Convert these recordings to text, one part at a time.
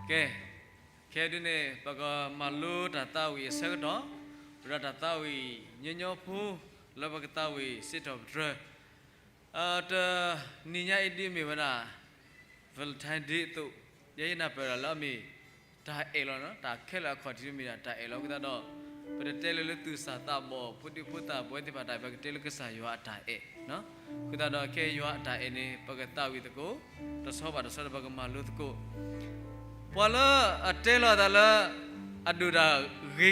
ကဲ, ခဲဒုန့ၣ် ပကမၤလိတၢ်သးဝံၣ်အဆၢကတီၢ်, ဝဲဒၣ်တၢ်သးဝံၣ်ညီညီဖိ လၢပကသးဝံၣ်စံးထီၣ်ပတြၢၤ, တနံၤညါအံၤဒ်မ့ၢ်ဝဲဒၣ် Valentine Day အသိး, ယဲယနၢ်ပၢၢ်ဒၣ်လၢအမ့ၢ် တၢ်အဲၣ်လီၤ, တၢ်ခဲလၢာ်အခီၣ်ထံးမ့ၢ်ဒၣ်တၢ်အဲၣ်လီၤအဃိသတးဒီး, ပတတဲလၢၤလၢသူၣ်စၢ်သးဘီၣ် ဖိဒံဖိသၣ် ပဝဲသ့ၣ်တဖၣ်တၢ်အဲၣ်, ပကတဲလၢကစၢ်ယွၤအတၢ်အဲၣ်, အဃိသတးဒီးခဲအံၤယွၤအတၢ်အဲၣ်န့ၣ် ပကသးဝံၣ်သကိး, တဆီဘၣ်တဆီဒီးပကမၤလိသကိး, ပှၤလၢအတဲလီၤအသးလၢ အဒိၣ်တၢ်ဂ့ၤ,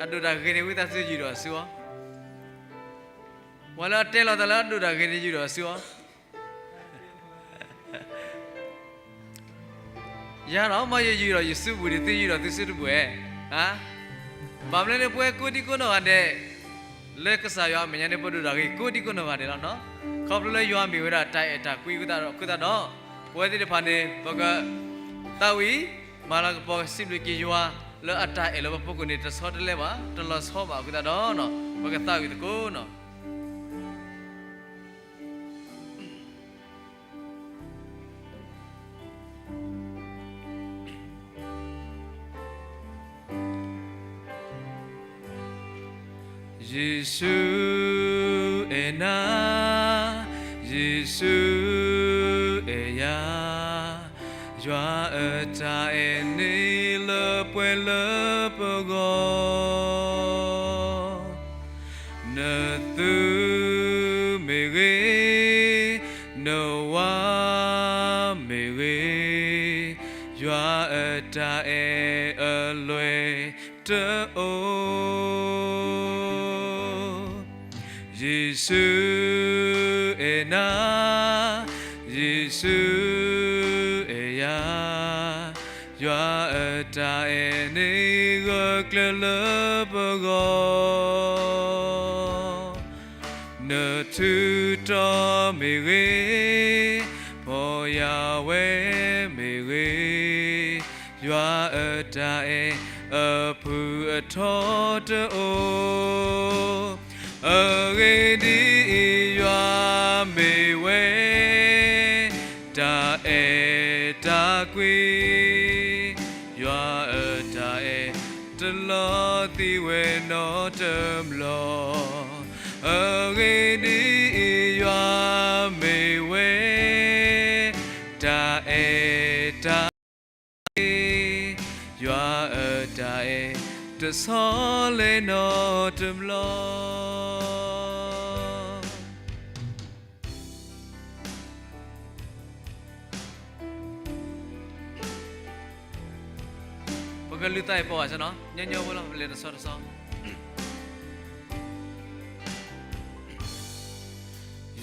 အဒိၣ်တၢ်ဂ့ၤန့ၣ် ဝံသးစူၤယုၢ်ထီၣ်အစုအီၤ, ပှၤလၢအတဲလီၤအသးလၢအဒိၣ်တၢ်ဂ့ၤန့ၣ်ယုၢ်ထီၣ်အစုအီၤ, ယၤဒီး မ့ၢ်ယယုၢ်ဒီးယစုပူၤန့ၣ် သုယုၢ်ဒီးသုစုတပူၤဧါ, ဘၣ်မနုၤန့ၣ် ပဝဲကိးဒံကိးနီၢ်ဂၤဒဲး လၢကစၢ်ယွၤအမဲာ်ညါန့ၣ် ပဒိၣ်တၢ်ဂ့ၤကိးဒံကိးနီၢ်ဂၤဒဲးလီၤနီၤ, ခီဖျိလၢယွၤမ့ၢ်ဝဲဒၣ်တၢ်အဲၣ်တၢ်ကွံအဃိသတးဒီး, ပဝဲသ့ၣ်တဖၣ်န့ၣ် ပကသးဝံၣ်, မၤလၤကပီၤစံးဘျုးက့ၤယွၤ လၢအတၢ်အဲၣ်လၢပဖီခိၣ်န့ၣ် တဆီတလဲဘၣ်, တလီၤဆီဘၣ်အဃိသတးဒီး, ပကသးဝံၣ်သကိးနီၤ. ယ့ၣ်ၡူးအဲၣ်နၤ, ယ့ၣ်ၡူးအဲၣ်ယၤ, ယွၤအတၢ်အဲၣ်န့ၣ်လၢပှဲၤလၢပဂီၢ်, နသုမ့ၢ်ဂ့ၤ, နဝၤမ့ၢ်ဂ့ၤ, ယွၤအတၢ်အဲၣ်အလွဲၢ်တအိၣ်. ယ့ၣ်ၡူးအဲၣ်နၤ, ယ့ၣ်ၡူးအဲၣ်ယၤ, ယွၤအတၢ်အဲၣ်န့ၣ်ဂၢၢ်ကျၢၤလၢပဂီၢ်, နထူးတီၤမ့ၢ်ဂ့ၤ, ဖီၣ်ယာ်ဝဲမ့ၢ်ဂ့ၤ, ယွၤအတၢ်အဲၣ်အဖုၣ်အထီတအိၣ်. အဂ့ၢ်ဒ်အံၤ, ယွၤမ့ၢ်ဝဲ တၢ်အဲၣ်တၢ်ကွံ, ယွၤအတၢ်အဲၣ်တလီၤသံဝဲနီတဘျီ. အဂ့ၢ်ဒ်အံၤ, ယွၤမ့ၢ်ဝဲ တၢ်အဲၣ်တၢ်ကွံ, ယွၤအတၢ်အဲၣ်တဆီလဲၤနီတဘျီ. ပကလုၢ်သးအံၤပဝဲစ့ၢ်နီၤ, ညီညီဖိလီၤ, ပလဲၤတဆီတဆီ.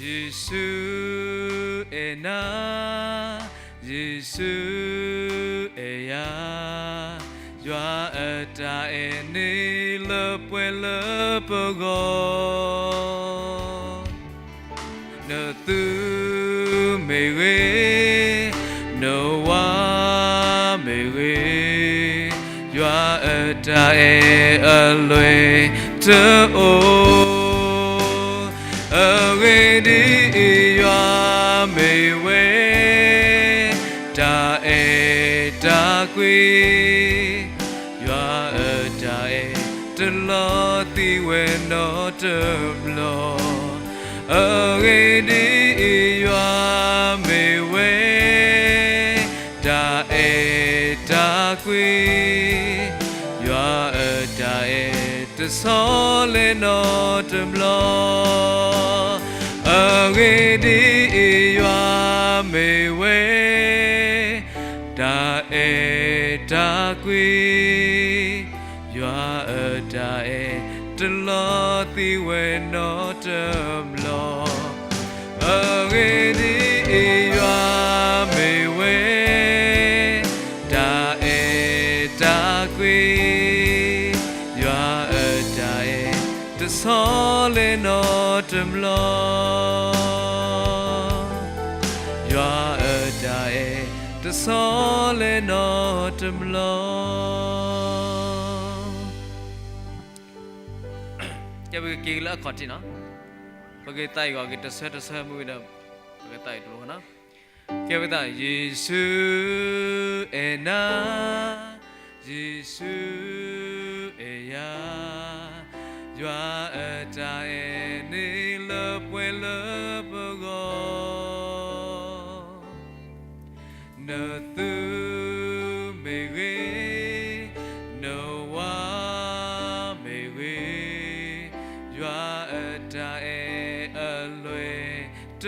ယ့ၣ်ၡူးအဲၣ်နၤ, ယ့ၣ်ၡူးအဲၣ်ယၤ, ယွၤအတၢ်အဲၣ်န့ၣ်လၢပှဲၤလၢပဂီၢ်. နသုမ့ၢ်ဂ့ၤ, နဝၤမ့ၢ်ဂ့ၤ, ယွၤအတၢ်အဲၣ်အလွဲၢ်တအိၣ်. အဂ့ၢ်ဒ်အံၤ, ယွၤမ့ၢ်ဝဲ တၢ်အဲၣ်တၢ်ကွံ, ယွၤအတၢ်အဲၣ်တလီၤသံဝဲနီတဘျီ. အဂ့ၢ်ဒ်အံၤ, ယွၤမ့ၢ်ဝဲ တၢ်အဲၣ်တၢ်ကွံ, ယွၤအတၢ်အဲၣ်တဆီလဲၤနီတဘျီ. အဂ့ၢ်ဒ်အံၤ, ယွၤမ့ၢ်ဝဲ တၢ်အဲၣ်တၢ်ကွံ, ယွၤအတၢ်အဲၣ်တလီၤသံဝဲနီတဘျီ. အဂ့ၢ်ဒ်အံၤ, ယွၤမ့ၢ်ဝဲ တၢ်အဲၣ်တၢ်ကွံ, ယွၤအတၢ်အဲၣ်တဆီလဲၤနီတဘျီ. ယွၤအတၢ်အဲၣ်တဆီလဲၤနီတဘျီ. ကဲ ပကက့ၤက့ၤလၢအခီၣ်ထံးနီၤ, ပကသးအံၤဂီၢ်က့ၤတဆၢတဆၢမုၢ်ဒီး ပကသးအံၤတဘျီနီၤ. ကဲဝဲဒၣ် ယ့ၣ်ၡူးအဲၣ်နၤ, ယ့ၣ်ၡူးအဲၣ်ယၤ, ယွၤအတၢ်အဲၣ်န့ၣ်လၢပှဲၤလၢပဂီၢ် နသုမ့ၢ်ဂ့ၤ, နဝၤမ့ၢ်ဂ့ၤ, ယွၤအတၢ်အဲၣ်အလွဲၢ်တ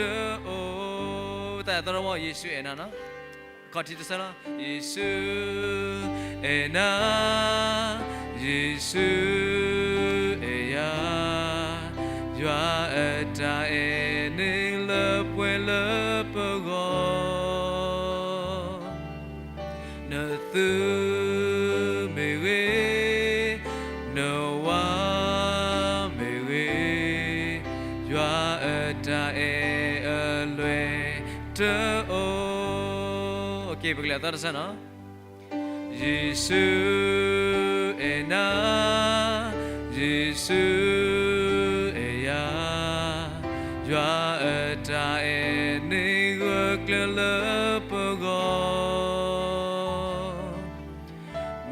အိၣ်. တၢ်သရၣ်မုၣ် ယ့ၣ်ၡူးအဲၣ်နၤနီၤ, ခီၣ်ထံးတဆၢလီၤ. ယ့ၣ်ၡူးအဲၣ်နၤ, ယ့ၣ်ၡူးအဲၣ်ယၤ, ယွၤအတၢ်အဲၣ်န့ၣ်လၢပှဲၤလၢပဂီၢ် နသုမ့ၢ်ဂ့ၤ, နဝၤမ့ၢ်ဂ့ၤ, ယွၤအတၢ်အဲၣ်အလွဲၢ်တအိၣ်. က့ၤပကလဲၤသီတဆၢနီၤ. ယ့ၣ်ၡူးအဲၣ်နၤ, ယ့ၣ်ၡူးအဲၣ်ယၤ, ယွၤအတၢ်အဲၣ်န့ၣ်ဂၢၢ်ကျၢၤလၢပဂီၢ်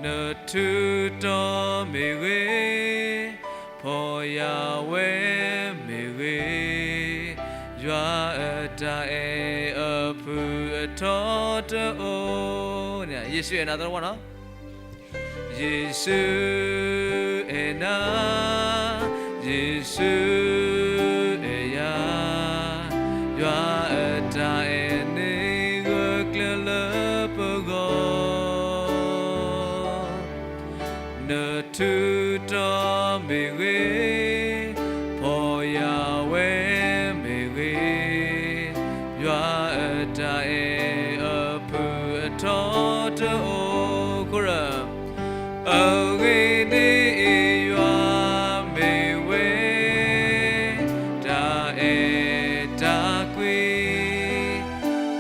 နထူးတီၤမ့ၢ်ဂ့ၤ, ဖီၣ်ယာ်ဝဲမ့ၢ်ဂ့ၤ, ယွၤအတၢ်အဲၣ်အဖုၣ်အထီတအိၣ်. ယ့ၣ်ၡူးအဲၣ်နၤသရၣ်မုၣ်နီၤ. ယ့ၣ်ၡူးအဲၣ်နၤ, ယ့ၣ်ၡူးအဲၣ်ယၤ, ယွၤအတၢ်အဲၣ်န့ၣ်ဂၢၢ်ကျၢၤလၢပဂီၢ် နထူးတီၤမ့ၢ်ဂ့ၤ, ဖီၣ်ယာ်ဝဲမ့ၢ်ဂ့ၤ, ယွၤအတၢ်အဲၣ်အဖုၣ်အထီတအိၣ်. ခိၣ်ရၢ, အဂ့ၢ်ဒ်အံၤ, ယွၤမ့ၢ်ဝဲ တၢ်အဲၣ်တၢ်ကွံ,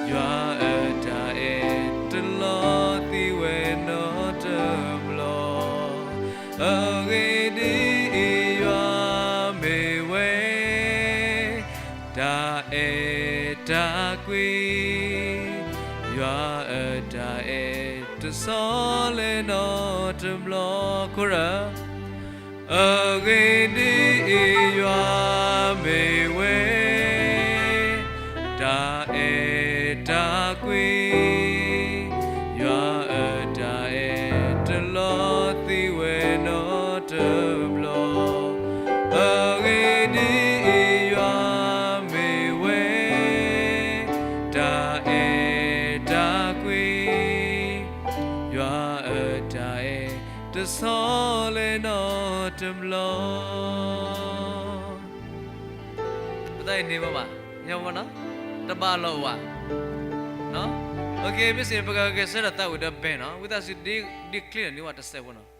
ယွၤအတၢ်အဲၣ်တလီၤသံဝဲနီတဘျီ. အဂ့ၢ်ဒ်အံၤ, ယွၤမ့ၢ်ဝဲ တၢ်အဲၣ်တၢ်ကွံ, ယွၤအတၢ်အဲၣ်တဆီလဲၣ်နီတဘျီ. ခိၣ်ရၢ, အဂ့ၢ်ဒ်အံၤ, ယွၤမ့ၢ်ဝဲ တၢ်အဲၣ်တၢ်ကွံ, ယွၤအတၢ်အဲၣ်တလီၤသံဝဲနီတဘျီ. အဂ့ၢ်ဒ်အံၤ, ယွၤမ့ၢ်ဝဲ တၢ်အဲၣ်တၢ်ကွံ, ယွၤအတၢ်အဲၣ်တဆီလဲၣ်နီတဘျီ. ပသးအံၤန့ၣ်မ့ၢ်ဘၣ်, ညီဘၣ်နီၤ, တဘၣ်လီၤဝဲ. မ့ၢ်စ့ၢ် ပကဂဲၤဆၢထၢၣ်သးဝံၤဒီး band နီၤ, ဝံသးစူၤ declare န့ၢ်ဝဲတစဲးဖိနီၤ.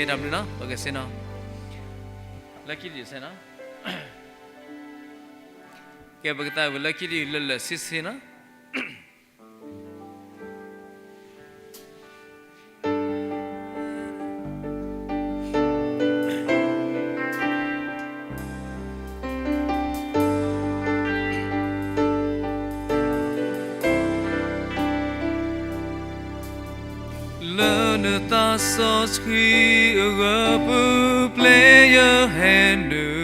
တၢ်ဘျုးနီၤ ပကစ့နီၤ, လၢခံတယုၢ်စဲနီၤ, ကဲ ပကသးဝံၤလၢခံတယုၢ် လၢလၢာ်ဆ့ဆ့နီၤ. လၢနသးစီဆှံအဂၢၢ်ပူၤ ပျဲယဟဲနုာ်,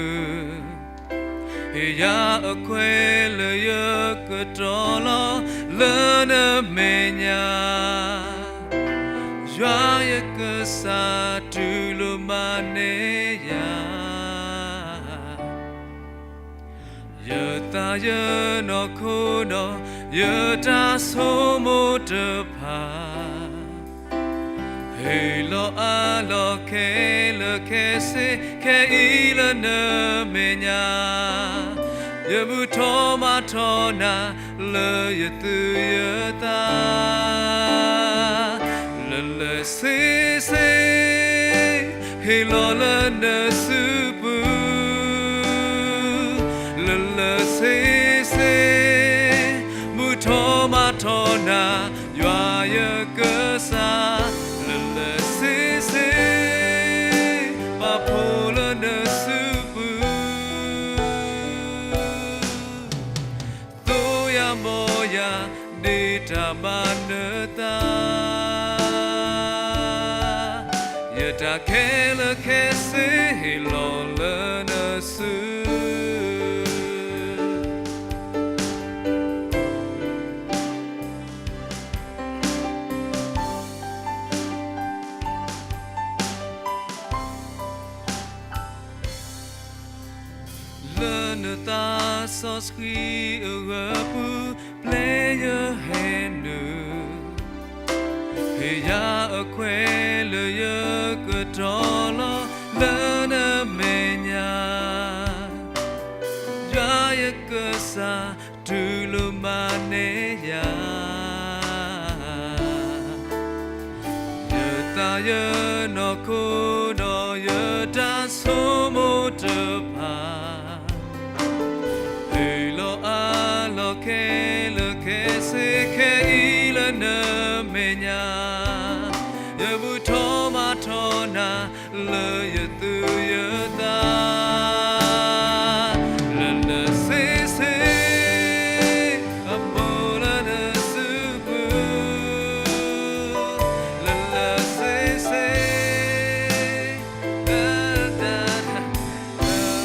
ဟ့ၣ်ယၤအခွဲးလၢယကတီၤလီၤ လၢနမဲာ်ညါ, ယွၤယကစၢ်တူၢ်လိာ်မၤန့ၢ်ယၤ ယသးယနီၢ်ခိနီၢ် ယတၢ်ဆိကမိၣ်တဖၣ်, ဟ့ၣ်လီၤအးလီၤခဲလၢာ်ခဲဆ့ ခဲအံၤလၢနမဲာ်ညါ, ယဘူၣ်ထီၣ်မၤထီၣ်နၤ လၢယသူၣ်ယသး, လၢလၢာ်ဆ့ဆ့ ဟ့ၣ်လီၤလၢနစုပူၤ, လၢလၢာ်ဆ့ဆ့ ဘူၣ်ထီၣ်မၤထီၣ်နၤ ယွၤယကစၢ်, လၢလၢာ်ဆ့ဆ့ ပာ်ဖှိၣ်လၢနစုပူၤ သိယၤဘီယၤ ဒ့တၢ်ဘၣ်နသး, ယတၢ်ခဲလၢာ်ခဲဆ့ ဟ့ၣ်လီၤလၢနစု လၢနသးစီဆှံအဂၢၢ်ပူၤ ပျဲယဟဲနုာ်, ဟ့ၣ်ယၤအခွဲးလၢယကတီၤလီၤ လၢနမဲာ်ညါ, ယွၤယကစၢ် တူၢ်လိာ်မၤန့ၢ်ယၤ, ယသးယနီၢ်ခိနီၢ် ယတၢ်ဆိကမိၣ်တဖၣ်, ဟ့ၣ်လီၤအးလီၤခဲလၢာ်ခဲဆ့ ခဲအံၤလၢနမဲာ်ညါ, ယဘူၣ်ထီၣ်မၤထီၣ်နၤ လၢယသူၣ်ယသး, လၢလၢာ်ဆ့ဆ့ အပူၤလၢနစုပူၤ, လၢလၢာ်ဆ့ဆ့ တၢ်တၢ် လၢ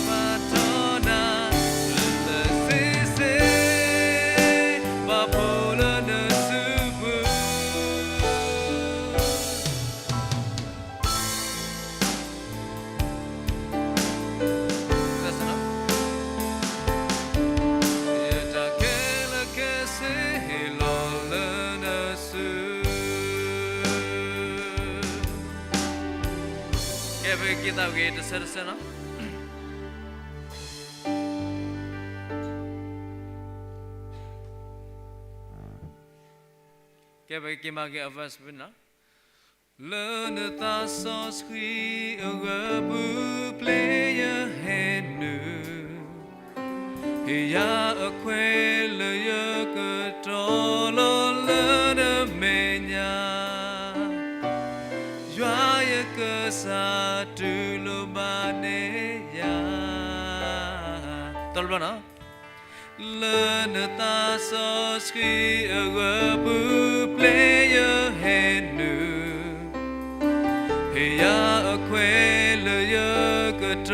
မၤထီၣ်နၤ, လၢလၢာ်ဆ့ဆ့ ပာ်ဖှိၣ်လၢနစုပူၤ ယတၢ်ခဲလၢာ်ခဲဆ့ ဟ့ၣ်လီၤလၢနစု, ကဲ ပကက့ၤသးဂ့ၤတဆၢတဆၢနီၤ, ကဲ ပကက့ၤမၤက့ၤအ verse ဖဲန့ၣ်လီၤ. လၢနသးစီဆှံအဂၢၢ်ပူၤ ပျဲယဟဲနုာ်, ဟ့ၣ်ယၤအခွဲးလၢယကတီၤလီၤ လၢနမဲာ်ညါ, ယွၤယကစၢ်တူၢ်လိာ်မၤန့ၢ်ယၤ, တဘျီနီၤ လၢနသးစီဆှံအဂၢၢ်ပူၤ ပျဲယဟဲနုာ်, ဟ့ၣ်ယၤအခွဲးလၢယကတီၤ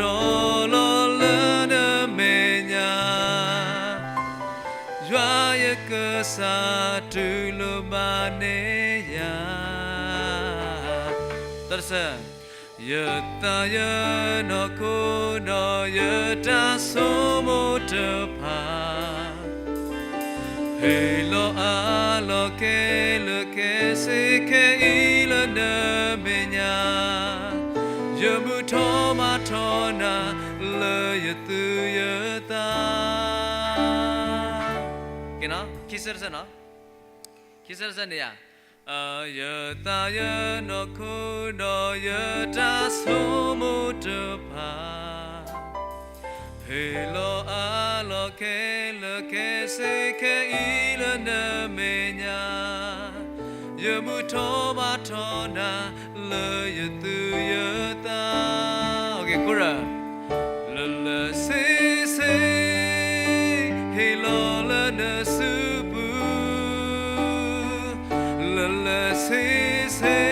လီၤလၢနမဲာ်ညါ, ယွၤယကစၢ်တူၢ်လိာ်မၤန့ၢ်ယၤ, တဆၢ ယသးယနီၢ်ခိနီၢ် ယတၢ်ဆိကမိၣ်တဖၣ်, ဟ့ၣ်လီၤအးလီၤခဲလၢာ်ခဲဆ့ ခဲအံၤလၢနမဲာ်ညါ, ယဘူၣ်ထီၣ်မၤထီၣ်နၤ လၢယသူၣ်ယသး, ကဲနီၤ ခံဆၢတဆၢနီၤ, ခံဆၢတဆၢန့ၣ်ယၤ ယသးယနီၢ်ခိဒီးယတၢ်ဆိကမိၣ်တဖၣ်, ဟ့ၣ်လီၤအါလီၤခဲလၢာ်ခဲဆ့ခဲအံၤလၢနမဲာ်ညါ, ယမုာ်ထီၣ်ဘါထီၣ်နၤလၢယသူၣ်ယသး, လၢလၢဆ့ဆ့ ဟ့ၣ်လီၤလၢနစုပူၤ, လၢလၢဆ့ဆ့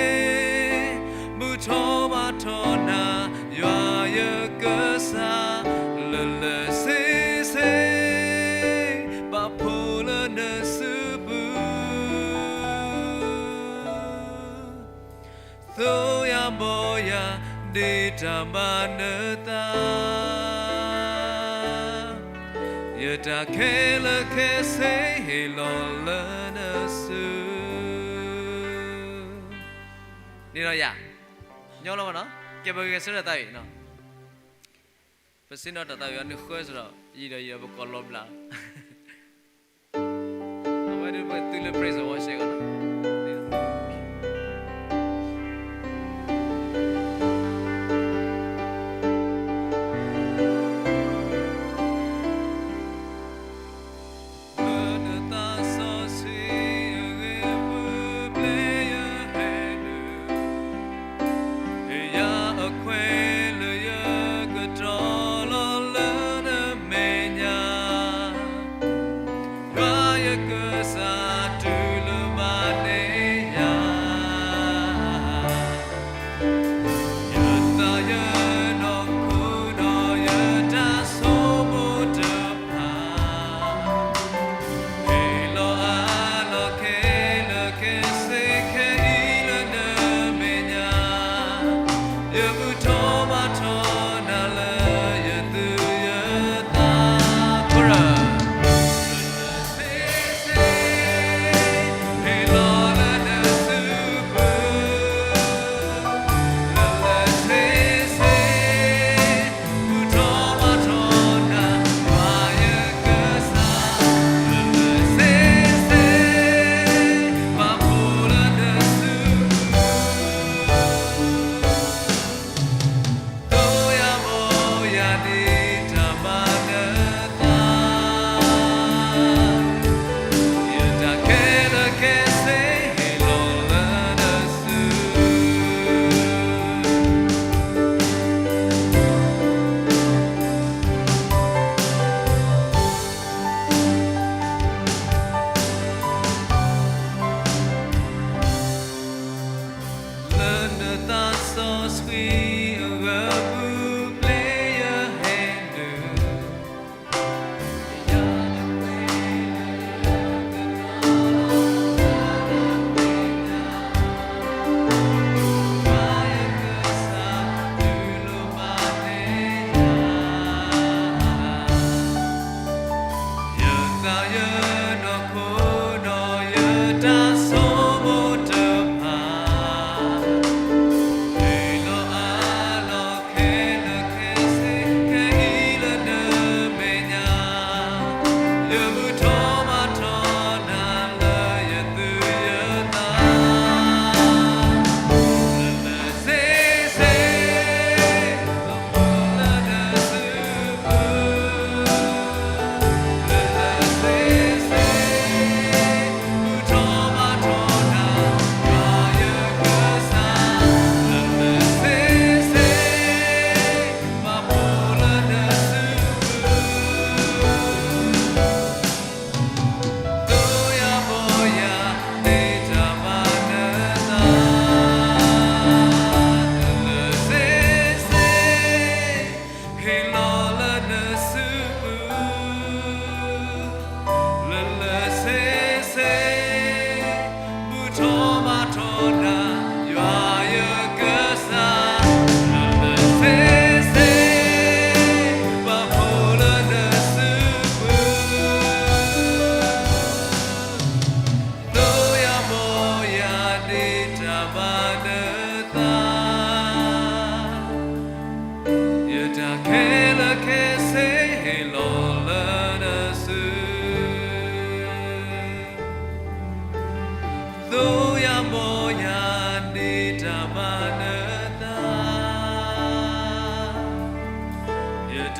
မုာ်ထီၣ်ဘါထီၣ်နၤ ယွၤယကစၢ်, လၢလၢဆ့ဆ့ ပာ်ဖှိၣ်လၢနစုပူၤ, သိယဘီယၤ ဒ့တၢ်ဘၣ်နသး, ယတၢ်ခဲလၢာ်ခဲဆ့ ဟ့ၣ်လီၤလၢနစု န့ၣ်ဒီးယၤ, ညီလီၤဘၣ်နီၤ, ကဲပဂဲၤဆၢထၢၣ်သးဝံၣ်နီၤ, ပစံးနီၤတၢ်သးဝံၣ်အီၤနုာ်ဃၢစ့ၢ်ဒီး ယံၤဒီးယံၤဒီးပကိးလီၤဘျး, အဝဲဒၣ်ပသုးလၢ praise and worship ဂီၢ်နီၤ. လၢနသးစီဆှံအဂ့ၢ်ပူၤ ပျဲယဟဲနုာ်, ဟ့ၣ်ယၤအခွဲးလၢယကတီၤလီၤလၢနမဲာ်ညါ, ယွၤယကစၢ်တုၤလၢ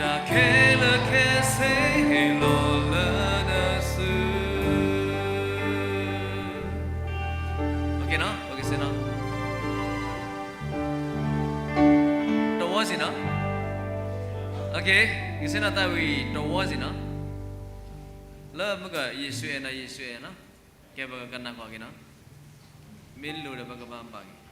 တၢ်ခဲလၢာ်ခဲဆ့ဟ့ၣ်လီၤလၢနစု. တဝီစံးနီၤ. ကစ့နီၣ်သးဝံၤတဝီစံးနီၤ. လၢမုၢ်က ယ့ၣ်ၡူးအဲၣ်နၤ ယ့ၣ်ၡူးအဲၣ်နၤ. ကဲ ပကကနၣ်ကွၢ်က့ၤနီၤ. မ့ၢ်လိၣ်ဒီးပကဘၣ်ဘၣ်က့ၤ.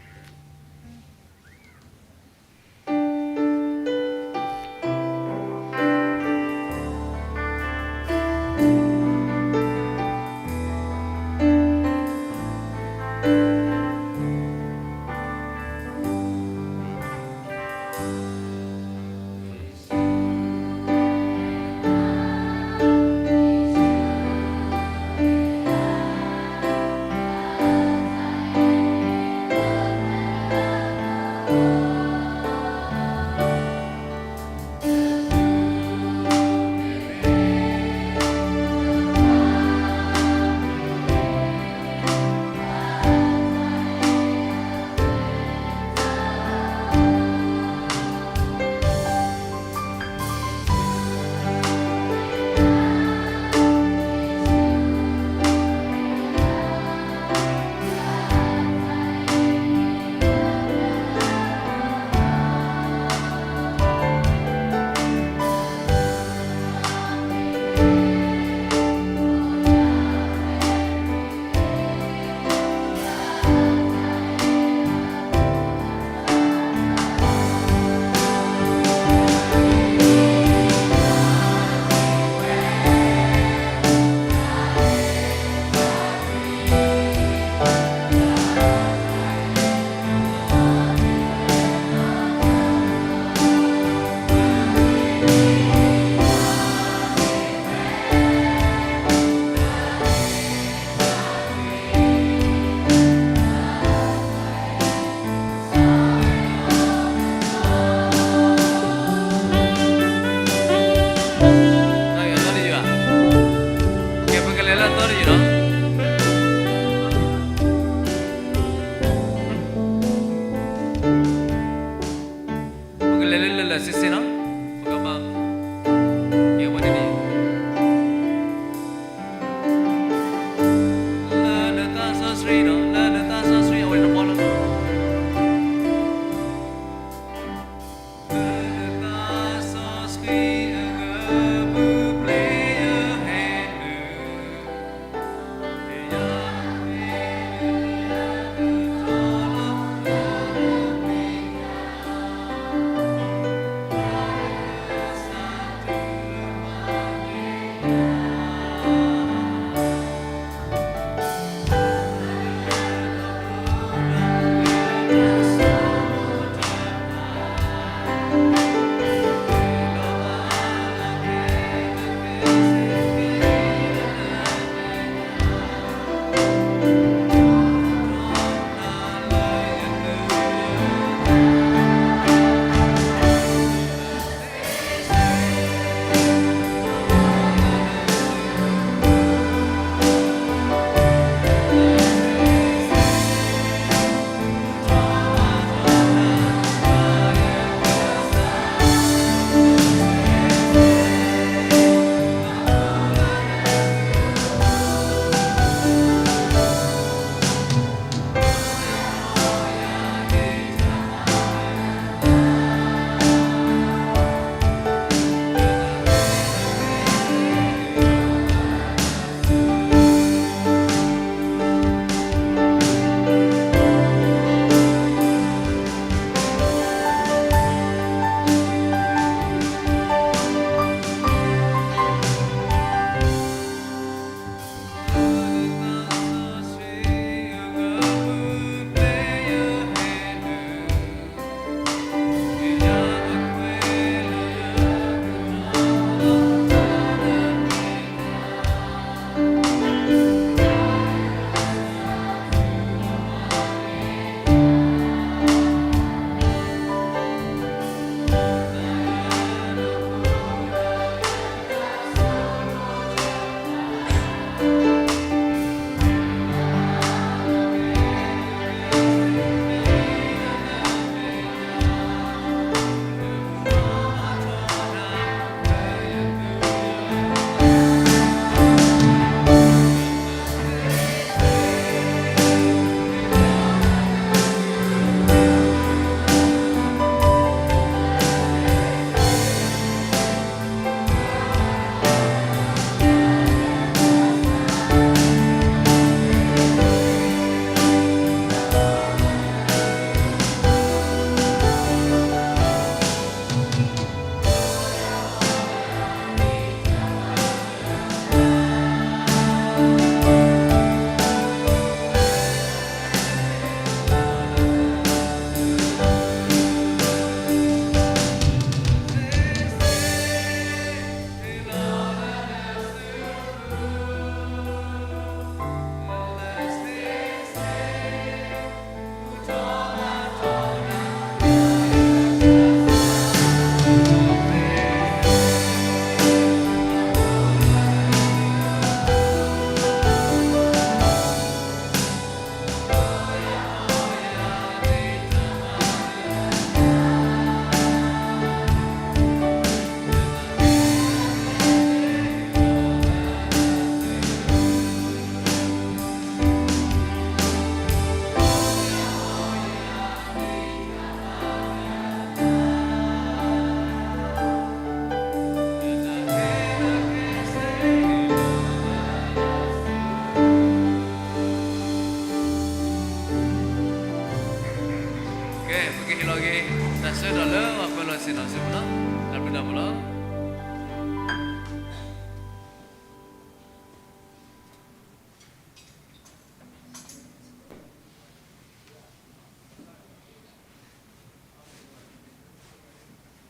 ဆၢကတီၢ်လၢပှၤကွဲးလီၤစ့ၢ်ကီးစ့ၢ်ကီးလီၤ. တၢ်ဘျုးတၢ်ဖှိၣ်လီ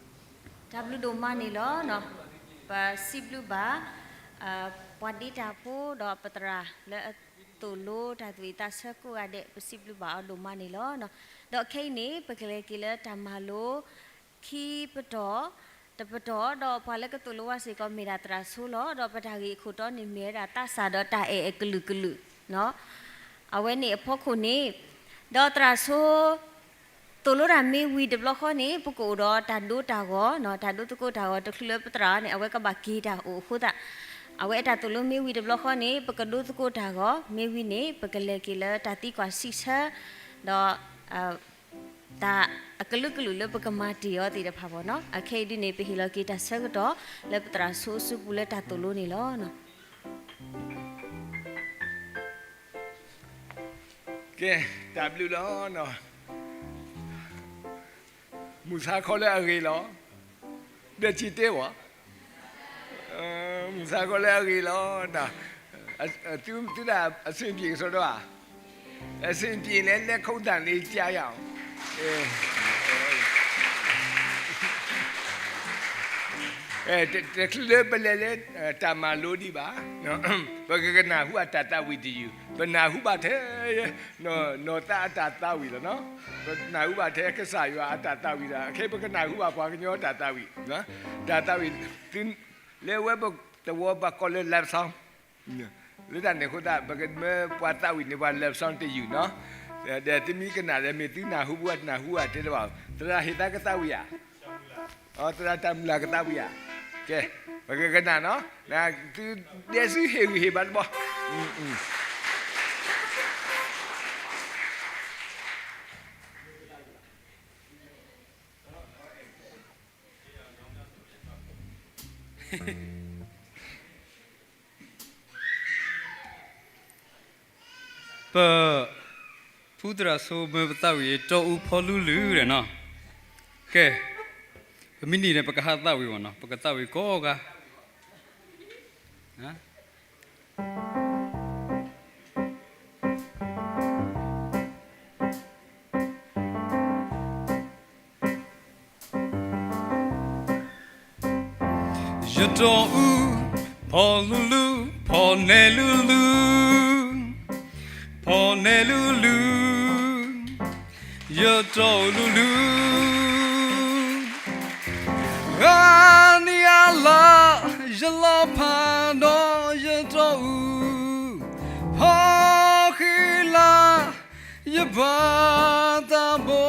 ၤ. တၢ်ဘျုးဒိၣ်မးန့ၣ်လီၤ. ပစံးဘျုးဘၣ် ပှၤဒ့တၢ်ဖိဒီးပသရၣ်လၢအသိၣ်လိတၢ်သူၣ်ဝံၣ်သးဆၢကိးဂၤဒဲး ပစံးဘျုးဘၣ်အီၤဒိၣ်မးန့ၣ်လီၤ. ဒီးခဲအံၤန့ၣ် ပကလဲၤက့ၤလၢတၢ်မၤလိ ခံပတီၢ်, တပတီၢ်, ဒီးပှၤလၢကသိၣ်လိဝဲစ့ၢ်ကီးမ့ၢ်ဒၣ်သရၣ်ဆိလီၤ. ဒီးပတၢ်ဂ့ၢ်အခိၣ်တီန့ၣ်မ့ၢ်ဝဲဒၣ်သးစၢ်ဒီးတၢ်အဲၣ်အကလုာ်ကလုာ်, အဝဲန့ၣ်အဖီခိၣ်န့ၣ်, ဒီးသရၣ်ဆိ သိၣ်လိတၢ်မ့ၢ်ဝံၤတဘျီဃီန့ၣ် ပကအိၣ်ဒီးတၢ်ဒိတၢ်ဂီၤ, တၢ်ဒိသကိးတၢ်ဂီၤ တချုးလၢပသရၣ်န့ၣ် အဝဲကဘၣ်က့ၤတၢ်အိၣ်အဃိသတး, အဝဲအတၢ်သိၣ်လိမ့ၢ်ဝံၤတဘျီဃီန့ၣ် ပကဒိသကိးတၢ်ဂီၤ, မ့ၢ်ဝံၤန့ၣ် ပကလဲၤက့ၤလၢတၢ်သံကွၢ်စံးဆၢ, ဒီး တၢ်အကလုာ်ကလုာ်လၢပကမၤတ့ၢ်အီၤသ့ၣ်တဖၣ်ဘၣ်နီၤ. အခဲအံၤဒ်န့ၣ် ပဟ့ၣ်လီၤက့ၤတၢ်ဆၢကတီၢ်လၢပသရၣ်ဆိအစုပူၤလၢတၢ်သိၣ်လိန့ၣ်လီၤ. ကဲ, တၢ်ဘျုးလီၤ. မုၢ်ဆါခီလၢအဂ့ၤလီၤ. ဒီးစံးတဲဝဲ, မုၢ်ဆါခီလၢအဂ့ၤလီၤ. သုဒၣ်အဆင်ပြေကစီဒီဧါ. အဆင်ပြေလဲၣ် လဲၤခုၣ်တၢ်န့ၣ် ကယၤဧါ. တချုးလၢပလဲၤလၢတၢ်မၤလိဒံးဘၣ်, ပကကနၢ်ဟူဘၣ်တၢ်သးဝံၣ်တယုၢ်, ပနၢ်ဟူဘၣ်ထဲ နီၢ်သးအတၢ်သးဝံၣ်လီၤ. ပနၢ်ဟူဘၣ်ထဲကစၢ်ယွၤအတၢ်သးဝံၣ်ဒီး ခဲအံၤပကနၢ်ဟူဘၣ်ပှၤကညီတၢ်သးဝံၣ်, တၢ်သးဝံၣ် လၢဝဲပသဝီပှၤကိးလၢ love song, လၢတၢ်န့ၣ်အဃိသတး ပကမၢပှၤသးဝံၣ်န့ၢ်ပှၤ love song တယုၢ်နီၤ. ဒီးသုမ့ၢ်ကနၣ်ဒီး မ့ၢ်သုနၢ်ဟူဘၣ်တနၢ်ဟူဘၣ်တဲတဘၣ်, သရၣ်ဟ့ၣ်သးကသးဝံၣ်ဧါ. သရၣ်တၢ်မုၢ်လၢ်ကသးဝံၣ်ဧါ. ကဲ, ပကကနၣ်နီၤ, သုဒဲစုဟ့ၣ်ဂံၢ်ဟ့ၣ်ဘါတဘျီ. ပဖုသရၣ်ဆိမၢပသးဝံၣ် ယတီအူဖီလူလုၢ်ဒီးနီၤ. ကဲ, ပမ့ၢ်နံၤန့ၣ် ပကဟးသးဝံၣ်မ့ၢ်နီၤ, ပကသးဝံၣ်ကိးဂၤ. ယတီအူဖီလူလုၢ်, ဖီနဲလူလုၢ်, ဖီနဲလူလုၢ်, ယတီအူလူလုၢ်. ဂၤနံၤအလါ ယလီၤဖးဒီးယတီအူ, ဖီဃံလၤ ယဘၣ်သးဘီ,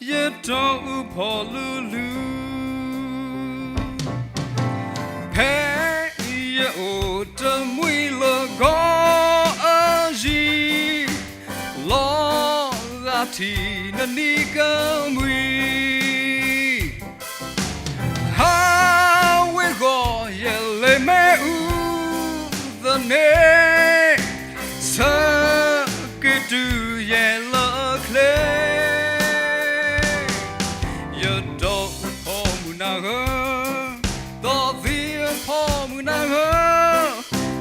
ယတီအူဖီလူလုၢ်. ဖဲယအိၣ်တမှံၤလၢကီၢ်အယံၤ, လီၤဂာ်ထံနနံၤကမှံၤ, ဟးဝ့ၤဃီၤယလဲၤမ့ၣ်အူသန့ၣ်, ဆၢက့ၤတုၤယဲလၢချ့. ယတီအူဖီမုၢ်နၤဧၢ, သီသံအဖီမုၢ်နၤဧၢ,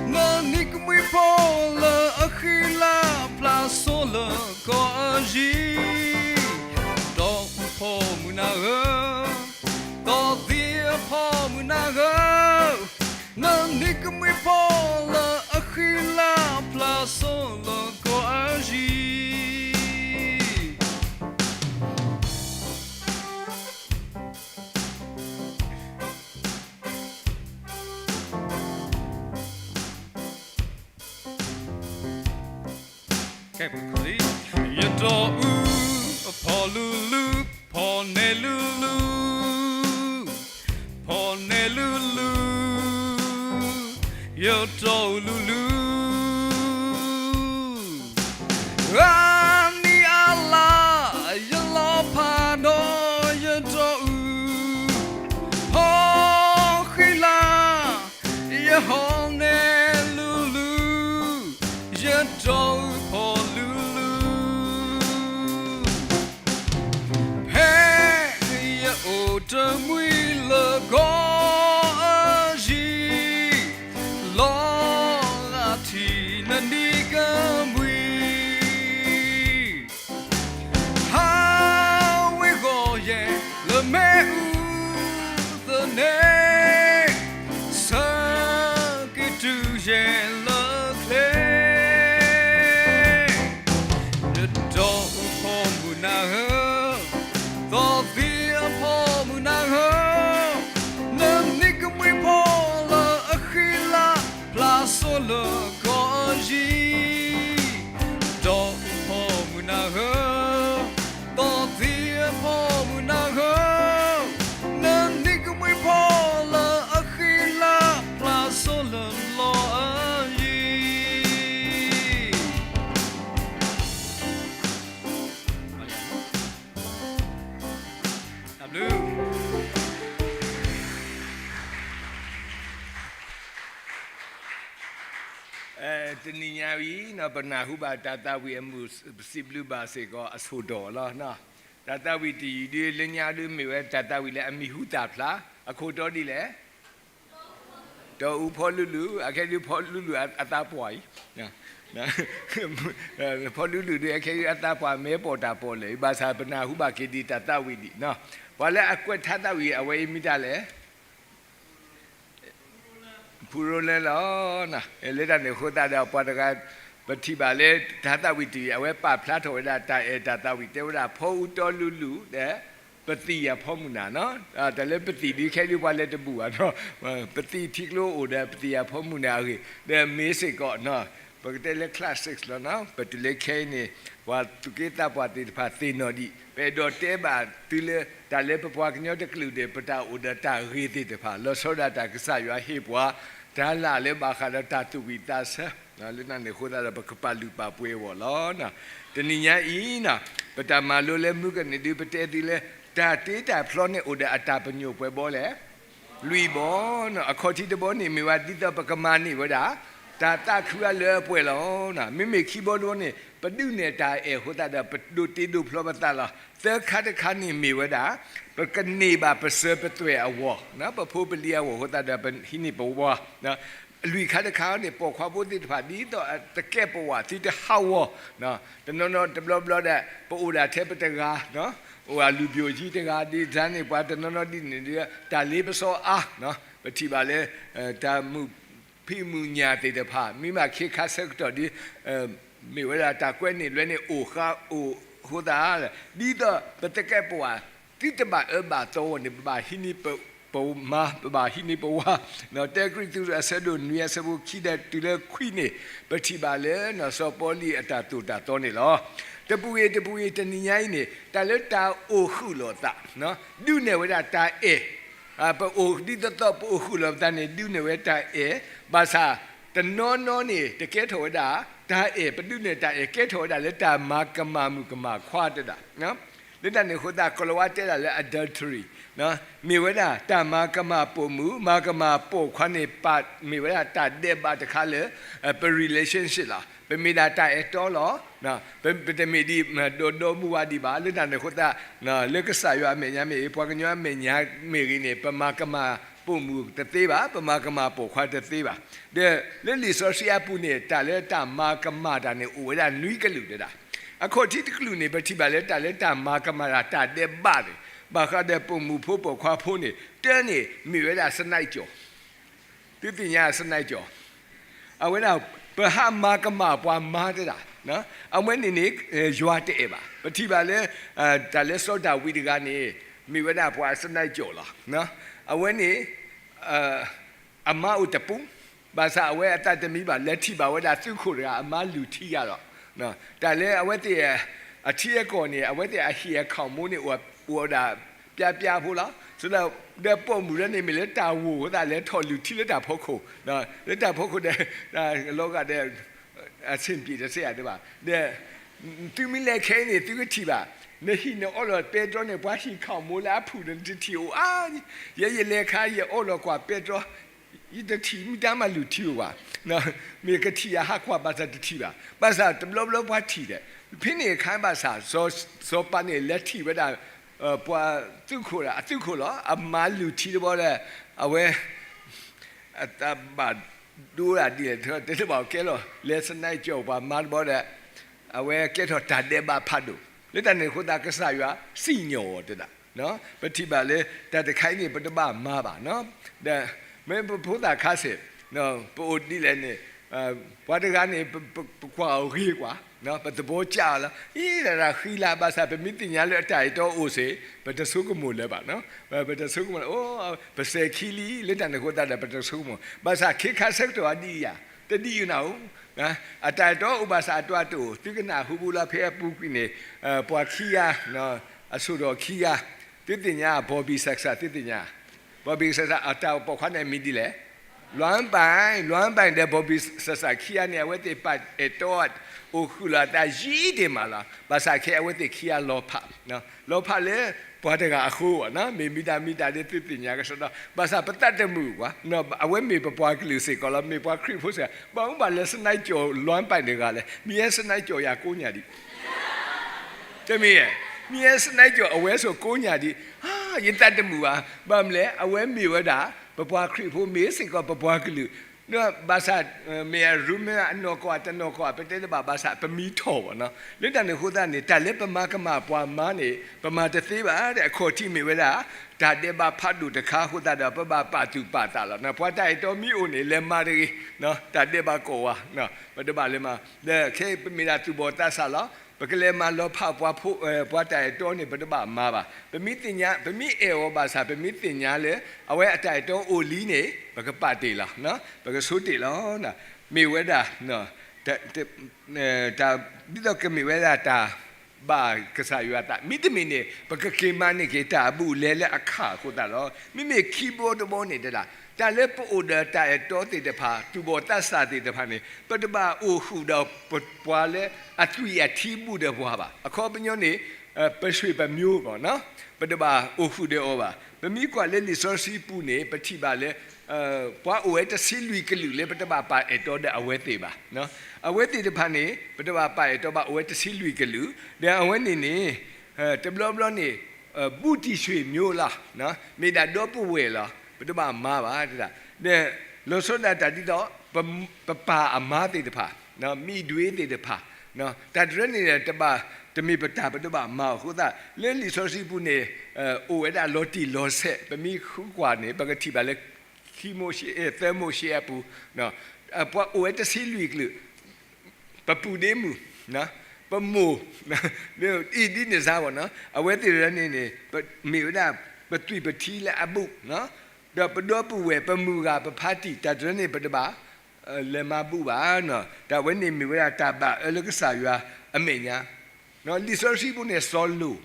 နနံၤကမှံၤဖီလၢအဃံလၤဖျါစိလၢကီၢ်အယံၤ, တီအူဖီမုၢ်နၤဧၢ, သီသံအဖီမုၢ်နၤဧၢ, နနံၤကမှံၤဖီလၢအဃံလၤဖျါစိလၢကီၢ်အယံၤ. ယတီအူဖီလူလုၢ်, ဖီနဲလူလုၢ်, ဖီနဲလူလုၢ်, ယတီအူလူလုၢ်. ဂၤနံၤအလါ ယလီၤဖးဒီးယတီအူ, ဖီဃံလၤ ယဟီနဲလူလုၢ်, ယတီအူဖီလူလုၢ်. ဖဲ တမှံၤလၢကီၢ်အယံၤ, လီၤဂာ်ထံနနံၤကမှံၤ, ဟးဝ့ၤဂီၤယဲလၢမ့ၣ်အူသန့, ဆၢက့ၤတုၤယဲလၢချ့ နဒီအုးဖီမုၢ်နၤဧၢ, သီသံအဖီမုၢ်နၤဧၢ, နနံၤကမှံၤဖီလၢအဃံလၤ ဖျါစိလၢကီၢ်အယံၤ, ဒီအုးဖီမုၢ်နၤဧၢ, သီသံအဖီမုၢ်နၤဧၢ, နနံၤကမှံၤဖီလၢအဃံလၤ ဖျါစိလၢလီၢ်အယံၤ. တနံၤညါအံၤ ပနၢ်ဟူဘၣ်တၢ်သးဝံၣ်အမုာ် ပစံးဘျုးဘၣ်စ့ၢ်ကီးအဆိၣ်ဒီးလီၤ. တၢ်သးဝံၣ်တယုၢ်ဒုးလၢညါဒုးမ့ၢ်ဝဲတၢ်သးဝံၣ်လၢအမံၤဟူသၣ်ဖျါ, အခိၣ်တီဒ်လဲၣ် ဒီအုးဖီလူလူ, အခဲဒုးဖီလူလူအသးပှၢ်အံၤ, ဖီလူလူဒုးအခဲဒုးအသးပှၢ် မ့ၢ်ပိာ်တၢ်ပီၣ်လဲၣ်, ဘၣ်ဆၣ်ပနၢ်ဟူဘၣ်က့ၤဒံးတၢ်သးဝံၣ်ဒံး, ပှၤလၢအကွဲးထါသးဝံၣ်အဝဲအံၤမ့ၢ်တၢ်လဲၣ် ဖုရိလဲလီၤ. လၢတၢ်န့ၣ်အဃိသတးဒီး ပှၤတဂၤ ပထံၣ်ဘၣ်လၢ တၢ်သးဝံၣ်တယုၢ် အဝဲပာ်ဖျါထီၣ်ဝဲဒၣ်တၢ်အဲၣ်တၢ်သးဝံၣ် တဲဝဲဒၣ် ဖီအူတီလူလူ ဒီး ပသံၣ်အဖီမုၢ်နၤ, တၢ်လၢပသံၣ်ဒုးခဲဒုးပှၤလဲၤတဘူၣ်ဘၣ်ဒီး ပသံၣ်ထံကျိအိၣ်ဒီးပသံၣ်အဖီမုၢ်နၤအဂ့ၢ် ဒီးမ့ၢ်စ့ၢ်ကီး ပကတဲလၢ class six လီၤ. ပတုၤလၢခဲအံၤန့ၣ် ပှၤသူၣ်က့သးပှၢ်သ့ၣ်တဖၣ်သ့ၣ်နီၣ်ဒံး ပအဲၣ်ဒိးတဲဘၣ်သုလၢ တၢ်လၢပပှၤကညီတကလုာ်ဒီး ပတၢ်အိၣ်ဒီးတၢ်ဂ့ၤသ့ၣ်တဖၣ် လီၤဆီဒၣ်တၢ်ကစၢ်ယွၤဟ့ၣ်ပှၤ တၢ်လၢ်လၢဘၣ်ဃးဒီးတၢ်သူၣ်ဝံၣ်သးဆၢ လၢတၢ်န့ၣ်အဃိသတးဒီး ပကပာ်လုၢ်ပာ်ပှ့ၤအဂီၢ်လီၤ. တနံၤညါအံၤ ပတၢ်မၤလိလၢမုၢ်ကနံၤဒုး ပတဲသုလၢ တၢ်တ့တၢ်ဖျီန့ၣ်အိၣ်ဒီးအတၢ်ပညိၣ်ပှဲၤဘီလဲၣ် လွံၢ်ဘီ, အခီၣ်ထံးတဘီန့ၣ်မ့ၢ်ဝဲ ဒ်သိးပကမၤန့ၢ်ဝဲဒၣ် တၢ်သးခုအါလၢအပှဲၤလီၤ. မ့မ့ၢ်ခံဘီတဘီန့ၣ် ပဒုးနဲၣ်တၢ်အဲၣ်အဃိသတးဒီး ပဒိးတ့ဒိးဖျီပသးလီၤ. သၢခါတခါန့ၣ်မ့ၢ်ဝဲဒၣ် ပကန့ၢ်ဘၣ်ပစၢၤပသွဲၣ်အဂီၢ်, ပဖိပလံၤအဂီၢ်အဃိသတးဒီး ပဟံးန့ၢ်ပဝါ လွံၢ်ခါတခါန့ၣ် ပိာ်ခွါဖိသ့ၣ်တဖၣ် ဒ်သိးတကဲပဝးသုတဟးဂီၤ, တနီၤနီၤတဘျီဘျီဒီး ပအိၣ်ဒၣ်ထဲပတဂၤ, အိၣ်အလူၤပိၤယံၤတဂၤ ဒ်တၢ်န့ၣ် ပှၤတနီၤနီၤဒ်န့ၣ်ဒီး တၢ်လ့ပစီအါ, ပထံၣ်ဘၣ်လၢ တၢ်မုာ်ဖံးမုာ်ညၣ်သ့ၣ်တဖၣ် မ့ၢ်ဘၣ်ခ့ခါဆၢကတီၢ်ဒီး မ့ၢ်ဝဲဒၣ်တၢ်ကွဲန့ၢ်လွဲန့ၢ်အိၣ်ဃါအိၣ်အဃိသတး ဒ်သိးပတကဲပဝး သုတဘၣ်အၢဘၣ်သီအဂီၢ်န့ၣ် ပဘၣ်ဟံးန့ၢ်ပမါ ပဘၣ်ဟံးန့ၢ်ပဝါ, တၢကရံၣ်သူးအဆၢဒိၣ်နွံအဆၢဖိခံဒီးတုၤလၢခွံန့ၣ် ပထံၣ်ဘၣ်လၢ စီၤပီလူးအတၢ်သိၣ်တၢ်သီန့ၣ်လီၤ. တပူၤဂ့ၤတပူၤဂ့ၤ တနံၤညါအံၤန့ၣ် တၢ်လၢတၢ်အိၣ်ဃုာ်လိာ်သး ဒုးနဲၣ်ဝဲဒၣ်တၢ်အဲၣ်, ပအိၣ်ဒ်သိးသိးပအိၣ်ဃုာ်လိာ်ပသးန့ၣ် ဒုးနဲၣ်ဝဲတၢ်အဲၣ်, ဘၣ်ဆၣ် တနီၤနီၤန့ၣ် တကဲထီၣ်ဝဲဒၣ် တၢ်အဲၣ် ပဒုးနဲၣ်တၢ်အဲၣ် ကဲထီၣ်ဝဲဒၣ်လၢတၢ်မၤကမၣ်မုၣ်ကမၣ်ခွါတဒၣ် လၢတၢ်န့ၣ်အဃိသတး ကိၤလၤဝါတဲဒၣ်လၢ adultery မ့ၢ်ဝဲဒၣ်တၢ်မၤကမၣ်ပိာ်မုၣ် မၤကမၣ်ပိာ်ခွါန့ၣ် ပာ်မ့ၢ်ဝဲဒၣ်တၢ်ဒဲးဘးတခါလၢ ပ relationship လီၤ. ပမ့ၢ်ဒၣ်တၢ်အဲၣ်တီလီၤ. ပတမ့ၢ်ဒ် ဒီဒီမုၢ်ဝါဒံးဘၣ်. လၢတၢ်န့ၣ်အဃိသတး လၢကစၢ်ယွၤအမဲာ်ညါမ့ၢ်ဂ့ၤ ပှၤကညီအမဲာ်ညါမ့ၢ်ဂ့ၤန့ၣ် ပမၤကမၣ်ပိာ်မုၣ်တသ့ဘၣ်, ပမၤကမၣ်ပိာ်ခွါတသ့ဘၣ်. ဒီးလၢလံာ်စီဆှံအပူၤန့ၣ် တၢ်လၢတၢ်မၤကမၣ်တၢ်န့ၣ် အိၣ်ဝဲဒၣ်နွံကလုာ်တဒၣ်. အခီၣ်ထံးတကလုာ်န့ၣ် ပထံၣ်ဘၣ်လၢတၢ်လၢတၢ်မၤကမၣ်တၢ် တၢ်ဒဲးဘးန့ၣ် ဘၣ်ဃးဒီးပိာ်မုၣ်ဖိပိာ်ခွါဖိန့ၣ် တၢန့ၣ်မ့ၢ်ဝဲဒၣ် စနံကၠီၣ် သုသ့ၣ်ညါ စနံကၠီၣ် အဝဲဒၣ် ပဟးမၤကမၣ်ပှၤမါတဒၣ်. အဝဲန့ၣ်န့ၣ် ယွၤတအဲၣ်ဘၣ်. ပထံၣ်ဘၣ်လၢ တၢ်လၢစီၤဒၤဝံးတဂၤန့ၣ် မ့ၢ်ဝဲဒၣ်ပှၤစနံကၠီၣ်လီၤ. အဝဲန့ၣ် အမါအိၣ်တပူၤ, ဘၣ်ဆၣ်အဝဲအသးတမံဘၣ် လဲၤထံၣ်ဘၣ်ဝဲဒၣ်သုးခိၣ်တဂၤ အမါလုၢ်ထံယၤလီၤ. တၢ်လၢအဝဲသ့ၣ် အထံအကီၢ်န့ၣ် အဝဲသ့ၣ်အဟံၣ်အခီၣ်မိၣ်န့ၣ် အိၣ်ဝဲဒၣ်ပျါပျါဖိလီၤ. ဒီးပိာ်မုၣ်လၢန့ၣ်မ့ၢ်လၢတၢ်ဂိၢ်အဃိသတး လဲၤထီၣ်လုၢ်ထံလၢတၢ်ဖီခိၣ်, လၢတၢ်ဖီခိၣ်ဒီး လီၤဂာ်ဒီး အဆင်ပြေတစဲးဧါတဘၣ်. ဒီး သုမ့ၢ်လဲၤခဲအံၤန့ၣ် သုကထံၣ်ဘၣ်, နဟံၣ်နအီလီၤပဲတြီန့ၣ် ပှၤဟံၣ်ခီၣ်မိၣ်လၢအဖုၣ်န့ၣ် နတထံၣ်အိၣ်ဧါ. ယဲယလဲၤခါ ယအီလီၤကွၢ်ပဲတြီ ယတထံၣ်မ့ၢ်တၢ်မၤလုၢ်ထံအိၣ်ဘၣ်. မ့ၢ်ကထံၣ်ယဟးကွၢ်ဘၣ်ဆၣ်တထံၣ်ဘၣ်. ဘၣ်ဆၣ်တဘျီဘျီပှၤထံၣ်ဒီး ဖဲန့ၣ်အခါဘၣ်ဆၣ် စီၤပၤန့ၣ်လဲၤထံၣ်ဝဲဒၣ် ပှၤသုးခိၣ်ဒၣ် အသုးခိၣ်လီၤ အမၤလုၢ်ထံတဘီဒီး အဝဲ အတၢ်ဘၣ်ဒိဒၣ်ဒ်လဲၣ် တဲတဘၣ်ကဲလီၤ လဲၤ sniper ပှၤမၤတဘီဒီး အဝဲကဲထီၣ်တၢ်ဒဲးဘးဖးဒိၣ် လၢတၢ်န့ၣ်အဃိသတး ကစၢ်ယွၤစံၣ်ညီၣ်အီၤတဒၣ် ပထံၣ်ဘၣ်လၢ တၢ်တခါအံၤန့ၣ် ပတဘၣ်မၤဘၣ် ဒီး မ့ၢ်ပဖိသၣ်ခါဆ့ၣ် ပအိၣ်ဒ်လဲၣ်န့ၣ် ပှၤတဂၤန့ၣ် ပကွၢ်အီၤဂ့ၤကွၢ် ပသဘီကၢ်အီၤလီၤ အံၤတၢ်ဃံလၤ ဘၣ်ဆၣ် ပမ့ၢ်သ့ၣ်ညါလၢအတၢ်အဲၣ်တီအိၣ်စ့ၢ် ပတဆိကမိၣ်လၢၤဘၣ် ပတဆိကမိၣ်လၢၤ အိၣ် ပစဲၤခံလံ လၢတၢ်န့ၣ်အဃိသတးဒီး ပတဆိကမိၣ် ဘၣ်ဆၣ်ခ့ခါဆၢကတီၢ်အဒ်အံၤ တဒ်အံၤနၤဧိၤ အတၢ်အဲၣ်တီအိၣ်ဘၣ်ဆၣ်အတၢ်တအိၣ် သုကနၣ်ဟူဘူလီၤ ဖဲအပူၤကွံာ်န့ၣ် ပှၤခံဂၤ အစိၣ်ဒီးခံဂၤ သုသ့ၣ်ညါ Bobby Sanson သုသ့ၣ်ညါ Bobby Sanson အတၢ်ပိာ်ခွါန့ၣ်မံၤဒ်လဲၣ် လွမ်းပိုင် လွမ်းပိုင် ဒီး Bobby Sanson ခံဂၤန့ၣ် အဝဲသ့ၣ်ပာ်အဲၣ်တီ အိၣ်ဃုာ်လီၤအသးယံာ်တ့ၢ်မးလီၤ ဘၣ်ဆၣ်ခဲအံၤ အဝဲသ့ၣ်ခံဂၤလီၤဖး လီၤဖးလၢ ပှၤတဂၤအဃိ မ့ၢ်မတၤမတၤဒီး သုသ့ၣ်ညါကစီဒီ ဘၣ်ဆၣ်ပသးတမုာ်ကွၢ် အဝဲမ့ၢ်ပပှၤကလုာ်စ့ၢ်ကီးလီၤ မ့ၢ်ပှၤခရံာ်ဖိစ့ၢ်ကီး ဘၣ်မနုၤဘၣ်လဲၤ sniper လွမ်းပိုင်တဂၤလဲၣ် မ့ၢ်ဟဲ sniper ယၤကိးညါဒံး တမ့ၢ် မ့ၢ်ဟဲ sniper အဝဲဆိးကိးညါဒံး ယသးတမုာ်ဘၣ် ဘၣ်မနုၤလဲၣ် အဝဲမ့ၢ်ဝဲဒၣ် ပပှၤခရံာ်ဖိမ့ၢ်စ့ၢ်ကီးပပှၤကလုာ် ဘၣ်ဆၣ် မ့ၢ်အရူမ့ၢ်အနီၢ်ကီၢ် တနီၢ်ကီၢ် ပတဲတဘၣ် ဘၣ်ဆၣ်ပမံထီၣ်ဘၣ်နီၤ လၢတၢ်န့ၣ်အဃိသတးန့ၣ် တၢ်လၢပမၤကမၣ်ပှၤမါန့ၣ် ပမၤတသ့ဘၣ်ဒီး အခီၣ်ထံးမ့ၢ်ဝဲဒၣ် တၢ်ဒဲးဘးဖးဒိၣ်တခါအဃိသတးဒီး ပဘၣ်ပာ်သူၣ်ပာ်သးလီၤ ပှၤတၢ်အဲၣ်တီမ့ၢ်အိၣ်န့ၣ် လဲၤမၤတဂ့ၤ တၢ်ဒဲးဘးကိးဝါ ပတဘၣ်လဲၤမၤ ဒီးခဲအံၤပမ့ၢ်ဒၣ်သူၣ်ဘီၣ်သးစၢ်လီၤ ပကလဲၤမၤလီၤဖးပှၤဖိ ပှၤတၢ်အဲၣ်တီန့ၣ် ပတဘၣ်မၤဘၣ် ပမ့ၢ်သ့ၣ်ညါ ပမ့ၢ်အဲၣ်အီၤဘၣ်ဆၣ် ပမ့ၢ်သ့ၣ်ညါလၢ အဝဲအတၢ်အဲၣ်တီအိၣ်လံန့ၣ် ပကပာ်တ့ၢ်လီၤ ပကဆိတ့ၢ်လီၤ မ့ၢ်ဝဲဒၣ် တၢ် ဒ်သိးကမ့ၢ်ဝဲဒၣ်တၢ်ဘၣ်ကစၢ်ယွၤအသး မ့တမ့ၢ်န့ၣ် ပကက့ၤမၤန့ၢ်က့ၤတၢ်အဘူးအလဲလၢအခါအဃိသတးလီၤ မ့မ့ၢ်ခံဘီတဘီန့ၣ်တဒၣ် တၢ်လၢပအိၣ်ဒီးတၢ်အဲၣ်တီသ့ၣ်တဖၣ် သူၣ်ဘီၣ်သးစၢ်သ့ၣ်တဖၣ်န့ၣ် ပတဘၣ်အိၣ်ဃုာ်ဒီးပပှၤလၢအသွံၣ်အထံဘူးဒီးပှၤဘၣ် အခီပညီန့ၣ် ပဆွေပမျိုးဘၣ် ပတဘၣ်အိၣ်ဃုာ်ဒီးအီၤဘၣ် ပမ့ၢ်ကွၢ်လၢလံာ်စီဆှံပူၤန့ၣ် ပထံၣ်ဘၣ်လၢ ပှၤအိၣ်ဝဲတဆံလွံၢ်ကလုာ်လၢပတဘၣ်ပာ်အဲၣ်တီဒီးအဝဲသ့ၣ်ဘၣ် အဝဲသ့ၣ်တဖၣ်န့ၣ် ပတဘၣ်ပာ်အဲၣ်တီဘၣ် အိၣ်ဝဲတဆံလွံၢ်ကလုာ် ဒီးအဝဲန့ၣ်န့ၣ် တဘျီဘျီန့ၣ် ဘူးတံၢ်ဆွေမျိုးလီၤ မ့ၢ်ဒၣ်ဒီပုၢ်ဝဲၢ်လီၤ ပတဘၣ်မၤဘၣ်တဒၣ် ဒီးလီၤဆီဒၣ်တၢ်ဒ်သိး ပပၢ်အမါသ့ၣ်တဖၣ် မံၤဒွ့သ့ၣ်တဖၣ် တၢ်တရၢန့ၣ် တဘၣ်တမ့ၢ်ပတၢ်ပတဘၣ်မၤအဃိသတး လၢလံာ်စီဆှံပူၤန့ၣ် အိၣ်ဝဲဒၣ်လီၤတံၢ်လီၤဆဲး ပမ့ၢ်ဃုကွၢ်န့ၣ် ပကထံၣ်ဘၣ်လၢ ခံမိၤၡ့ သၢမိၤၡ့အပူၤ ပှၤအိၣ်ဝဲတဆံလွံၢ်ကလုာ် ပပုၢ်ဒ့မုၣ် ပမိၢ် အံၤဒ်န့ၣ်စါဘၣ်နီၤ အဝဲသ့ၣ်တဖၣ်န့ၣ်န့ၣ် မ့ၢ်ဝဲဒၣ် ပသွံၣ်ပထံလၢအဘူး ဒီးပဒီပုၢ်ဝဲၢ် ပမုၢ်ဂၤ ပဖါတံၢ် တၢ်တရၢန့ၣ် ပတဘၣ် လဲၤမၤဘူးဘၣ် တၢ်ဝဲန့ၣ်မ့ၢ်ဝဲဒၣ်တၢ်ဘၣ်အၢလၢကစၢ်ယွၤအမဲာ်ညါ လံာ်စီဆှံပူၤန့ၣ် စီၤလိာ်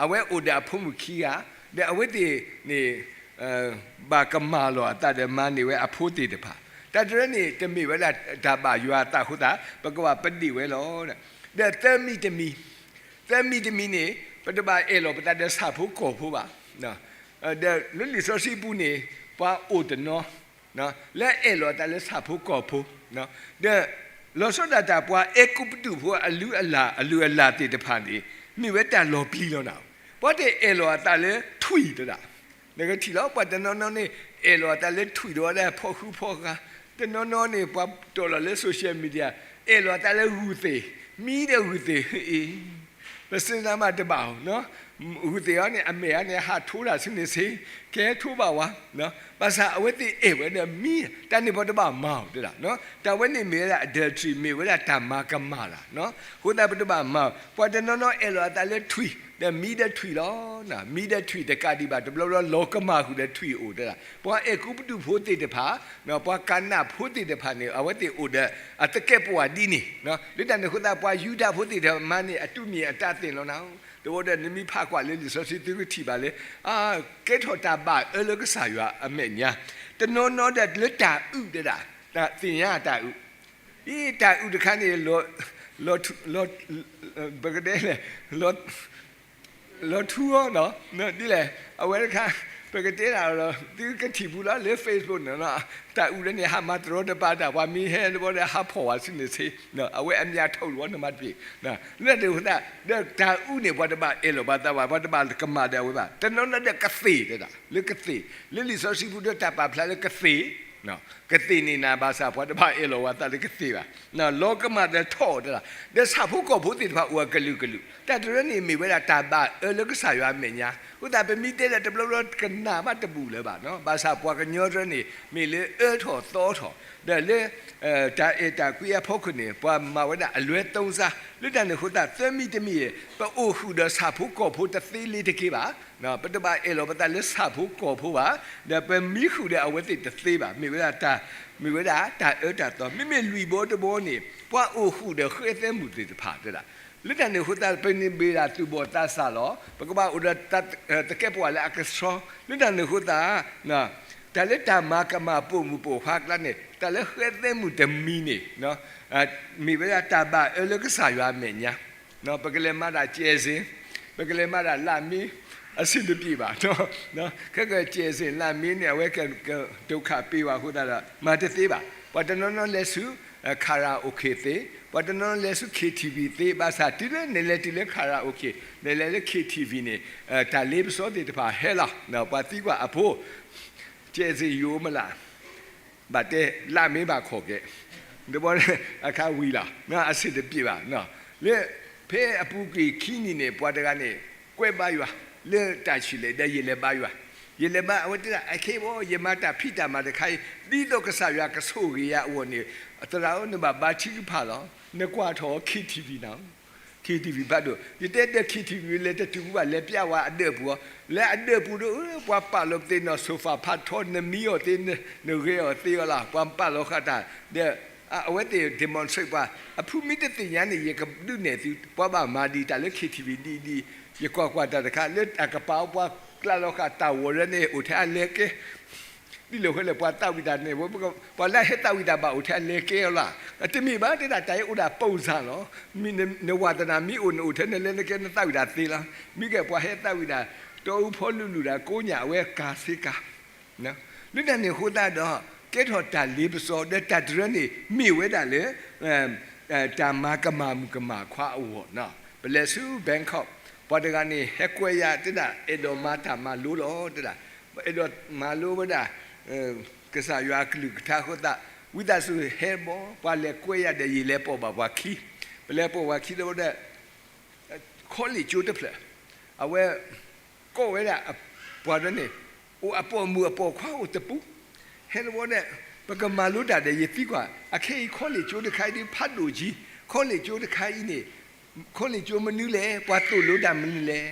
အဝဲအိၣ်ဒီးအဖိမုၣ်ခံဂၤ ဒီးအဝဲသ့ၣ်န့ၣ် ဘၣ်ကမၢ်လီၤအသးဒီးမၤန့ၢ်ဝဲအဖိသ့ၣ်တဖၣ် တၢ်တရၢန့ၣ် တမ့ၢ်ဝဲဒၣ်တၢ်ဘၣ်ယွၤအသးအဃိသတး ပကဘၣ်ပဒ့ၣ်ဝဲလီၤ ဒီးသၢမံၤတမံၤ သၢမံၤတမံၤန့ၣ် ပတဘၣ်အဲၣ်လီၤပသးဒီးဆၣ်ဖိကီၢ်ဖိဘၣ် ဒီးလၢလံာ်စီဆှံပူၤန့ၣ် ပှၤအိၣ်တနီၤ လၢအအဲၣ်လီၤအသးလၢဆၣ်ဖိကီၢ်ဖိ ဒီးလီၤဆီဒၣ်တၢ်ပှၤအဲၤကူပတူးဖိအလုၢ်အလၢ် အလုၢ်အလၢ်သ့ၣ်တဖၣ်န့ၣ် မ့ၢ်ဝဲတၢ်လီၤပျံၤလီၤနၤ ပှၤတအဲၣ်လီၤအသးလၢထွံၣ်တဒၣ် နကထံၣ်လီၤ ပှၤတနီၤနီၤန့ၣ် အဲၣ်လီၤအသးလၢထွံၣ်ဒီးဝဲဒၣ်ဖီၣ်ဃူဖီၣ်ဃာ် တနီၤနီၤန့ၣ် ပှၤတီၣ်လီၤလၢ social media အဲၣ်လီၤအသးလၢဂုၢ်သ့ၣ် မံဒီးဂုၢ်သ့ၣ် အ့ ပစံးစါမးတဘၣ်အီၤ ဂုၢ်သ့ၣ်အီၤန့ၣ် အမဲာ်အါန့ၣ် ဟးထိးတၢ်ဆူန့ၣ်ဆ့ ကဲထိးဘၣ်ဝဲ ဘၣ်ဆၣ်အဝဲသ့ၣ်အဲၣ်ဝဲဒီးမံ တၢ်န့ၣ်ပှၤတဘၣ်မၤအီၤတဒၣ် တၢ်ဝဲန့ၣ်မ့ၢ်ဝဲဒၣ် adultery မ့ၢ်ဝဲဒၣ်တၢ်မၤကမၣ်တၢ် အဃိသတးပတဘၣ်မၤအီၤ ပှၤတနီၤနီၤအဲၣ်လီၤအသးလၢထွံၣ် ဒီးမံဒီးထွံၣ်လီၤ မံဒီးထွံၣ်တကးဒံးဘၣ် တဘျီဘျီလီၤကမၣ်ဃုာ်ဒီးထွံၣ်အိၣ်တဒၣ် ပှၤအဲၤကူပတူးဖိသ့ၣ်တဖၣ် ပှၤကၤနၣ်ဖိသ့ၣ်တဖၣ်န့ၣ် အဝဲသ့ၣ်အိၣ်ဒီး အသကဲးပဝးဒ်န့ၣ် လၢတၢ်န့ၣ်အဃိသတး ပှၤယူဒၤဖိသ့ၣ်တဖၣ်မၤန့ၢ် အတူၢ်မံၤအတၢ်သ့ၣ်လီၤနၤ တဝီဒီးနမ့ၢ်ဖးကွၢ်လၢလံာ်စီဆှံသုကထံၣ်ဘၣ်လၢ ကဲထီၣ်တၢ်ဘၣ်အၢလၢကစၢ်ယွၤအမဲာ်ညါ တနီၤနီၤဒီးလၢတၢ်အုးတဒၣ် သ့ၣ်ညါတၢ်အုး အံၤတၢ်အုးတခါန့ၣ် ပကတဲလဲၣ် လီၤထူအီၤ ဒ်လဲၣ် အဝဲတခါ ပကတဲဒၣ်လီၤ သုကထံၣ်ပူၤလီၤလၢ Facebook န့ၣ်လီၤ, တၢ်အုၣ်လၢန့ၣ် ဟးမၤတရီတပါတၢ် ပှၤမံဟဲတဘီဒီး ဟးဖီၣ်ဝဲဆူန့ၣ်ဆ့, အဝဲအမ့ၢ်အထီၣ်လီၤဝဲန့ၣ်မၤတပ့ၤ, လၢတၢ်အုၣ်န့ၣ် ပှၤတဘၣ်အဲၣ်လီၤပှၤသးဘၣ်, ပှၤတဘၣ်ကမၣ်ဒီးအဝဲဘၣ်, တနီၤနီၤဒီးကသ့ၣ်တဲဒၣ် လၢကသ့ၣ်, လၢလံာ်စီဆှံပူၤဒီးတၢ်ပာ်ဖျါလၢကသ့ၣ် ကသ့ၣ်န့ၣ်နၤဘၣ်ဆၣ် ပှၤတဘၣ်အဲၣ်လီၤဝဲသးလၢကသ့ၣ်ဘၣ်, လီၤကမၣ်ဒီးထီၣ်တဲဒၣ်, ဒီးဆၣ်ဖိကီၢ်ဖိသ့ၣ်တဖၣ်အိၣ်အကလုာ်ကလုာ်, တၢ်တရၢန့ၣ်မ့ၢ်ဝဲဒၣ်တၢ်ဘၣ်အၢလၢကစၢ်ယွၤအမဲာ်ညါ, အဃိသတးပမ့ၢ်တဲဒၣ်တဘျီဘျီကနၣ်ဘၣ်တဘူၣ်လၢၤဘၣ်, ဘၣ်ဆၣ်ပှၤကညီတရၢန့ၣ် မ့ၢ်လၢအၢထီၣ်သီထီၣ်, ဒီးလၢ တၢ်အဲၣ်တၢ်ကွံအဖီခိၣ်န့ၣ် ပှၤမၤဝဲဒၣ်အလွဲသုံးစား, လၢတၢ်န့ၣ်အဃိသတး သၢမံၤတမံၤ ပအိၣ်ဃုာ်ဒီးဆၣ်ဖိကီၢ်ဖိတသ့လၢၤတက့ၢ်ဘၣ်, ပတဘၣ်အဲၣ်လီၤပသးလၢဆၣ်ဖိကီၢ်ဖိဘၣ်, ဒီးပမံဃုာ်ဒီးအဝဲသ့ၣ်တသ့ဘၣ်, မ့ၢ်ဝဲဒၣ်တၢ်, မ့ၢ်ဝဲဒၣ်တၢ်အၢတၢ်သီ, မ့မ့ၢ်လွံၢ်ဘီတဘီန့ၣ် ပှၤအိၣ်ဃုာ်ဒီးဃဲသဲမုၢ်သ့ၣ်တဖၣ်တဲဒၣ်, လၢတၢ်န့ၣ်အဃိသတး ပန့ၢ်ဘၣ်ဒၣ်သူၣ်ဘီၣ်သးစၢ်လီၤ, ပကဘၣ်အိၣ်ဒီးတၢ်သကဲးပဝးလၢအကဆှီ, လၢတၢ်န့ၣ်အဃိသတး တၢ်လၢတၢ်မၤကမၣ်ပိာ်မုၣ်ပိာ်ခွါအကျါန့ၣ် တၢ်လၢဃဲသဲမုၣ်တမံၤန့ၣ် မ့ၢ်ဝဲဒၣ်တၢ်ဘၣ်အၢလၢကစၢ်ယွၤအမဲာ်ညါ, ပကလဲၤမၤဒၣ်ကျဲးစ့ၣ်, ပကလဲၤမၤဒၣ်လၢ်မ့ၢ်, အဆင်တပြေဘၣ်, ခဲကကျဲးစ့ၣ်လၢ်မ့ၢ်န့ၣ် အဝဲကဒိၣ်ခးပ့ၤဝဲအဃိသတးဒီး မၤတသ့ဘၣ်, ပှၤတနီၤနီၤလဲၤဆူ karaoke သ့, ပှၤတနီၤလဲၤဆူ KTV သ့, ဘၣ်ဆၣ်တုၤလၢနလဲၤတုၤလၢ karaoke နလဲၤလၢ KTV န့ၣ် တၢ်လ့ပစီသ့ၣ်တဖၣ်ဟဲလီၤ, ပှၤသံကွၢ်အဖိ ကျဲးစ့ၣ်ယိၤမလၢ်, ဘၣ်တဲလၢ်မ့ၢ်ဘၣ်ခိးကဲ, တဘီအခါဝံၤလီၤ, အဆင်တပြေဘၣ်, လၢ ဖဲအပူၤကွံာ်ခံနံၤန့ၣ် ပှၤတဂၤန့ၣ် ကွဲဘါယွၤ လၢတၢ်ဆံးလဲၣ် ဒီးယလဲၤဘါယွၤ, ယလဲၤဘါ အဝဲတဲဒၣ် အခဲအံၤဘၣ် ယမၤတၢ်ဖံးတၢ်မၤတခါအံၤ ဒ်သိးကစၢ်ယွၤကဆိၣ်ဂ့ၤယၤအဂီၢ်န့ၣ်, သရၣ်ဧၢ နဘၣ်ဘါထုကဖၣ်လီၤ, နကွၢ်ထီၣ် KTV နၤ KTV ဖးဒိၣ်, ယတဲဒီး KTV လဲၤတတုၤဘူးဘၣ် လဲၤပျဲဝဲအဒၢးပူၤအီၤ, လၢအဒၢးပူၤဒီး ပှၤပာ်လီၤပသ့ၣ်နီၣ် sofa ဖးထီ နမံအီၤသ့ နဂဲၤအီၤသ့အီၤလီၤ, ပှၤပာ်လီၤဃာ်တၢ်, ဒီးအဝဲသ့ၣ် demonstrate ပှၤ, အဖုမ့ၢ်တသ့ၣ်ညါန့ၣ် ယကဒုးနဲၣ်သု, ပှၤဘၣ်မၤဒံးတၢ်လၢ KTV ဒ်အံၤဒ်အံၤ, ယကွၢ်ကွၢ်တၢ်တခါ လၢအကပၤ ပှၤကျါလီၤဃာ်တၢ်ဂီၤရၢန့ၣ် အိၣ်ထဲအလဲကဲ ဒ်လဲၣ်ဃဲလဲၣ် ပှၤသးဝံၣ်တၢ်န့ၣ် ပှၤလၢဟဲသးဝံၣ်တၢ်ဘၣ်အိၣ်ထဲအလဲကဲအီၤလီၤ, တမ့ၢ်ဘၣ်တဲဒၣ် တၢ်အံၤအိၣ်ဒၣ်ပိၢ်စၢ်လီၤ, နဝၤသနာ်မ့ၢ်အိၣ်န့ၣ်အိၣ်ထဲနလဲၤနကဲနသးဝံၣ်တၢ်သ့လီၤ, မ့ၢ်ကဲပှၤဟဲသးဝံၣ်တၢ် တီအူဖီလူၤလူၤတၢ်ကိးညၣ် အဝဲကၤစ့ကၤ လၢတၢ်န့ၣ်အဃိသတးဒီး ကဲထီၣ်တၢ်လ့ပစီ ဒီးတၢ်တရၢန့ၣ် မ့ၢ်ဝဲဒၣ်လၢ တၢ်မၤကမၣ်မုၣ်ကမၣ်ခွါအဂီၢ်, ပလဲၤဆူ Bangkok ပှၤတဂၤန့ၣ် ဟဲကွဲယၤတဲဒၣ် အဲၣ်ဒိးမၤတၢ်မၤလိလီၤတဲဒၣ်, အဲၣ်ဒိးမၤလိဝဲဒၣ် ကစၢ်ယွၤအကလုၢ်ကထါအဃိသတး ဝံသးစူၤဟဲဘၣ် ပှၤလဲၤကွဲယၤဒီး ယလဲၤပိာ်ဘၣ်ပှၤခံ, ပလဲၤပိာ်ပှၤခံဒီး college ကၠိတဖျၢၣ်, အဝဲ ကိးဝဲဒၣ် ပှၤဒီးန့ၣ် အိၣ်အပိာ်မုၣ်အပိာ်ခွါအိၣ်တပူၤ, ဟဲတဝီဒီး ပကမၤလိတၢ်ဒီး ယသံကွၢ် အခဲအံၤ college ကၠိတခါအံၤဒ်ဖးဒိၣ်ကံ, college ကၠိတခါအံၤန့ၣ် college ကၠိမနုၤလဲၣ် ပှၤသိၣ်လိတၢ်မနုၤလဲၣ်,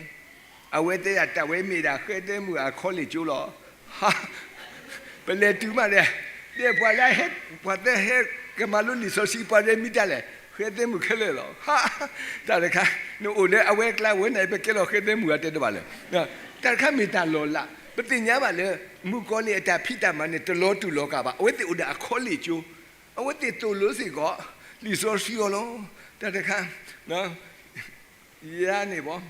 အဝဲတဲဒၣ် တၢ်ဝဲမ့ၢ်ဒၣ်ဃဲသဲမုၣ်အ college ကၠိလီၤ. ပလဲၤတုၤမးဒီး ဒ်ပှၤလၢ ပှၤသၢဟဲကမၤလိလံာ်စီဆှံ ပှၤရဲမံတၢ်လဲၣ် ဃဲသဲမုၣ်ခဲလၢာ်လီၤ. တၢ်တခါ နအိၣ်လၢအဝဲအကျါဝဲန့ၣ် ပကဲလီၤဃဲသဲမုၣ်အတဲတဘၣ်လၢာ်, တၢ်တခါမ့ၢ်တၢ်လီၤလး ပသ့ၣ်ညါဘၣ်လၢ မုၣ်ကီၤလံၢ်အတၢ်ဖံးတၢ်မၤန့ၣ် တလီၤတူာ်လီၤကာ်ဘၣ် အဝဲသ့ၣ်အိၣ်ဒီးအ college ကၠိ, အဝဲသ့ၣ်သိၣ်လိစ့ၢ်ကီး လံာ်စီဆှံအီၤလီၤ. တၢ်တခါ ယၤန့ၣ်ဘၣ်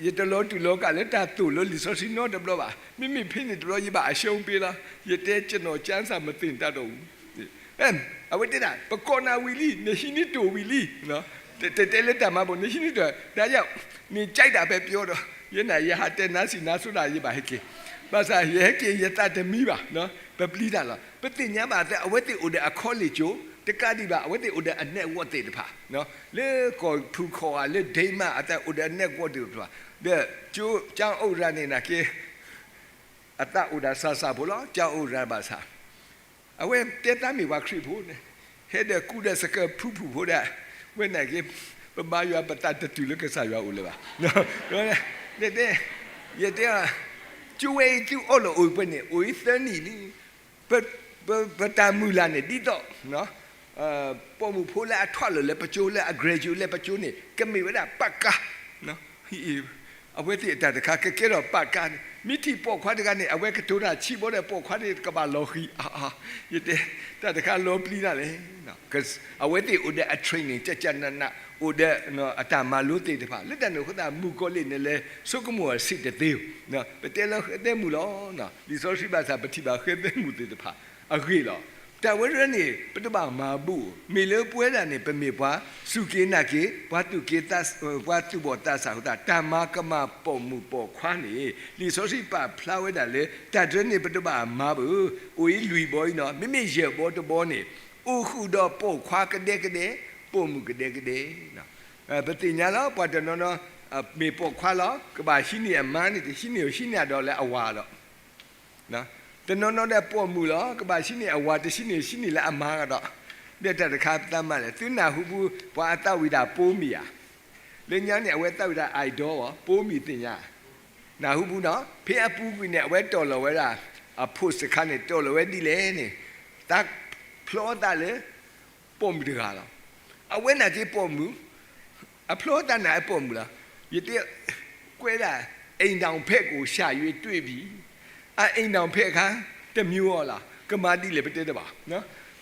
ယတလီၤတူာ်လီၤကာ်လၢတၢ်သိၣ်လိလံာ်စီဆှံနီတဘျီဘၣ်. မ့မ့ၢ်ဖဲန့ၣ်တဘျီ ယဘၣ်အရှုံးပေးလီၤ. ယတဲ ကျွန်တော် ကျမ်းစာ မသင်တတ်တော့ဘူး. အဝဲတဲဒၣ် ပကိးနၤဝံၤလံ နဟံးန့ၢ်တိၢ်ဝံၤလံ. တတဲလၢတၢ်မၤဘၣ် နဟံးန့ၢ်တိၢ် ဒါကြောင့် နကြိုက်တာပဲပြောတော့ ယနာ် ယဟးတဲနါစံးနါစိဒၣ် ယဘၣ်ဟဲက့ၤ ဘၣ်ဆၣ် ယဟဲက့ၤ ယသးတမံဘၣ်. ပပျံၤတၢ်လီၤ. ပသ့ၣ်ညါဘၣ်အသး အဝဲသ့ၣ်အိၣ်ဒီးအ college ကၠိ တကးဒံးဘၣ် အဝဲသ့ၣ်အိၣ်ဒီးအ network သ့ၣ်တဖၣ် လၢကီၢ်ဖုၣ်ခီၣ်ဧါ လၢ Denmark အသးအိၣ်ဒီးအ network သ့ၣ်တဖၣ် ဒီးကၠိ ကၠီအိၣ်ရၤန့ၣ်နာ်က့ အသးအိၣ်ဒၣ်စၢ်စၢ်ဖိလီၤ ကၠီအိၣ်ရၤဘၣ်ဆၣ် အဝဲတဲသးမ့ၢ်ပှၤခရံာ်ဖိန့ၣ် ဟဲဒီးကူဒီးစကဲးဖုဖုၣ်ဖိဒၣ် ဝဲနာ်က့ ပဘါယွၤပသးတတုၤလၢကစၢ်ယွၤအိၣ်လၢၤဘၣ်. တဲ ယတဲ ကၠိဝဲအံၤသုအီၣ်လီၤအိၣ်ပှဲၤန့ၣ် အိၣ်အံၤသၢနံၣ်လံ ပတၢ်မုၢ်လၢ်န့ၣ် ဒ်သိး ပိာ်မုၣ်ဖိလၢအထွးလီၤလၢပကၠိ လၢအ graduate လၢပကၠိန့ၣ် ကမ့ၢ်ဝဲဒၣ်ပာ်ကါ အဝဲသ့ၣ်အတၢ်တခါ ကကဲထီၣ်ပာ်ကါန့ၣ် မ့ၢ်ထံၣ်ပိာ်ခွါတဂၤန့ၣ် အဝဲကတိၤတၢ်ဆံးဘီဒီး ပိာ်ခွါန့ၣ်ကဘၣ်လီၤဃံၤ, ယတဲ တၢ်တခါလီၤပျံၤနၤလဲၣ်. အဝဲသ့ၣ်အိၣ်ဒီးအ training ကကနန အိၣ်ဒီးအတၢ်မၤလိသ့ၣ်တဖၣ် လၢတၢ်န့ၣ်အဃိသတး မုၣ်ကီၤလံၢ်န့ၣ်လဲၤဆိကမိၣ်အဆံးတသ့, ပတဲလၢဃဲသဲမုၣ်လီၤ. လံာ်စီဆှံဘၣ်ဆၣ်ပထံၣ်ဘၣ်ဃဲသဲမုၣ်သ့ၣ်တဖၣ်အဂ့ၢ်လီၤ. တၢ်ဝဲတဖၣ်န့ၣ် ပတဘၣ်မၤဘူၣ်, မ့ၢ်လၢပဝဲဒၣ်န့ၣ် ပမ့ၢ်ပှၤစူၢ်က့ၤနာ်က့ၤ ပှၤသူၣ်က့ၤသး ပှၤသူၣ်ဘီၣ်သးစၢ်အဃိသတး တၢ်မၤကမၣ်ပိာ်မုၣ်ပိာ်ခွါန့ၣ် လံာ်စီဆှံပာ်ဖျါဝဲဒၣ်လၢ တၢ်တဖၣ်န့ၣ် ပတဘၣ်မၤဘၣ်, အိၣ်အံၤလွံၢ်ဘီအံၤနီၤ, မ့မ့ၢ်ယဲၢ်ဘီတဘီန့ၣ် အိၣ်ဃုာ်ဒီးပိာ်ခွါကဒဲကဒဲ, ပိာ်မုၣ်ကဒဲကဒဲ. ပသ့ၣ်ညါလီၤ ပှၤတနီၤနီၤ မ့ၢ်ပိာ်ခွါလီၤ ကဘၣ်ဟံးန့ၢ်အမါန့ၣ် တဟံးန့ၢ် ဟံးန့ၢ်အဒီးလၢအဝၤဒီး တနီၤနီၤဒီးပိာ်မုၣ်လီၤ ကဘၣ်ဟံးန့ၢ်အဝၤ တဟံးန့ၢ် ဟံးန့ၢ်လၢအမါဒီး, ဒီးတၢ်တခါသးမၤလဲၣ် သုနၢ်ဟူပူၤ ပှၤအသးဝံၣ်တၢ်ပိာ်မုၣ်ဧါ, လၢညါန့ၣ် အဝဲသးဝံၣ်တၢ် idol ပိာ်မုၣ်သ့ၣ်ညါ, နၢ်ဟူပူၤနီၤ ဖဲအပူၤကွံာ်န့ၣ် အဝဲတီၢ်လီၤဝဲဒၣ် အ post တခါန့ၣ် တီၢ်လီၤဝဲဒ်လဲၣ်န့ၣ် သးဖျီသးလၢ ပိာ်မုၣ်တဂၤလီၤ. အဝဲနာ်က့ပိာ်မုၣ် အဖျီသးနာ်အပိာ်မုၣ်လီၤ. ယတဲ ကွဲဒၣ် အိမ်ထောင်ဖက်ကို ရှာ၍တွေ့ပြီ, အအိမ်ထောင်ဖက်အခါ တမံၤအီၤလီၤ ကမၤဒ်လဲၣ်ပတဲတဘၣ်,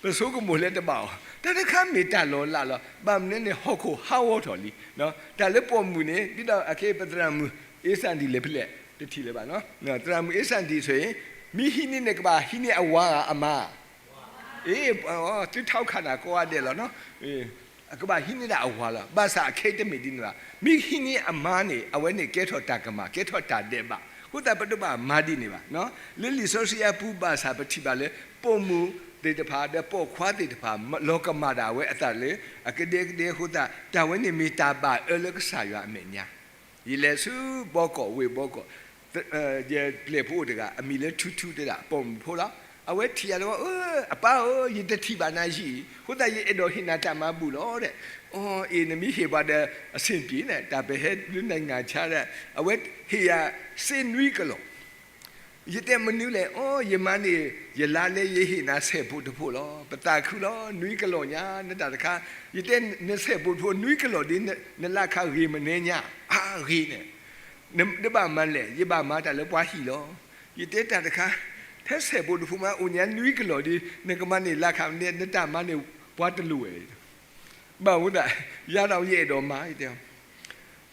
ပဆိကမိၣ်လၢတဘၣ်အီၤ တၢ်တခါမ့ၢ်တၢ်လီၤလးလီၤ. ဘၣ်မနုၤန့ၣ် ဟီၣ်ခိၣ်ဟးဂီၤထီၣ်လံ, တၢ်လၢပိာ်မုၣ်န့ၣ် ဒ်သိးအခဲအံၤပသရၣ်မုၣ် အ့စၣ်ဒံၣ်လဲၣ်ဖဲလဲၣ် တထံၣ်လၢၤဘၣ်နီၤ, သရၣ်မုၣ်အ့စၣ်ဒံၣ်ဆိၣ်အံၤ မ့ၢ်ဟံးန့ၢ်န့ၣ် ကဘၣ်ဟံးန့ၢ်အဝၤဧါအမါ အ့ သုထီခးနၤကိးဂၤဒဲးလီၤနီၤ, ကဘၣ်ဟံးန့ၢ်ဒၣ်အဝၤလီၤ. ဘၣ်ဆၣ်အခဲအံၤတမ့ၢ်ဒ်န့ၣ်ဘၣ်. မ့ၢ်ဟံးန့ၢ်အမါန့ၣ် အဝဲန့ၣ်ကဲထီၣ်တၢ်ကမၣ် ကဲထီၣ်တၢ်ဒဲးဘး, အဃိသတးပတဘၣ်မၤဒ်န့ၣ်ဘၣ်. လၢလံာ်စီဆှံအပူၤဘၣ်ဆၣ်ပထံၣ်ဘၣ်လၢ ပိာ်မုၣ်သ့ၣ်တဖၣ်ဒီးပိာ်ခွါသ့ၣ်တဖၣ် လီၤကမၣ်ဒၣ်ဝဲအသးလၢ အကဒဲကဒဲအဃိသတး တၢ်ဝဲန့ၣ်မ့ၢ်တၢ်ဘၣ်အၢလၢကစၢ်ယွၤအမဲာ်ညါ ယလဲၤဆူဘီကီးဝ့ၢ်ဘီကီး, ယပျဲၢ်ဖိအိၣ်တဂၤ အမံၤလၢထူထူတဲဒၣ် ပိာ်မုၣ်ဖိလီၤ. အဝဲထံၣ်ယၤလၢ အပၢ်ဧၢ, ယတထံၣ်ဘၣ်နၤယံာ်အံၤ အဃိသတးယအဲၣ်ဒိးဟ့ၣ်နၤတၢ်မၤဘူၣ်လီၤဒီး, အီ အ့ၣ် နမ့ၢ်ဟ့ၣ်ပှၤဒီး အဆင်ပြေန့ၣ် တၢ်ပဟဲလၢနငါဆါဒီး အဝဲဟ့ၣ်ယၤစ့နွံကလီၢ် ယတဲမနုၤလဲၣ်, အီ ယမါန့ၣ် ယလါလၢယဟ့ၣ်နၤဆဲးဖိတဖိလီၤ. ပသးခုလီၤ နွံကလီၢ်ညါ နတၢ်တခါ, ယတဲနဆဲးဖိတဖိနွံကလီၢ်ဒီး နလၢခါဂ့ၤမနုၤညါ, အါဂ့ၤန့ၣ်, နဘၣ်မၤလဲၣ်, ယဘၣ်မၤတၢ်လၢပှၤဟံၣ်လီၤ. ယတဲတၢ်တခါ, ထဲဆဲးဖိတဖိမး အိၣ်ညါနွံကလီၢ်ဒီး နကမၤန့ၢ်လၢခါန့ၣ် နတၢ်မၤန့ၣ် ပှၤတလိၣ်ဝဲ ဘၣ်မနုၤဒၣ် ယၤဒီးယအဲၣ်ဒိးမၤ ယတဲ,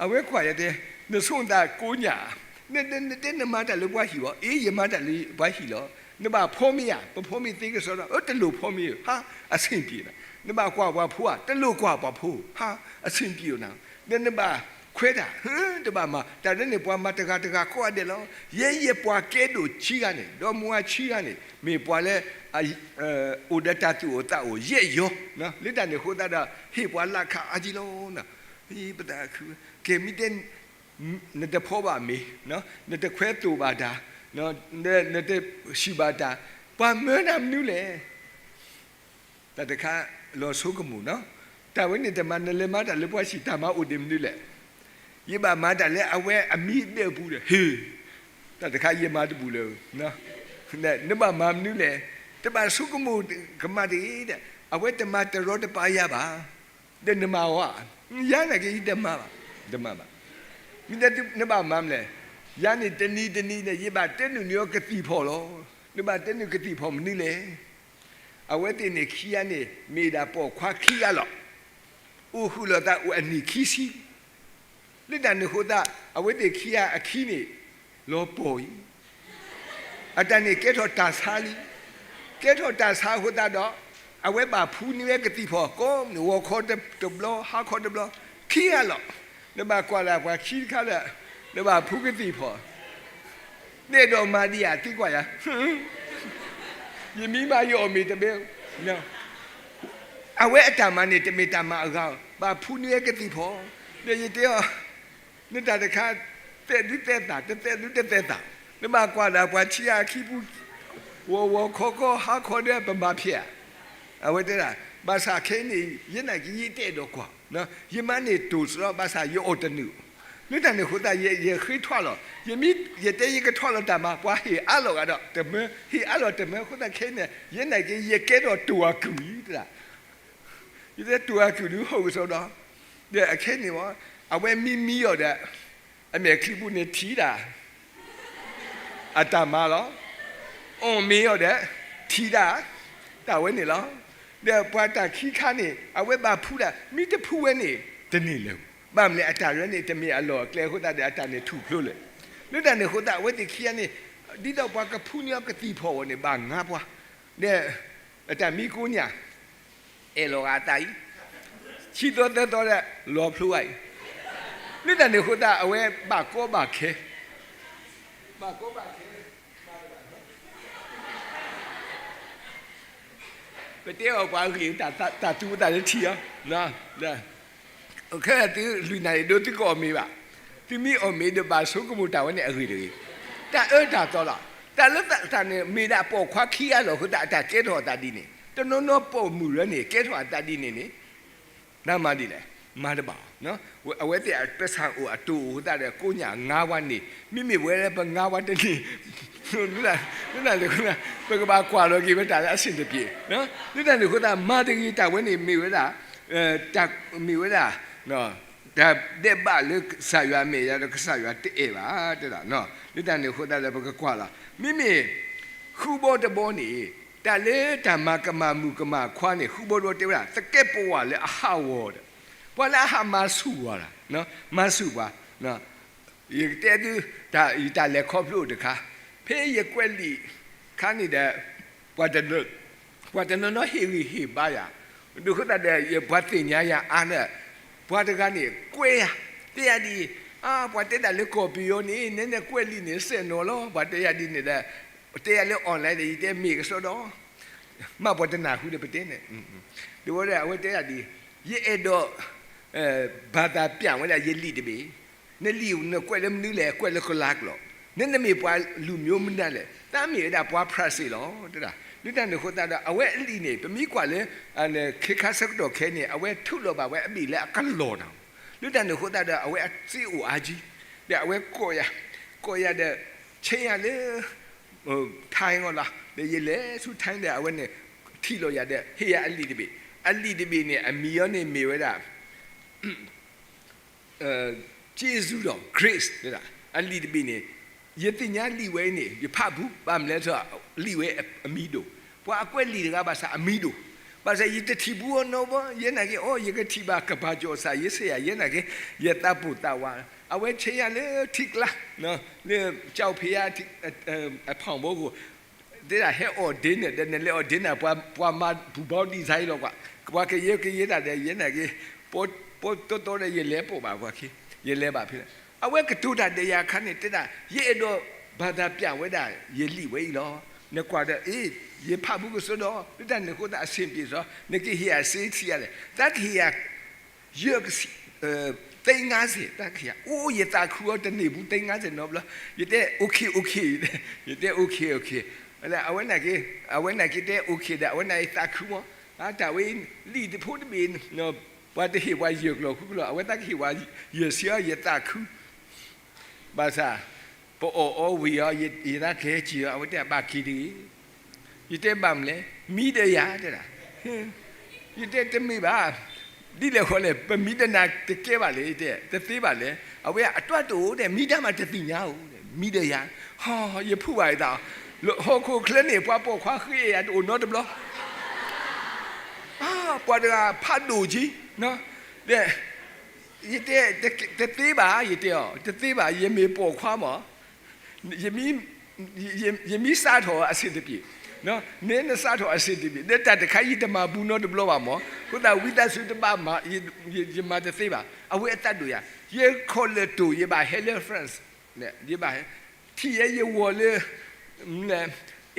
အဝဲကွၢ်ယၤတဲ, နဆိသးကိးညၣ်, နတဲနမၤတၢ်လၢပှၤဟံၣ်ဘၣ်, အ့ ယမၤတၢ်လၢပှၤဟံၣ်လီၤ. နဘၣ်ဖီမ့ၤဧါ, ပဖီမ့ၤသ့ကစီဒီ, အၢ တလိၣ်ဖီမ့ၤဧါ, အဆင်ပြေနၤ. နဘၣ်ကွၢ်ပှၤဖိဧါ, တလိၣ်ကွၢ်ပှၤဖိ, အဆင်ပြေနၤ. ဒီးနဘၣ်ခွဲးတၢ်, တဘၣ်မၤ, တၢ်ဒ်န့ၣ် ပှၤမၤတဂၤတဂၤကိးဂၤဒဲးလီၤ. ယဲယဲပှၤကဲဒိၣ်ခံဂၤန့ၣ် ဒီးမိၢ်ဝၤခံဂၤန့ၣ် မ့ၢ်ပှၤလၢ အိၣ်ဒီးတၢ်သူၣ်အိၣ်သးအိၣ်ယဲၢ်ယီၤ, လၢတၢ်န့ၣ်အဃိသတးဒီး ဟ့ၣ်ပှၤလၢခါအါကံလီၤ. ပသးခု, ကဲမ့ၢ်တဲ နတဖီဘၣ်မ့ၤ, နတခွဲးသိၣ်ဘၣ်တၢ်, နတဆံၣ်ဘၣ်တၢ်, ပှၤမၢနၤမနုၤလဲၣ်. တၢ်တခါလီၤဆိကမိၣ်နီၤ, တၢ်ဝဲန့ၣ်တမၤ နလဲၤမၤတၢ်လၢပှၤဟံၣ် တၢ်မၤအိၣ်ဒံးမနုၤလဲၣ်. ယဘၣ်မၤတၢ်လၢအဝဲအမံၤဒၢးပူၤဒီး ဟ့ၣ်, တၢ်တခါယမၤတဘူၣ်လၢၤ, နဘၣ်မၤမနုၤလဲၣ်. တဘၣ်ဆိကမိၣ်ကမၣ်တဂ့ၤဒီး အဝဲတမၤတရီတပါယၤဘၣ်. ဒီးနမၤဝဲ, ယၤနာ်က့ယတမၤဘၣ်, တမၤဘၣ်. မ့ၢ်တဲနဘၣ်မၤမနုၤလဲၣ်. ယၤန့ၣ်တနံၤတနံၤန့ၣ် ယဘၣ်တဲနုာ်န့ၢ်အီၤကသံၣ်ဖီၣ်လီၤ. နဘၣ်တဲနုာ်ကသံၣ်ဖီၣ်မနုၤလဲၣ်. အဝဲသ့ၣ်န့ၣ်ခံဂၤန့ၣ် မ့ၢ်ဒၣ်ပိာ်ခွါခံဂၤလီၤ. အိၣ်ဃုာ်လိာ်သးအိၣ်အနံၣ်ခံဆံ, လၢတၢ်န့ၣ်အဃိသတး အဝဲသ့ၣ်ခံဂၤအခံန့ၣ် လီၤပှီၢ်အံၤ, အတၢ်န့ၣ်ကဲထီၣ်တၢ်ဆါလံ. ကဲထီၣ်တၢ်ဆါအဃိသတးဒီး အဝဲဘၣ်ဖှူန့ၢ်ဝဲကသံၣ်ဖီၣ် ကိးမုၢ်နံၤ ဂီၤခီတဘျီ ဟါခီတဘျီ, ခံဂၤလီၤ. နဘၣ်ကွၢ်လၢပှၤခံတခါလၢ နဘၣ်ဖှူကသံၣ်ဖီၣ် နအဲၣ်ဒိးမၤဒံးဧါ သံကွၢ်ယၤ, ယမံၤမးယအီၣ်မ့ၤတဘဲ, အဝဲအတၢ်မၤန့ၣ် တမ့ၢ်တၢ်မၤအဂၤ, ဘၣ်ဖှူန့ၢ်ဝဲကသံၣ်ဖီၣ်, ဒီးယတဲအီၤ, နတၢ်တခါ သဲးဒုသဲးသး တသဲးဒုတသဲးသး, နဘၣ်ကွၢ်ဒၣ်ပှၤထံဂၤအခံပူၤ ဂီၤဂီၤခီခီ ဟါခီဒီးပမၤဖျဲးဧါ. အဝဲတဲဒၣ် ဘၣ်ဆၣ်ခဲအံၤန့ၣ် ယနာ်က့ယတအဲၣ်ဒိးကွၢ်, ယမါန့ၣ်တိၢ်စရီ ဘၣ်ဆၣ်ယအီၣ်တနုာ်, လၢတၢ်န့ၣ်အဃိသတး ယဃ့ထွဲလီၤ, ယမ့ၢ်ယတဲယကထွဲလီၤတၢ်မၤ ပှၤဟ့ၣ်အါလီၤဂာ်ဒီးတမၢ, ဟ့ၣ်အါလီၤတမၢအဃိသတးခဲအံၤန့ၣ် ယနာ်က့ယကဲထီၣ်တိၢ်အကုၢ်အံၤတဒၣ် ယတဲတိၢ်အကုၢ်ဒုးဟီၣ်ကစီဒီး, ဒီးအခဲန့ၣ်ဝဲ အဝဲမံမံအီၤဒီး အမဲာ်ချံပူၤန့ၣ်ထံၣ်ဒၣ်, အတၢ်မၤလီၤ. အီၣ်မ့ၤအီၤဒီး ထံၣ်ဒၣ်တၢ်ဝဲန့ၣ်လီၤ. ဒီးပှၤတၢ်ခံခါန့ၣ် အဝဲဘၣ်ဖှူဒၣ်, မ့ၢ်တဖှူဝဲန့ၣ် တန့ၢ်လၢၤ. ဘၣ်မနုၤလဲၣ် အတၢ်ရဲန့ၣ် တမ့ၢ်အလီၢ်အကျဲအဃိသတးဒီး အတၢ်န့ၣ်ထူၣ်ဖျိလၢၤ. လၢတၢ်န့ၣ်အဃိသတး အဝဲသ့ၣ်ခံဂၤန့ၣ် ဒ်သိးပှၤကဖှူန့ၢ်အီၤကသံၣ်ဖီၣ်အီၤန့ၣ် ဘၣ်ငါးပှၤ, ဒီး အတၢ်မံကိညၢ် အဲၣ်လီၤဂာ်အသးအံၤ, ဆံသီသၢသီဒီး လီၤဖျိဝဲအံၤ, လၢတၢ်န့ၣ်အဃိသတး အဝဲဘၣ်ကီဘၣ်ခဲ, ဘၣ်ကီဘၣ်ခဲ, ပတဲအီၤပှၤအဂ့ၢ် တၢ်သူပသးလၢထံၣ်အီၤ, ခဲသုလွံၢ်နၣ်ရံၣ်ဒိ သုကအီၣ်မ့ၤဘၣ်, သုမ့ၢ်အီၣ်မ့ၤဒီးဘၣ်ဆိကမိၣ်တၢ်ဝဲန့ၣ်အဂ့ၢ်တဂ့ၤ, တၢ်အၢတၢ်သီလီၤ. တၢ်လၢတၢ်န့ၣ် မ့ၢ်ဒၣ်ပိာ်ခွါခံဂၤလီၤအဃိသတး အတၢ်ကဲထီၣ်အသးဒ်န့ၣ်, တနီၤနီၤပိာ်မုၣ်ရၢန့ၣ် ကဲထီၣ်အသးဒ်န့ၣ်န့ၣ် နမၤဒ်လဲၣ်, မၤတဘၣ်အီၤ. အဝဲသ့ၣ်အပဆၣ်အိၣ်အတိၢ်အိၣ်အဃိသတးဒီး ကိညၢ်ငါးဝါန့ၣ် မ့မ့ၢ်ပဝဲလၢပငါးဝါတန့ၢ်, လၢတၢ်န့ၣ်အဃိသတး ပကဘၣ်ကွၢ်လီၤက့ၤဝဲတၢ်လၢအဆ့ၣ်တပျ့ၤ, လၢတၢ်န့ၣ်အဃိသတး မၤတဂ့ၤတၢ်ဝဲန့ၣ် မ့ၢ်ဝဲဒၣ်, မ့ၢ်ဝဲဒၣ် တၢ်ဒဲးဘးလၢကစၢ်ယွၤအမဲာ်ညါဒီး ကစၢ်ယွၤတအဲၣ်ဘၣ်တဲဒၣ်, လၢတၢ်န့ၣ်အဃိသတးဒီး ပကကွၢ်လီၤ. မ့မ့ၢ် ဃုဘီတဘီန့ၣ် တၢ်လၢတၢ်မၤကမၣ်မုၣ်ကမၣ်ခွါန့ၣ် ဃုဘီတဘီတဲဝဲဒၣ် သကဲးပဝးလၢအဟးဂီၤဒီး ပှၤလၢအဟးမၤဆူၣ်ဝဲဒၣ်, မၤဆူၣ်ပှၤ, ယကတဲသု ယတၢ်လဲၤခီဖျိတခါ, ဖဲယကွဲးလံာ်ခါန့ၣ်ဒီး ပှၤတနီၤနီၤဟ့ၣ်ဂံၢ်ဟ့ၣ်ဘါယၤ, ဒ်အဃိသတးဒီး ပှၤသ့ၣ်ညါယၤအါန့ၣ်, ပှၤတဂၤန့ၣ် ကွဲးယၤ, တဲယၤဒ်အံၤ, အါ ပှၤတဲတၢ်လၢကီၢ်ပယီၤန့ၣ် နဲနဲကွဲးလံာ်န့ၣ် စဲၣ်နီၤလီၤ, ပှၤတဲယၤဒ်န့ၣ်ဒီး တဲယၤလၢ online ဒီး ယတဲမ့ၢ်ကစီဒီ, မ့ၢ်ပှၤတနၢ်ဟူဒီးပတဲန့ၣ်, ဒီးဝဲဒၣ် အဝဲတဲယၤဒ်အံၤ, ယအဲၣ်ဒိး ဘၣ်သးပျၢ်ဝဲဒၣ်ယလံာ်တဘ့ၣ်, နလံာ်နကွဲးလၢမနုၤလဲၣ်, ကွဲးလၢကလါကျိာ်, နနမ့ၢ်ပှၤလူၤမၠိမနုၤလဲၣ်, တၢ်မ့ၢ်ဝဲဒၣ်ပှၤဖြၣ်စ့ၣ်လီၤ, တဲဒၣ်. လၢတၢ်န့ၣ်အဃိသတးဒီး အဝဲအလံာ်န့ၣ် ပမ့ၢ်ကွၢ်လၢ ခ့ခါဆၢကတီၢ်ခဲအံၤန့ၣ် အဝဲထုးလီၤဘၣ်ဝဲအဘ့ၣ်လၢအကလီၤနီၤ, လၢတၢ်န့ၣ်အဃိသတးဒီး အဝဲအစ့အိၣ်အါကံ, ဒီးအဝဲကိးယၤ, ကိးယၤဒီး ဆဲးယၤလၢ ထါအီၤလီၤ, ဒီးယလဲၤဆူထါဒီး အဝဲန့ၣ် ထံၣ်လီၤယၤဒီး ဟ့ၣ်ယၤအလံာ်တဘ့ၣ်, အလံာ်တဘ့ၣ်န့ၣ် အမံၤအီၤန့ၣ်မ့ၢ်ဝဲဒၣ် က့စူဒီး grace ဒၣ်, အလံာ်တဘ့ၣ်န့ၣ် ယသ့ၣ်ညါလံာ်ဝဲအံၤန့ၣ် ယဖးဘူး, ဘၣ်မနုၤလဲၣ်, လံာ်ဝဲအမံၤဒိၣ်, ပှၤအကွဲးလံာ်တဂၤဘၣ်ဆၣ်အမံၤဒိၣ်, ဘၣ်ဆၣ်ယတထံၣ်ဘူးအီၤနီတဘျီ, ယဲနာ်က့ အိ ယကထံၣ်ဘၣ်ကပၤကၠီၣ်စၢ်ယ့စ့ယၤ, ယဲနာ်က့ ယသးပိာ်သးဝး, အဝဲဆဲးယၤလၢထံကျါ, လၢကၠီဖ့ယါ အဖီၣ်ဘိခိၣ်, တဲဒၣ်ဟဲ ordain န့ၣ်ဒီး နလဲၤ ordain န့ၣ် ပှၤမၤဘူၣ်ဘီဒံၣ်စၢ်အံၤလီၤကွၢ်, ပှၤကယဲကယဲတၢ်ဒီး ယဲနာ်က့ ပတီတီဒီး ယလဲၤပိာ်ဘၣ်ပှၤခံ, ယလဲၤဘၣ်ဖဲလဲၣ်, အဝဲကတိၤတၢ်ဒီးယၤအခါန့ၣ် တဲဒၣ် ယအဲၣ်ဒိးဘၣ်သးပျၢ်ဝဲဒၣ်ယလံာ်ဝဲအံၤလီၤ, နကွၢ်ဒီး အ့ ယဖးဘူးကစီဒီ, လၢတၢ်န့ၣ်အဃိသတးအဆ့ၣ်ပျ့ၤစီ, နကဟ့ၣ်ယၤစ့ထံယၤလဲၣ်, သးကဟ့ၣ်ယၤ ယဲ သိန်းငါးဆယ် တၢ်ကဟ့ၣ်ယၤ, အိ ယသးခုအီၤတန့ၢ်ဘူး သိန်းငါးဆယ် နီတဘျီ, ယတဲ okay okay, ယတဲ okay okay, အဝဲနာ်က့, အဝဲနာ်က့တဲ okay ဒီး အဝဲနာ်က့သးခုမး, တၢ်ဝဲလံာ်တဖိတဘ့ၣ်, ပှၤတဟ့ၣ်ပှၤယဲၢ်ကလီၤဃုကလီၤ, အဝဲသးကဟ့ၣ်ပှၤယဲၢ်ဆံအီၤ ယသးခု ဘၣ်ဆၣ် ပအီၣ်အီဝံၤအီၤ ယသးကဟဲစံၣ်အီၤ, အဝဲတဲဘၣ်က့ၤတဂ့ၤ, ယတဲဘၣ်မနုၤလဲၣ်, မံဒီးယၤတဲဒၣ်, ယတဲတမ့ၢ်ဘၣ်, ဒ်လဲၣ်ဃီလဲၣ် ပမံတနၤတကဲဘၣ်လဲၣ်, တဲတသ့ဘၣ်လဲၣ်, အဝဲအတွၢ်တအိၣ်ဒီး မံတၢ်မးတသ့ၣ်ညါဧိၤ, မံဒီးယၤ, ဟီ ယဖုးဘၣ်ယသး, ဟီၣ်ခိၣ်ချၢန့ၣ် ပှၤပိာ်ခွါဃ့ယၤတအိၣ်နီတဘျီ ပှၤတဂၤဖးဒိၣ်က့, ယတဲ တသ့ဘၣ်, ယတဲအီၤ တသ့ဘၣ်, ယမ့ၢ်ပိာ်ခွါမး, ယမ့ၢ်စးထီၣ်အဆ့ၣ်တပျ့ၤ, နဲနစးထီၣ်အဆ့ၣ်တပျ့ၤ, ဒီးတၢ်တခါယတမၤဘူးနီတဘျီဘၣ်မး, အဃိသတးဝံသးစူၤတဘၣ်မၤ, ယမၤတသ့ဘၣ်, အဝဲအသးဒိၣ်ယၤ, ယခီၣ်လၢၢ်တိၢ် ယဘၣ်ဟဲလၢ France, ယဘၣ်ဟဲ, ထံၣ်ယဲယဝီၤလၢ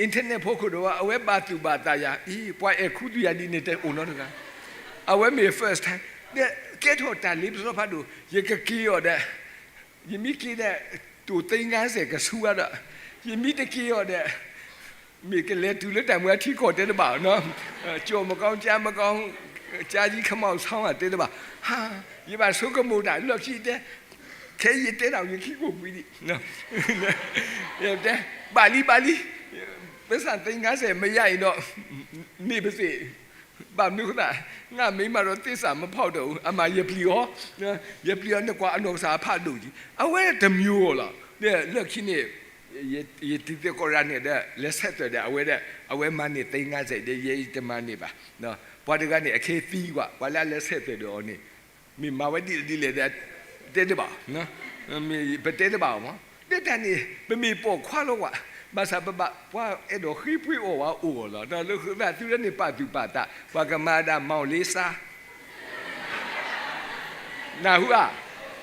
internet ဖီခိၣ်ဒီး အဝဲဘၣ်သူၣ်ဘၣ်သးယၤ, အံၤ ပှၤအဲၣ်ခူသူၣ်ယၤဒ်န့ၣ်တအိၣ်နီတဂၤ, အဝဲမ့ၢ် first time, ဒီးကဲထီၣ်တၢ်လ့ပစီဖးဒိၣ်, ယကက့ၤအီၤဒီး ယမ့ၢ်က့ၤဒီး တိၢ်သိန်းငါးဆယ် ကဆူဝဲဒီး, ယမ့ၢ်တက့ၤအီၤဒီး မ့ၢ်ကလဲၤတုၤလၢတၢ်မုၢ်အထံကီၢ်တဲတဘၣ်, ကၠီၣ်မကောင်း ကၠါမကောင်း ကၠါကံခမီၣ်ဆီဝဲတဲတဘၣ်, ယဘၣ်ဆိကမိၣ်တၢ်လီၢ်ခံယတဲ, ခဲအံၤယတဲတၢ်ယခံကိၣ်ပှံၤဒံး, တဲ ဘၣ်လံ ဘၣ်လံ, ပိုက်ဆံသိန်းငါးဆယ် မရရင်တော့ နေပါစေ, ဘၣ်မနုၤအဃိသတး, ငါ့မိန်းမတော့ သစ္စာမဖောက်တော့ဘူး, အမၤယပျံၤအီၤ, ယပျံၤအီၤ နကွၢ်အနီၢ်ကစၢ်အဖးဒိၣ်က့ၤ, အဝဲတမံၤလီၤ, လၢခံန့ၣ် ယတံၤသကိးတဂၤန့ၣ်ဒီး လဲၤဆဲးသွဲးဒီးအဝဲဒီး အဝဲမၤန့ၢ်သ့ငါစဲးဒီး ယဲအံၤတမၤန့ၢ်ဘၣ်. ပှၤတဂၤန့ၣ် အခ့သံကွၢ် ပှၤလၢအလဲၤဆဲးသွဲးဒီးအီၤန့ၣ် မ့ၢ်မၤဝဲဒ်လဲၣ်ဒ်လဲၣ်ဒီး တဲတဘၣ်, ပတဲတဘၣ်အီၤမး. လၢတၢ်န့ၣ် ပမ့ၢ်ပိာ်ခွါလီၤကွၢ်, ဘၣ်ဆၣ်ပဘၣ်ပှၤအဲၣ်ဒိးဃ့ပှ့ၤအီၣ်ဝဲအိၣ်လီၤ. လၢဃုသးသုတၢ်န့ၣ်ပာ်သူၣ်ပာ်သး ပှၤကမၤဒၣ် မောင်လေးစား နၢ်ဟူဧါ,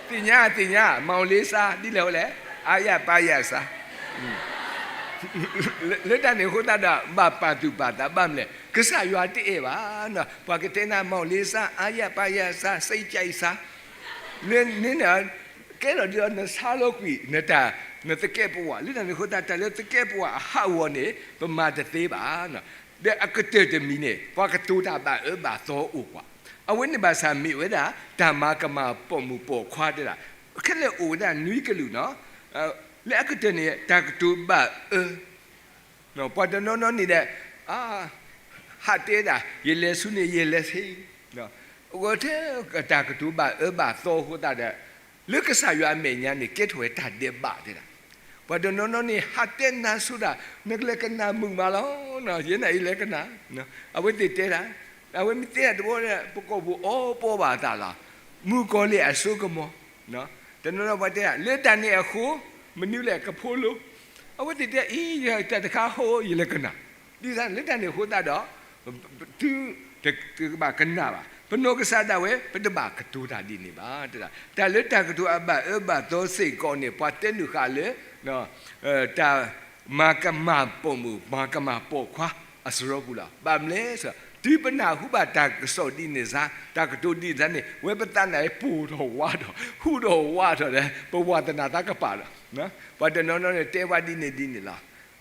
သ့ၣ်ညါသ့ၣ်ညါ မောင်လေးစား ဒ်လဲၣ်ဝဲလဲၣ်, အားရပါးရစား. လၢတၢ်န့ၣ်အဃိသတးဒီး ဘၣ်ပာ်သူၣ်ပာ်သးဘၣ်မနုၤလဲၣ်, ကစၢ်ယွၤတအဲၣ်ဘၣ်. ပှၤကတဲနၤ မောင်လေးစား အားရပါးရစား စိတ်ကြိုက်စား လၢန့ၣ် ကဲထီၣ်ဒ်သိးနဆါလီၤကွံာ် နတၢ် နသကဲးပဝး လၢတၢ်န့ၣ်အဃိသတး တၢ်လၢသကဲးပဝးအဟးဂီၤန့ၣ် ပမၤတသ့ဘၣ်. ဒီးအကတၢၢ်တမံၤန့ၣ် ပှၤကတိၤတၢ်ဘၣ်အၢဘၣ်သီအိၣ်ကွၢ်, အဝဲန့ၣ်ဘၣ်ဆၣ်မ့ၢ်ဝဲဒၣ် တၢ်မၤကမၣ်ပိာ်မုၣ်ပိာ်ခွါတဲဒၣ်, ခဲလၢာ်အိၣ်ဝဲဒၣ်နွံကလုာ်နီၤ. လၢအကတၢၢ်န့ၣ် တၢ်ကတိၤဘၣ်အၢ ပှၤတနီၤနီၤန့ၣ်ဒီး ဟးတဲဒၣ် ယလဲၤဆူန့ၣ် ယလဲၤဆ့, အဂီၢ်ထဲ တၢ်ကတိၤဘၣ်အၢဘၣ်သီအဃိသတးဒီး လၢကစၢ်ယွၤအမဲာ်ညါန့ၣ် ကဲထီၣ်ဝဲတၢ်ဒဲးဘးတဲဒၣ်. ပှၤတနီၤနီၤန့ၣ် ဟးတဲနၤဆိဒၣ် နကလဲၤကနၣ်မုာ်မးလီၤ, ယဲန့ၣ်အံၤလဲၤကနၣ်, အဝဲသ့ၣ်တဲဒၣ်, အဝဲမ့ၢ်တဲဒၣ်တဘျီဒီး ပကိာ်ပူၤအီပီဘၣ်အသးလီၤ, မုၣ်ကီၤလံၢ်အစိကမီၤ တနီၤနီၤပှၤတဲဒၣ် လၢတၢ်န့ၣ်အဃိ မနုၤလဲၣ်ကဖိလိ, အဝဲသ့ၣ်တဲအံၤ တၢ်တခါဟီ ယလဲၤကနၣ်, ဒ်သိးလၢတၢ်န့ၣ်အဃိသတးဒီး သုတကဘၣ်ကနၣ်ဘၣ်, ပနီၢ်ကစၢ်ဒၣ်ဝဲ ပတဘၣ်ကတိၤတၢ်ဒ်န့ၣ်ဘၣ်, တၢ်လၢတၢ်ကတိၤအဘၣ်အၢဘၣ်သီစ့ၢ်ကီးန့ၣ် ပှၤတဲနုာ်ဃာ်လၢ တၢ်မၤကမၣ်ပိာ်မုၣ် မၤကမၣ်ပိာ်ခွါအစရီပူၤလီၤ. ဘၣ်မနုၤလဲၣ်, တုၤပနၢ်ဟူဘၣ်တၢ်ကစီၣ်ဒ်န့ၣ်စါ တၢ်ကတိၤဒ်န့ၣ်စါန့ၣ် ဝဲပသးန့ၣ်ပိာ်ထီၣ်ဝးထီၣ် ဟူးထီၣ်ဝးထီၣ်ဒီး ပဝးသနာ်သးကပၤလီၤ. ပှၤတနီၤနီၤန့ၣ် တဲဝဲဒ်န့ၣ်ဒ်န့ၣ်လီၤ.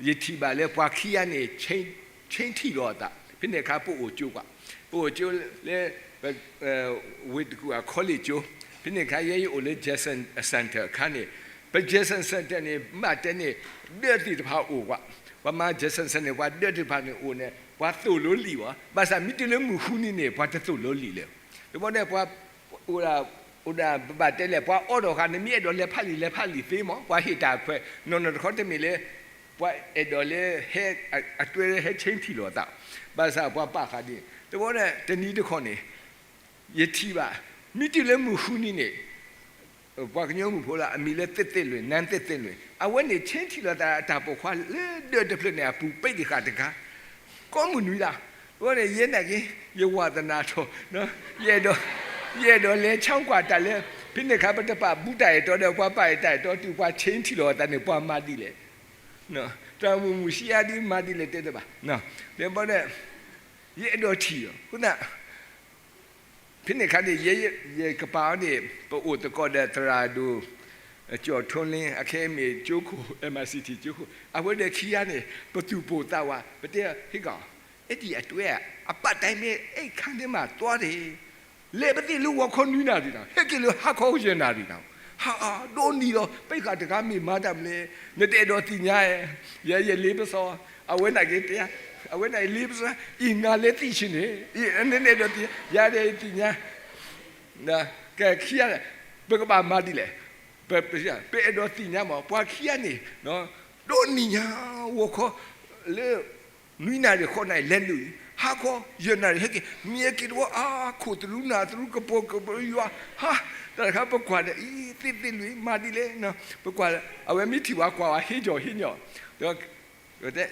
ယထံၣ်ဘၣ်လၢပှၤခံဂၤန့ၣ် ဆ့ထံၣ်လီၤအသး, ဖဲန့ၣ်အခါပအိၣ်ကၠိကွၢ်, ပအိၣ်ကၠိလၢ ဝ့ၢ်တကူၣ်အ college ကၠိ, ဖဲန့ၣ်အခါ ယဲယအိၣ်လၢ Jackson Center အခါန့ၣ်, ပ Jackson Center န့ၣ် ဘၣ်တဲန့ၣ် ဒၢးသ့ၣ်တဖၣ်အိၣ်ကွၢ်, ပှၤမၤ Jackson Center န့ၣ် ပှၤဒၢးသ့ၣ်တဖၣ်န့ၣ်အိၣ်န့ၣ် ပှၤသိၣ်လိလံာ်ဘၣ်, ဘၣ်ဆၣ်မ့ၢ်တုၤလၢမုၢ်ဃုနံၤန့ၣ် ပှၤတသိၣ်လိလံာ်လၢၤ. တဘျီန့ၣ် ပှၤ အိၣ်ဒၣ် အိၣ်ဒၣ် ပဘၣ်တဲလဲၣ် ပှၤအီၣ်ထီၣ်ဃာ် နမ့ၢ်အဲၣ်ဒိးလဲၤဖးလံာ် လဲၤဖးလံာ်သ့မး, ပှၤဟ့ၣ်တၢ်ခွဲး နီၢ်နီၢ်တခီတမ့ၢ်လၢ ပှၤအဲၣ်ဒိးလၢ ဟဲ အတွဲဟဲဆ့ထံၣ်လိာ်သး, ဘၣ်ဆၣ်ပှၤပာ်ဃာ်ဒ်န့ၣ် တဘျီန့ၣ် တနံၤတခီန့ၣ် ယထံၣ်ဘၣ် မ့ၢ်တုၤလၢမုၢ်ဃုနံၤန့ၣ် ပှၤကညီမုၣ်ဖိလၢအမံၤလၢသ့ၣ်သ့ၣ်လွံၢ် နန်းသ့ၣ်သ့ၣ်လွံၢ် အဝဲန့ၣ်ဆ့ထံၣ်လိာ်သးအတၢ်ပိာ်ခွါလၢဒၢးတဖျၢၣ်န့ၣ်အပူၤ ပ့ၢ်တဃာ်တကါ ကိးမုၢ်နွံလါ, အဃိန့ၣ် ယဲနာ်က့ ယဝးသနာ်ထီၣ် ယအဲၣ်ဒိး ယအဲၣ်ဒိးလဲၤဆါကွၢ်တၢ်လၢ ဖဲန့ၣ်အခါ ပတပာ်ဘူးတၢ်အဲၣ်တီဒီး ပှၤပာ်အဲၣ်တၢ်အဲၣ်တီတုၤပှၤဆ့ထံၣ်လိာ်အသးန့ၣ် ပှၤမၤဒ်လဲၣ်, တၢ်မုၢ်မုၢ်ဆံးအါဒ်မၤဒ်လဲၣ်တဲတဘၣ်, ဒီး ယအဲၣ်ဒိးထံၣ်လီၤ အဃိသတး ဖဲန့ၣ်အခါန့ၣ် ယဲ ယကပၤအီၤန့ၣ် ပအိၣ်သကိးဒီးသရၣ်ဒိၣ် ကၠီၣ်ထိလ့ အခဲအံၤမ့ၢ်ကၠိခိၣ် MICT ကၠိခိၣ် အဝဲဒီးခံဂၤန့ၣ် ပသူၣ်ပိၢ်သးဝး ပတဲ ဟ့ၣ်ကီး အဲဒံးအတွဲ အပတ်တိုင်းပဲ အိမ်ခန်းထဲမှာသွားတယ် လဲၤပသ့ၣ်လၢဂီၤခီနွံနၣ်ရံၣ်နီၤ ဟဲက့ၤလၢဟါခီယဲၢ်နၣ်ရံၣ်နီၤ ဟါ ဒိးနံၤလီၤ ပ့ၢ်ဃာ်တဂၤမ့ၢ်မၤတၢ်မနုၤလဲၣ် နတအဲၣ်ဒိးသ့ၣ်ညါဧါ ယဲယလ့ပစီ အဝဲနာ်က့တဲ အဝဲနာ်က့လ့ပစီ အံၤနၤလဲၤသ့ၣ်ဆ့န့ၣ် နအဲၣ်ဒိးသ့ၣ်ညါ ယၤဒီးသ့ၣ်ညါ ကဲခံဂၤ ပကဘၣ်မၤဒ်လဲၣ် ပအဲၣ်ဒိးသ့ၣ်ညါမး ပှၤခံဂၤန့ၣ် ဒိးနံၤညါ ဂီၤခီ လၢ နွံနၣ်ရံၣ်ဃိးနၣ်ရံၣ်လဲၤနုာ် ဟါခီ ယဲၢ်နၣ်ရံၣ်ဟဲက့ၤ မ့ၢ်ဟဲက့ၤတဝီ အါ ခိၣ်သရူနၢ်သရူကပိာ်ကပိာ်ယွၤ ဟါ တၢ်တခါပကွၢ်ဒီး အံၤသ့ၣ်သ့ၣ်လွံၢ် မၤဒ်လဲၣ် ပကွၢ် အဝဲမ့ၢ်ထံၣ်ပှၤကွၢ်ဝဲ ဟ့ၣ်ကၠီၣ်ဟ့ၣ်ညီၣ် ပတဲ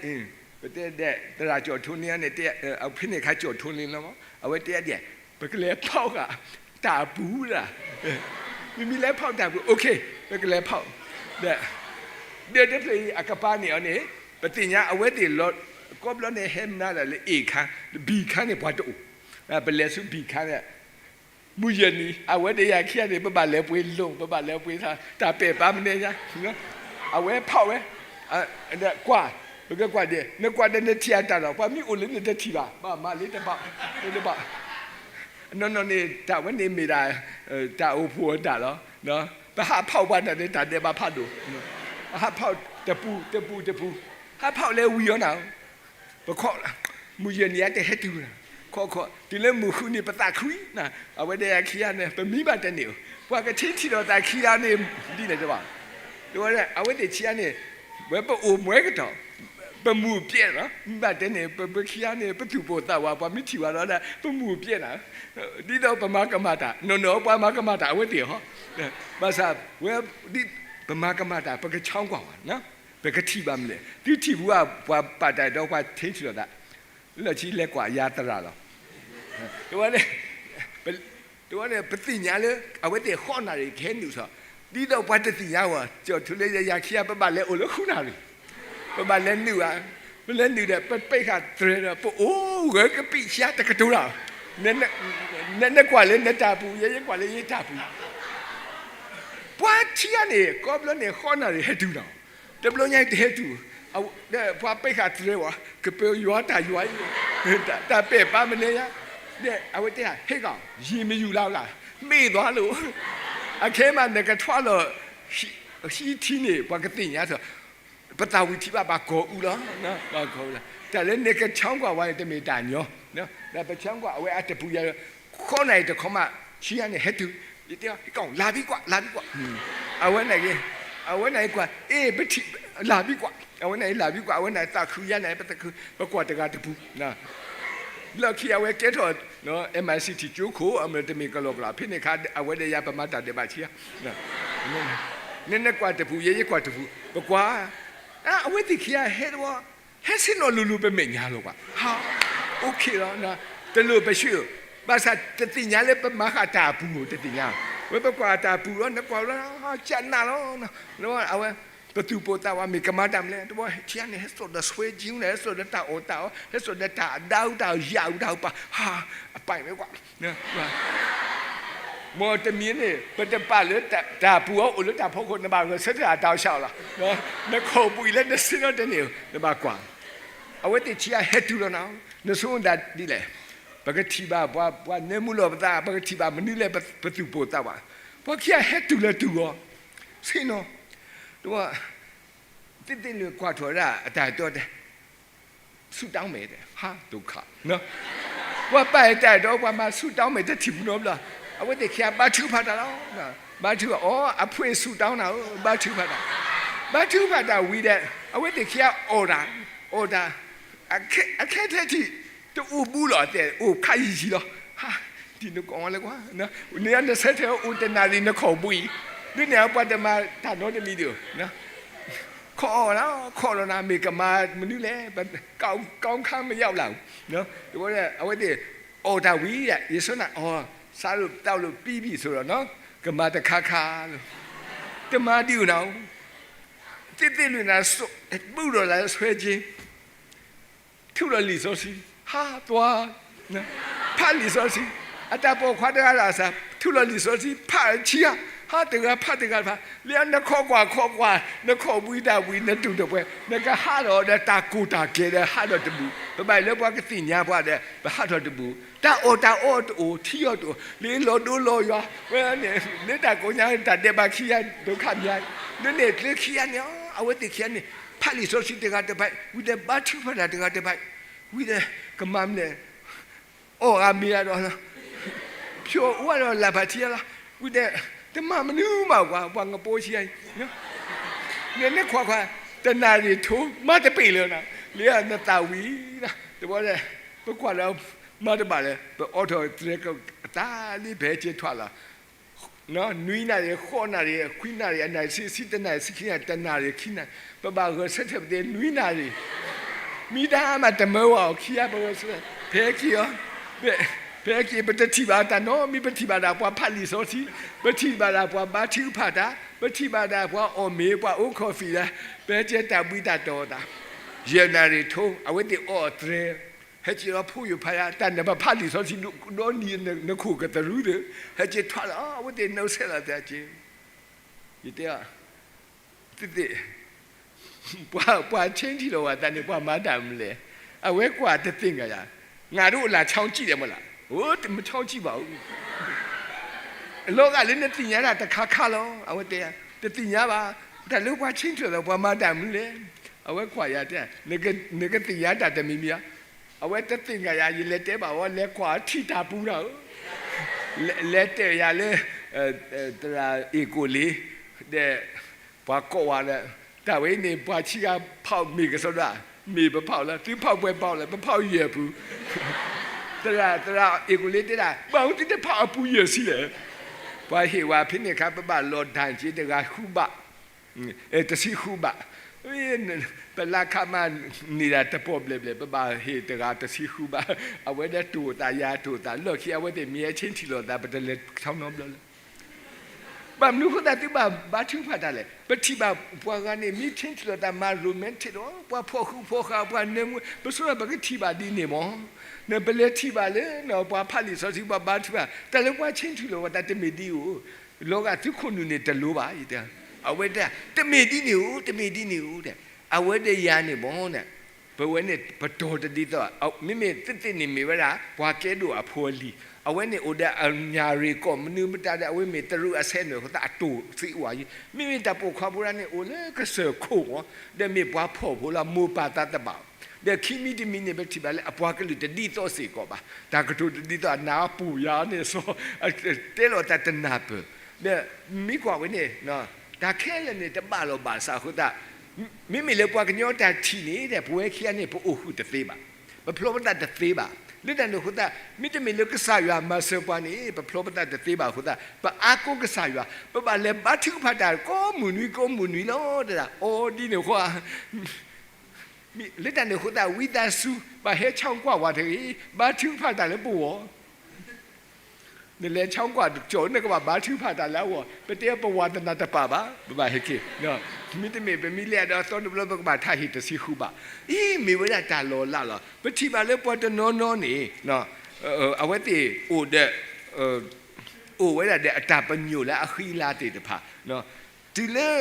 ပတဲဒဲး သရၣ်ကၠီၣ်ထိလ့န့ၣ် ဖဲန့ၣ်အခါကၠီၣ်ထိလ့လီၤ အဝဲတဲဒ် ပကလဲၤဖီၣ်ဃာ် တၢ်အပူၤဒၣ် မ့မ့ၢ်လဲၤဖီၣ်တၢ်ပူၤ okay ပကလဲၤဖီၣ် ဒီး ဒီးတဖျၢၣ်အံၤအကပၤန့ၣ်အီၤန့ၣ် ပသ့ၣ်ညါအဝဲသ့ၣ်လီၤ ကိးဘျီန့ၣ်ဟဲမၤတၢ်လၢ A ခါ B ခါန့ၣ်ပှၤတအိၣ် ပလဲၤဆူ B ခါန့ၣ် မုၢ်ယဲၢ်နံၤ အဝဲဒီးယၤခံဂၤန့ၣ် ပဘၣ်လဲၤပှ့ၤလိၣ် ပဘၣ်လဲၤပှ့ၤတၢ်ပဲာ်ပာ်မနုၤညါ အဝဲဖီၣ်ဝဲ ကွၢ် ပကကွၢ်ဒဲး နကွၢ်ဒီးနထံၣ်အတၢ်လီၤ ပှၤမ့ၢ်အိၣ်လၢနတထံၣ်ဘၣ် ဘၣ်မၤလၢတဘၣ် တဘၣ် နီၢ်နီၢ်န့ၣ် တၢ်ဝဲန့ၣ်မ့ၢ်ဒၣ် တၢ်အိၣ်ဖှိၣ်အတၢ်လီၤ ပဟးဖီၣ်ပှၤတၢ်န့ၣ် တၢ်ဒဲးဘးဖးဒိၣ် ဟးဖီၣ်တပူၤ တပူၤ တပူၤ ဟးဖီၣ်လၢဝံၤအီၤနၤ ပခီၣ် မုၢ်ယဲၢ်နံၤအတဟဲတုၤ ခီၣ်ခီၣ် တုၤလၢမုၢ်ဃုနံၤ ပသးခုနၤ အဝဲဒၣ်ယၤခံဂၤန့ၣ် ပမံဘၣ်တန့ၢ်ဧိၤ ပှၤကဆ့ထံၣ်လိာ်သးခံဂၤန့ၣ် ဒ်န့ၣ်တဘၣ် အဝဲသ့ၣ်ခံဂၤန့ၣ် ဝဲပအိၣ်မွဲကတီၢ်, ပမူၢ်ပျဲးလီၤ. မ့ၢ်ဘၣ်တဲန့ၣ် ပပခံဂၤန့ၣ် ပသူၣ်ပိၢ်သးဝး ပှၤမ့ၢ်ထံၣ်ဝဲဒီး ပမူၢ်ပျဲးနၤ, ဒ်သိးပမၤကမၣ်တၢ် နီၢ်နီၢ် ပှၤမၤကမၣ်တၢ် အဝဲသ့ၣ်ဟီ, ဘၣ်ဆၣ်ဝဲ ဒ်ပမၤကမၣ်တၢ် ပကဆါကွၢ်ဝဲ, ပကထံၣ်ဘၣ်မနုၤလဲၣ်. သုထံၣ်ပူၤဧါ ပှၤပာ်တၢ်ဒီးပှၤထံၣ်ထံၣ်လိာ်သး, လၢခံလဲၤကွၢ်ယၤသရၣ်လီၤ. တဝဲန့ၣ် တဝဲန့ၣ် ပသ့ၣ်ညါလၢ အဝဲသ့ၣ်ဃိးနၣ်ရံၣ်ကဟဲနုာ်ထီၣ်, ဒ်သိးပှၤတသ့ၣ်ညါဝဲ, ကၠီၣ်ထူလၢယၤခံဂၤ ပဘၣ်လဲၤအိၣ်လၢဃုနၣ်ရံၣ်, ပဘၣ်လဲၤနုာ်ဧါ, ပလဲၤနုာ်ဒီး ပပ့းဃာ်တြဲၤဒီး ပအိၣ်ဂၢၢ်ကပံာ်ဆှါတကတိၤတၢ်, နကွၢ်လၢနတၢ်ပူၤ ယဲယကွၢ်လၢယတၢ်ပူၤ ပှၤထံဂၤန့ၣ် ကိးဘျီန့ၣ် ဃိးနၣ်ရံၣ်ဟဲတုၤနီၤ, တဘျီညါတဟဲတုၤ, ပှၤပ့းဃာ်တြဲၤဝဲ, ကပၢၤယွၤတၢ်ယွၤအံၤ, တၢ်ပဲာ်ပာ်မနုၤယါ, အဝဲတဲ ဟဲကီၢ် ရေမယူလာဘူးလား, မေ့သွားလို့, အခဲမးနကထွါလီၤ ဟံးထံန့ၣ် ပှၤကသ့ၣ်ညါထီၣ်, ပသးဝံၤထံၣ်ဘၣ် ဘၣ်ကိးအူလီၤ, ဘၣ်ကိးအူလီၤ. တၢ်လၢနကဆါကွၢ်ဝဲန့ၣ် တမ့ၢ်တၢ်ညီ, ဒီးပဆါကွၢ်အဝဲအတပူၤယၤ, ဃိးနၣ်ရံၣ်တခီမး ထံဂၤန့ၣ်ဟဲတုၤ, ယတဲ ဟဲကီၢ် လာပြီကွၢ် လာပြီကွၢ်, အဝဲန့ၣ်ဂ့ၤ, အဝဲန့ၣ်ကွၢ် အ့ ပထံၣ် လာပြီကွၢ်, အဝဲန့ၣ် လာပြီကွၢ် အဝဲန့ၣ်သးခုယါန့ၣ် ပသးခု ပကွၢ်တဂၤတပူၤ လၢခံအဝဲကဲထီၣ် MICT ကၠိခိၣ် အမ့ၢ်တမ့ၢ်ကလီကလီ ဖဲန့ၣ်အခါ အဝဲဒီးယၤ ပမၤတၢ်ဒဲးဘးဆံးဧါ, နနကွၢ်တပူၤ ယဲယကွၢ်တပူၤ ပကွၢ်, အဝဲသ့ၣ်ခံဂၤဟဲတဝီ, ဟဲဆ့ၣ်နီၤလိၤလိၤ ပမဲာ်ညါလီၤကွၢ်, ဟါ, OK လီၤ, တလိၣ်ပဆှၢ, ဘၣ်ဆၣ်တသ့ၣ်ညါလၢပမၤဃာ်တၢ်အပူၤ တသ့ၣ်ညါ, ဝဲပကွၢ်တၢ်အပူၤလီၤ နကွၢ်လီၤ ကနးလီၤ, အဝဲ ပသူၣ်ပိၢ်သးဝး မ့ၢ်ကမၤတၢ်မနုၤလဲၣ် တဝီ ထံဂၤန့ၣ် ဟဲစိာ်ဒီးဆွဲကၠံန့ၣ် ဟဲစိာ်ဒီးတၢ်အီၣ်တၢ်အီ ဟဲစိာ်ဒီးတၢ်အဒၣ်အူတၢ်ယၣ်အူတၢ်အပၢ် ဟါ, အပၢ်မ့ၢ်ကွၢ်, မ်တမံၤန့ၣ် ပတပာ်လၢတၢ်ပူၤအအိၣ်လၢတၢ်ဖီခိၣ် နဘၣ်ဂဲၤဆၢထၢၣ်အတၢ်အိၣ်ဆၣ်အီၤလီၤ, နခိၣ်ဘှံးလၢနဆ့ၣ်နီၤတန့ၢ် နဘၣ်ကွၢ်, အဝဲသ့ၣ်ထံဂၤဟဲတုၤလီၤနၤ, နဆိကမိၣ်ဒၣ်ဒ်လဲၣ်, ပကထံၣ်ဘၣ်ပှၤ ပှၤနၢမူလီၤပသး ပကထံၣ်ဘၣ်မနုၤလဲၣ် ပသူၣ်ပိၢ်သးဝး, ပှၤခံဂၤဟဲတုၤလၢတုၤအီၤ, ဆ့ၣ်နီၤ, တဝီ သ့ၣ်သ့ၣ်လွံၢ်ကွၢ်ထီၣ်ဒၣ်အတၢ်တီတဲ, ဆူၣ်တၢ်မဲာ်တဲ ဟါ ဒုက္ခ, ပှၤပာ်တၢ်ဒီးပှၤမၤဆူၣ်တၢ်မဲာ်တထံၣ်ပူၤနီတဘျီ, အဝဲသ့ၣ်ခံဂၤဘါထုကဖၣ်တၢ်လီၤ, ဘါထုကဖၣ်အီၤ အဖှ့ၣ်ဆူၣ်တၢ်နၤဧၢ ဘါထုကဖၣ်တၢ်, ဘါထုကဖၣ်တၢ်ဝံၤဒီး အဝဲသ့ၣ်ခံဂၤအီၣ်တၢ်, အီၣ်တၢ်, အခဲထဲထံၣ် တအိၣ်ဘူးလီၤ တဲအိၣ်ခါယံာ်ယံာ်လီၤ, ဟါ, ဒ်နကိးဝဲလဲၤကွၢ်, နဆၢထၢၣ်အိၣ်တနၣ်ရံၣ်နခိၣ်ဘှံး, ဒ်န့ၣ်ပှၤတမၤတၢ်နီတမံၤဒီး ခိးအီၤလီၤ ခိးလီၤနၤ မ့ၢ်ကမၤမနုၤလဲၣ်, ကောင်းခါမရောက်လာဘူး, တဝီ အဝဲသ့ၣ် အီၣ်တၢ်ဝံၤဒီး ယဆိနၢ်အီၤ စားလို့သောက်လို့ပြီးပြီဆိုတော့နော် ကမၤတခါခါလီၤ, တမၤဒံးဧိၤနၤဧိၤ, သ့ၣ်သ့ၣ်လွံၢ်နၤ ဘူးဒီးလၢဆွဲကၠ့ ထုးလီၤလံာ်စီဆှံ, ဟါ သွား, ဖးလံာ်စီဆှံ, အတၢ်ပိာ်ခွါတဂၤလၢအစၢ် ထုးလီၤလံာ်စီဆှံ ဖးဆံးဧါ, ဟါ တဂၤဖးတဂၤတဖး, လၢနခိးကွၢ်ခိးကွၢ် နခိးဘှံးတၢ်ဘှံး နတူၢ်တပှဲၤ နကဟးဒီးဒီးတၢ်ကိၢ်တၢ်ကျဲၤဒီး ဟးဒီးတဘူး, ပဘၣ်လၢပှၤကသ့ၣ်ညါပှၤဒီး ပဟးဒီးတဘူး, တၢ်အီၣ်တၢ်အီတအိၣ် ထံအီၣ်တအိၣ် လၢလီၤဒိလီၤယွၤ ဝဲန့ၣ် လၢတၢ်ကိးညါ တၢ်ဒဲးဘးခံဂၤ ဒုက္ခများ, လၢန့ၣ်ကျဲခံဂၤန့ၣ် အဝဲသ့ၣ်ခံဂၤန့ၣ် ဖးလံာ်စီဆှံတဂၤတဘၣ်, ဝံၤဒီးဘါထုကဖၣ်တၢ်တဂၤတဘၣ်, ဝံၤဒီး ကမၤမနုၤလဲၣ်, အီၣ်ဂၤမ့ၤဂၤဒီး ဖျိအိၣ်ဝဲဒီးလၢ်ဖးထံလီၤ, ဝံၤဒီး တမၤမနုၤမးကွၢ် ပှၤကပိာ်ဆံးအံၤ, နနခွါခွါ တနၣ်ရံၣ်ထိ မၤတပ့ၢ်လၢၤနၤ, လၢနသးဝံၤလီၤ, တဘျီဒီး ပကွၢ်လၢ မၤတဘၣ်လၢၤ ပအိးထီၣ်တြဲၤကသးလံ ပဟဲက့ၤထွဲလီၤ နွံနၣ်ရံၣ် ဃိးနၣ်ရံၣ် ခွံနၣ်ရံၣ် အနၣ်ရံၣ်ဆံ ဆံတနၣ်ရံၣ် ဆံခံနၣ်ရံၣ် တနၣ်ရံၣ် ခံနၣ်ရံၣ် ပဘၣ်ဂဲၤဆၢထၢၣ်ပသ့ၣ် နွံနၣ်ရံၣ်, မ့ၢ်တၢ်မးတမၢဝဲအီၤခံဂၤ ပဂဲၤဆၢထၢၣ် ဖဲက့ၤအီၤ, ဖဲက့ၤ ပတထံၣ်ဘၣ်တၢ်နီတမံၤ ပထံၣ်ဘၣ်ဒၣ်ပှၤဖးလံာ်စီဆှံ, ပထံၣ်ဘၣ်ဒၣ်ပှၤဘါထုကဖၣ်တၢ်, ပထံၣ်ဘၣ်ဒၣ်ပှၤအီၣ်မ့ၤ ပှၤအိၣ်ခီၣ်ဖံးဒီး ပဟဲက့ၤတၢ်ဘှံးတၢ်တီၤသး, ယဲၢ်နၣ်ရံၣ်ထိ အဝဲသ့ၣ်အီၣ်အတြဲၤ ဟဲက့ၤလီၤဖိယိာ်ဖးယၤ တၢ်နၢ်ပဖးလံာ်စီဆှံ ဒီနံၤနခိၣ်ကသရူးဒီး ဟဲက့ၤထွဲလီၤ အဝဲသ့ၣ်နီၣ်ဆဲးလီၤသးက့ၤ, ယတဲအီၤ, သ့ၣ်သ့ၣ်, ပှၤ ပှၤဆ့ထံၣ်လီၤဝဲသးန့ၣ် ပှၤမၤတၢ်မနုၤလဲၣ်, အဝဲကွၢ်တသ့ၣ်ညါယၤ, ငါတို့အလံာ်ချောင်းကြည့်တယ်မဟုတ်လား, အိ မချောင်းကြည့်ပါဘူး, လီၤဂာ်လၢနသ့ၣ်ညါတၢ်တခါခါလီၤ အဝဲတဲ, တသ့ၣ်ညါဘၣ်, တၢ်လၢပှၤဆ့ထံၣ်လီၤ ပှၤမၤတၢ်မနုၤလဲၣ်, အဝဲကွၢ်ယၤတဲ, နကသ့ၣ်ညါတၢ်တမံၤမံၤဧါ အဝဲတသ့ၣ်ညါယၤ ယလဲၤတဲဘၣ်အီၤ လဲၤကွၢ်ထံၣ်တၢ်ပူၤနၤဧၢ, လဲၤတဲာ်ယၤလၢ သရၣ်အ့ၣ်ကိၣ်လ့ၤ, ဒီး ပှၤကိးဝဲဒီး တၢ်ဝဲအံၤန့ၣ် ပှၤဆံးဂၤဖးအီၤမ့ၢ်ကစီဒီ, မ့ၢ်ပဖးအီၤလီၤ, သုဖးပှဲၤဖးအီၤလီၤ, ပဖးအီၤယဲၢ်ပူၤ. သရၣ်, သရၣ်အ့ၣ်ကူးလ့တဲဒၣ်, ဘၣ်မနုၤသုတဖးအီၤပူၤယဲၢ်ဆံလဲၣ်. ပှၤဟ့ၣ်ဝဲဖဲန့ၣ်အခါ ပဘၣ်လီၤဒၣ်က့တဂၤဃုဘး, တဆံဃုဘး, ပလါခးမးန့ၢ်ဒၣ်တပီၢ်ဘျဲၣ်ဘျဲၣ်, ပဘၣ်ဟ့ၣ်တဂၤတဆံဃုဘး, အဝဲဒၣ်တိၢ်သးယၤတိၢ်သး, လီၢ်ခံအဝဲသ့ၣ်မ့ၢ်ဟဲဆ့ထံၣ်လိာ်သး ပတလဲၤဆီနီဘျီလၢ ဘၣ်မနုၤအဃိသတး သုဘၣ်ဘါထုကဖၣ်တၢ်လဲၣ်. ပထံၣ်ဘၣ်ပှၤဂၤန့ၣ် မ့ၢ်ဆ့ထံၣ်လိာ်သးမၤ romantic ဒီး ပှၤဖီၣ်ဃူဖီၣ်ဃာ် ပှၤနၢမူ, ပဆိကမိၣ်ပကထံၣ်ဘၣ်ဒ်န့ၣ်မး. နပလဲၤထံၣ်ဘၣ်လၢ ပှၤဖးလံာ်စီဆှံ ပှၤဘါထုကဖၣ် တၢ်လၢပှၤဆ့ထံၣ်လိာ်ဝဲသး တမ့ၢ်ဒ်အံၤအိၣ်, လီၤဂာ်သုခိၣ်နူာ်န့ၣ်တလိၤဘၣ်, အဝဲတဲ တမ့ၢ်ဒ်န့ၣ်အိၣ်, တမ့ၢ်ဒ်န့ၣ်အိၣ်, အဝဲဒီးယၤန့ၣ်မး ပဝဲန့ၣ်ပတီၢ်တဒ်သိး, မ့မ့ၢ်သ့ၣ်သ့ၣ်န့ၣ်မ့ၢ်ဝဲဒၣ် ပှၤကဲဒိၣ်အဖိအလံၤ, အဝဲန့ၣ်အိၣ်ဒီးအညၣ်ရ့ၣ်ကိးမနုၤမတၤဒီး အဝဲမ့ၢ်တရူးအဆဲးနၢၣ်အဃိသတး အတိၢ်သံဝဲယံၤ, မ့မ့ၢ်တၢ်ပိာ်ခွါဖိဒၣ်န့ၣ် အိၣ်လၢကစၢၢ်ခိၣ်မး, ဒီးမ့ၢ်ပှၤဖှီၣ်ဖိလီၤ, မိၢ်ပၢ်သးတဘၣ်, ဒီးခံမံၤတမံၤန့ၣ် ပထံၣ်ဘၣ်လၢအပှၤကလုာ်တဒ်သိးစ့ၢ်ကီးဘၣ်, တၢ်ကတိၤတဒ်သိး အနၢ်ပူၤယၤန့ၣ်စီၤ, တဲလီၤတၢ်တနၢ်ပၢၢ်, ဒီးမ့ၢ်ကွၢ်ဝဲန့ၣ် တၢ်ခဲလၢာ်န့ၣ် တဘၣ်လီၤဘၣ်စးအဃိသတး, မ့မ့ၢ်လၢပှၤကညီတၢ်ထံၣ်န့ၣ်ဒီး ပဝဲခံဂၤန့ၣ် ပအိၣ်ဃုာ်တသ့ဘၣ်, ပဖျီပသးတသ့ဘၣ်. လၢတၢ်န့ၣ်အဃိသတး မ့တမ့ၢ်လၢကစၢ်ယွၤမၤစၢၤပှၤန့ၣ် ပဖျီပသးတသ့ဘၣ်အဃိသတး ပအါကိးကစၢ်ယွၤ, ပဘၣ်လဲၤဘါထုကဖၣ်တၢ်ကိးမုၢ်နွံကိးမုၢ်နွံလီၤ. တဒၣ်အီၤဒ်န့ၣ်အဃိ လၢတၢ်န့ၣ်အဃိသတး ဝံသးစူၤ ဘၣ်ဟဲဆၢကွၢ်ဝဲတဂ့ၤ, ဘါထုကဖၣ်တၢ်လၢပဂီၢ် နလဲၤဆၢကွၢ်တကၠီၣ် နကဘၣ်ဘါထုကဖၣ်တၢ်လၢအဂီၢ်, ပတဲပဝၤတနၢ်တပၢၢ်ဘၣ်, ပဘၣ်ဟဲက့ၤ, မ့တမ့ၢ် ပမ့ၢ်လဲၤဒီးသီတဘျီ ပကဘၣ်ထါဟ့ၣ်တဆံဃုဘး, အံၤမ့ၢ်ဝဲဒၣ်တၢ်လီၤလးလီၤ. ပထံၣ်ဘၣ်လၢပှၤတနီၤနီၤန့ၣ် အဝဲသ့ၣ်အိၣ်ဒီး အိၣ်ဝဲဒၣ်ဒီးအတၢ်ပညိၣ်လၢအဃံအလၤသ့ၣ်တဖၣ်, တုၤလၢ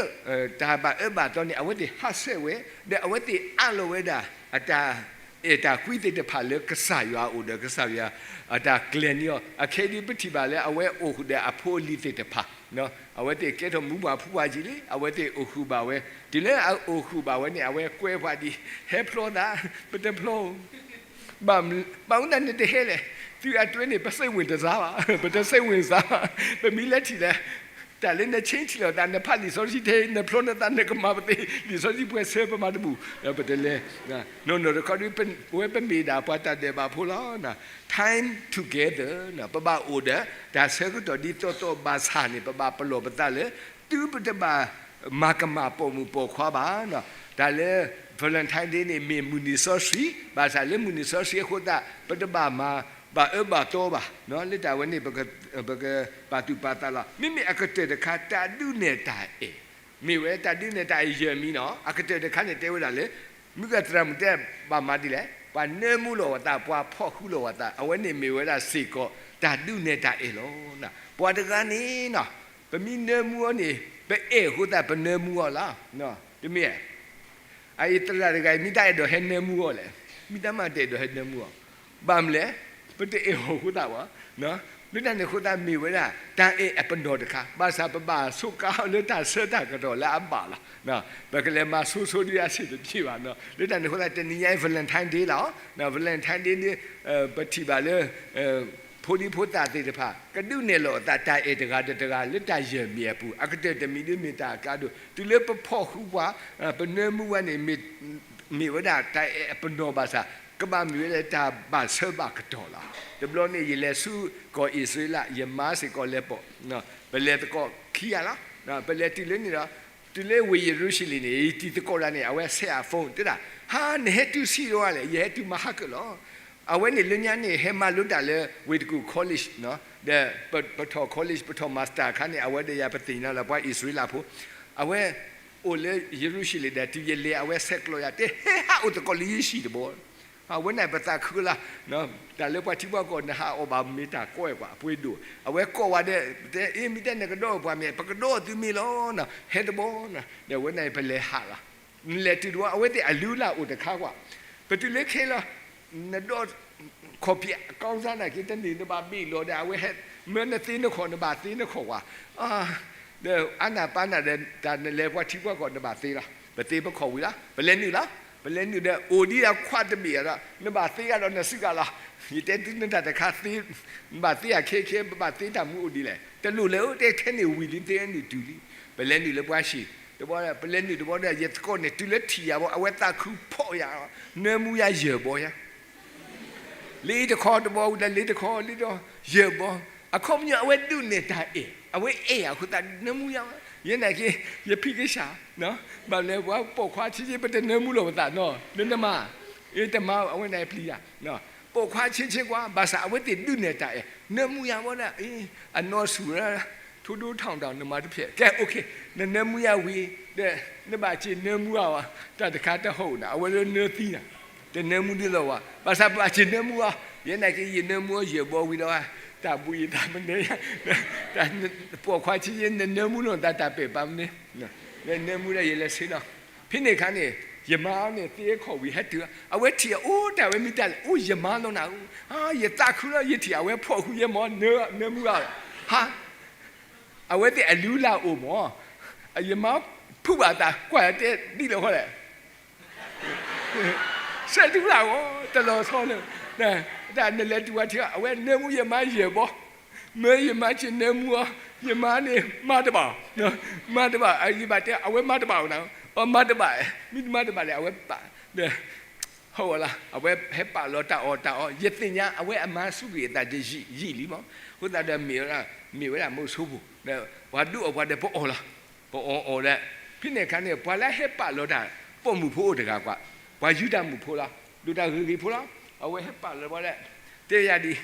တၢ်ဘၣ်အၢဘၣ်သီန့ၣ် အဝဲသ့ၣ်ဟးဆှဲးဝဲ, ဒီးအဝဲသ့ၣ်အးလီၤဝဲဒၣ် အတၢ်အဲၣ်တၢ်ကွံသ့ၣ်တဖၣ်လၢကစၢ်ယွၤအအိၣ်ဒီး ကစၢ်ယွၤအတၢ်ကျဲၤန့ၢ်အီၤ, အခဲအံၤဒုးပထံၣ်ဘၣ်လၢအဝဲအိၣ်ဃုာ်ဒီးအဖိအလံၤသ့ၣ်တဖၣ်, အဝဲသ့ၣ်ကဲထီၣ်မူးပှၢ်ဖူပှၢ်ယံာ်လံ, အဝဲသ့ၣ်အိၣ်ဃုာ်ဘၣ်ဝဲ, တုၤလၢအအိၣ်ဃုာ်ဘၣ်ဝဲန့ၣ် အဝဲကွဲပှၤဒ် ဟဲဖျီသး, ပတဖျီ ဘၣ်မနုၤသးနတဟဲလဲၣ်, သုအတွဲန့ၣ် ပစိတ်ဝင်တစားဘၣ်, ပတစိတ်ဝင်စားဘၣ်, ပမ့ၢ်လဲၤထံၣ်လဲၣ်, တၢ်လၢနဆ့ထံၣ်လိာ်သး နဖးလံာ်စီဆှံထဲ နဖျီနသး နကမၤပသ့ လံာ်စီဆှံပှဲၤဆၢပမၤတဘူၣ်, ပတလဲၤ, နီၢ်နီၢ်တခီဒုး ပဝဲပမ့ၢ်ဒၣ်ပှၤတၢ်ဒဲးဘးဖိလီၤ. Time together ပဘၣ်အိၣ်ဒီး တၢ်ဆၢကတီၢ်ဒ်သိးသိးဘၣ်ဆၣ်န့ၣ် ပဘၣ်ပလီၢ်ပသးလၢ သုပတဘၣ်မၤကမၣ်ပိာ်မုၣ်ပိာ်ခွါဘၣ်. တၢ်လၢ Valentine Day န့ၣ် မ့ၢ်မုၢ်နံၤစီဆှံ, ဘၣ်ဆၣ်လၢမုၢ်နံၤစီဆှံအဃိသတး ပတဘၣ်မၤဘၣ်အၢဘၣ်သီဘၣ်. လၢတၢ်ဝဲန့ၣ် ပကပာ်သူၣ်ပာ်သးလီၤ. မ့မ့ၢ်အကတၢၢ်တခါ တၢ်ဒုးနဲၣ်တၢ်အဲၣ်, မ့ၢ်ဝဲတၢ်ဒုးနဲၣ်တၢ်အဲၣ်ယဲၢ်မံၤနီၤ. အကတၢၢ်တခါန့ၣ် တဲဝဲဒၣ်လၢ မုၢ်ဂၤသရၣ်မုၣ်တဲဘၣ်မၤဒ်လဲၣ်, ပှၤနၢမူလီၤဝဲသး, ပှၤဖီၣ်ဃူလီၤဝဲသး, အဝဲန့ၣ်မ့ၢ်ဝဲဒၣ်စ့ၢ်ကီး တၢ်ဒုးနဲၣ်တၢ်အဲၣ်လီၤ. ပှၤတဂၤန့ၣ်နီၤ, ပမ့ၢ်နၢမူအီၤန့ၣ် ပအဲၣ်အဃိသတး ပနၢမူအီၤလီၤ. တမ့ၢ် အအံၤသရၣ်တဂၤအံၤ မ့ၢ်တၢ်အဲၣ်ဒိးဟဲနၢမူအီၤလဲၣ်, မ့ၢ်တၢ်မၤတအဲၣ်ဒိးဟဲနၢမူအီၤ, ဘၣ်မနုၤလဲၣ်, ပတအဲၣ်အီၤအဃိသတးဘၣ်. လၢတၢ်န့ၣ်အဃိသတး မ့ၢ်ဝဲဒၣ် တၢ်အဲၣ်အပနီၣ်တခါ, ဘၣ်ဆၣ်ပဘၣ်ဆိးကါအီၤလၢတၢ်ဆၢတၢ်ကတီၢ်လၢအဘၣ်လီၤ. ပကလဲၤမၤဆိဆိဒ်အဆ့ၣ်တပျ့ၤဘၣ်. လၢတၢ်န့ၣ်အဃိသတး တနံၤညါအံၤ Valentine Day လီၤ. Valentine Day ဒ် ပထံၣ်ဘၣ်လၢ ဖိဒံဖိသၣ်သ့ၣ်တဖၣ် ကဒုးနဲၣ်လိာ်အသးတၢ်အဲၣ်တဂၤဒီးတဂၤ လၢတၢ်ယဲၢ်မံၤအပူၤ, အကတၢၢ်တမံၤဒ်မ့ၢ်တၢ်အကါဒိၣ်, တုၤလၢပဖီၣ်ဃူပှၤ ပနၢမူဝဲန့ၣ် မ့ၢ်ဝဲဒၣ်တၢ်အဲၣ်အပနီၣ်ဘၣ်ဆၣ် ကဘၣ်မ့ၢ်ဝဲဒၣ်တၢ်ဘၣ်ဆၢဘၣ်ကတီၢ်လီၤ. တဘျီန့ၣ် ယလဲၤဆူကီၢ်အံၣ်စရ့လး ယမါစ့ၢ်ကီးလဲၤပိာ်, ပလဲၤသကိးခံဂၤလီၤ. ပလဲၤတုၤလၢန့ၣ်ဒီး တုၤလၢဝ့ၢ်ယရူၤၡလ့ၣ်န့ၣ် ယတံၤသကိးတဂၤန့ၣ် အဝဲဆဲးအ phone တဲဒၣ်, ဟါ နဟဲတုၤဆံးဒိၣ်ဧါလဲၣ်, ယဟဲတုၤမဟါကၢၣ်လီၤ. အဝဲန့ၣ်လၢညါန့ၣ် ဟဲမၤလိတၢ်လၢဝ့ၢ်တကူၣ် college ဒီး ပထီၣ် college ပထီၣ် master အခါန့ၣ် အဝဲဒီးယၤပသ့ၣ်ညါလၢပှၤအံၣ်စရ့လးဖိ, အဝဲအိၣ်လၢယရူၤၡလ့ၣ်ဒီး တုၤယလဲၤအဝဲဆဲးကျိးယၤ တဲ ဟဲဟးအိၣ်သကိးလၢယဟံၣ်တဘျီ, အဝဲန့ၣ်ပသးခုလီၤ. တၢ်လၢပှၤထံပှၤကီၢ် နဟးအီၣ်ဘၣ်မ့ၢ်တၢ်ကွဲးကွၢ် အပှ့ၤဒိၣ်, အဝဲကိးဝဲဒီး တဲအ့ မ့ၢ်တဲနကဒီးပှၤမ့ၢ် ပကဒီးသုမ့ၢ်လီၤ, ဟဲတဘျီ, ဒီးအဝဲန့ၣ်ပလဲၤဟးလီၤ. နလဲၤတုၤတဘျီ အဝဲသ့ၣ်အလုၢ်အလၢ်အိၣ်တခါကွၢ်, ပတုၤလၢခဲလီၤ နဒီး ခီၣ်ဖံး အကောင်းစားနာ်က့ တန့ၢ်နဘၣ်ဘ့ၣ်လီၤဒီး အဝဲဟဲ မၢနသ့နခီၣ် နဘၣ်သ့နခီၣ်ဝဲ, ဒီးအါနၢ်ပၢ်နၢ်ဒီး တၢ်နလဲၤပှၤထံပှၤကီၢ် နဘၣ်သ့လီၤ. ပသ့ပခီၣ်ဝံၤလီၤ. ပလဲၤနုာ်လီၤ. ပလဲၤနုာ်ဒီး အိၣ်ဒံးဒီးခွါတဘ့ၣ်ဒီး နဘၣ်သ့ဂၤဒီးနစုဂၤလီၤ. ယတဲသုနတၢ်တခါသ့, နဘၣ်သ့အခဲခဲ ပဘၣ်သ့တၢ်မူအိၣ်ဒ်လဲၣ်. တလိၣ်လၢၤ တဲထဲန့ၣ်ဝံၤလံ သ့နုာ်တုၤလံ. ပလဲၤနုာ်လၢပှၤဟံၣ်, ပ ပလဲၤနုာ်တဘီဒီး ယသကိးန့ၣ် တုၤလၢထံၣ်ယၤဘီ အဝဲသးခုဖီၣ်ယၤ, နၢမူယၤယဲၢ်ဘီယၤ လ့တခီတဘီဝံၤဒီး လ့တခီ လ့တခီ ယဲၢ်ဘီ, အခီပညီအဝဲဒုးနဲၣ်တၢ်အဲၣ်, အဝဲအဲၣ်အဃိသတး နၢမူယၤ, ယဲနာ်က့ ယဖံးကစၢ်, ဘၣ်လဲၣ် ပှၤပိာ်ခွါဆ့ဆ့ ပတနၢမူလီၤပသးနီၤ, လၢနမါ, တမါအဝဲန့ၣ်ပျံၤယၤ, ပိာ်ခွါဆ့ဆ့ကွၢ် ဘၣ်ဆၣ်အဝဲသ့ၣ်ဒုးနဲၣ်တၢ်အဲၣ်, နၢမူယၤဘီဒၣ်, အနီၢ်ဆူၣ်ဝဲဒၣ်, ထူဒိထီၣ်ဒီး နမၤတဖျဲး, ကဲ okay, နနၢမူယၤဝံၤ, ဒီးနဘၣ်စ့ၢ်နၢမူအီၤ, တၢ်တခါတဟီၣ်နၤ အဝဲလၢနၢသံနၤ, တနၢမူဒ်သိးဝဲ, ဘၣ်ဆၣ်ပဘၣ်စ့ၢ်နၢမူအီၤ, ယဲနာ်က့ ယနၢမူအီၤယဲၢ်ဘီဝံၤဒီး, တၢ်ဘှံးယသးမနုၤ, ပိာ်ခွါဆ့ဆ့ နနၢမူလိာ်သးတၢ်ပဲာ်ပာ်မနုၤ, နနၢမူဒီးယလဲၤဆ့လီၤ, ဖဲန့ၣ်အခါန့ၣ်, ယမါန့ၣ် သ့ခီၣ်ဝံၤဟဲတုၤ, အဝဲထံၣ်အအိၣ်တၢ်ဝဲမ့ၢ်တၢ်လဲၣ်, အိၣ်ယမါလီၤနၤ, ယသးခုလီၤ ယထံၣ်အဝဲဖီၣ်ဃုာ်ယဲမၢ်, နၢမူအီၤ, ဟါ အဝဲသ့ၣ်အလုၢ်အလၢ်အိၣ်မၢ်, ယမါဖုးဘၣ်အသး ကွၢ်တဲဒ်လဲၣ်ဃီလဲၣ်, ဆဲးတုၤလၢအဂီၢ် တလီၤဆီလၢ, တၢ်နလဲၤတုၤဝဲထံ အဝဲနၢမူယမါယဲၢ်ဘီ, မ့ၢ်ယမါစ့ၢ်နၢမူအီၤ, ယမါန့ၣ်မၤတဘၣ်, မၤတဘၣ် ယဘၣ်တဲ အဝဲမၤတဘၣ်နၤ, အမၤတဘၣ်, မ့ၢ်တမၤတဘၣ်လဲၣ် အဝဲပာ် ဟီၣ်ဝဲလီၤ အဝဲဟဲပာ်လီၤတၢ်အီၣ်တၢ်အီ, ယသ့ၣ်ညါအဝဲအမါစူၢ်က့ၤအသးတယံာ်ယံာ်လံမး, အဃိသတးဒီးမ့ၢ်ဝဲဒၣ်, မ့ၢ်ဝဲဒၣ်မုဆိဖိ, ပှၤဒုးအီၣ်ပှၤဒီးပအီၣ်လီၤ, ပအီၣ်အီၣ်ဒီး, ဖဲန့ၣ်အခါန့ၣ် ပှၤလၢအဟဲပာ်လီၤတၢ်, ပိာ်မုၣ်ဖိအိၣ်တဂၤကွၢ်, ပှၤယူဒၤမုၣ်ဖိလီၤ, ဒိၣ်တၢ်ဂ့ၤဂ့ၤဖိလီၤ, အဝဲဟဲပာ်လီၤဝဲဒၣ်, တဲယၤဒ်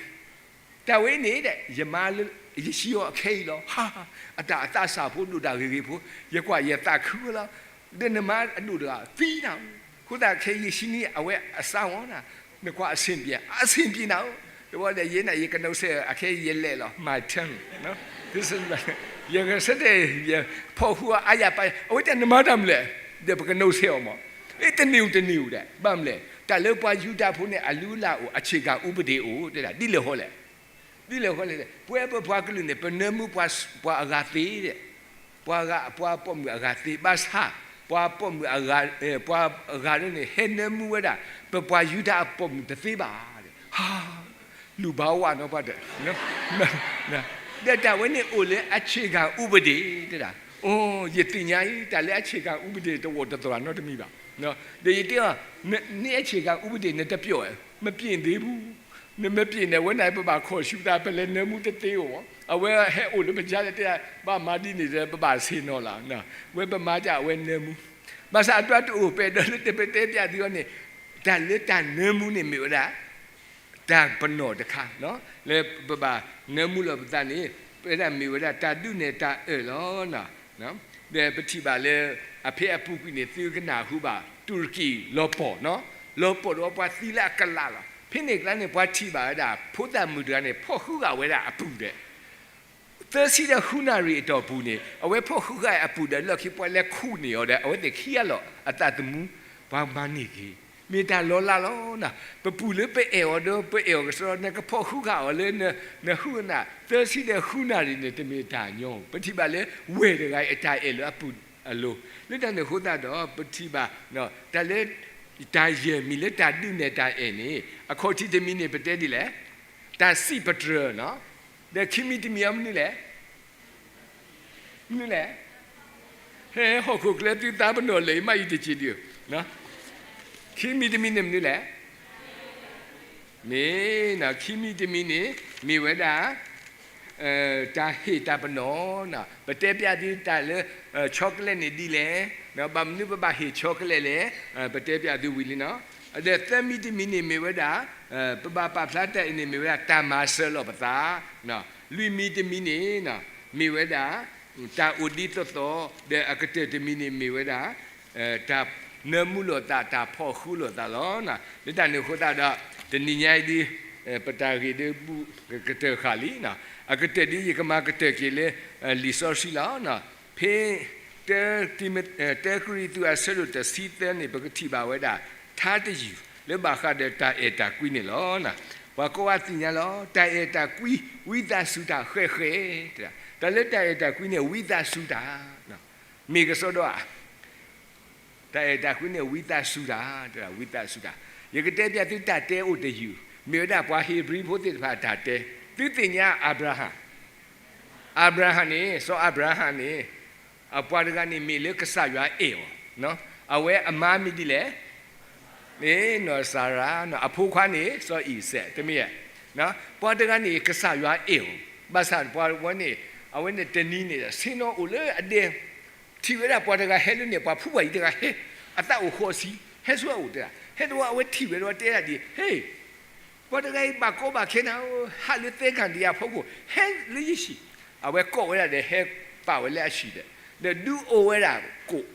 တၢ်ဝဲအံၤန့ၣ်ဒီး ယမါလၢယစံၣ်အီၤအခဲအံၤလီၤ, အတၢ်အသးစၢ်ဖိဒိၣ်တၢ်ဂ့ၤဂ့ၤဖိ, ယကွၢ်ယသးခုဝဲလီၤ, ဒီးနမါအဒိၣ်တဂၤသံနၤ, အဃိသတးခဲအံၤယစံၣ်န့ၣ် အဝဲအစၢ်ဝဲနၤ, နကွၢ်အဆ့ၣ်ပျံၤ, အဆ့ၣ်ပျံၤနၤဧၢ, တဘျီဒီးယဲနာ်ယကနိးစဲးအခဲအံၤယလဲၤလီၤ my turn, ယကဆၢတဲာ် ယဖီၣ်ဃုာ်အါယၤပာ်, အဝဲတဲနမါတၢ်မနုၤလဲၣ်, ဒီးပကနိးစဲးအီၤမး, တန့ၢ်ဧိၤတန့ၢ်ဧိၤဒီး ဘၣ်မနုၤလဲၣ်, တၢ်လၢပှၤယူဒၤဖိန့ၣ် အလုၢ်အလၢ်အိၣ် အခြေခံဥပဒေ အိၣ် တဲဒၣ် ဒ်လဲၣ်ဃီလဲၣ် ဒ်လဲၣ်ဃီလဲၣ်, ပဝဲပပှၤကလုာ်န့ၣ် ပနၢမူပှၤအဂၤသ့ဒီး, ပှၤဂၤ ပှၤပိာ်မုၣ်အဂၤသ့ ဘၣ်ဆၣ် ပှၤပိာ်မုၣ်အဂၤ, ပှၤအဂၤန့ၣ် ဟဲနၢမူဝဲဒၣ် ပပှၤယူဒၤအပိာ်မုၣ်တသ့ဘၣ်, ဟါ, လူၤဘၣ်ဝဲနီၤပှၤဒီး, ဒီးတၢ်ဝဲန့ၣ်အိၣ်လၢ အခြေခံဥပဒေ တဲဒၣ်, အိ, ယသ့ၣ်ညါအံၤ တၢ်လၢ အခြေခံဥပဒေ တဝီတသရၣ်နီတမံၤဘၣ်, ဒီးယတဲအီၤ, န အခြေခံဥပဒေ နတပျီၣ်, မပျံၤသ့ဘူး နမ့ၢ်ပျံၤန့ၣ် ဝဲန့ၣ် ပဘၣ်ခီၣ်ဆူသး ပလဲၤနၢမူတသ့ဧိၤ, အဝဲဟဲအိၣ်လၢပကလဲၣ်တဲ ဘၣ်မၤဒ်န့ၣ်ဒီး ပဘၣ်ဆ့ၣ်နီၤလီၤ, ဝဲပမၤတၢ်အဝဲနၢမူ, ဘၣ်ဆၣ်အတၢ်တအိၣ်ပဲာ်ဒီးလၢတပတဲပျးသုအီၤန့ၣ်, တၢ်လၢတၢ်နၢမူန့ၣ်မ့ၢ်ဝဲဒၣ် တၢ်ပနီၣ်တခါ, လၢပဘၣ်နၢမူလီၤပသးန့ၣ်, ပဝဲဒၣ်မ့ၢ်ဝဲဒၣ်တၢ်ဒုးနဲၣ်တၢ်အၢၣ်လီၤ. ဒီးပထံၣ်ဘၣ်လၢ အဖဲအပူၤကွံာ်န့ၣ် သုကနၢ်ဟူဘၣ် တူၤရကံၣ်လီၤပှီၢ်, လီၤပှီၢ်ဒီးပှၤသံလၢအကလးလီၤ. ဖဲန့ၣ်အကျါန့ၣ် ပှၤထံၣ်ဘၣ်ဝဲဒၣ် ဖိသၣ်မုၣ်တဂၤန့ၣ် ဖီၣ်ဃုဂာ်ဝဲဒၣ်အပုၢ်ဒီး သၢဆံဒီးဃုနၣ်ရံၣ်အတီၢ်ပူၤန့ၣ် အဝဲဖီၣ်ဃုဂာ်အပုၢ်ဒီး လီၢ်ခံပှၤလဲၤခူၣ်န့ၢ်အီၤဒီး အဝဲသ့ၣ်ခံဂၤလီၤအသးသမူ, ပှၤမၤန့ၢ်က့ၤ, မ့ၢ်တၢ်လီၤလးလီၤနၤ. ပပုၢ်လၢပအဲၣ်အီၤဒီး ပအဲၣ်အီၤကစီဒီး နကဖီၣ်ဃုဂာ်အီၤလၢ နဃုနၣ် သၢဆံဒီးဃုနၣ်ရံၣ်န့ၣ် တမ့ၢ်တၢ်ညီ, ပထံၣ်ဘၣ်လၢ ဝဲၢ်တဂၤအံၤအတၢ်အဲၣ်လၢအပုၢ်အလိၤ, လၢတၢ်န့ၣ်အဃိသတးဒီး ပထံၣ်ဘၣ် တၢ်လၢ တၢ်ယဲၢ်မံၤလၢတၢ်ဒုးနဲၣ်တၢ်အဲၣ်န့ၣ် အခီၣ်ထံးတမံၤန့ၣ် ပတဲဒ်လဲၣ်, တၢ်စံးပတြၢၤနီၤ, ဒီးခံမံၤတမံၤအမနုၤလဲၣ်, မနုၤလဲၣ်, ဟဲဟီၣ်ခိၣ်ချၢသုသးပနီၣ်လဲၣ် မ့ၢ်အံၤတက့ၢ်ဒံး, ခံမံၤတမံၤန့ၣ်မနုၤလဲၣ်, မ့ၢ် ခံမံၤတမံၤန့ၣ် မ့ၢ်ဝဲဒၣ် တၢ်ဟ့ၣ်တၢ်ပနီၣ်, ပတဲပျးသုတၢ်လၢ chocolate န့ၣ်ဒ်လဲၣ်, ဘၣ်မနုၤပဘၣ်ဟ့ၣ် chocolate လဲၣ်, ပတဲပျးသုဝံၤလံနီၤ. ဒီးသၢမံၤတမံၤန့ၣ်မ့ၢ်ဝဲဒၣ် ပဘၣ်ပာ်ဖျါတၢ်အံၤန့ၣ်မ့ၢ်ဝဲဒၣ်တၢ်မၤစၢၤလီၤပသး, လွံၢ်မံၤတမံၤန့ၣ် မ့ၢ်ဝဲဒၣ် တၢ်အိၣ်ဒ်သိးသိး, ဒီးအကတၢၢ်တမံၤန့ၣ်မ့ၢ်ဝဲဒၣ် တၢ်နၢမူလိာ်သး တၢ်ဖီၣ်ဃုလိာ်သးလီၤ. လၢတၢ်န့ၣ်အဃိသတးဒီး တနံၤညါအံၤဒ် ပတၢ်ဂ့ၢ်ဒ်ဘူးကတၢၢ်ဃာ်လံ, အကတၢၢ်ဒ်ယကမၤကတၢၢ်က့ၤလၢ လံာ်စီဆှံလီၤ. ဖဲ တၢကရံၣ်သူးအဆၢဒိၣ်တဆံသၢန့ၣ် ပကထံၣ်ဘၣ်ဝဲဒၣ် ထါတယုၢ် လၢဘၣ်ဃးဒီးတၢ်အဲၣ်တၢ်ကွံန့ၣ်လီၤ. ပှၤကိးဂၤသ့ၣ်ညါလီၤ, တၢ်အဲၣ်တၢ်ကွံ ဝံသးစူၤတၢ်ဃဲးဃဲး, တၢ်လၢတၢ်အဲၣ်တၢ်ကွံန့ၣ် ဝံသးစူၤတၢ်, မ့ၢ်ကစီဒီဧါ, တၢ်အဲၣ်တၢ်ကွံန့ၣ် ဝံသးစူၤတၢ်, ဝံသးစူၤတၢ်, ယကတဲပျးသုတၢ်တဲအိၣ်တယုၢ်, မ့ၢ်ဝဲဒၣ်ပှၤဧ့ၤဘြံၤဖိသ့ၣ်တဖၣ်အတၢ်တဲ, သုသ့ၣ်ညါအၤဘြၤဟၣ်, အၤဘြၤဟၣ်န့ၣ် စီၤအၤဘြၤဟၣ်န့ၣ် အပှၤတဂၤန့ၣ်မ့ၢ်လၢကစၢ်ယွၤအဲၣ်အီၤ, အဝဲအမါမ့ၢ်ဒ်လဲၣ်, နီၢ်စၤရၤ, အဖိခွါန့ၣ် စီၤအံၤစဲး, တမ့ၢ်ဧါ. ပှၤတဂၤန့ၣ် ကစၢ်ယွၤအဲၣ်အီၤ, ဘၣ်ဆၣ်ပှၤဝဲန့ၣ်, အဝဲန့ၣ်တနံၤန့ၣ် ဆ့ၣ်နီၤအိၣ်လၢအဒဲ, ထံၣ်ဝဲဒၣ်ပှၤတဂၤဟဲလၢန့ၣ် ပှၤဖူပှၤအံၤတဂၤဟဲ, အသးအိၣ်ဃိးဆံ, ဟဲဆူအအိၣ်တဲဒၣ်, ဟဲတဝီအဝဲထံၣ်ဝဲဒီးတဲဒၣ်ဒ်, ဟ့ၣ် ပှၤတဂၤအံၤဘၣ်ကီဘၣ်ခဲနၤ, ဟးလၢသဲကနံၣ်တယၢ်ဖီခိၣ်, ဟဲလၢယဟံၣ်, အဝဲကိးဝဲဒၣ်ဒီးဟဲပာ်ဝဲလၢအဟံၣ်ဒီး, ဒီးဒုးအိၣ်ဝဲဒၣ်ကိၣ်,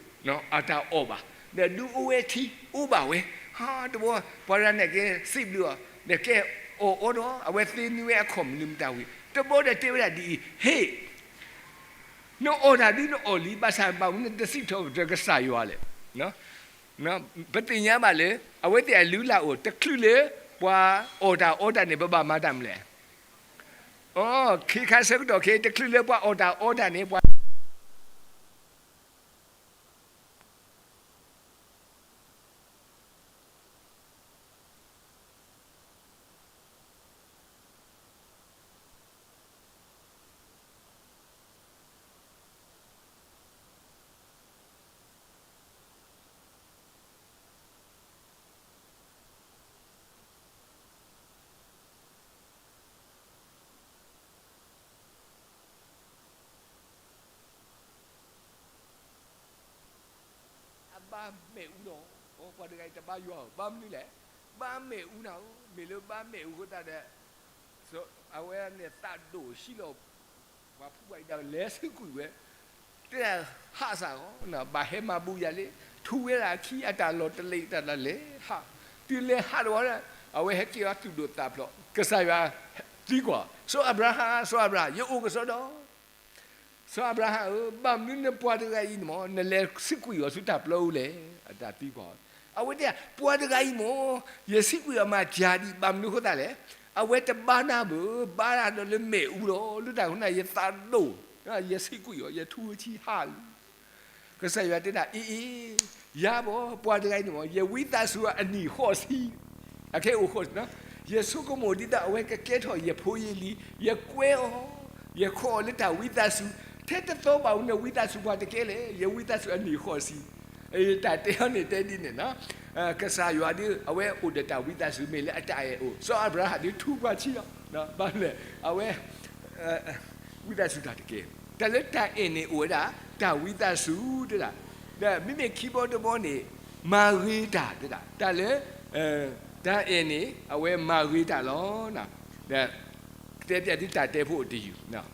အတၢ်အီၣ်ဘၣ်, ဒီးဒုးအိၣ်ဝဲထံ, အိၣ်ဘၣ်ဝဲ, ဟါတဝီ, ပှၤတဂၤန့ၣ်ကဲစံးဘျုးအီၤ, ဒီးကဲအီၣ်အီဒီး အဝဲသ့နွံဝဲအခီၣ်မနုၤမတၤဝံၤ, တဘျီဒီးတဲဝဲဒၣ်ဒ်အံၤ, ဟ့ၣ် နအီၣ်တၢ်ဒုးနအီၣ်လံ, ဘၣ်ဆၣ်ဘၣ်မနုၤနတစံးထီၣ်ပတြၢၤကစၢ်ယွၤလဲၣ်. ပသ့ၣ်ညါဘၣ်လၢ အဝဲသ့ၣ်အလုၢ်အလၢ်အိၣ်, တချုးလၢပှၤအီၣ်တၢ်အီတၢ်န့ၣ် ပဘၣ်မၤတၢ်မနုၤလဲၣ်. အိ ခ့ခါဆၢကတီၢ်ခဲအံၤ တချုးလၢပှၤအီၣ်တၢ်အီတၢ်န့ၣ် ပှၤအဘါမဲာ်အူလီၤ. ပှၤတဂၤအံၤတဘါယွၤဧၢ, ဘၣ်မနုၤလဲၣ်. ဘါမဲာ်အူနၤဧၢ, မ့ၢ်လၢဘါမဲာ်အူအဃိသတးဒီး အဝဲန့ၣ်သးဒိၣ်ဆံးလီၤ. ပှၤဖူပှၤအံၤဒၣ်လဲၤဆံကွံာ်ဝဲ, တဲဒၣ်ဟးစးဂီၤ, ဘၣ်ဟဲမၤဘူးယၤလံ, ထူဝဲဒၣ်အခံ အတၢ်လီၤတလ့ၤတၢ်တလဲၤဟး, တုၤလဲၤဟးတဝီဒီး အဝဲဟဲက့ၤအီၤသူၣ်ဒိၣ်သးဖျိး, ကစၢ်ယွၤသံကွၢ်, စီၤအၤဘြၤဟၣ်, စီၤအၤဘြၤဟၣ်, ယအိၣ်ကစီဒီ စီၤအၤဘြၤဟၣ်ဧၢ, ဘၣ်မနုၤနပှၤတဂၤအံၤန့ၣ်မ့ၢ် နလဲၤဆံကွံာ်အီၤဆူတၢ်ပျီအူလဲၣ်. အတၢ်သံကွၢ်, အဝဲတဲ, ပှၤတဂၤအံၤမ့ၢ် ယဆံကွံာ်အီၤမၤကၢ်ဒံး, ဘၣ်မနုၤအဃိသတးလဲၣ်. အဝဲတဘါနၤဘၣ်, ဘါတၢ်ဒီးလၢမဲာ်အူလီၤ. လၢတၢ်အဃိန့ၣ် ယသးဒိၣ်, ယဆံကွံာ်အီၤ, ယထူဆံဟးလံ. ကစၢ်ယွၤတဲဒၣ်, အ့အ့, ယၤဘၣ်, ပှၤတဂၤအံၤန့ၣ်မ့ၢ် ယဝံသးစူၤအနံၣ်ဃိးဆံ, အခဲအံၤအိၣ်ဃိးဆံ, ယဆိကမိၣ်ဒ်သိးအဝဲကကဲထီၣ်ယဖိယလံၤ, ယကွဲအီၤ, ယခီအီၤလၢတၢ်ဝံသးစူၤ, ထဲတသီဘၣ်ဝဲနဝံသးစူၤပှၤတကဲလဲၣ်, ယဝံသးစူၤအနံၣ်ဃိးဆံ. တၢ်တဲအီၤန့ၣ်တဲဒ်န့ၣ်, ကစၢ်ယွၤဒ်အဝဲအိၣ်ဒီးတၢ်ဝံသးစူၤ မ့ၢ်လၢအတၢ်အဲၣ်အိၣ်, စီၤအၤဘြၤဟၣ်ဒ်ထူပှၤဆံလီၤ. ဘၣ်မနုၤလဲၣ်, အဝဲ ဝံသးစူၤတၢ်တကဲ, တၢ်လၢတၢ်အဲၣ်န့ၣ်အိၣ်ဝဲဒၣ် တၢ်ဝံသးစူၤတဲဒၣ်, ဒီးမ့မ့ၢ်ခံဘီတဘီန့ၣ် မၤဂ့ၤတၢ်တဲဒၣ်, တၢ်လၢ တၢ်အဲၣ်န့ၣ် အဝဲမၤဂ့ၤတၢ်လီၤ. တဲပျးသုတၢ်တဲဖိအိၣ်တယုၢ်,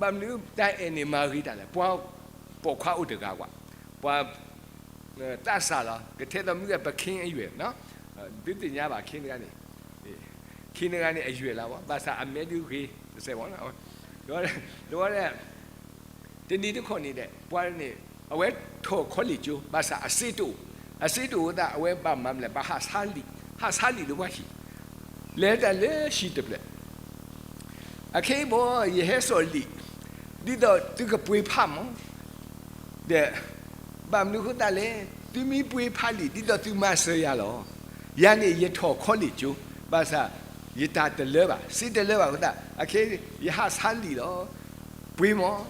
ဘၣ်မနုၤတၢ်အဲၣ်န့ၣ်မၤဂ့ၤတၢ်လဲၣ်. ပှၤပိာ်ခွါအိၣ်တဂၤကွၢ်, ပှၤ သးစၢ်လီၤ, ကထဲသိးမုၢ်ဂဲၤပခ့အယွဲၢ်, သုသ့ၣ်ညါဘၣ်ခ့တဂၤန့ၣ်, ခ့တဂၤန့ၣ်အယွဲၢ်လီၤ, ဘၣ်ဆၣ်အမဲဒုးဂ့ၤတစဲးဘၣ်, ဒီး တနံၤတခီန့ၣ်ဒီး ပှၤန့ၣ် အဝဲထီၣ်ခီလ့ၣ်ကၠိ ဘၣ်ဆၣ်အစ့တအိၣ်, အစ့တအိၣ်အဃိသတး အဝဲဘၣ်မၤမနုၤလဲၣ်, ဘၣ်ဟးဆါလံာ်, ဟးဆါလံာ်လၢပှၤဟံၣ်, လဲၤတၢ်လၢဟံၣ်တဖျၢၣ် အခဲအံၤဘၣ် ယဟဲစိာ်လံာ် ဒ်သိးသုကပှ့ၤဖးမး, ဒီး ဘၣ်မနုၤအဃိသတးလဲၣ်, သုမ့ၢ်ပှ့ၤဖးလံာ် ဒ်သိးသုမၤစၢၤယၤလီၤ. ယၤန့ၣ် ယထီၣ်ခီလ့ၣ်ကၠိ, ဘၣ်ဆၣ် ယတၢ်တလၢဘၣ်, စ့တလၢဘၣ်အဃိသတး အခဲအံၤ ယဟးဆါလံာ်လီၤ. ပှ့ၤမး.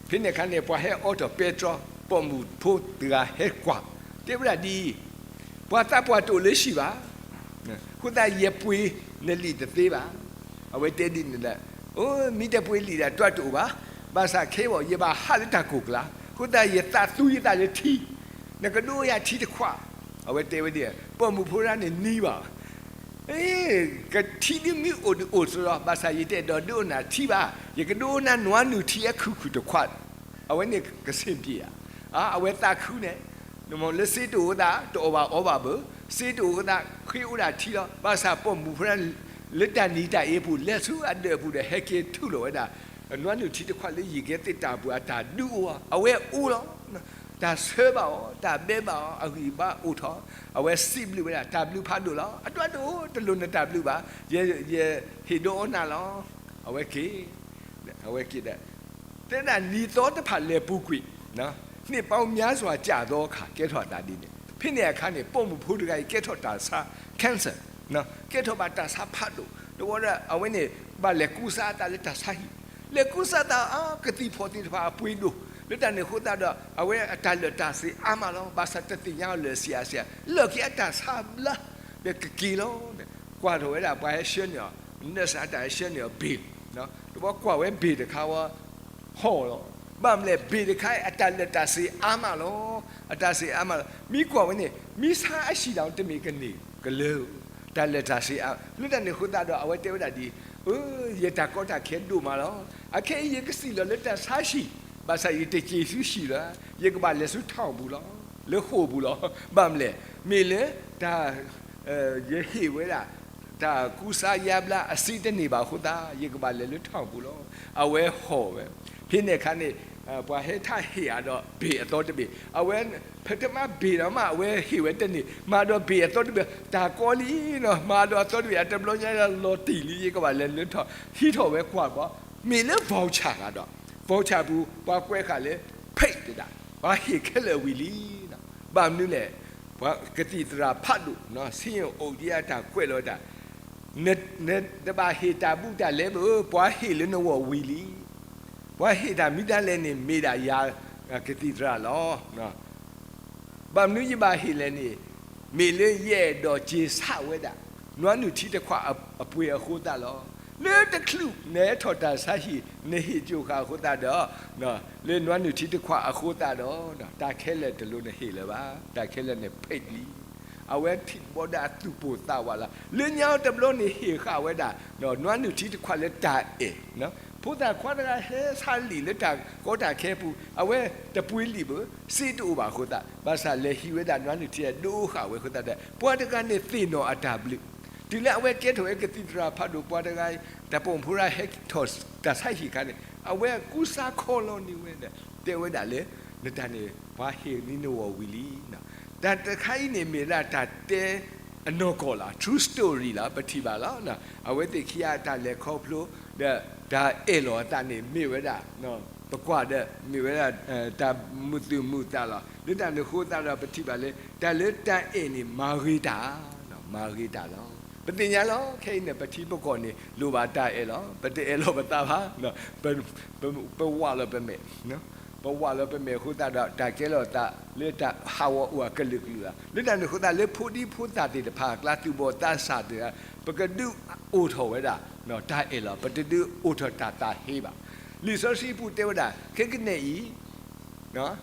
ဖဲန့ၣ်အခါန့ၣ် ပှၤဟဲအိးထီၣ်ပဲတြီ, ပိာ်မုၣ်ဖိတဂၤဟဲကွၢ်, တဲဝဲဒၣ်ဒ်အံၤ, ပှၤသးပှၢ်တအိၣ်လၢဟံၣ်ဘၣ်, အဃိသတးယပှ့ၤနလံာ်တသ့ဘၣ်. အဝဲတဲဒ်န့ၣ်ဒီး, အိ မ့ၢ်တပှ့ၤလံာ်ဒီးတွၢ်တအိၣ်ဘၣ်, ဘၣ်ဆၣ်ခဲအံၤ ယဘၣ်ဟးလၢတၢ်ကိၢ်ကျါ, အဃိသတးယသးသူယသးလၢထံ, နကဒိယၤထံတခွး. အဝဲတဲဝဲဒ်, ပိာ်မုၣ်ဖိတဂၤန့ၣ်နံၤဘၣ် ကထံဒ်မ့ၢ်အိၣ်ဒုးအိၣ်ဆိးလီၤ, ဘၣ်ဆၣ်ယတအဲၣ်ဒိးဒုးအိၣ်နၤထံဘၣ်, ယကဒိနၤနွားနုာ်ထံအခုၣ်ခုၣ်တခွး. အဝဲန့ၣ်ကဆ့ၣ်ပျ့ၤဧါ. အဝဲသးခုန့ၣ်, နမ့ၢ်လၢစ့တအိၣ်သး တအီၣ်ဘၣ်အီဘၣ်ဘၣ်, စ့တအိၣ်သး ဃ့အိၣ်ဒၣ်ထံလီၤ. ဘၣ်ဆၣ်ပိာ်မုၣ်ဖိတဂၤ လၢတၢ်နံၤတၢ်အ့ပူၤ လဲၤဆူအဒၢးအပူၤဒီးဟဲက့ၤထုးလီၤဝဲဒၣ် နွားနုာ်ထံတခွးလၢယံာ်ကဲသ့ၣ်တၢ်ပူၤ အတၢ်ဒုးအိၣ်အီၤ, အဝဲအိၣ်လီၤ. တၢ်ဆၢဘၣ်အီၤ, တၢ်ဘဲဘၣ်အီၤ, အဂံၢ်ဘါအိၣ်ထီၣ်, အဝဲစံးဘျုးဝဲဒၣ် တၢ်ဘျုးဖးဒိၣ်လီၤ. အဒိဒိၣ် တလိၣ်နတၢ်ဘျုးဘၣ်, ယဟ့ၣ်ဒိးအီနၤလီၤ. အဝဲက့ၤ, အဝဲက့ၤဒီး, တဲဒၣ်နံၤသီတဖၣ်လဲၤပူၤကွံာ်, နှစ်ပေါင်းများစွာကြာသောအခါ ကဲထီၣ်အသးဒ်န့ၣ်, ဖဲန့ၣ်အခါန့ၣ် ပိာ်မုၣ်ဖိတဂၤအံၤ ကဲထီၣ်တၢ်ဆါ cancer, ကဲထီၣ်ဘၣ်တၢ်ဆါဖးဒိၣ်, တဝီဒီး အဝဲန့ၣ် ဘၣ်လဲၤကူစါအသးလၢတၢ်ဆါဟံၣ်, လဲၤကူစါသးအါ ကသံၣ်ဖီၣ်သ့ၣ်တဖၣ်အပှ့ၤဒိၣ်, လၢတၢ်န့ၣ်အဃိသတးဒီး အဝဲအတၢ်လၢာ်တၢ်စ့းအါမးလီၤ. ဘၣ်ဆၣ်တသ့ၣ်ညါအီၤလၢာ်ဆံးအါဆံးဧါ, လၢာ်က့ၤအတၢ်ဆါဘျါဒီးကက့ၤလီၤ. ကွၢ်ထီၣ်ဝဲဒၣ်ပှၤဟဲဆှၢန့ၢ်အီၤ, နၢၣ်စၢ်တၢ်ဟဲဆှၢန့ၢ်အီၤဘ့ၣ်, တဘျီကွၢ်ဝဲဘ့ၣ်တခါဝဲ ဟီၣ်လီၤ. ဘၣ်မနုၤလဲၣ်, ဘ့ၣ်တခါအံၤ အတၢ်လၢာ်တၢ်စ့းအါမးလီၤ. အတၢ်စ့းအါမးလီၤ. မ့ၢ်ကွၢ်ဝဲန့ၣ် မ့ၢ်ဆါအဟံၣ်ဒီးတမ့ၢ်ကန့ၢ်ကလၢာ်, တၢ်လၢာ်တၢ်စ့းအါ. လၢတၢ်န့ၣ်အဃိသတးဒီး အဝဲတဲဝဲဒၣ်ဒ်အံၤ, ယတၢ်ကီတၢ်ခဲဒိၣ်မးလီၤ. အခဲအံၤယကစံၣ်လီၤလၢတၢ်ဆါဟံၣ်, ဘၣ်ဆၣ်ယတက့ၤဆူဟံၣ်လၢၤ, ယကဘၣ်လဲၤဆူ town ပူၤလီၤ, လၢဃိာ်ပူၤလီၤ. ဘၣ်မနုၤလဲၣ်, မ့ၢ်လၢတၢ် ယဟ့ၣ်ဝဲဒၣ် တၢ်ကူစါယါဘျါအစ့တန့ၢ်ဘၣ်အဃိသတး ယကဘၣ်လဲၤလၢ town ပူၤလီၤ. အဝဲဟီၣ်ဝဲ. ဖဲန့ၣ်အခါန့ၣ် ပှၤဟဲထီၣ်ဟ့ၣ်အီၤဒီးဘ့ၣ်အသီတဘ့ၣ်, အဝဲ ဖဲတမ့ၢ်ဘ့ၣ်ဒီးမး အဝဲဟ့ၣ်ဝဲတန့ၢ်, မၤဒီးဘ့ၣ်အသီတဘ့ၣ်, တၢ်ကီလံနီၤ, မၤဒီးအသီတဘ့ၣ် အတဘျီညါလီၤတံၢ်လံ, ယကဘၣ်လဲၤလၢ town, ဟံးထီၣ်ဝဲကွၢ်ဘီ, မ့ၢ်လၢ voucher ဂၤဒီး voucher ပူၤ ပှၤကွဲးဃာ်လၢ paid တဒၣ်, ပှၤဟ့ၣ်ခဲလၢာ်ဝံၤလံ. ဘၣ်မနုၤလဲၣ်, ပှၤကသံၣ်သရၣ်ဖးဒိၣ် ဆ့ၣ်အိၣ်ဒံးအတၢ်ကွဲးလီၤတၢ် နတဘၣ်ဟ့ၣ်တၢ်ဘူးတၢ်လဲဘၣ်, ပှၤဟ့ၣ်လၢနဂီၢ်ဝံၤလံ. ပှၤဟ့ၣ်တၢ်မနုၤလဲၣ်န့ၣ် မ့ၢ်ဒၣ်ယၤကသံၣ်သရၣ်လီၤ. ဘၣ်မနုၤယဘၣ်ဟ့ၣ်လဲၣ်န့ၣ်, မ့ၢ်လၢယအဲၣ်ဒိးက့ၤဆးဝဲဒၣ် နွါနုၢ်ထံတခွးအပှ့ၤအဃိသတးလီၤ. လၢတချုးနဟဲထီၣ်တၢ်ဆါဟံၣ် နဟ့ၣ်ကၠိဃာ်အဃိသတးဒီး လၢနွါနုၢ်ထံတခွးအဃိသတးဒီး တၢ်ခဲလၢာ်တလိၣ်နဟ့ၣ်လၢၤဘၣ်, တၢ်ခဲလၢာ်န့ၣ် paid လံ. အဝဲထံၣ်ဘီဒၣ်အသူၣ်ပိၢ်သးဝးလီၤ. လၢညါတဘျီန့ၣ်ဟ့ၣ်ဃာ်ဝဲဒၣ် နွါနုၢ်ထံတခွးလၢတၢ်အဲၣ်, ဖိသၣ်ခွါတဂၤဟဲဆါလံာ်လၢတၢ်ကီတၢ်ခဲပူၤ အဝဲတပှ့ၤလံာ်ဘၣ်, စ့တအိၣ်ဘၣ်အဃိသတး ဘၣ်ဆၣ်လဲၤဟံးဝဲဒၣ်နွါနုၢ်ထံဒိဃာ်ဝဲအဃိသတးဒီး ပှၤတဂၤန့ၣ်သ့ၣ်နီၣ်အတၢ်ဘျုး, တုၤလၢအဝဲကဲထီၣ်ဝဲကသံၣ်သရၣ်ဖးဒိၣ် ပှၤတဂၤ တၢ်ပိာ်မုၣ်ဖိတဂၤဟဲထီၣ်တၢ်ဆါဟံၣ်အခါန့ၣ် အဝဲကူစါခီလီၤန့ၢ်ဝဲဒီး တဲဝဲဒၣ်လၢ နတၢ်န့ၣ် ပှၤဟ့ၣ်န့ၢ်နဂီၢ်ဝံၤလံ. တၢ်တခါအံၤန့ၣ်မ့ၢ်ဒၣ်တၢ်တဲအနီၢ်ကီၢ်လီၤ, true story လီၤ, ပထံၣ်ဘၣ်လီၤ. အဝဲသ့ၣ်ခံဂၤတၢ်လဲၤခီဖျိ ဒီးတၢ်အဲၣ်လီၤအသးန့ၣ်မ့ၢ်ဝဲဒၣ် ပကွၢ်ဒီး မ့ၢ်ဝဲဒၣ် တၢ်မုာ်သူၣ်မုာ်သးလီၤ. လၢတၢ်န့ၣ်အဃိသတးဒီး ပထံၣ်ဘၣ်လၢ တၢ်လၢတၢ်အဲၣ်န့ၣ် မၤဂ့ၤတၢ်, မၤဂ့ၤတၢ်လီၤ. ပသ့ၣ်ညါလီၤ, ခဲအံၤန့ၣ် ပထံပကီၢ်န့ၣ် လိၣ်ဘၣ်တၢ်အဲၣ်လီၤ. ပတအဲၣ်လီၤပသးဘၣ်, ပဝးလီၤပမဲာ်, ပဝးလီၤပမဲာ်အဃိသတးဒီး တၢ်ကဲထီၣ်သးလၢတၢ်ဟးဂီၤအိၣ်အကလုာ်ကလုာ်လီၤ. လၢတၢ်န့ၣ်အဃိသတး လၢဖိဒံဖိသၣ်သ့ၣ်တဖၣ်အကျါ သူၣ်ဘီၣ်သးစၢ်သ့ၣ်တဖၣ် ပကဒုးအိၣ်ထီၣ်ဝဲဒၣ် တၢ်အဲၣ်လီၤ, ပတဒုးအိၣ်ထီၣ်တၢ်သးဟ့ဘၣ်. လံာ်စီဆှံပူၤတဲဝဲဒၣ် ခဲကနံၣ်အံၤ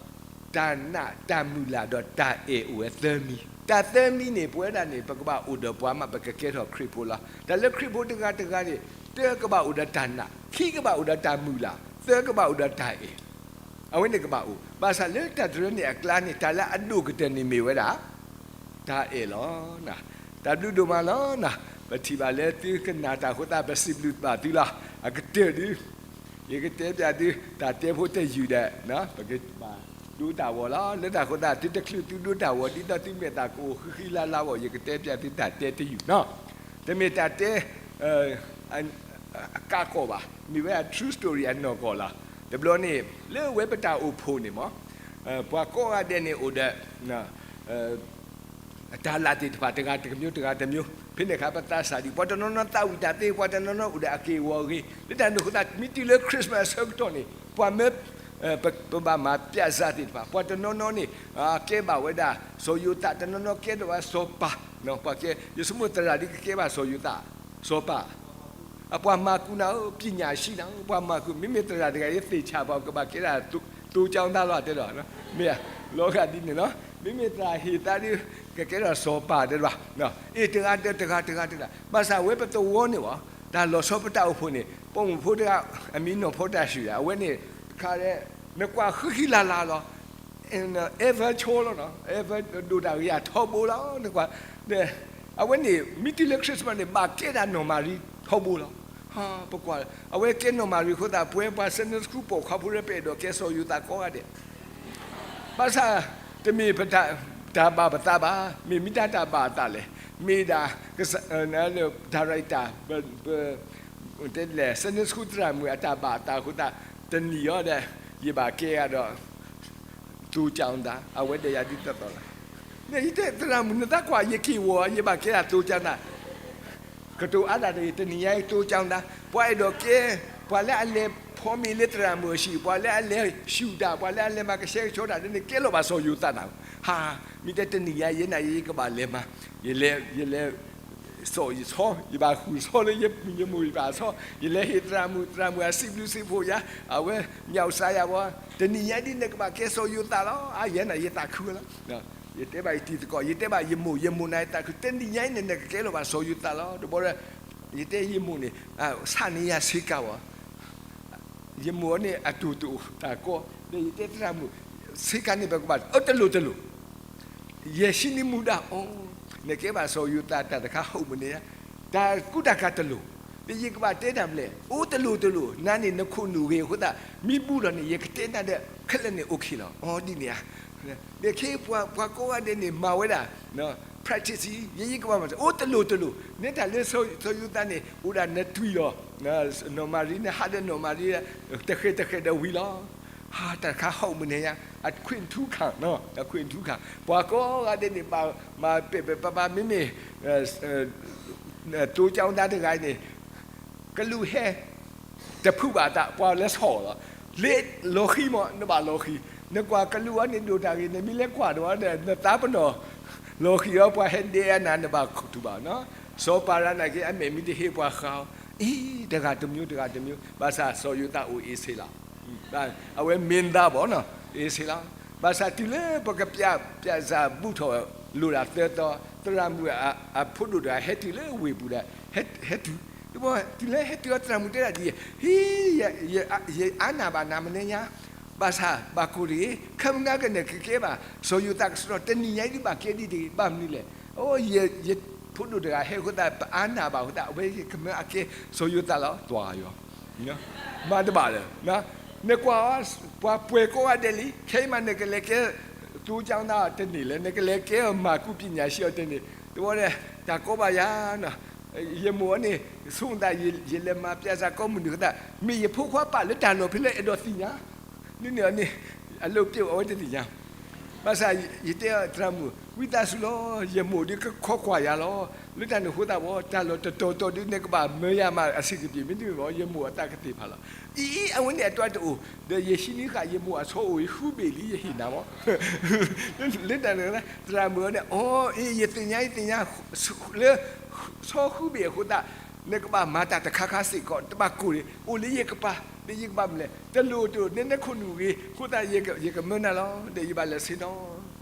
တၢ်နာ်တၢ်မုၢ်လၢ်ဒီးတၢ်အဲၣ်အိၣ်ဝဲသၢမံၤ, တၢ်သၢမံၤန့ၣ် ပဝဲဒၣ်န့ၣ် ပကဘၣ်အိၣ်ဒီးပှၤမး ပကကဲထီၣ်ခရံာ်ဖိလီၤ. တၢ်လၢခရံာ်ဖိတဂၤတဂၤန့ၣ် တၢကဘၣ်အိၣ်ဒီးတၢ်နာ်, ခံကဘၣ်အိၣ်ဒီးတၢ်မုၢ်လၢ်, သၢကဘၣ်အိၣ်ဒီးတၢ်အဲၣ်, အဝဲန့ၣ်ကဘၣ်အိၣ်. ဘၣ်ဆၣ်လၢတၢ်တရၢန့ၣ်အကျါန့ၣ် တၢ်လၢအဒိၣ်ကတၢၢ်န့ၣ်မ့ၢ်ဝဲဒၣ် တၢ်အဲၣ်လီၤ. တၢ်ဘျုးဒိၣ်မးလီၤ. ပထံၣ်ဘၣ်လၢသုကနၣ်တၢ်အဃိသတး ပစံးဘျုးဘၣ်သုလီၤ. အကတၢၢ်ဒု ယကတဲပျးသု တၢ်တဲဖိတယုၢ်ဒီး ပကဘၣ်ဒိတၢ်ဂီၤလီၤ. လၢတၢ်အဃိသတး သုတချုးသုဒိတၢ်ဂီၤ ဒ်သိးသုမဲာ်သၣ်ကအိၣ်ဃံဃံလၤလၤအဂီၢ် ယကတဲပျးသုတၢ်တဲတယုၢ်နီၤ. တမ့ၢ်တၢ်တဲ အကးကီၢ်ဘၣ်, မ့ၢ်ဝဲဒၣ် true story အနီၢ်ကီၢ်လီၤ. တဘျီန့ၣ် လၢဝဲပတၢ်အိၣ်ဖှိၣ်န့ၣ်မ့ၢ် ပှၤကိးဂၤဒဲးန့ၣ်အိၣ်ဒီး အတၢ်လၢ်သ့ၣ်တဖၣ် တဂၤတကမျိုး တဂၤတမျိုး, ဖဲန့ၣ်အခါ ပသးစၢ်ဒံး ပှၤတနီၤနီၤသးဝံၣ်တၢ်သ့, ပှၤတနီၤနီၤအိၣ်ဒီးအက့ၢ်အဂီၤအဂ့ၤ, လၢတၢ်န့ၣ်အဃိသတး မ့ၢ်တုၤလၢ Christmas အဆၢကတီၢ်န့ၣ် ပှၤမၢ ပဘၣ်မၤပျးစၢ်သ့ၣ်တဖၣ် ပှၤတနီၤနီၤန့ၣ် ကဲဘၣ်ဝဲဒၣ် စီၤယိၤသး, တနီၤနီၤကဲထီၣ်ဘၣ်စီၤပၤ, ပှၤကဲ ယဆိကမိၣ်သရၣ်ဒ်ကကဲဘၣ်စီၤယိၤသး, စီၤပၤ အပှၤမၤကူနၤဧၢ, ပညာရှိနၤဧၢ, ပှၤမၤကူ, မ့မ့ၢ်သရၣ်တဂၤအံၤသ့ၣ်ဆၣ်ပှၤ ကဘၣ်ကဲဒၣ် သိကၠီသးလီၤ တဲဒီး, မ့ၢ်ဧါ, လီၤဂာ်ဒ်န့ၣ်လီၤ. မ့မ့ၢ်သရၣ်ဟ့ၣ်သးဒီး ကကဲထီၣ်စီၤပၤတဲဒီး, အ့ၣ် တဂၤတဂၤတဂၤတဂၤ, ဘၣ်ဆၣ်ဝဲပသဝီန့ၣ်ဝဲ တၢ်လီၤဆီပတၢ်အိၣ်ဖှိၣ်န့ၣ် ပိာ်မုၣ်ဖိတဂၤ အမံၤနီၢ်ဖိတၢ်ဆှုၣ်, အဝဲန့ၣ် ခါ နကွၢ်ဃံဃံလၤလၤလီၤ. Ever ဆိလီၤနီၤ, ever ဒိၣ်တၢ်ဂ့ၤအထီဘိလီၤ, နကွၢ်, အဝဲန့ၣ် မ့ၢ်တုၤလၢ Christmas န့ၣ် ဘၣ်ကဲဒၣ်နီၢ်မၤရံထီဘိလီၤ. ပကွၢ် အဝဲကဲနီၢ်မၤရံအဃိသတး ပဝဲပှၤ Sunday School ပိာ်ခွါဖိရဲ ပအဲၣ်ဒိးကဲစီၤယိၤသးကိးဂၤဒဲး ဘၣ်ဆၣ် တမ့ၢ်ပတၢ်ဘၣ်ပသးဘၣ်, မ့ၢ်မ့ၢ်တၢ်တၢ်ဘၣ်အသးလဲၣ်, မ့ၢ်ဒၣ် director တဲလဲၣ် Sunday School သရၣ်မုၣ်အတၢ်ဘၣ်အသးအဃိသတး တနံၤအံၤဒီး ယဘၣ်ကဲဂၤဒီး သိကၠီသး အဝဲဒီးယၤဒ်သိးသိးလီၤ. ယတဲ သရၣ်မုၣ် နသးကွၢ် ယက့ၢ်ဂီၤ ယဘၣ်ကဲဒၣ်သိကၠီသး ကတိၤအါဒၣ်တဂ့ၤ, တနံၤညါအံၤ သိကၠီသး ပှၤအဲၣ်ဒိးကဲ ပှၤလၢအလဲၤ ခီမ့ၢ်လၢသရၣ်မုၣ်အဟံၣ် ပှၤလၢအလဲၤဆူၣ်တၢ် ပှၤလၢအလဲၤမၤကဆှဲကဆှီတၢ်န့ၣ် ကဲလီၤဘၣ်စီၤယိၤသးနၤ, ဟါ, မ့ၢ်တဲတနံၤညါ ယဲနၤယဲယကဘၣ်လဲၤမၤ, ယလဲၤ, ယလဲၤ, စီၤယဆီ, ယဘၣ်ဃုာ်ဆီလၢယမိၢ်ယပၢ်ဆီ, ယလဲၤဟ့ၣ်သရၣ်မုၣ်, သရၣ်မုၣ်အစံးဘျုးစံးဖှိၣ်ယၤ, အဝဲမၠးစးယၤဝဲ, တနံၤညါဒ်နကဘၣ်ကဲစီၤယိၤသးလီၤ, အါယဲနၤယသးခုဝဲလီၤ. ယတဲဘၣ်ယတံၤသကိး, ယတဲဘၣ်ယမိၢ်, ယမိၢ်နၤယသးခု, တနံၤညါအံၤန့ၣ် နကကဲလီၤဘၣ်စီၤယိၤသးလီၤ. တဘျီဒီး ယတဲယမိၢ်န့ၣ်, ဆၣ်န့ၢ်ယၤဆ့ကၤဝဲ ယမိၢ်အီၤန့ၣ် အတိၢ်တအိၣ်တၢ်ကီ, ဒီးယတဲသရၣ်မုၣ်, ဆ့ကၤန့ၣ် ပကဘၣ်, အတလိၣ်တလိၣ်, ယဲၢ်ဆံနံၣ်မူဒါအီၤ, နကဲဘၣ်စီၤယိၤသးတၢ်တခါဟီၣ်မုၢ်န့ၣ်, တၢ်ကူတၢ်ကၤတလိၣ်, ဒီးယကဘၣ်တဲတၢ်မနုၤလဲၣ်, အိၣ်တလိၣ်တလိၣ်, နၤန့ၣ်နခိၣ်နူာ်ဂ့ၤအဃိသတး, မ့ၢ်ဘူးလီၤန့ၣ် ယကတဲနၤဒီး ခဲလၢာ်န့ၣ် အိၣ်ခ့လီၤ, အီၤဒ်န့ၣ်ဧါ ဒီးခဲအံၤပှၤကိးဂၤဒဲးန့ၣ် မၤဝဲဒၣ် practice ယဲယကဘၣ်မၤ, အိၣ်တလိၣ်တလိၣ်, နဲတၢ်လၢစီၤယိၤသးန့ၣ် အိၣ်ဒၣ်နတွံၢ်လီၤ, နီၢ်မၤရံန့ၣ် ဟးဒီးနီၢ်မၤရံ တဃဲၤတဃဲၤဒီးဝံၤလီၤ. ဟါ, တၢ်တခါဟီၣ်မုၢ်န့ၣ်ညါ, အခွ့ၣ်ထူခၣ်, အခွ့ၣ်ထူခၣ်, ပှၤကိးဂၤဒဲးန့ၣ် ဘၣ်မၤပဲာ်ပဲာ်ပၤပၤ မ့မ့ၢ် သိကျောင်းသားတဂၤအံၤန့ၣ် ကလူးဟဲ တဖုးဘၣ်တၢ် ပှၤလဲၤဆီၣ်လီၤ. လၢလီၤဃံမး နဘၣ်လီၤဃံ, နကွၢ်ကလူးအီၤန့ၣ်ဒိၣ်တၢ်ဂ့ၤ နမ့ၢ်လဲၤကွၢ်ဒီးအီၤဒီး နသးပ့ၤနီၣ် လီၤဃံအီၤ ပှၤဟဲဒဲအနၤ နဘၣ်တူၢ်ဘၣ်နီၤ. စီၤပၤရၤနာ်က့ အမဲာ်မ့ၢ်တဟ့ၣ်ပှၤဃါအီၤ, အံၤ တဂၤတမျိုး တဂၤတမျိုး, ဘၣ်ဆၣ်စီၤယိၤသးအိၣ်အ့ၣ်ဆ့လီၤ. အဝဲမ့ၢ်သးဘီနီၤ အ့ၣ်ဆ့လီၤ. ဘၣ်ဆၣ်တုၤလၢပကပျၢ်, ပျၢ်စၢ်ဘူၣ်ထီၣ်လိာ်တၢ်သၢသီ, သရၣ်မုၣ်အဖိဒိၣ်တဂၤ ဟဲတုၤလၢဝ့ၢ်ပူၤဒီး ဟဲတုၤ, တုၤလၢဟဲတုၤအီၤ သရၣ်မုၣ်တဲဒၣ်ဒ်အံၤ, ဟံ, ယအါနၢ်ဘၣ်နၤမနုၤညါ, ဘၣ်ဆၣ်ဘၣ်ကိၢ်တဂ့ၤ, ခဲမုၢ်နၤကနၣ်ကကဲဘၣ် စီၤယိၤသးကစီဒီ တနံၤညါအံၤဒ်ဘၣ်ကဲဒ်တဂ့ၤ, ဘၣ်မနုၤလဲၣ်. အိ ယဖိဒိၣ်တဂၤဟဲအဃိသတး ပအါနၢ်ဘၣ်အဃိသတး အဝဲယကမၢအကဲစီၤယိၤသးလီၤ. တွၤယွၤ မၤတဘၣ်ဒီး, နကွၢ်အီၤ ပှၤပှဲၤကိးဂၤဒဲးလံ, ခဲအံၤမးနကလဲၤကဲ သိကျောင်းသား တန့ၢ်လၢၤ, နကလဲၤကဲအီၤ မၤကူပညာရှိ အီၤတန့ၢ်, တဘျီဒီး တၢ်ကိးဘၣ်ယၤ, ယမိၢ်အီၤန့ၣ် ဆိကမိၣ်သး ယလဲၤမၤပျၢ်စၢ်ကိးမုၢ်နံၤအဃိသတး မ့ၢ်ယဖိခွါပာ်လၢတၢ်လီၢ်ဖဲလဲၣ် အဲၣ်ဒိးသ့ၣ်ညါ, ဒ်န့ၣ်အီၤန့ၣ် အလုပ်ပြုတ် အဝဲတသ့ၣ်ညါ ဘၣ်ဆၣ်ယတဲသရၣ်မုၣ် ဝံသးစူၤလီၤ, ယမိၢ်ဒုးကခိးကွၢ်ယၤလီၤ. လၢတၢ်န့ၣ်အဃိသတးဘၣ် တၢ်လီၢ်တတီၤတီၤဒုး နကဘၣ်မၢယၤမး အဆင်တပြေ မ့တမ့ၢ်ဘၣ် ယမိၢ်အသးကသ့ၣ်ဖးလီၤ. အံၤ အဝဲန့ၣ်အတၢ်တအိၣ် ဒီးယဟံးန့ၢ်ဃာ်ယမိၢ်အဆီအိၣ်အံၤ ဃုဘ့ၣ်လံ ယဟ့ၣ်နၤမး. လၢတၢ်န့ၣ် သရၣ်မုၣ်အီၤန့ၣ် အီ အ့ ယသ့ၣ်ညါ ယသ့ၣ်ညါ လၢ ဆီဃုဘ့ၣ်အဃိသတး နကဘၣ်မၤတၢ်တခါခါစ့ၢ်ကီး တဘၣ်ကိၢ်န့ၣ် အိၣ်လၢယကပၤ ဒီးယကဘၣ်မနုၤလဲၣ် တလိၣ်တလိၣ် နနခိၣ်နူာ်ဂ့ၤအဃိသတး ယကမၢနၤလီၤ ဒီးယဘၣ်လဲၤဆ့ၣ်နီၤ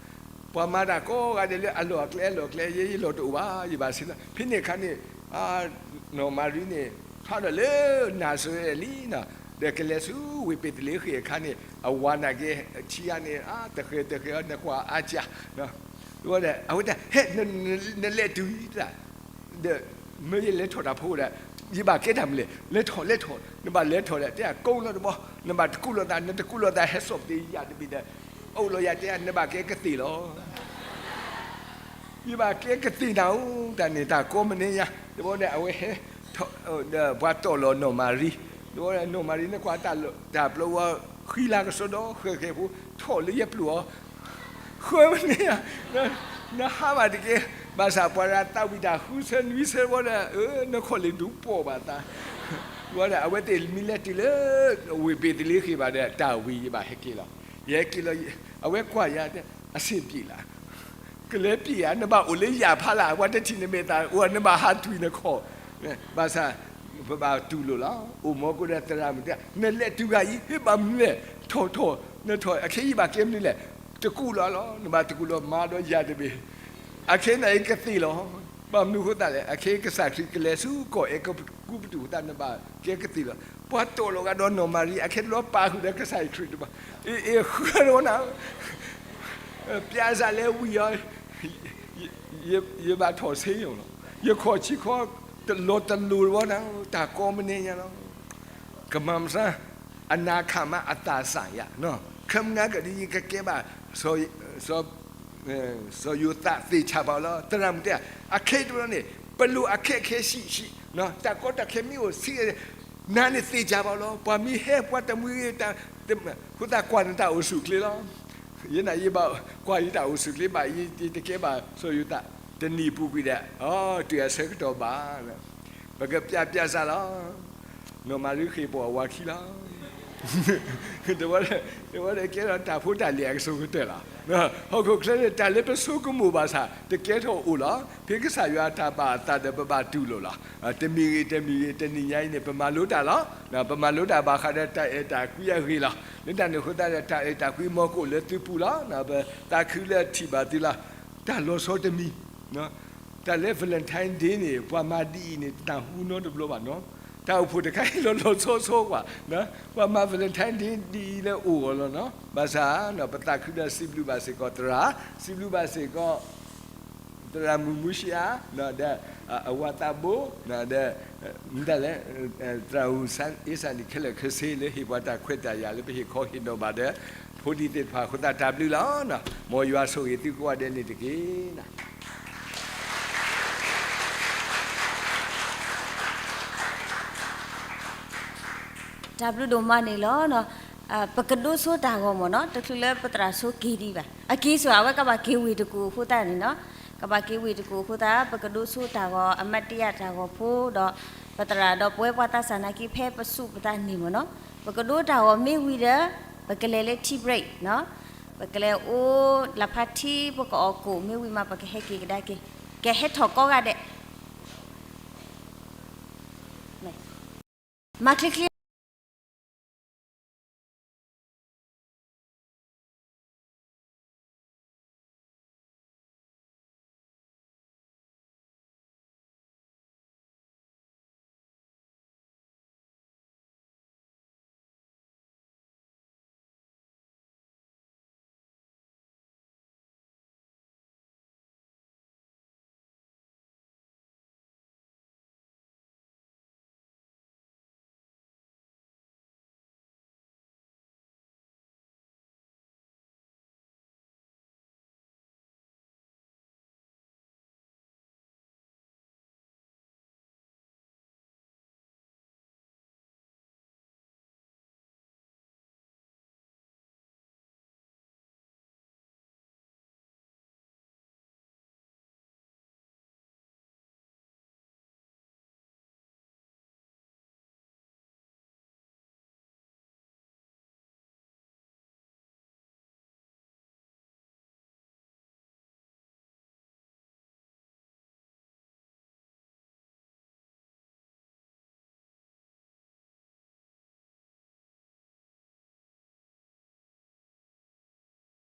ပှၤမၤတၢ်ကိးဂၤဒဲးလၢအလီၢ်အကျဲအလီၢ်အကျဲ ယဲယလီၢ်တအိၣ်ဘၣ် ယဘၣ်ဆ့ၣ်နီၤ ဖဲန့ၣ်အခါန့ၣ် နီၢ်မၤရံန့ၣ် ဖျါထီၣ်လၢနၤစရ့လးလံနီၤ ဒီးကလဲၤဆူဝ့ၢ်ဘ့းသလ့ဃ့ၣ်အခါန့ၣ် အဝၤနာ်က့ ထံဂၤန့ၣ် တဃဲၤတဃဲၤအီၤ နကွၢ်အါစှၤ အဝဲဒၣ် ဟဲ နလဲၤတုၤအံၤတၢ် ဒီး မၢယလဲၤထီၣ်တၢ်ဖိဒီး ယဘၣ်ကဲတၢ်မနုၤလဲၣ် လဲၤထီၣ်လဲၤထီၣ် နဘၣ်လဲၤထီၣ်ဒီး တဲအကိးလီၤတဘီ နဘၣ်တကူးလိာ်သး နတကူးလိာ်သး ဟဲစိာ်ပသ့ယၤတဘ့ၣ်ဒီး အိၣ်လီၤယၤတဲ နဘၣ်ကဲကသ့ၣ်လီၤ ယဘၣ်ကဲကသ့ၣ်နၤဧိၤ တၢ်န့ၣ်တၢ်ကိးမနုၤညါ တဘီဒီး အဝဲဟဲ ဒီးပှၤတီၢ်လီၤနီၢ်မၤရံ တဘီဒီးနီၢ်မၤရံန့ၣ်ကွၢ်တၢ်ပျိဝဲ ဃံလၤကစီဒီ ဃဲၤဃဲၤဖိ ထီၣ်လၢယပျိၢ်အီၤ ဃၢမနုၤညါ နဟးဘၣ်တက့ၢ် ဘၣ်ဆၣ်ပှၤဒၣ်သးဝံၣ်တၢ်ဃုဆၢနွံဆၢတဘီဒီး နခီၣ်လ့ၣ်ဒူးပိာ်ဘၣ်သး တဘီဒီး အဝဲသ့ၣ်မ့ၢ်လဲၤတုၤလၢ ဝ့ၢ်ဘ့းသလ့ဃ့ၣ်ဘၣ်ဒီး တၢ်ဝံၤယဘၣ်ဟဲက့ၤလီၤ ယဟဲက့ၤလီၤ အဝဲကွၢ်ယၤတဲ အဆင်ပြေလီၤ ကလဲၤပျံၤဧါ နဘၣ်အိၣ်လၢယၣ်ဖးလၢ် ပှၤတထံၣ်နမဲာ်သၣ် အိၣ်နဘၣ်ဟးတွံၢ်နခီၣ် ဘၣ်ဆၣ် ပဘၣ်တူၢ်လိာ်လီၤ အိၣ်မီၤကိးဒီးသရၣ်မုၣ်တဲ နလဲၤတုၤဂၤအံၤ ဟ့ၣ်ဘၣ်မနုၤလဲၣ် ထီၣ်ထီၣ် နထီၣ် အခဲအံၤဘၣ်ကဲမနုၤလဲၣ် တကူးလီၤလီၤ နဘၣ်တကူးလီၤ မၤဒီးယၤတဘ့ၣ် အခဲအံၤကသ့ၣ်လီၤ ဘၣ်မနုၤအဃိသတးလဲၣ် အခဲအံၤကစၢ်ခရံာ်ကလဲၤဆူကီၢ်အဲၤကူပတူးအဃိသတး နဘၣ်ကဲကသ့ၣ်လီၤ ပှၤတီၢ်လီၤဂာ်ဒီးနီၢ်မၤရံ အခဲတဘျီပာ်ဃုာ်ဒီးကစၢ်ယွၤခရံာ်တဘၣ် အ့ၣ် အ့ၣ် ဃၢတဝီနၤ ပျၢ်စၢ်လဲၤဝံၤအီၤ ယဘၣ်ထီၣ်ဆ့ယိာ်လီၤ ယခီၣ်ဆံခီ တလီၤတလိၤတဝီနၤ တၢ်ကိးမနုၤညါလီၤ ကမၤမတၤ အနာ်ခါမးအသးစၢ်ယၤ ခဲမုၢ်နၤကဒ်ယကကဲဘၣ် စီၤယိၤသးသ့ၣ်ဆၣ်ဘၣ်လီၤ သရၣ်မုၣ်တဲ အခဲအံၤတဘျီန့ၣ် ပလိၣ်အခက်အခဲဆံးဆံး တၢ်ကီတၢ်ခဲမ့ၢ်အိၣ်ဆံး နၤန့ၣ်သ့ၣ်ဆၣ်ဘၣ်လီၤ ပှၤမ့ၢ်ဟဲပှၤတမှံၤ အဃိသတးကွၢ်နတၢ်အိၣ်ဆူၣ်အိၣ်ချ့လီၤ ယဲန့ၣ်ယဘၣ်ကွၢ်ယတၢ်အိၣ်ဆူၣ်အိၣ်ချ့ဘၣ် ယတကဲဘၣ်စီၤယိၤသး တနံၤပူၤကွံာ်ဒီး အီ တုၤအဆၢကတီၢ်ဘၣ် ပကပျၢ်ပျၢ်စၢ်လီၤ နီၢ်မၤရံဃ့ၢ်ပိာ်အဝၤခံလီၤ တဝဲဒၣ်ကဲထီၣ်တၢ်ဖိတၢ်လံၤအကဆူးကတၢၢ်လီၤ. ဟီၣ်ခိၣ်ချၢန့ၣ် တၢ်လၢပဆိကမိၣ်ဘၣ်ဆၣ် တကဲထီၣ်အိၣ်လီၤ. ဖဲကစၢ်ယွၤအတၢ်ဘၣ်အသးဒီးပဘၣ်တူၢ်လိာ်လီၤ. တမံၤဂ့ၤတမံၤဂ့ၤ တနံၤညါအံၤန့ၣ် ပမၤလိတၢ်လီၤ. ပမၤလိတၢ်ဘၣ်ဃးဒီးတၢ်အဲၣ်တၢ်ကွံအဂ့ၢ်လီၤ. လၢတၢ်န့ၣ်အဃိသတးဒီး တၢ်အဲၣ်တၢ်ကွံမ့ၢ်ကအိၣ်လၢသုပူၤလီၤ. ပသးခုလၢအထံၣ်ဘၣ်သုလီၤ. တၢ်လီၤဆီတမံၤ တၢ်လၢ Valentine Day န့ၣ် ပှၤမၤဒ်အံၤန့ၣ် တနၢ်ဟူနီတဘျီဘၣ်နီၤ. တၢ်အိၣ်ဖှိၣ်တခါအံၤလီၤလီၤဆီဆီကွၢ်, ပှၤမၤ Valentine Day ဒ်အံၤလၢအိၣ်ဂီၢ်လီၤနီၤ. ဘၣ်ဆၣ် ပသးခုဒီးစံးဘျုးဘၣ်စ့ၢ်ကီးသရၣ်, စံးဘျုးဘၣ်စ့ၢ်ကီး သရၣ်မုၣ်မူၡံအါ ဒီးအဝၤသးဘိ ဒီး မတၤလဲၣ် သရၣ်မုၣ်အ့စၣ်န့ၣ် ခဲလၢာ်ခဲဆ့လၢဟ့ၣ်ပှၤတၢ်ခွဲးတၢ်ယာ်လၢပဟ့ၣ်ခီဟ့ၣ်နီၤဘၣ်ဒီး ဖိဒံသ့ၣ်တဖၣ်အဃိသတးတၢ်ဘျုးလီၤ. မ်ယွၤဆိၣ်ဂ့ၤသုကိးဂၤဒဲးန့ၣ်တက့ၢ်. တၢ်ဘျုးဒိၣ်မးန့ၣ်လီၤ. ပကဒိးဆိတၢ်ဂီၤမ့ၢ်နီၤ, တချုးလၢပသရၣ်ဆိက့ၤဒံးဘၣ်. အက့ၤဆိ အဝဲကဘၣ်က့ၤဝ့ၢ်တကူၣ်အဃိသတးန့ၣ်နီၤ, ကဘၣ်က့ၤဝ့ၢ်တကူၣ်အဃိသတး ပကဒိးဆိတၢ်ဂီၤ အမတယၢတၢ်ဂီၤဖိဒီး ပသရၣ်ဒီးပဝဲပှၤသးစၢ်နာ်က့ ဖဲပစူးပသးန့ၣ်မ့ၢ်နီၤ, ပကဒိးတၢ်ဂီၤမ့ၢ်ဝံၤဒီး ပကလဲၤလၢ tea break နီၤ, ပကလဲၤအိၣ်လၢဖါထံ ပကအီၣ်ကိၣ် မ့ၢ်ဝံၤမး ပကဟဲက့ၤကဒါက့ၤ, ကဟဲထီၣ်ကိးဂၤဒဲး မၤချ့ချ့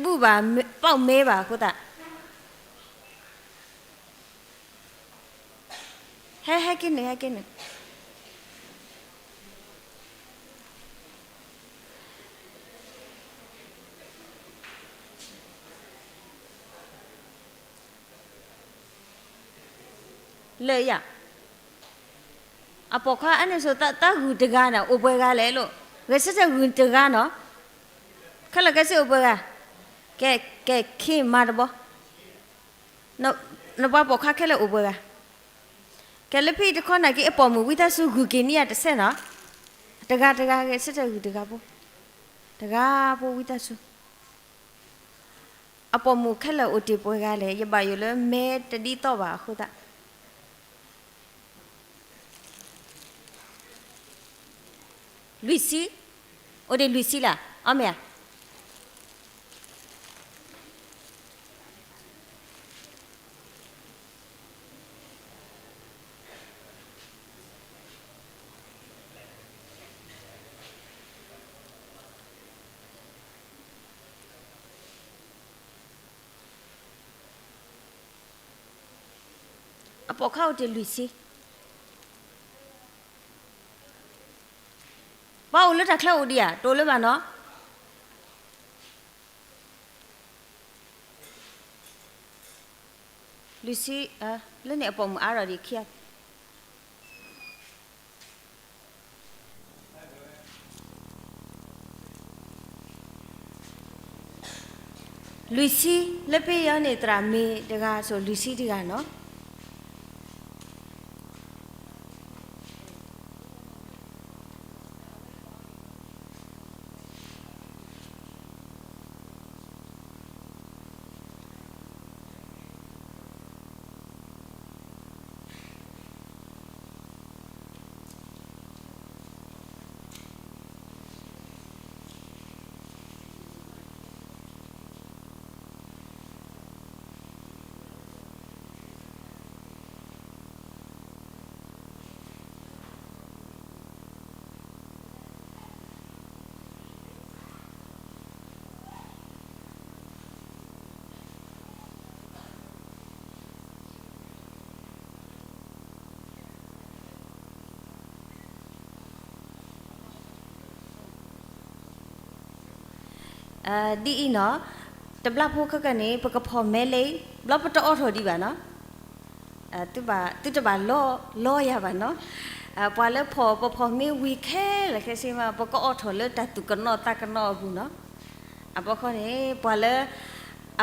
ဘူၣ်ဘၣ်, ပီၣ်မဲဘၣ်အဃိသတး, ဟဲ ဟဲက့ၤနုာ် ဟဲက့ၤနုာ် လၢယၤ, အပိာ်ခွါအါန့ၢ်ဆိး တၢ်ဂုၤတဂၤန့ၣ် အိၣ်ပှဲၤဂၤလဲၣ်လိၤ, ဂဲၤဆၢထၢၣ်ဂုၤတဂၤနီၤ, ခဲလၢာ်ခဲဆ့အိၣ်ပှဲၤဂၤ, ကဲ ကဲ ခ့မၤတဘီ, နပှၤပိာ်ခွါခဲလၢာ်အိၣ်ပှဲၤဂၤ, ကဲလၢဖဲအံၤတခီနာ်က့ အပိာ်မုၣ်ဝံသးစူၤဂုၤက့ၤန့ၢ်ယၤတစဲးနီၤ, တဂၤတဂၤ ဂဲၤဆၢထၢၣ်ဂုၤတဂၤဖိ, တဂၤဖိဝံသးစူၤ အပိာ်မုၣ်ခဲလၢာ်အိၣ်တ့ၢ်ပှဲၤဂၤလဲၣ်, ယဘၣ်ယိၣ်လၢမဲတဒ်သိးဘၣ်အဃိသတး, လွံၢ်ဆံ, အိၣ်ဒံးလွံၢ်ဆံလၢ, အီၣ်မ့ၢ်ဧါ. အပိာ်ခွါအိၣ်တ့ၢ်လွံၢ်ဆံ, ပှၤအိၣ်လၢတၢ်ချၢအိၣ်ဒံးဧါ, တအိၣ်လၢၤဘၣ်နီၤ. လွံၢ်ဆံ, လၢန့ၣ်အပိာ်မုၣ်အါထီၣ်ဒံးခံဂၤ လွံၢ်ဆံ, လၢဖဲအံၤန့ၣ် သရၣ်မ့ၢ်တဂၤ ဆိလွံၢ်ဆံတဂၤနီၤ. ဒ်အံၤနီၤ, တဘျီဖိခဲကနံၣ် ပကဖီၣ်မဲလံ, ဘျီပတအိးထီၣ်ဒံးဘၣ်နီၤ. သုတဘၣ်လီယၤဘၣ်နီၤ. ပှၤလၢဖီၣ် ပဖီၣ်မ့ၢ်ဝံၤခဲလၢာ်ခဲဆ့မး ပကအိးထီၣ်လၢတၢ်သူၣ်ကနီၤသးကနီၤအပူၤနီၤ. အဘျီခီန့ၣ် ပှၤလၢ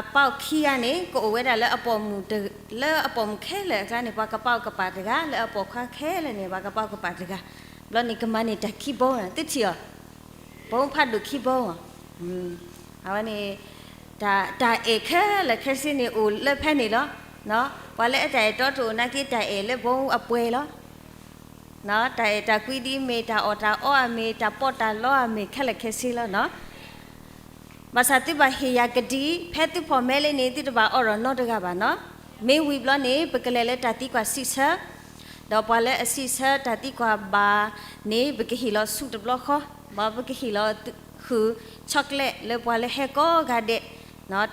အပီၢ်ခံဂၤန့ၣ် ကအိၣ်ဝဲဒၣ်လၢအပိာ်မုၣ်, လၢအပိာ်မုၣ်ခဲလၢာ်အကျါန့ၣ် ပှၤကပီးကပာ်တဂၤ, လၢအပိာ်ခွါခဲလၢာ်န့ၣ် ပှၤကပီးကပာ်တဂၤ. ဘျီန့ၣ်ကမၤန့ၢ်တၢ်ခံဘီ, သုထံၣ်အီၤ, ဘီဖးဒိၣ်ခံဘီ. အဝဲန့ၣ် တၢ်အဲၣ်ခဲလၢာ်ခဲဆ့န့ၣ်အိၣ်လၢဖဲန့ၣ်လီၤ. ပှၤလၢအတၢ်အဲၣ်တီတအိၣ်နာ်က့ တၢ်အဲၣ်လၢဘီအပှဲၤလီၤ. တၢ်အဲၣ်တၢ်ကွံဒ်အမ့ၢ်, တၢ်အီၣ်တၢ်အီအမ့ၢ်, တၢ်ပီးတၢ်လီအမ့ၢ်, ခဲလၢာ်ခဲဆ့လီၤနီၤ. ဘၣ်ဆၣ်သုဘၣ်ဟ့ၣ်ယၤကဒံ, ဖဲသုဖီၣ်မဲလံန့ၣ် သုတဘၣ်အိးထီၣ်နီတဂၤဘၣ်နီၤ. မ့ၢ်ဝံၤဘျီန့ၣ် ပကလဲၤလၢတၢ်သံကွၢ်စံးဆၢ, ဒီးပှၤလၢအစံးဆၢတၢ်သံကွၢ်ဘၣ်န့ၣ် ပကဟ့ၣ်လီၤဆူၣ်တဘျီဃီ, ဘၣ်ပကဟ့ၣ်လီၤဃုာ် chocolate လၢပှၤလၢဟဲကိးဂၤဒဲး,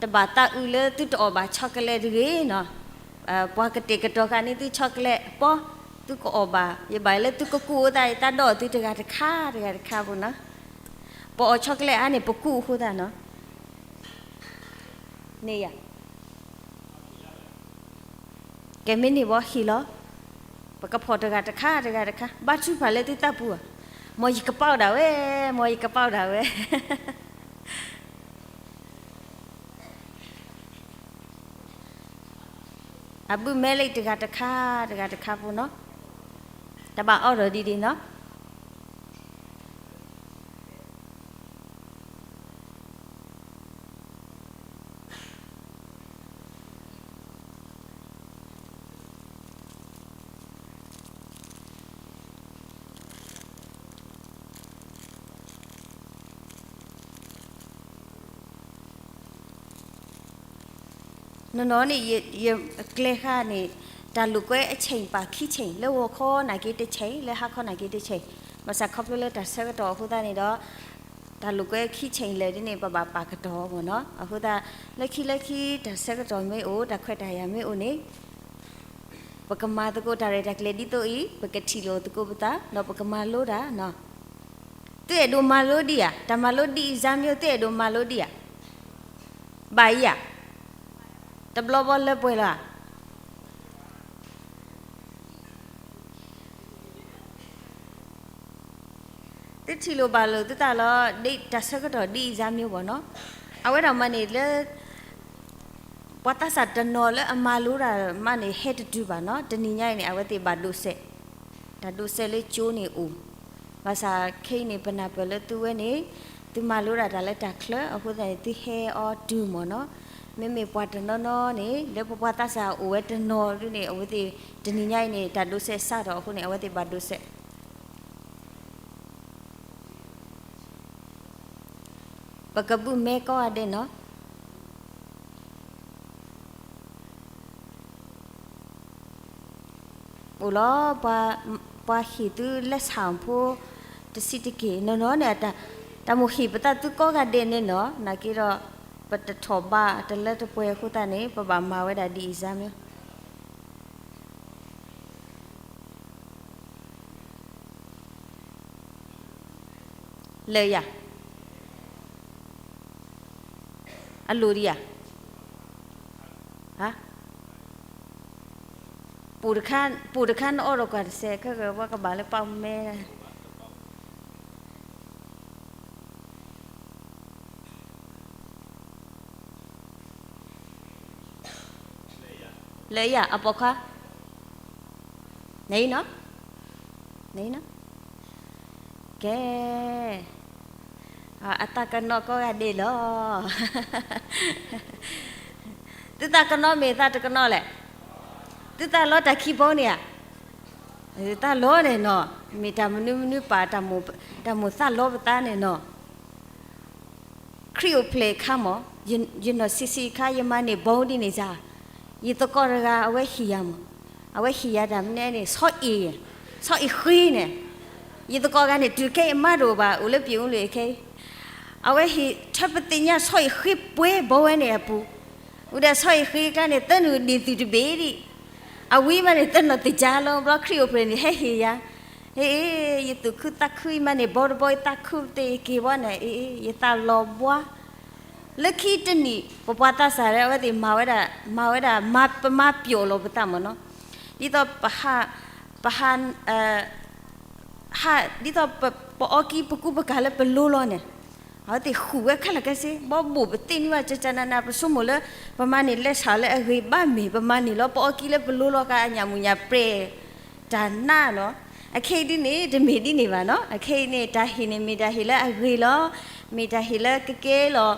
တဘၣ်သးအုးလၢသုတအီၣ်ဘၣ် chocolate တဂ့ၤနီၤ. ပှၤကတဲာ်ကတီၤဃာ်န့ၢ်သု chocolate ပီ, သုကအီၣ်ဘၣ်, ယဘၣ်လၢသုကကူၣ်အဃိသတး ယသးဒီးသုတဂၤတခါတဂၤတခါဖိနီၤ. ပအီၣ် chocolate အါန့ၣ် ပကူၣ်အဃိသတးနီၤ. န့ၣ်ယၤ ကဲမ့ၢ်န့ၣ်ဘီဟ့ၣ်လီၤ, ပကဖီၣ်တဂၤတခါတဂၤတခါ, ဘါထုကဖၣ်လၢသုသးပူၤဧါ, မ်ယကပီးဒၣ်ဝဲ, မ်ယကပီးဒၣ်ဝဲ. အဘုမဲလံတဂၤတခါတဂၤတခါဖိနီၤ, တဘၣ်အိးထီၣ်ဒ်ဒ်နီၤ. နီၢ်နီၢ်န့ၣ် ယကျဲဃာ်န့ၣ် တၢ်လိာ်ကွဲအဆ့ၣ်ပာ်ခံဆ့ၣ်, လၢဂီၤခီနာ်က့တဆ့ၣ်, လၢဟါခီနာ်က့တဆ့ၣ်, ဘၣ်ဆၣ်ခီဖျိလၢတၢ်ဆၢကတီၢ်အဃိသတးန့ၣ်ဒီး တၢ်လိာ်ကွဲခံဆဲးလဲၣ်ဒ်န့ၣ် ပဘၣ်ပာ်ကတီၤမ့ၢ်နီၤ. အဃိသတး လၢခံလၢခံတၢ်ဆၢကတီၢ်မ့ၢ်အိၣ် တၢ်ခွဲးတၢ်ယာ်မ့ၢ်အိၣ်န့ၣ် ပကမၤသကိးတၢ်ရဲၣ်တၢ်ကျဲၤဒ်သိးအံၤ ပကထံၣ်လိာ်သကိးပသး ဒီးပကမၤလိတၢ်နီၤ. သုအဲၣ်ဒိးမၤလိဒံးဧါ, တၢ်မၤလိဒ်အံၤစၢ်မ့ၢ် သုအဲၣ်ဒိးမၤလိဒံးဧါ, ဘၣ်ယၤ, တဘျီဘီလၢပှဲၤလီၤဧါ. သုထံၣ်လိာ်ဘၣ်လိာ်သုသးလီၤ ဒ်တၢ်ဆၢကတီၢ်ဒ်အံၤစၢ်မ့ၢ်ဘၣ်နီၤ. အဝဲဒၣ်မးန့ၣ်လၢ ပှၤသးစၢ်တနီၤလၢအမၤလိတၢ်မးန့ၣ် ဟဲတတုၤဘၣ်နီၤ. တနံၤညါအံၤန့ၣ် အဝဲသ့ၣ်ဘၣ်ဒိးစဲး, တၢ်ဒိးစဲးလၢကၠိန့ၣ်အိၣ်, ဘၣ်ဆၣ်ခဲအံၤန့ၣ် ပနၢ်ပၢၢ်လၢသုဝဲန့ၣ် သုမၤလိဒၣ်တၢ်လၢတၢ်ချၢ အဃိသတးန့ၣ် သုဟဲအီၤတုၤမ့ၢ်နီၤ. မ့မ့ၢ်ပှၤတနီၤနီၤန့ၣ် လၢပပှၤသးစၢ်အိၣ်ဝဲတနီၤဒ်န့ၣ် အဝဲသ့ၣ် တနံၤညါအံၤန့ၣ် တၢ်ဒိးစဲးစးထီၣ်အဃိန့ၣ် အဝဲသ့ၣ်ဘၣ်ဒိးစဲး ပကဘုးမဲကိးဂၤဒဲးနီၤ. အိၣ်လီၤ, ပှၤဟ့ၣ်သုလၢဆၣ်ဖိ တဆံးတက့ၢ်နီၤနီၤန့ၣ်, တၢ်မိၣ်ဟ့ၣ်ပသးသုကိးဂၤဒဲးန့ၣ်နီၤ, နာ်က့ဒီး ပတထီၣ်ဘးတလၢတပှဲၤအဃိသတးန့ၣ် ပဘၣ်မၤဝဲဒၣ်ဒ်အံၤစၢ်မ့ၢ် လၢယၤ, အလိၣ်ဒံးဧါ, ပိာ်တခါ, ပိာ်တခါနအီၣ်ဒီးကွၢ်တစဲး ခဲကဝဲကဘၣ်လၢပာ်မဲ လၢယၤအပိာ်ခွါ, နအံၤနီၤ, နအံၤနီၤ, ကဲ, အသးကနီၣ်ကိးဂၤဒဲးလီၤ. သုသးကနီၣ်မ့ၢ်သးတကနီၣ်လဲၣ်, သုသးလီတၢ်ခံဘီန့ၣ်ဧါ, သးလီန့ၣ်နီၤ, မ့ၢ်တၢ်မနုၤမနုၤပာ် တၢ်မိၣ်သးလီပသးန့ၣ်နီၤ. ခရံာ်အိၣ်ဖျဲၣ်အခါမး, ယနီၢ်ဆံးဆံးအခါ ယမၤန့ၢ်ဘီဒ်န့ၣ်ယၤ, ယသကိးတဂၤအဝဲဟ့ၣ်ယၤမး, အဝဲဟ့ၣ်ယၤတၢ်မနုၤန့ၣ် ဆီအ့ၣ်, ဆီအ့ၣ်ဃ့န့ၣ်, ယသကိးတဂၤန့ၣ် တုၤခဲအံၤမါတအိၣ်ဘၣ် အိၣ်လၢပျံၤအူလ့ၣ်ခဲအံၤ, အဝဲဟ့ၣ်ထၢပသ့ၣ်ညါဆီအ့ၣ်ဃ့ပှဲၤဘီဝဲန့ၣ်အပူၤ, ဝံၤဒီးဆီအ့ၣ်ဃ့ကျါန့ၣ် သၢနုာ်ဒ့ၣ်သုၣ်တဘ့ၣ်ဒံး, အဝံၤမးန့ၣ် သၢနီၢ်သ့ၣ်ကၢ်လီၤဘျီ ခရံာ်အိၣ်ဖျဲၣ်န့ၣ် ဟဲဟ့ၣ်ယၤ အ့ ယသူၣ်ခုသးခုအံၤမးန့ၣ် ဘီတဘီအံၤသးခုသ့က့ၤဘီန့ၣ် အ့ ယသးလီၤဘှါ, လၢခံတနံၣ် ပပှၤသးစၢ်လၢအဝဲသ့ၣ် မၤဝဲဒၣ် ပမၤပျီၣ်လီၤပသးမ့ၢ်နီၤ, ဒ်သိး ပဟး ဒ်သိး ပအီကံပကူပကၤလၢပလိလီၤန့ၣ်, အဝဲသ့ၣ်ဃုာ်ဝဲခဲလၢာ်ခဲဆ့ ဘီဘိၣ်ပသ့ၣ်နွံဝဲ ကကနန ပဆိကမိၣ်လၢ ပမၤန့ၢ်လဲၤဆၣ်လၢအဂ့ၤဘၣ်မ့ၢ် ပမၤန့ၢ်လီၤပအီကံလၢပလိလီၤကါ အညၣ်မုၢ်ညၣ်ပြဲၤ တၢ်နးနီၤ, အခဲအံၤဒ်န့ၣ် တမ့ၢ်ဒ်န့ၣ်ဘၣ်နီၤ, အခဲအံၤန့ၣ် တၢ်ဟ့ၣ်န့ၣ် မ့ၢ်တၢ်ဟ့ၣ်လၢအဂ့ၤလီၤ, မ့ၢ်တၢ်ဟ့ၣ်လၢကကဲလီၤ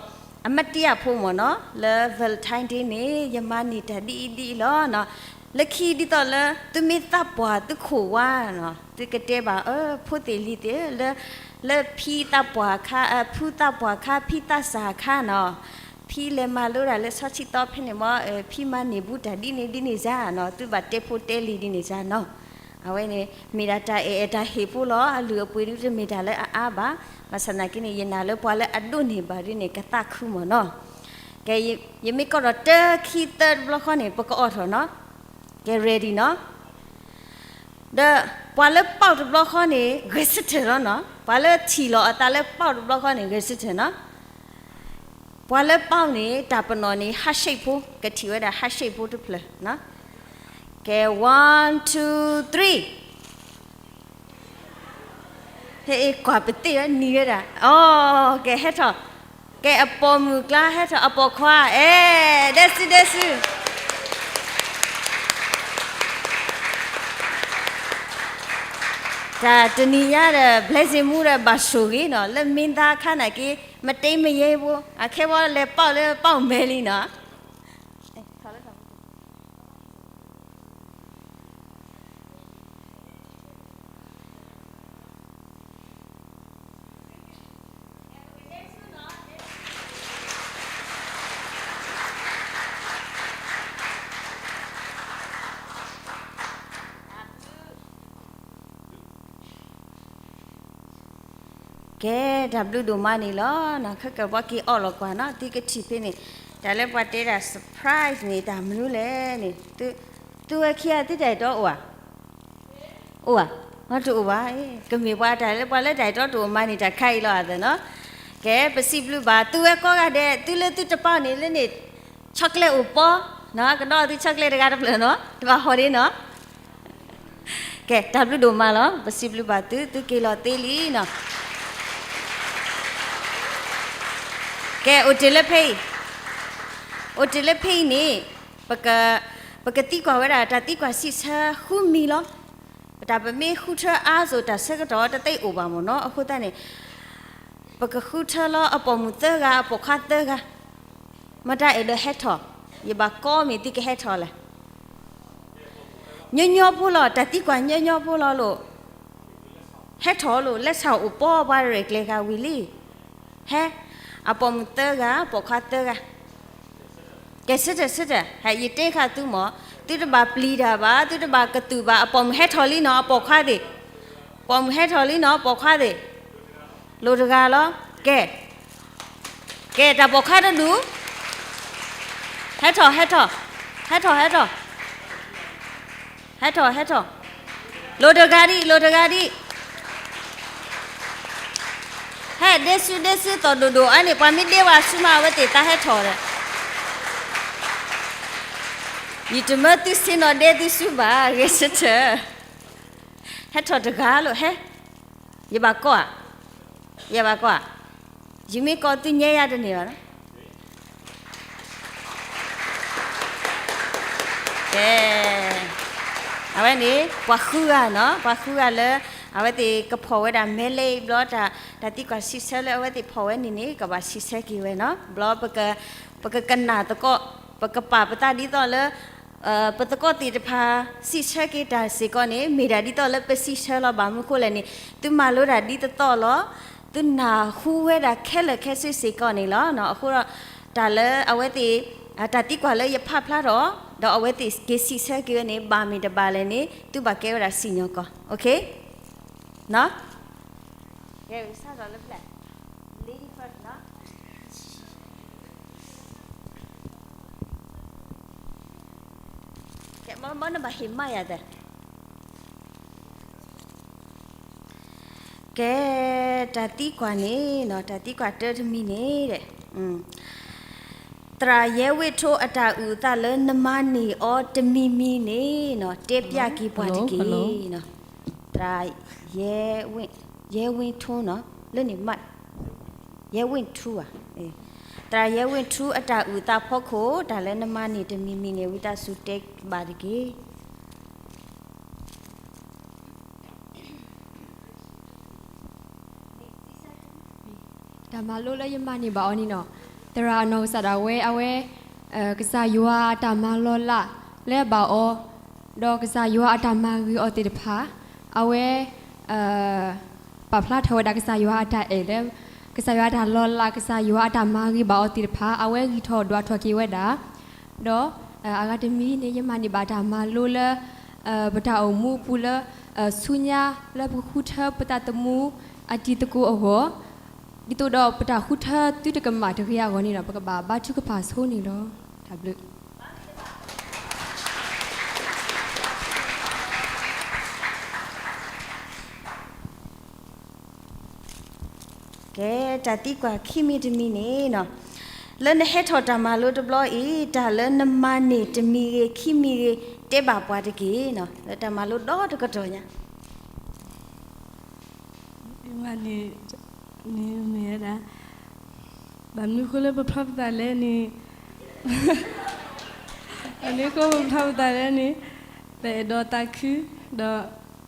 အမတယၢဖိမ့ၢ်နီၤ, လၢ Valentine Day န့ၣ် ယမၤန့ၢ်တၢ်ဒ်အံၤဒ်အံၤလီၤနီၤ, လၢခံဒ်သိးလၢ သုမ့ၢ်သးပှၢ်သုခိၣ်ဝါနီၤ, သုကတဲဘၣ် အၢ ဖိသ့ၣ်လံၤသ့ၣ်ဧၢ, လၢ လၢဖံသးပှၢ်ခါ ဖုသးပှၢ်ခါ ဖံသးစၢ်ခါနီၤ, ဖံလဲၤမၤလိတၢ်လၢဆီဆံသီဖဲန့ၣ်မ့ၢ် ဖံမၤန့ၢ်ဘူးတၢ်ဒ်န့ၣ်ဒ်န့ၣ်စၢ်နီၤ, သုဘၣ်တဲဖိတဲလံၤဒ်န့ၣ်စၢ်နီၤ, အဝဲန့ၣ် မ့ၢ်ဒၣ်တၢ်အဲၣ်အဲၣ်တၢ်ဟ့ၣ်ဖိလီၤ, အလုၢ်အပှ့ၤဒုတမ့ၢ်တၢ်လၢအအါဘၣ်, ဘၣ်ဆၣ်သနာ်က့န့ၣ် ယနာ်လၢပှၤလၢအဒိးန့ၢ်ဘၣ်ဒ်န့ၣ် ကသးခုမ့ၢ်နီၤ, ကဲ ယမ့ၢ်ကိးထီၣ်တၢ ခံ သၢ တဘျီဃီန့ၣ် ပကအီၣ်ထီၣ်နီၤ, ကဲ ready နီၤ ဒီးပှၤလၢပီၣ်တဘျီဃီန့ၣ် ဂဲၤဆၢထၢၣ်လီၤနီၤ, ပှၤလၢထံၣ်လီၤအသးလၢပီၣ်တဘျီဃီန့ၣ် ဂဲၤဆၢထၢၣ်နီၤ, ပှၤလၢပီၣ်န့ၣ် တၢ်ပနီၣ်န့ၣ် ဟးရှ့ၣ်ဖိ, ကထံၣ်ဝဲဒၣ်ဟးရှ့ၣ်ဖိတဖျၢၣ်နီၤ, ကဲ one two three, ဟဲအ့ၣ်ကွၢ်ပသ့ၣ်ဝဲနံၤဝဲဒၣ်, အိ ကဲဟဲထီၣ်, ကဲအပိာ်မုၣ်ကျါဟဲထီၣ် အပိာ်ခွါ, အဲ ဒဲစု ဒဲစု တၢ်တနံၤညါဒီး blessing မူဒီးဘၣ်ဆိၣ်ဂ့ၤနီၤ, လၢမ့ၢ်သါခါနာ်က့ မတ့မယဲဖိ အခဲဝဲလဲၤပီၣ်လၢပီၣ်မဲာ်လံနီၤ. ကဲ, တၢ်ဘျုးဒိၣ်မးန့ၣ်လီၤ. ခဲကဘီက့ၤအီၣ်လီၤကွၢ်နီၤ သုကထံၣ်ဖဲန့ၣ်, တၢ်လၢပှၤတဲဒၣ် surprise န့ၣ် တၢ်မနုၤလဲၣ်န့ၣ်, သုဝဲခံဂၤသုတၢ်အဲၣ်တီအိၣ်ဧါ, အိၣ်ဧါ, တအိၣ်ဘၣ်, ကမ့ၢ်ပှၤတၢ်လၢပှၤလၢတၢ်အဲၣ်တီတအိၣ်မးန့ၣ် တၢ်ခါအံၤလီၤအသးနီၤ. ကဲ, ပစံးဘျုးဘၣ်သုဝဲကိးဂၤဒဲး, သုလၢသုတပာ်န့ၣ် လၢန့ၣ် chocolate အိၣ်ပီ, ကဒီးသု chocolate တဂၤတဖျၢၣ်နီၤ, တဘၣ်ဟီၣ်ဒ့နီၤ. ကဲ, တၢ်ဘျုးဒိၣ်မးလီၤ. ပစံးဘျုးဘၣ်သု, သုက့ၤလီၤသ့လံနီၤ. ကဲ, အိၣ်တ့ၢ်လၢဖဲအံၤ, အိၣ်တ့ၢ်လၢဖဲအံၤန့ၣ်, ပက, ပကသံကွၢ်ဝဲဒၣ်တၢ်သံကွၢ်စံးဆၢဃုမံၤလီၤ. ပတၢ်ပမ့ၢ်ဃုထၢအါစိၤ တၢ်ဆၢကတီၢ်တသ့အိၣ်ဘၣ်မ့ၢ်နီၤ. အဃိသတးန့ၣ် ပကဃုထၢလီၤ အပိာ်မုၣ်သၢဂၤ အပိာ်ခွါသၢဂၤ, မတၤအဲၣ်ဒိးဟဲထီၣ်, ယဘၣ်ကိးမ့ၢ်သုကဟဲထီၣ်လဲၣ်. ညီညီဖိလီၤ, တၢ်သံကွၢ်ညီညီဖိလီၤလိာ်. ဟဲထီၣ်လိာ်, လဲၤဆၣ်အိၣ်ပီပှၤရဲၣ်ကျဲၤဃာ်ဝံၤလံ. ဟဲ, အပိာ်မုၣ်သၢဂၤ ပိာ်ခွါသၢဂၤ. ကဲဆၢထၢၣ်ဆၢထၢၣ်, ဟဲ ယတဲဃာ်သုမ့ၢ်, သုတဘၣ်ပျံၤတၢ်ဘၣ်, သုတဘၣ်ကတူၢ်ဘၣ်, အပိာ်မုၣ်ဟဲထီၣ်လံနီၤ အပိာ်ခွါသ့ၣ်, ပိာ်မုၣ်ဟဲထီၣ်လံနီၤ ပိာ်ခွါသ့ၣ်, လိၣ်တဂၤလီၤ. ကဲ, ကဲတၢ်ပိာ်ခွါတဒူၣ်, ဟဲထီၣ် ဟဲထီၣ်, ဟဲထီၣ် ဟဲထီၣ် ဟဲထီၣ် ဟဲထီၣ်, လိၣ်တဂၤဒံး လိၣ်တဂၤဒံး. ဟဲဒ့ဆူဒ့ဆူ သီၣ်ဒိၣ်ဒိၣ်အါန့ၣ် ပှၤမ့ၢ်ဒ့ဝဲဆူမး အဝဲသ့ၣ်သးဟဲထီၣ်ဒီး, ယတမၢသုဆ့ၣ်နီၤဒ့သုဆူဘၣ်, ဂဲၤဆၢထၢၣ်, ဟဲထီၣ်တဂၤလိာ် ဟဲ, ယဘၣ်ကိးဧါ, ယဘၣ်ကိးဧါ, ယမ့ၢ်ကိးသုညါယၤတန့ၢ်ဘၣ်နီၤ. ကဲ, အဝဲန့ၣ် ပှၤဃုဂၤနီၤ, ပှၤဃုဂၤလၢ အဝဲသ့ၣ်ကဖီၣ်ဝဲဒၣ်မဲလဲဘျီ တၢ်သံကွၢ်စံးဆၢလၢအဝဲသ့ၣ်ဖီၣ်ဝဲန့ၣ်န့ၣ် ကဘၣ်စံးဆၢက့ၤဝဲနီၤ. ဘျီ ပကကနၣ်သကိး, ပကပာ်ပသးဒ်သိးလၢ ပသကိးသ့ၣ်တဖၣ် စံးဆၢက့ၤတၢ်စ့ၢ်ကီးန့ၣ် မ့ၢ်ဒၣ်ဒ်သိးလၢပစံးဆၢလီၤ. ဘၣ်မနုၤဃိလဲၣ်န့ၣ် သုမၤလိတၢ်ဒ်သိးသိးလီၤ. သုနၢ်ဟူဝဲဒၣ်ခဲလၢာ်ခဲဆ့စ့ၢ်ကီးန့ၣ်လီၤ. အဃိဒီး တၢ်လၢအဝဲသ့ၣ် တၢ်သံကွၢ်လၢယဖးဖျါထီၣ် ဒီးအဝဲသ့ၣ်က့ၤစံးဆၢက့ၤဝဲန့ၣ် ဘၣ်မ့ၢ်တဘၣ်လဲၣ်န့ၣ် သုဘၣ်ကဲဝဲဒၣ်စံၣ်ညီၣ်ကွီၢ်, ကဲ, ကဲ, နဘၣ်ဟ့ၣ်မးယၤသၢ. ကဲ, တၢ်သံကွၢ်န့ၣ်, တၢ်သံကွၢ်တၢတမံၤန့ၣ်ဒီး, သရၣ်ယဲဝ့ၢ်ထိအတၢ်အုၣ်အသးလၢနမၤန့ၢ်အီၤတမံၤမံၤန့ၣ် တဲပျးက့ၤပှၤတက့ၢ်. သရၣ်ယဲဝ့ၢ်ထိနီၤ, လၢန့ၣ်မး, ယဲဝ့ၢ်ထူဧါ, သရၣ်ယဲဝ့ၢ်ထူအတၢ်အုၣ်အသးဖီခိၣ် တၢ်လၢနမၤန့ၢ်တမံၤမံၤန့ၣ် ဝံသးစူၤတဲဘၣ်တက့ၢ်. တၢ်မၤလိလၢယမၤန့ၢ်ဘၣ်အီၤန့ၣ်နီၤ, သရၣ်အနီၢ်ကစၢ်ဒၣ်ဝဲ အဝဲ ကစၢ်ယွၤအတၢ်မၤလီၤလးလၢအဘၣ်အီၤ, ဒီးကစၢ်ယွၤအတၢ်မၤဂ့ၤအီၤသ့ၣ်တဖၣ်, အဝဲ ပာ်ဖျါထီၣ်ဝဲဒၣ်ကစၢ်ယွၤအတၢ်အဲၣ်လၢ ကစၢ်ယွၤအတၢ်လီၤလး ကစၢ်ယွၤအတၢ်မၤဂ့ၤဘၣ်အီၤသ့ၣ်တဖၣ် အဝဲဂံၢ်ထီၣ်ဒွးထီၣ်က့ၤဝဲဒၣ်, ဒီးအဂၤတမံၤန့ၣ် ယမၤန့ၢ်ဘၣ်တၢ်မၤလိလၢ ပတၢ်အိၣ်မူအပူၤလၢ ဆူညါလၢပကဃုထၢပသးသမူအတံၤသကိးအဂီၢ်, ဒ်သိးဒီးပတၢ်ဃုထၢသုတကမၣ်တဂ့ၤအဂီၢ်န့ၣ်ဒီး ပကဘၣ်ဘါထုကဖၣ်ဆိန့ၣ်လီၤ. တၢ်ဘျုး ကဲ, တၢ်သံကွၢ်ခံမံၤတမံၤန့ၣ်နီၤ, လၢနဟဲထီၣ်တၢ်မၤလိတဘျီအံၤ တၢ်လၢနမၤန့ၢ်တမံၤဂ့ၤ ခံမံၤဂ့ၤ တဲဘၣ်ပှၤတက့ၢ်နီၤ, လၢတၢ်မၤလိဒီတကတီၢ်ညါ မ့ၢ်ဝဲဒၣ်, ဘၣ်မနုၤဃိလၢပဖျီပသးလဲၣ်န့ၣ်, ဘၣ်မနုၤဃိပဖျီပသးလဲၣ်န့ၣ်, ပအဲၣ်ဒိးသးခု, ဒီးတ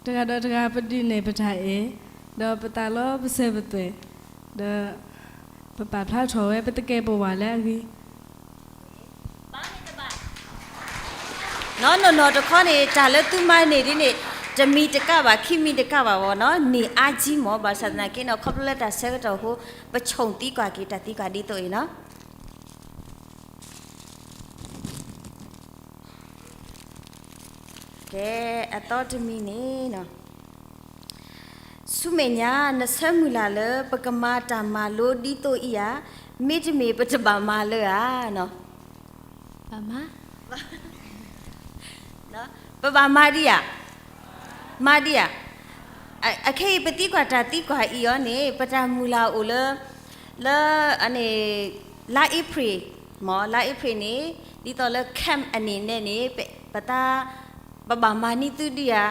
ဂၤဒီးတဂၤပဒုးနဲၣ်ပတၢ်အဲၣ်, ဒီးပသးလီပစၢၤပသွဲၣ်, ဒီးပပာ်ဖျါထီၣ်ဝဲပသကဲာ်ပဝးလၢအဂ့ၤ နီၢ်နီၢ်နီၢ်တခီန့ၣ် တၢ်လၢသုမၤန့ၢ်ဒ်န့ၣ် တမံၤတကးဘၣ် ခံမံၤတကးဘၣ်ဘၣ်နီၤ, န့ၢ်အါကံမ့ၢ် ဘၣ်ဆၣ်သနာ်က့နီၤ ခီဖျိလၢတၢ်ဆၢကတီၢ်အဃိ ပဆိၣ်သံကွၢ်က့ၤတၢ်သံကွၢ်ဒ်သိးအံၤနီၤ. ကဲ, အသီတမံၤန့ၣ်နီၤ, ဆ ဆူမဲာ်ညါ နဆၢမုၢ်လၢ်လၢပကမၤတၢ်မၤလိဒ်သိးအံၤဧါ, မ့တမ့ၢ်ပတဘၣ်မၤလၢၤဧါ. ပဘၣ်မၤဒံးဧါ, မၤဒံးဧါ. အခဲအံၤပသံကွၢ်တၢ်သံကွၢ်အံၤအီၤန့ၣ် ပတၢ်မုၢ်လၢ်အိၣ်လၢ လၢ လါအ့ဖြ့ၣ်, မ့ၢ်လါအ့ဖြ့ၣ်န့ၣ် ဒ်သိးလၢ camp အနံၣ်နဲန့ၣ် ပသး ပဘၣ်မၤန့ၢ်သုဒံးဧါ.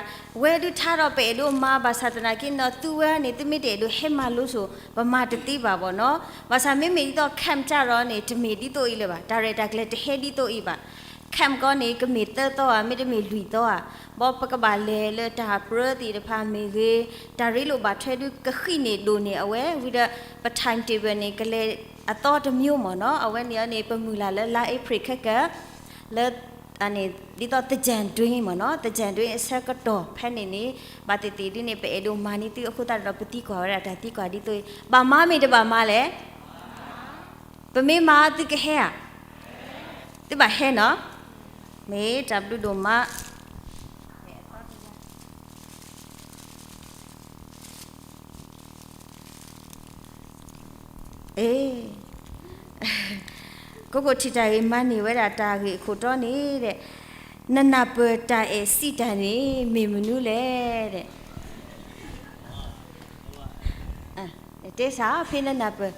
ဝဲဒုးထါဒီးပအဲၣ်ဒိးမၤ ဘၣ်ဆၣ်သနာ်က့န့ၣ် သုဝဲန့ၣ် သုမ့ၢ်တအဲၣ်ဒိးဟဲမၤလိစိၤ ပမၤတသ့ဘၣ်ဘၣ်နီၤ. ဘၣ်ဆၣ်မ့မ့ၢ်ဒ်သိး camp တၢ်ဒီးန့ၣ် တမ့ၢ်ဒ်သိးအံၤလၢၤဘၣ်, တၢ်ရဲၣ်တၢ်ကျဲၤတဟဲဒ်သိးအံၤဘၣ်. camp ကီန့ၣ် ကမ့ၢ်သၢသီဧါ, မ့တမ့ၢ်လွံၢ်သီဧါ, ဘၣ်ပကဘၣ်လဲၤလၢတၢ်ပြၢသ့ၣ်တဖၣ်မ့ၢ်ဂ့ၤ, တၢ်ရ့လိာ်ဘၣ်ထွဲဒုးကဃံးန့ၢ်ဒိၣ်န့ၢ်အဝဲ, ဝံၤဒီး ပ timetable န့ၣ် ကလဲၤအသီတမျိုးမ့ၢ်နီၤ. အဝဲန့ၣ်အီၤန့ၣ် ပမုၢ်လၢ်လၢလါအ့ဖြ့ၣ်ခဲကၢ လၢ ဒ်သိးသၢၣ်ဒွံမ့ၢ်နီၤ, သၢၣ်ဒွံအဆၢကတီၢ်ဖဲန့ၣ်န့ၣ် ဘၣ်သ့ၣ်သ့ၣ်ဒ်န့ၣ် ပအဲၣ်ဒိးမၤန့ၢ်သုအဃိသတးဒီး ပသံကွၢ်ဝဲဒၣ်တၢ်သံကွၢ်ဒ်သိးအံၤ, ဘၣ်မၤမ့ၢ်တဘၣ်မၤလဲၣ်. ပမ့ၢ်မၤသုကဟဲဧါ. သုဘၣ်ဟဲနီၤ. မ့ၢ်တၢ်ဘျုးဒိၣ်မး. အ့ ခိခိၣ်ထံးတၢ်ဂ့ၢ်မၤန့ၢ်ဝဲဒၣ်တၢ်ဂ့ၢ်အခိၣ်တီန့ၣ်ဒီး, နနၢ်ပၢၢ်တၢ်အဲၣ်စံးတၢ်န့ၣ် မ့ၢ်မနုၤလဲၣ်ဒီး တဲစ့ၢ်ဖဲနနၢ်ပၢၢ်.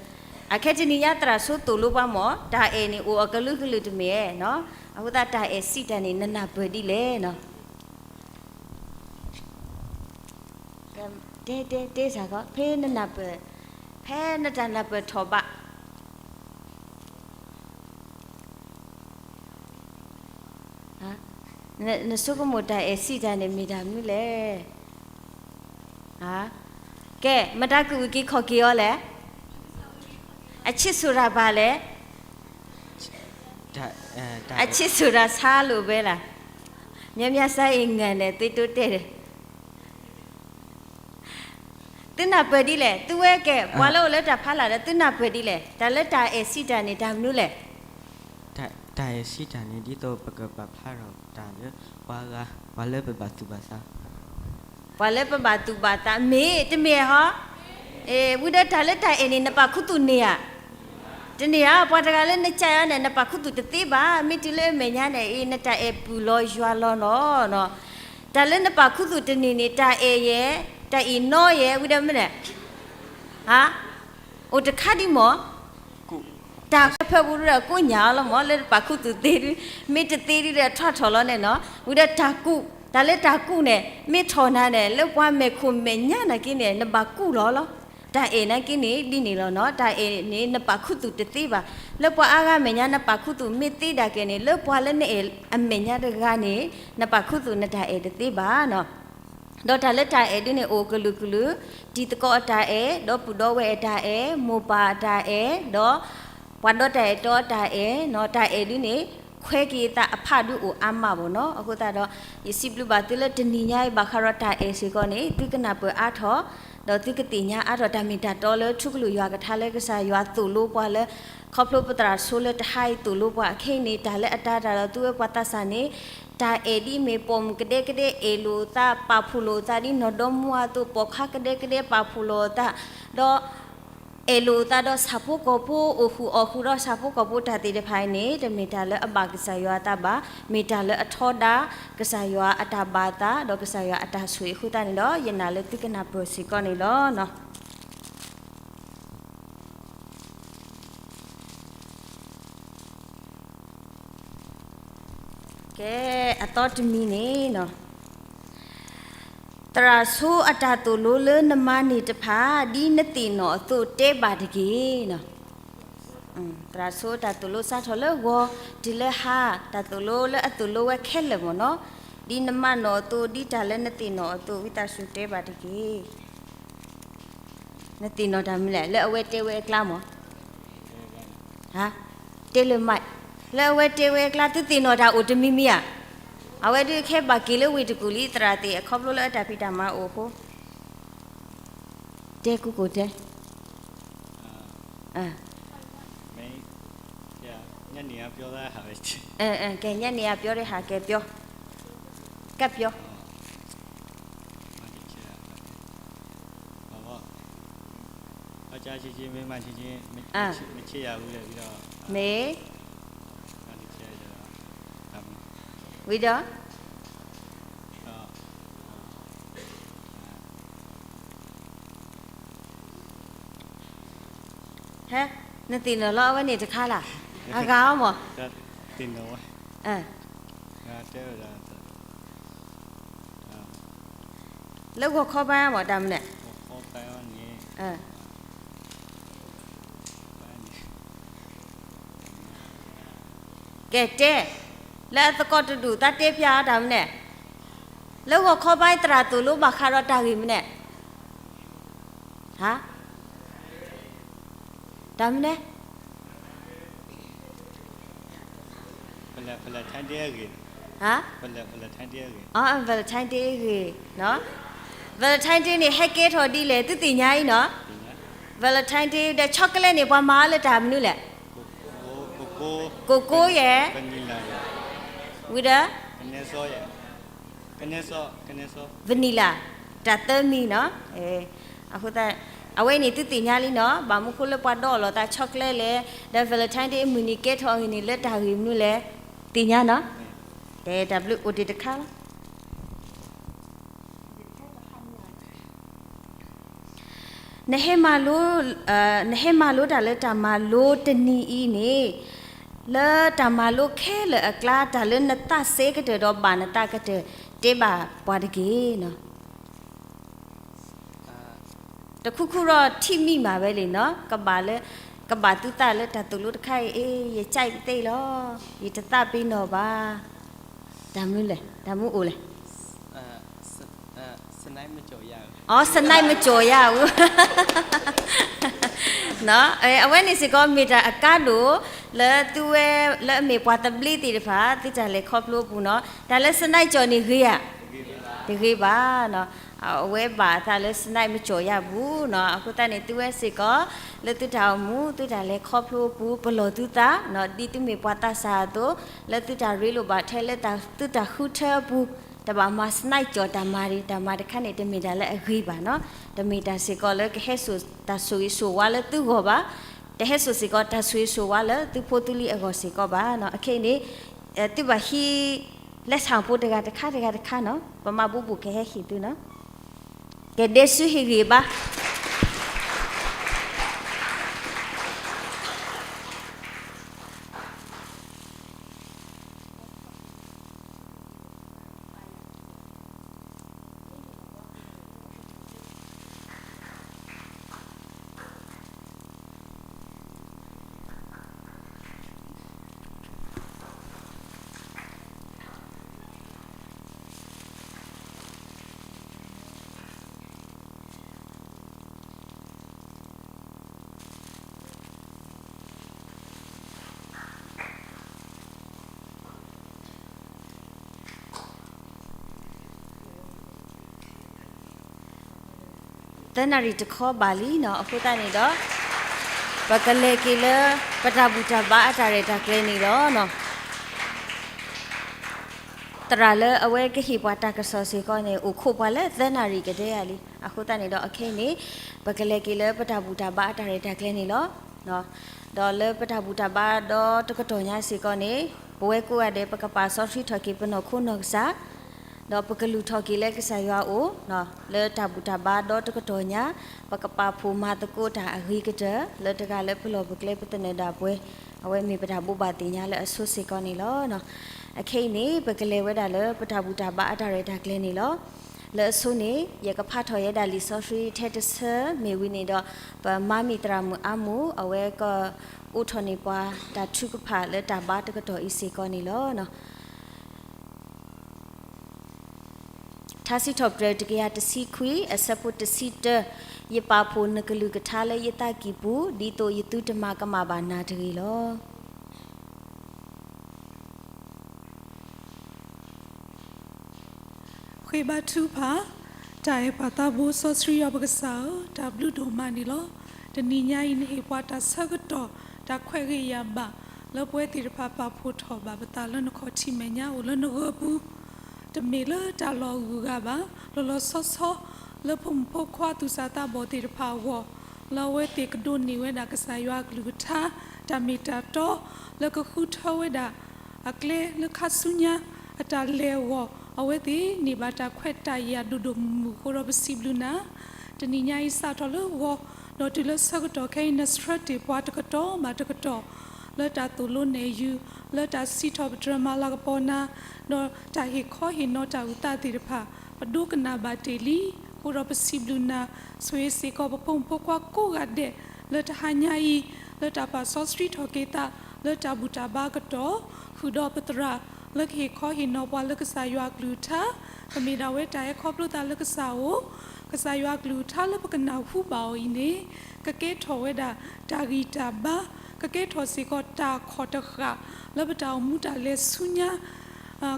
အခဲတနံၤညါသရၣ်ဆိသိၣ်လိပှၤမ့ၢ် တၢ်အဲၣ်န့ၣ်အိၣ်အကလုာ်ကလုာ်တမ့ၢ်နီၤ. အဃိသတးတၢ်အဲၣ်စံးတၢ်န့ၣ် နနၢ်ပၢၢ်ဒ်လဲၣ်နီၤ. တဲတဲတဲစ့ၢ်ကီး ဖဲနနၢ်ပၢၢ်, ဖဲနတၢ်နၢ်ပၢၢ်ထီၣ်ဘး နဆိကမိၣ်တၢ်အဲၣ်စံးတၢ်န့ၣ် မ့ၢ်တၢ်မနုၤလဲၣ်. ကဲ မတၤကဝံၣ်က့ၤခီၣ်က့ၤအီၤလဲၣ်. အဆံးစိၤတၢ်ဘၣ်လဲၣ်. အဆံးစိၤတၢ်ဆါလိာ်ဝဲလၢ်. များများစားရင်ငန်တယ် သွေးတိုးတက်တယ်. သုနၢ်ပၢၢ်ဒ်လဲၣ်, သုဝဲကဲ ပှၤလၢအိၣ်လၢတၢ်ဖးလၢ်ဒီး သုနၢ်ပၢၢ်ဒ်လဲၣ်, တၢ်လၢတၢ်အဲၣ်စံးတၢ်န့ၣ် တၢ်မနုၤလဲၣ်. တၢ်အဲၣ်စံးတၢ်န့ၣ် ဒ်သိးပကပာ်ဖျါထီၣ်တၢ်လၢပှၤဂၤ, ပှၤလၢပဘၣ်သူၣ်ဘၣ်သး, ပှၤလၢပဘၣ်သူၣ်ဘၣ်သးမ့ၢ်တမ့ၢ်ဧါဟီ. ဝံၤဒီးတၢ်လၢတၢ်အဲၣ်န့ၣ် နပာ်ခူသူၣ်န့ၢ်ဧါ. တန့ၢ်ဧါ, ပှၤတဂၤလၢနကးအီၤန့ၣ် နပာ်ခူသူၣ်တသ့ဘၣ်, မ့ၢ်တုၤလၢအမဲာ်ညါန့ၣ် အံၤ နတၢ်အဲၣ်ပုၢ်လီၤယွၤလီၤနီၤ. တၢ်လၢနပာ်ခူသူၣ်တန့ၢ်န့ၣ် တၢ်အဲၣ်ယဲ, တၢ်အံၣ်နီယဲ, ဝံၤဒီးမ့ၢ်န့ၣ် ဟါ, အိၣ်တခါဒ်မ့ၢ် တၢ်ဖၢပူၤဒီးကိးညၣ်အီၤလီၤမ့ၢ် လၢတပာ်ခူသူၣ်သ့ဒု, မ့ၢ်တသ့ဒုဒီးထီၣ်ထီၣ်လီၤန့ၣ်နီၤ. ဝံၤဒီးတၢ်ကူၣ်, တၢ်လၢတၢ်ကူၣ်န့ၣ် မ့ၢ်ထီၣ်နၤန့ၣ် လၢပှၤမဲာ်ခိၣ်မဲာ်ညါနာ်က့န့ၣ် နဘၣ်ကူၣ်လီၤလီၤ. တၢ်အဲၣ်နာ်က့န့ၣ် ဒ်န့ၣ်လီၤနီၤ. တၢ်အဲၣ်န့ၣ် နပာ်ခူသူၣ်တသ့ဘၣ်. လၢပှၤအါဂၤမဲာ်ညါ နပာ်ခူသူၣ်မ့ၢ်သ့ဒၣ်ကဲန့ၣ် လၢပှၤလၢနအဲၣ်အမဲာ်ညါတဂၤန့ၣ် နပာ်ခူသူၣ်နတၢ်အဲၣ်တသ့ဘၣ်နီၤ. ဒီးတၢ်လၢတၢ်အဲၣ်ဒုန့ၣ် အိၣ်ကလုာ်ကလုာ်, တံၤသကိးအတၢ်အဲၣ်, ဒီပုၢ်ဒီဝဲၢ်အတၢ်အဲၣ်, မိၢ်ပၢ်အတၢ်အဲၣ်, ဒီးပှၤဒီတၢ်အဲၣ်တီအတၢ်အဲၣ်နီၤ. တၢ်အဲၣ်ဒုန့ၣ် ခွဲက့ၤအသးအဖးဒုအိၣ်အါမးဘၣ်နီၤ. အဃိသတးဒီး ယစံးဘျုးဘၣ်သုလၢတနံၤညါအံၤ ဘၣ်ဃးဒီးတၢ်အဲၣ်စ့ၢ်ကီးန့ၣ် သုကနၢ်ပၢၢ်အါထီၣ်, ဒီးသုကသ့ၣ်ညါအါထီၣ်တၢ်မ့ၢ်တၢ်တီလၢထူကလုာ်ယွၤကထါလၢကစၢ်ယွၤသိၣ်လိပှၤလၢ ခီဖျိပသရၣ်ဆိလၢတဟါအံၤသိၣ်လိပှၤအခဲအံၤန့ၣ် တၢ်လၢအတၢ်တၢ်ဒီးသုဝဲပှၤသးစၢ်န့ၣ် တၢ်အဲၣ်ဒ်အမ့ၢ်ပိာ်မုၣ်ကဒဲကဒဲအဲၣ်လိာ်အသး ပာ်ဖှိၣ်လိာ်အသးဒ်နီၢ်ဒီမါအသိး ပိာ်ခွါကဒဲကဒဲပာ်ဖှိၣ်လိာ်အသး ဒီး အဲၣ်လိာ်အသးဒီးဆၣ်ဖိကီၢ်ဖိအိၣ်ဃုာ်အီၣ်ဃုာ်ဒီးဆၣ်ဖိကီၢ်ဖိတၢ်သ့ၣ်တဖၣ်အံၤန့ၣ် တမ့ၢ်တၢ်လၢအဘၣ်ကစၢ်ယွၤအသးဘၣ်, မ့ၢ်တၢ်လၢအထီဒါ ကစၢ်ယွၤအတၢ်ဘၣ်အသး ဒီးကစၢ်ယွၤအတၢ်ဆိၣ်ဂ့ၤအဃိသတးန့ၣ်ဒီး ယနာ်လၢသုကနၢ်ပၢၢ်စ့ၢ်ကီးန့ၣ်လီၤ. ကဲ အသီတမံၤန့ၣ်နီၤ, သရၣ်ဆိအတၢ်သိၣ်လိလၢနမၤန့ၢ်တဖၣ် ဒ်နသ့ၣ်နီၣ်အသိးတဲဘၣ်တက့ၢ်. သရၣ်ဆိအတၢ်သိၣ်လိစးထီၣ်လၢဂီၤ တုၤလၢဟါ တၢ်သိၣ်လိလၢအသိၣ်လိဝဲခဲလၢာ်မ့ၢ်နီၤ, ဒ်နမၤနီၣ်အသိး ဒ်တၢ်လၢနသ့ၣ်နီၣ်အသိး ဝံသးစူၤတဲဘၣ်တက့ၢ်. နသ့ၣ်နီၣ်တၢ်မနုၤလဲၣ် လၢအဝဲတဲဝဲအကျါမ့ၢ်, တဲလၢမး, လၢအဝဲတဲဝဲအကျါ သုသ့ၣ်နီၣ်တၢ်အိၣ်တမံၤမံၤဧါ. အဝဲဒုးခဲဘၣ်က့ၤလၢဝ့ၢ်တကူၣ်လံ သရၣ်သ့ၣ် အခီဖျိလၢအတၢ်ဖံးတၢ်မၤအိၣ်အဃိ, တဲကူကိၣ်တဲ ကဲ ညနေကပြောတဲ့ဟာကဲပြော, ကဲပြော, ကပြော. မ့ၢ် ဝံၤဒီး ဟဲ, နသ့ၣ်နီၣ်လီၤအဝဲန့ၣ်တခါလၢ်, အဂၤအီၤမး, လၢဂီၤခီဘါမး တၢ်မနုၤလဲၣ်, ကဲတဲ, လၢအသကိးတဒူၣ်သးတဲဖျါအီၤတၢ်မနုၤလဲၣ်, လၢဂီၤခီဘါသရၣ်သိၣ်လိဘၣ်ဃးဒီးတၢ်ဂ့ၢ်မနုၤလဲၣ်, ဟါ, တၢ်မနုၤလဲၣ် Valentine Day အဂ့ၢ်, Valentine Day အဂ့ၢ်, Valentine Day န့ၣ် ဟဲကဲထီၣ်ဒ်လဲၣ် သုသ့ၣ်ညါအံၤနီၤ, Valentine Day ဒီး chocolate န့ၣ် ပှၤမၤအီၤလၢတၢ်မနုၤလဲၣ်, cocoa ယဲၢ်, ဝံၤဒီး vanilla တၢ်သၢမံၤနီၤ, အဃိသတး အဝဲန့ၣ်သုသ့ၣ်ညါလံနီၤ, ဘၣ်မနုၤဃိလၢပှၤဒီးအီၣ်လီၤသး chocolate လဲၣ်, ဒီး Valentine Day အမုၢ်နံၤကဲထီၣ်အဂ့ၢ်န့ၣ် လၢတၢ်ဂ့ၢ်မနုၤလဲၣ်, သ့ၣ်ညါနီၤ, တဲတၢ်ဘျုးအိၣ်တ့ၢ်တခါလီၤ. နဟဲမၤလိ, နဟဲမၤလိတၢ်လၢတၢ်မၤလိတနံၤအံၤန့ၣ်, လၢတၢ်မၤလိခဲလၢာ်အကျါ တၢ်လၢနသးစဲကတၢၢ်ဒီးဘၣ်နသးကတၢၢ် တဲဘၣ်ပှၤတက့ၢ်နီၤ. တခူခူဒီးထံၣ်မံမးဝဲလံနီၤ, ကဘၣ်လၢ, ကဘၣ်သုသးလၢတၢ်သိၣ်လိတခါအံၤ အ့ ယကြိုက်ပသ့လီၤ, ယတသးပ့ၤနီၣ်ဘၣ်, တၢ်မနုၤလဲၣ်, တၢ်မနုၤအိၣ်လဲၣ် အ စနၢၣ်မကၠီၤယၤအူ, အဝဲန့ၣ်စ့ၢ်ကီးမ့ၢ်တၢ်အကါဒိၣ် လၢသုဝဲလၢအမ့ၢ်ပှၤသဘျ့သ့ၣ်တဖၣ် သုတၢ်လဲၤခီဖျိအပူၤနီၤ, တၢ်လၢစနၢၣ်ကၠီၤန့ၣ်ဂ့ၤဧါ, တဂ့ၤဘၣ်နီၤ, အဝဲဘၣ်အသးလၢစနၢၣ်မကၠီၤယၤအပူၤနီၤ, အဃိသတးန့ၣ် သုဝဲစ့ၢ်ကီး လၢသုတၢ်အိၣ်မူ သုတၢ်လဲၤခီဖျိအပူၤ ပလီၢ်သုသးနီၤ, ဒ်သုမ့ၢ်ပှၤသးစၢ်အသိး လၢသုတၢ်ရ့လိာ်ဘၣ်ထဲလၢသုတၢ်ဃုထၢအပူၤ တဘၣ်မၤစနၢၣ်ကၠီၤတၢ်မၤရံၤ တၢ်မၤတခါန့ၣ် တမ့ၢ်တၢ်လၢအဂ့ၤဘၣ်နီၤ, တမ့ၢ်တၢ်စ့ၢ်ကီးလၢကဟဲစိာ်တၢ်ဆိၣ်ဂ့ၤဆိၣ်ဝါလၢသုဂီၢ်ဘၣ်, တဟဲစိာ်စ့ၢ်ကီးတၢ်ဆိၣ်ဂ့ၤဆိၣ်ဝါလၢသုဖိသုလံၤအဂီၢ်စ့ၢ်ကီးဘၣ်နီၤ, အခဲအံၤန့ၣ် သုဘၣ်ဟံး လက်ဆောင်ဖိတဂၤတခါတဂၤတခါနီၤ, ပမၤဘူၣ်ဘူၣ်ကဟဲဟ့ၣ်သုနီၤ, ကဒဲစုဟ့ၣ်ဂံၢ်ဘါ သၢနၣ်ရံၣ်တခီဘၣ်လံနီၤ, အဃိသတးန့ၣ်ဒီး ပကလဲၤက့ၤလၢ ပတၢ်ဘူၣ်တၢ်ဘါအတၢ်ရဲၣ်တၢ်ကျဲၤန့ၣ်လီၤ. သရၣ်လၢအဝဲကဟ့ၣ်ပှၤတၢ်ကစီၣ်စ့ၢ်ကီးန့ၣ် အိၣ်ခိးပှၤလၢသၢနၣ်ရံၣ်ကဒဲဧါလံ, အဃိသတးန့ၣ်ဒီး အခဲအံၤန့ၣ် ပကလဲၤက့ၤလၢပတၢ်ဘူၣ်တၢ်ဘါအတၢ်ရဲၣ်တၢ်ကျဲၤန့ၣ်လီၤ. ဒီးလၢပတၢ်ဘူၣ်တၢ်ဘါဒီးတကတီၢ်ညါစ့ၢ်ကီးန့ၣ် ပဝဲကိးဂၤဒဲး ပကပာ်စီဆှံထီၣ်က့ၤပနီၢ်ခိနီၢ်ကစၢ်, ဒီးပကလူၤထီၣ်က့ၤလၢကစၢ်ယွၤအအိၣ်, လၢတၢ်ဘူၣ်တၢ်ဘါဒီးတကတီၢ်ညါ ပကပာ်ဖှိၣ်မၤသကိးတၢ်အဂ့ၤကတၢၢ် လၢတဂၤလၢပလီၢ်ပကျဲပသနၢၣ်ဒၣ်ပှဲၤ, အဝဲမ့ၢ်ပတၢ်ဘိးဘၣ်သ့ၣ်ညါလၢအဆိစ့ၢ်ကီးန့ၣ်လီၤ. အခဲအံၤန့ၣ် ပကလဲၤဝဲဒၣ်လၢပတၢ်ဘူၣ်တၢ်ဘါအတၢ်ရဲၣ်တၢ်ကျဲၤန့ၣ်လီၤ. လၢအဆိန့ၣ် ယကဖးထီၣ်ယဲဒၣ်လံာ်စီဆှံထဲတဆၢမ့ၢ်ဝံၤန့ၣ်ဒီး ပမါမံၤသရၣ်မုၣ်အါမူး အဝဲကအိးထီၣ်န့ၢ်ပှၤတၢ်ထုကဖၣ်လၢတၢ်ဘါတကတီၢ်အံၤစ့ၢ်ကီးန့ၣ်လီၤ. ထါစံးထီၣ်ပတြၢၤတကယၤတဆံခွံ အဆၢဖိတဆံတၢ, ယပာ်ဖှိၣ်နကလုၢ်ကထါလၢယသးကံၢ်ပူၤ ဒ်သိးယသုတမၤကမၣ်ဘၣ်နၤတဂ့ၤလီၤ. ဃ့ဘါထုကဖၣ်, တၢ်အဲၣ်ပှၤသးဘိစီဆှံယွၤပကစၢ်ဧၢ, တၢ်ဘျုးဒိၣ်မးန့ၣ်လီၤ. တနံၤညါအံၤနဟ့ၣ်ပှၤတၢ်ဆၢကတီၢ် တၢ်ခွဲးဂ့ၤယာ်ဘၣ် လၢပဝဲသ့ၣ်တဖၣ်ပာ်ဖှိၣ်ထီၣ်ဘၣ်ပသးလၢနခီၣ်ထံးမဲာ်ညါအိၣ်လၢနဂၢၢ်ပူၤ, တမ့ၢ်လၢတၢ်လီၢ်အဂုၤအဂၤဘၣ်, လီၤလီၤဆီဆီ လၢဖိမုၣ်ဖိခွါသူၣ်စၢ်သးဘီၣ်သ့ၣ်တဖၣ်အဂီၢ်, လၢအဝဲသ့ၣ်ကဒိးန့ၢ်ဝဲဒၣ်ကစၢ်ယွၤအကလုၢ်ကထါ တၢ်မ့ၢ်တၢ်တီ လၢကဃုထၢဝဲဒၣ် အကျဲလၢခါဆူညါ အတၢ်လဲၤအဂီၢ် အဝဲသ့ၣ်န့ၢ်ဘၣ်တၢ်ခွဲးတၢ်ယာ်ဒိၣ်ဒိၣ်မုၢ်မုၢ်အဃိဒီး ပစံးဘျုးနၤ, တနံၤညါအံၤစးထီၣ်လၢဂီၤ ဒီးတုၤလၢဆၢကတီၢ်ခဲအံၤ နဆှၢတ့ၢ်ပှၤတကတီၢ်ဘၣ်တကတီၢ် လၢတၢ်သိၣ်လိနဲၣ်ယုာ် လၢတၢ်စံးထီၣ်ပတြၢၤမၤလၤကပီၤနၤ ဒီးတၢ်ဟ့ၣ်ခီဟ့ၣ်နီၤတၢ်အုၣ်သးသ့ၣ်တဖၣ် ပဒိကနၣ်ဘၣ်တ့ၢ်လံ, အဃိဒီးပစံးဘျုးနၤ, ဆိၣ်ဂ့ၤစ့ၢ်ကီးပဖိမုၣ်ဖိခွါကိးဂၤဒဲး လၢတဟါညါအံၤ လၢတၢ်ပာ်စီဆှံထီၣ်က့ၤသး လၢတၢ်ဘူၣ်တၢ်ဘါအကတီၢ်, ဃုာ်ဒီးပသရၣ် လၢကဟ့ၣ်ခီဟ့ၣ်နီၤပှၤလၢကစၢ်ယွၤအကလုၢ်ကထါ, ကမ့ၢ်ဒၣ်ဝဲတၢ်အဲၣ်ခီဖျိသးလၢကစၢ်အအိၣ်, ကစၢ်ယွၤအကလုၢ်ကထါလၢပကနၢ်ဟူဘၣ်အီၤအံၤန့ၣ် ကကဲထီၣ်ဝဲဒၣ်တၢ်ဂံၢ်တၢ်ဘါ, ကကဲထီၣ်စ့ၢ်ကီးတၢ်ခီၣ်တဃာ် လၢပတၢ်အိၣ်မူတၢ်လဲၤဆူညါ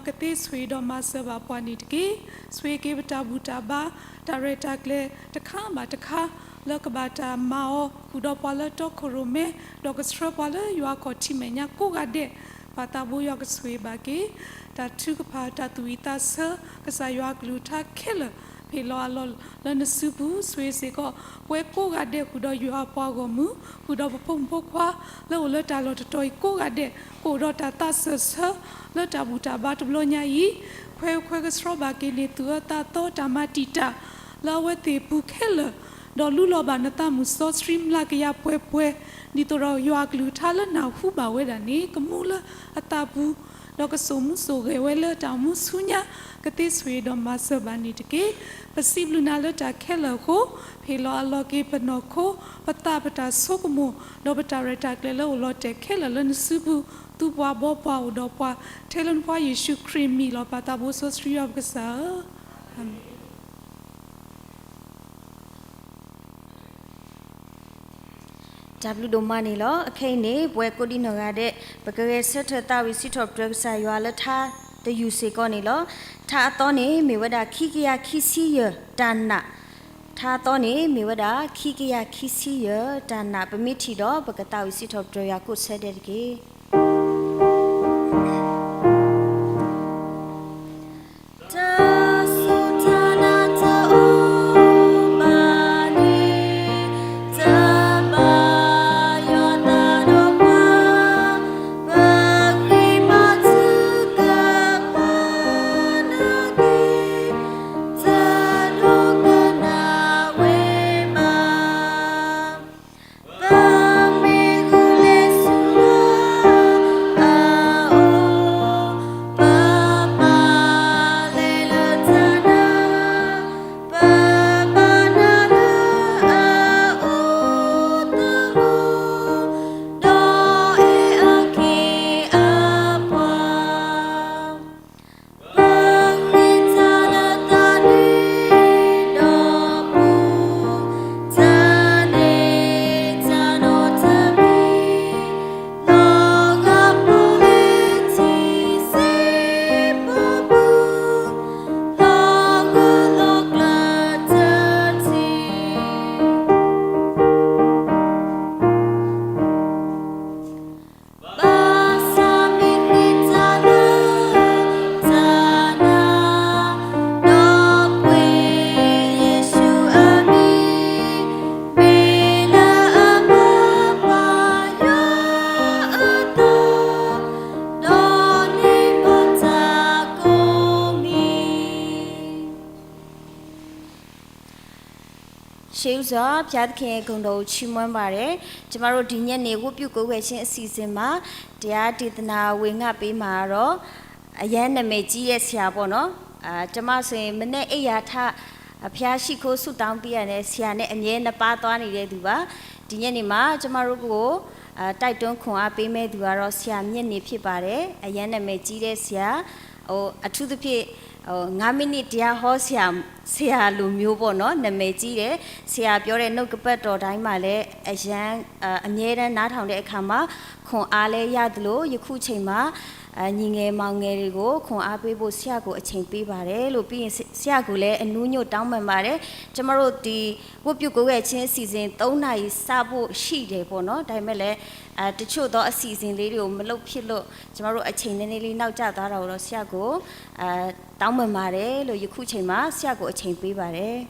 ကသ့ဆိၣ်ဂ့ၤဒီးမၤစၢၤဘၣ်ပှၤန့ၣ်တက့ၢ်. ဆိၣ်ဂ့ၤက့ၤပတၢ်ဘူၣ်တၢ်ဘါ တၢ်ရဲၣ်တၢ်ကျဲၤတခါဘၣ်တခါ လၢကဘၣ်တၢ်မၤအီၤ ဃုာ်ဒီးပှၤလၢတီခိၣ်ရိၣ်မဲ ဒီးကဆှၢပှၤလၢယွၤအခီၣ်ထံးမဲာ်ညါကိးဂၤဒဲး, ပၢ်သးဘိယွၤကဆိၣ်ဂ့ၤဘၣ်က့ၤ တၢ်ထုကဖၣ်တၢ်သူၣ်ဝံၣ်သးဆၢ ကစၢ်ယွၤအကလုၢ်ကထါခဲလၢာ် ဖ့ၣ်လီၤအလီၢ်လၢနစုပူၤ, ဆိၣ်ဂ့ၤစ့ၢ်ကီး ပဝဲကိးဂၤဒဲးဃုာ်ဒီးယွၤအပှၤဂီၢ်မုၢ် ဃုာ်ဒီးပဖိမုၣ်ဖိခွါ လၢအိၣ်လၢတၢ်လီၢ်တတီၤအံၤကိးဂၤဒဲး ကအိၣ်ဒီးတၢ်သးစၢၢ်ဆၢ လၢတၢ်ဘူၣ်တၢ်ဘါတဘျီညါအံၤ, ခွဲးခွဲးကဆှီဘၣ်က့ၤန့ၢ်သုအၢသးသီတၢ်မၤတံာ်တာ် လၢအဝဲသ့ၣ်ပူၤခဲလၢာ်, ဒီးလူလီၤဘၣ်နသးမုၢ်စီဆှံမျးကယၤပှဲၤပှဲၤ, ဒ်သိးဒီးယွၤအကလုၢ်ကထါလၢနၢ်ဟူဘၣ်ဝဲဒၣ်န့ၣ် ကမူလၢအသးပူၤ ဒီးကစိာ်မူစိာ်ဂဲၤဝဲလၢတၢ်အိၣ်မူဆူညါ, ကသ့ဆိၣ်ဂ့ၤဒီးမၤစၢၤဘၣ်န့ၣ်တက့ၢ်. ပစံးဘျုးနၤလၢတၢ်ခဲလၢာ်အဃိ, ဖ့ၣ်လီၤအလီၢ်က့ၤပနီၢ်ခိ, ပသးပတၢ်ဆိကမိၣ်, ဒီးပတၢ်ရဲၣ်တၢ်ကျဲၤလၢအိၣ်လီၤတဲာ်ခဲလၢာ်လၢနစုပူၤ, သူပှၤဘီပှၤအိၣ်ဒီးပှၤ, ထဲလၢနဖိယ့ၣ်ၡူးခရံာ်မံၤလီၤ. ပၢ်သးဘိစီဆှံယွၤပကစၢ်ဧၢ, အၤမ့ၣ်. တၢ်ဘျုးဒိၣ်မးန့ၣ်လီၤ. အခဲအံၤန့ၣ် ပဝဲကိးဒံနီၢ်ဂၤဒဲး ပကဂဲၤဆၢထၢၣ်သးဝံၣ်စံးထီၣ်ပတြၢၤကစၢ်ယွၤလၢထါတယုၢ်စ့ၢ်ကီးန့ၣ်လီၤ. ထါအသီန့ၣ် မ့ၢ်ဝဲဒၣ်ခံကယၤခံဆံယဲၢ်တၢ်နာ်, ထါအသီန့ၣ် မ့ၢ်ဝဲဒၣ်ခံကယၤခံဆံယဲၢ်တၢ်နာ်, ပမ့ၢ်ထံၣ်ဒီး ပကသးဝံၣ်စံးထီၣ်ပတြၢၤယွၤကိးဆၢဒဲးတက့ၢ်. တၢ်စူၢ်တၢ်နာ်တအိၣ်ဘၣ်န့ၣ် တၢ်ဘၣ်ယွၤသးဒီးပှၤ, ပဃ့ဘါထုကဖၣ်နာ်က့ၤ, တၢ်ဒိကနၣ်ဝဲဘၣ် ပမ့ၢ်ဂုာ်လဲၤဆူလၢအအိၣ်, ပဘၣ်လဲၤလၢတၢ်နာ်, ပဘၣ်နာ်လၢအအိၣ်သမိး, ဒီးအဲၣ်အက့ၢ်အပှၤ ပဃ့တၢ်လၢသးဒ့ဒီးပူၤ, တၢ်န့ၣ်တၢ်နီတမံၤ, လီၤဂာ်ဖိလၢထံစ့ၢ်ကီးပူၤ, လီၤဂာ်လီၤကျၢၤတထံၣ် ဘၣ်ဆၣ်မ့ၢ်ဃ့တၢ်လၢတၢ်နာ်, ဒီးကွဲးယ့ၣ်ၡူးအမံၤ, မ့ၢ်လၢအမၤပှၤယွၤအသး, ဒီးန့ၢ်ဘၣ်တၢ်ကိးမံၤ ရှေးဦးစွာ ဘုရားသခင်ရဲ့ဂုဏ်တော်ကိုချီးမွမ်းပါတယ်။ ကျွန်မတို့ဒီညနေဝတ်ပြုကိုးကွယ်ခြင်းအစီအစဉ်မှာ တရားဒေသနာဝင်ငါပေးမှာတော့ အရမ်းနာမည်ကြီးတဲ့ဆရာပေါ့နော်။ အာ ကျွန်မဆိုရင်မနက်အိပ်ရာထ ဘုရားရှိခိုးဆုတောင်းပေးရတဲ့ဆရာနဲ့အမြဲနှစ်ပါးသွားနေတဲ့သူပါ။ ဒီညနေမှာကျွန်မတို့ကို အာ တိုက်တွန်းခွန်အားပေးမဲ့သူကတော့ဆရာမြင့်နေဖြစ်ပါတယ်။ အရမ်းနာမည်ကြီးတဲ့ဆရာ ဟို အထူးသဖြင့် ဟို ငါးမိနစ်တရားဟောဆရာ ဆရာလိုမျိုးပေါ့နော် နာမည်ကြီးတယ်။ ဆရာပြောတဲ့နှုတ်ကပတ်တော်တိုင်းမှာလည်း အရမ်း အာ အမြဲတမ်းနားထောင်တဲ့အခါမှာ ခွန်အားလည်းရသလို ယခုချိန်မှာ အာ ညီငယ်မောင်ငယ်တွေကို ခွန်အားပေးဖို့ဆရာကိုအချိန်ပေးပါတယ်လို့ ပြီးရင်ဆရာကိုလည်းအနူးညွတ်တောင်းပန်ပါတယ်။ ကျွန်မတို့ဒီဝတ်ပြုကိုးကွယ်ခြင်းအစီအစဉ် သုံးနာရီစဖို့ရှိတယ်ပေါ့နော်။ ဒါပေမဲ့လည်း အာ တချို့သောအစီအစဉ်လေးတွေကိုမလုပ်ဖြစ်လို့ ကျွန်မတို့အချိန်နည်းနည်းလေးနောက်ကျသွားတာကိုတော့ဆရာကို အာ တောင်းပန်ပါတယ်လို့ ယခုချိန်မှာဆရာကိုအချိန်ပေးပါတယ်။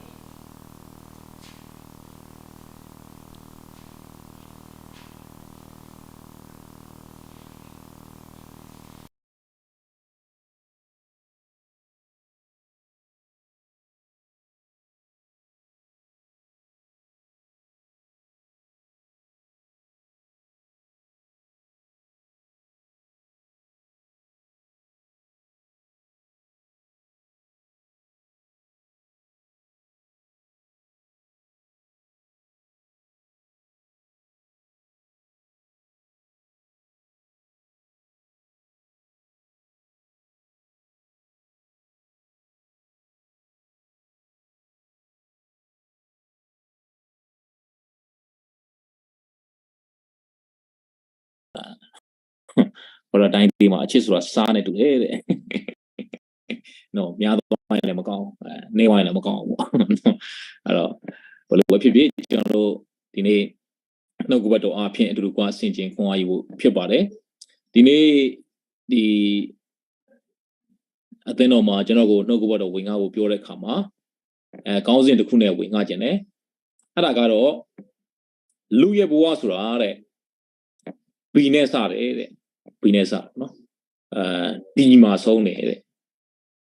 ပဒီးတိုင်းဒေသမှာ အချစ်ဆိုတာ ဆားနဲ့တူတယ်တဲ့။ နော် များသွားရင်လည်းမကောင်းဘူး၊ အဲ နည်းသွားရင်လည်းမကောင်းဘူးပေါ့။ အဲ့တော့ ဘယ်လိုပဲဖြစ်ဖြစ် ကျွန်တော်တို့ ဒီနေ့ နှုတ်ကပတ်တော်အားဖြင့် အတူတကွ ဆင်ခြင်ခွန်အားယူဖို့ ဖြစ်ပါတယ်။ ဒီနေ့ ဒီ အသင်းတော်မှာ ကျွန်တော်ကို နှုတ်ကပတ်တော် ဝင်ငှဖို့ ပြောတဲ့အခါမှာ အဲ ခေါင်းစဉ်တစ်ခုနဲ့ ဝင်ငှခြင်းတယ်။ အဲ့ဒါကတော့ လူရဲ့ဘဝဆိုတာတဲ့ ပီနဲ့စတယ်တဲ့။ ပီနဲ့စတယ်နော်။ အဲ တီမှာဆုံးတယ်တဲ့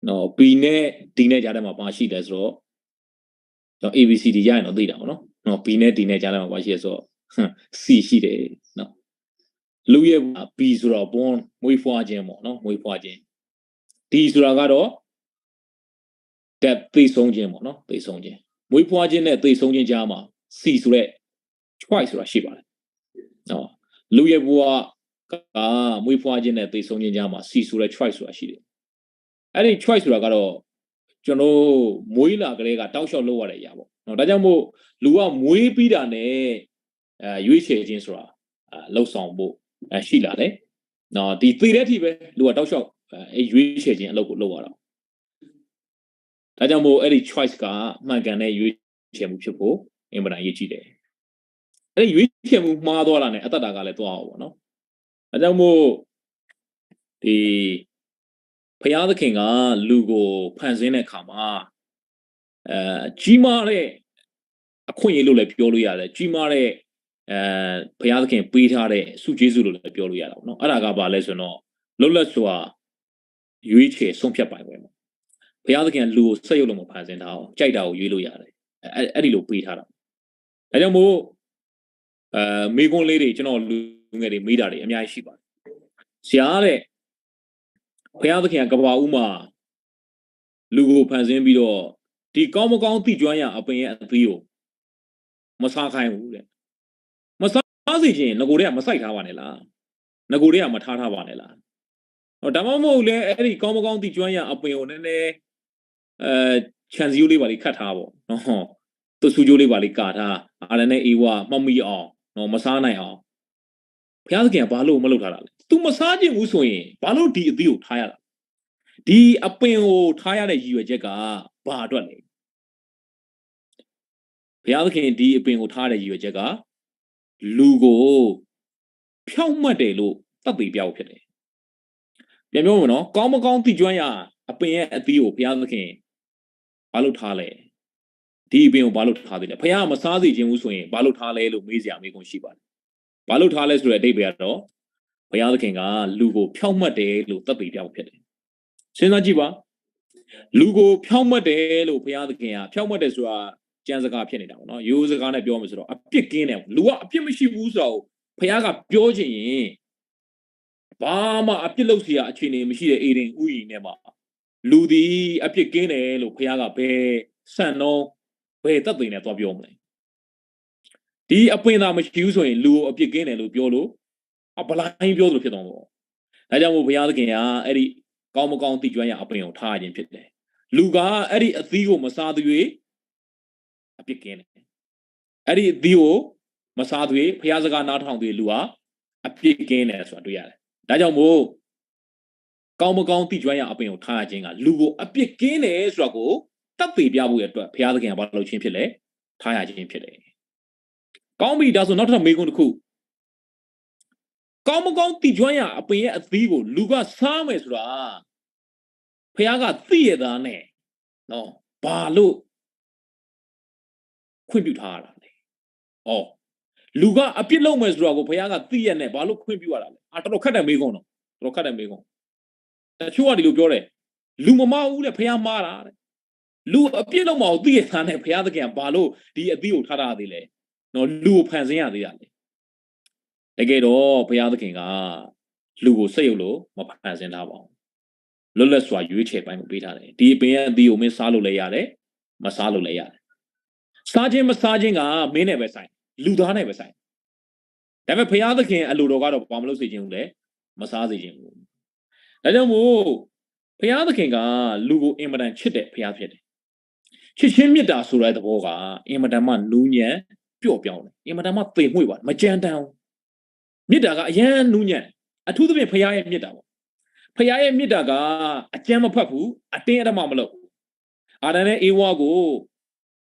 နော်။ ပီနဲ့တီနဲ့ကြားထဲမှာ ဘာရှိလဲဆိုတော့ ကျွန်တော် A B C D ရရင်တော့ သိတာပေါ့နော်။ နော် ပီနဲ့တီနဲ့ကြားထဲမှာ ဘာရှိလဲဆိုတော့ C ရှိတယ်နော်။ လူရဲ့ဘဝ ပီဆိုတော့ born မွေးဖွားခြင်းပေါ့နော်။ မွေးဖွားခြင်း။ တီဆိုတာကတော့ death သေဆုံးခြင်းပေါ့နော်။ သေဆုံးခြင်း။ မွေးဖွားခြင်းနဲ့ သေဆုံးခြင်းကြားမှာ C ဆိုတဲ့ choice ဆိုတာရှိပါတယ်နော်။ လူရဲ့ဘဝက မွေးဖွားခြင်းနဲ့ သေဆုံးခြင်းကြားမှာ C ဆိုတဲ့ choice ဆိုတာရှိတယ်။ အဲ့ဒီ choice ဆိုတာကတော့ ကျွန်တော်မွေးလာကလေးက တောက်လျှောက်လုပ်ရတဲ့အရာပေါ့နော်။ ဒါကြောင့်မို့ လူကမွေးပြီးတာနဲ့ အဲ ရွေးချယ်ခြင်းဆိုတာ အဲ လုပ်ဆောင်ဖို့ အဲ ရှိလာတယ်နော်။ ဒီသေတဲ့အထိပဲ လူကတောက်လျှောက် အဲ ရွေးချယ်ခြင်းအလုပ်ကိုလုပ်ရတာ။ ဒါကြောင့်မို့ အဲ့ဒီ choice က မှန်ကန်တဲ့ ရွေးချယ်မှုဖြစ်ဖို့ အင်မတန်အရေးကြီးတယ်။ အဲ့ဒီရွေးချယ်မှုမှားသွားတာနဲ့ အသက်တာကလည်းသွားရောပေါ့နော်။ ဒါကြောင့်မို့ ဒီ ဘုရားသခင်က လူကိုဖန်ဆင်းတဲ့အခါမှာ အဲ ကြီးမားတဲ့ အခွင့်အရေးလို့လည်းပြောလို့ရတယ်။ ကြီးမားတဲ့ အဲ ဘုရားသခင်ပေးထားတဲ့ ဆုကျေးဇူးလို့လည်းပြောလို့ရတာပေါ့နော်။ အဲ့ဒါကဘာလဲဆိုတော့ လွတ်လပ်စွာ ရွေးချယ်ဆုံးဖြတ်ပိုင်ခွင့်ပေါ့။ ဘုရားသခင်က လူကို စက်ရုပ်လို မဖန်ဆင်းထားဘူး။ ကြိုက်တာကို ရွေးလို့ရတယ်။ အဲ အဲ့ဒီလိုပေးထားတာ။ ဒါကြောင့်မို့ အဲ မေးခွန်းလေးတွေ ကျွန်တော် လူငယ်တွေ မေးတာတွေ အများကြီးရှိပါတယ်။ ဆရာတဲ့ ဘုရားသခင်က ကမ္ဘာဦးမှာ လူကိုဖန်ဆင်းပြီးတော့ ဒီကောင်းမကောင်းသိကျွမ်းရာအပင်ရဲ့အသီးကို မစားခိုင်းဘူးတဲ့။ မစားစေချင်ရင် နဂိုထဲက မစိုက်ထားပါနဲ့လား။ နဂိုထဲက မထားထားပါနဲ့လား။ ဒါမှမဟုတ်လည်း အဲ့ဒီကောင်းမကောင်းသိကျွမ်းရာအပင်ကို နည်းနည်း အဲ ခြံစည်းရိုးလေး ဘာလေး ခတ်ထားပေါ့နော်။ သွပ်ဆူကြိုးလေး ဘာလေး ကာထား၊ အာ နည်းနည်း အဝါ မမှီအောင်နော်၊ မစားနိုင်အောင်။ ဘုရားသခင်က ဘာလို့ မလုပ်ထားတာလဲ။ သူမစားချင်ဘူးဆိုရင် ဘာလို့ ဒီအသီးကို ထားရတာလဲ။ ဒီအပင်ကို ထားရတဲ့ ရည်ရွယ်ချက်က ဘာအတွက်လဲ။ ဘုရားသခင် ဒီအပင်ကို ထားရတဲ့ ရည်ရွယ်ချက်က လူကို ဖြောင့်မတ်တယ်လို့ သက်သေပြဖို့ဖြစ်တယ်။ ပြန်ပြောမယ်နော်။ ကောင်းမကောင်းသိကျွမ်းရာ အပင်ရဲ့အသီးကို ဘုရားသခင် ဘာလို့ထားလဲ။ ဒီအပင်ကို ဘာလို့ထားသေးလဲ။ ဘုရားက မစားစေချင်ဘူးဆိုရင် ဘာလို့ထားလဲလို့ မေးစရာမေးခွန်းရှိပါတယ်။ ဘာလို့ထားလဲဆိုတဲ့ အဓိပ္ပာယ်ကတော့ ဘုရားသခင်က လူကို ဖြောင့်မတ်တယ်လို့ သက်သေပြဖို့ဖြစ်တယ်။ စဉ်းစားကြည့်ပါ။ လူကို ဖြောင့်မတ်တယ်လို့ ဘုရားသခင်က ဖြောင့်မတ်တယ်ဆိုတာ ကျမ်းစကားဖြစ်နေတာပေါ့နော်။ ရိုးရိုးစကားနဲ့ ပြောမယ်ဆိုတော့ အပြစ်ကင်းတယ်။ လူကအပြစ်မရှိဘူးဆိုတာကို ဘုရားက ပြောချင်ရင် ဘာမှအပြစ်လုပ်စရာ အခြေအနေမရှိတဲ့ ဧဒင်ဥယျာဉ်ထဲမှာ လူသည်အပြစ်ကင်းတယ်လို့ ဘုရားက ဘယ်စံနှုန်း ဘယ်သက်သေနဲ့ သွားပြောမလဲ။ ဒီအပင်သာ မရှိဘူးဆိုရင် လူကို အပြစ်ကင်းတယ်လို့ ပြောလို့ အ blind ပြောသလို ဖြစ်သွားမှာပေါ့။ ဒါကြောင့်မို့ ဘုရားသခင်က အဲ့ဒီကောင်းမကောင်းသိကျွမ်းရာအပင်ကို ထားရခြင်းဖြစ်တယ်။ လူက အဲ့ဒီအသီးကို မစားသရွေ့ အပြစ်ကင်းတယ်။ အဲ့ဒီအသီးကို မစားသရွေ့ ဘုရားစကားနားထောင်သရွေ့ လူဟာ အပြစ်ကင်းတယ်ဆိုတာ တွေ့ရတယ်။ ဒါကြောင့်မို့ ကောင်းမကောင်းသိကျွမ်းရာအပင်ကို ထားရခြင်းက လူကို အပြစ်ကင်းတယ်ဆိုတာကို သက်သေပြဖို့အတွက် ဘုရားသခင်က ဘာလုပ်ခြင်းဖြစ်လဲ။ ထားရခြင်းဖြစ်တယ်။ ကောင်းပြီ။ ဒါဆို နောက်ထပ်မေးခွန်းတစ်ခု။ ကောင်းမကောင်းသိကျွမ်းရာအပင်ရဲ့အသီးကို လူက စားမယ်ဆိုတာ ဘုရားက သိရဲ့သားနဲ့ နော် ဘာလို့ ခွင့်ပြုထားရတာလဲ။ အော် လူကအပြစ်လုပ်မယ်ဆိုတာကို ဘုရားက သိရဲ့နဲ့ ဘာလို့ခွင့်ပြုရတာလဲ။ အ တော်တော်ခက်တဲ့မေးခွန်းနော်။ တော်တော်ခက်တဲ့မေးခွန်း။ တချို့က ဒီလိုပြောတယ်။ လူမမါဘူးတဲ့၊ ဘုရားမါတာတဲ့။ လူအပြစ်လုပ်မှာကို သိရဲ့သားနဲ့ ဘုရားသခင်က ဘာလို့ ဒီအသီးကို ထားထားသေးလဲ။ နော် လူကို ဖန်ဆင်းရသေးတာလဲ။ တကယ်တော့ ဘုရားသခင်က လူကို စက်ရုပ်လို မဖန်ဆင်းထားပါဘူး။ လွတ်လပ်စွာ ရွေးချယ်ပိုင်ခွင့် ပေးထားတယ်။ ဒီအပင်ရဲ့အသီးကို မင်းစားလို့လည်းရတယ်၊ မစားလို့လည်းရတယ်။ စားခြင်း မစားခြင်းက မင်းနဲ့ပဲဆိုင်၊ လူသားနဲ့ပဲဆိုင်။ ဒါပေမဲ့ ဘုရားသခင်အလိုတော်ကတော့ ဘာမလုပ်စေချင်ဘူးလဲ။ မစားစေချင်ဘူး။ ဒါကြောင့်မို့ ဘုရားသခင်က လူကို အင်မတန်ချစ်တဲ့ ဘုရားဖြစ်တယ်။ ချစ်ခြင်းမေတ္တာဆိုတဲ့သဘောက အင်မတန်မှ နူးညံ့ပျော့ပျောက်တယ်။ အင်မတန်မှ သိမ်မွေ့ပါတယ်။ မကြမ်းတမ်းဘူး။ မေတ္တာက အရမ်းနူးညံ့တယ်။ အထူးသဖြင့် ဘုရားရဲ့မေတ္တာပေါ့။ ဘုရားရဲ့မေတ္တာက အကြမ်းမဖက်ဘူး၊ အတင်းအဓမ္မမလုပ်ဘူး။ အာဒံနဲ့ ဧဝကို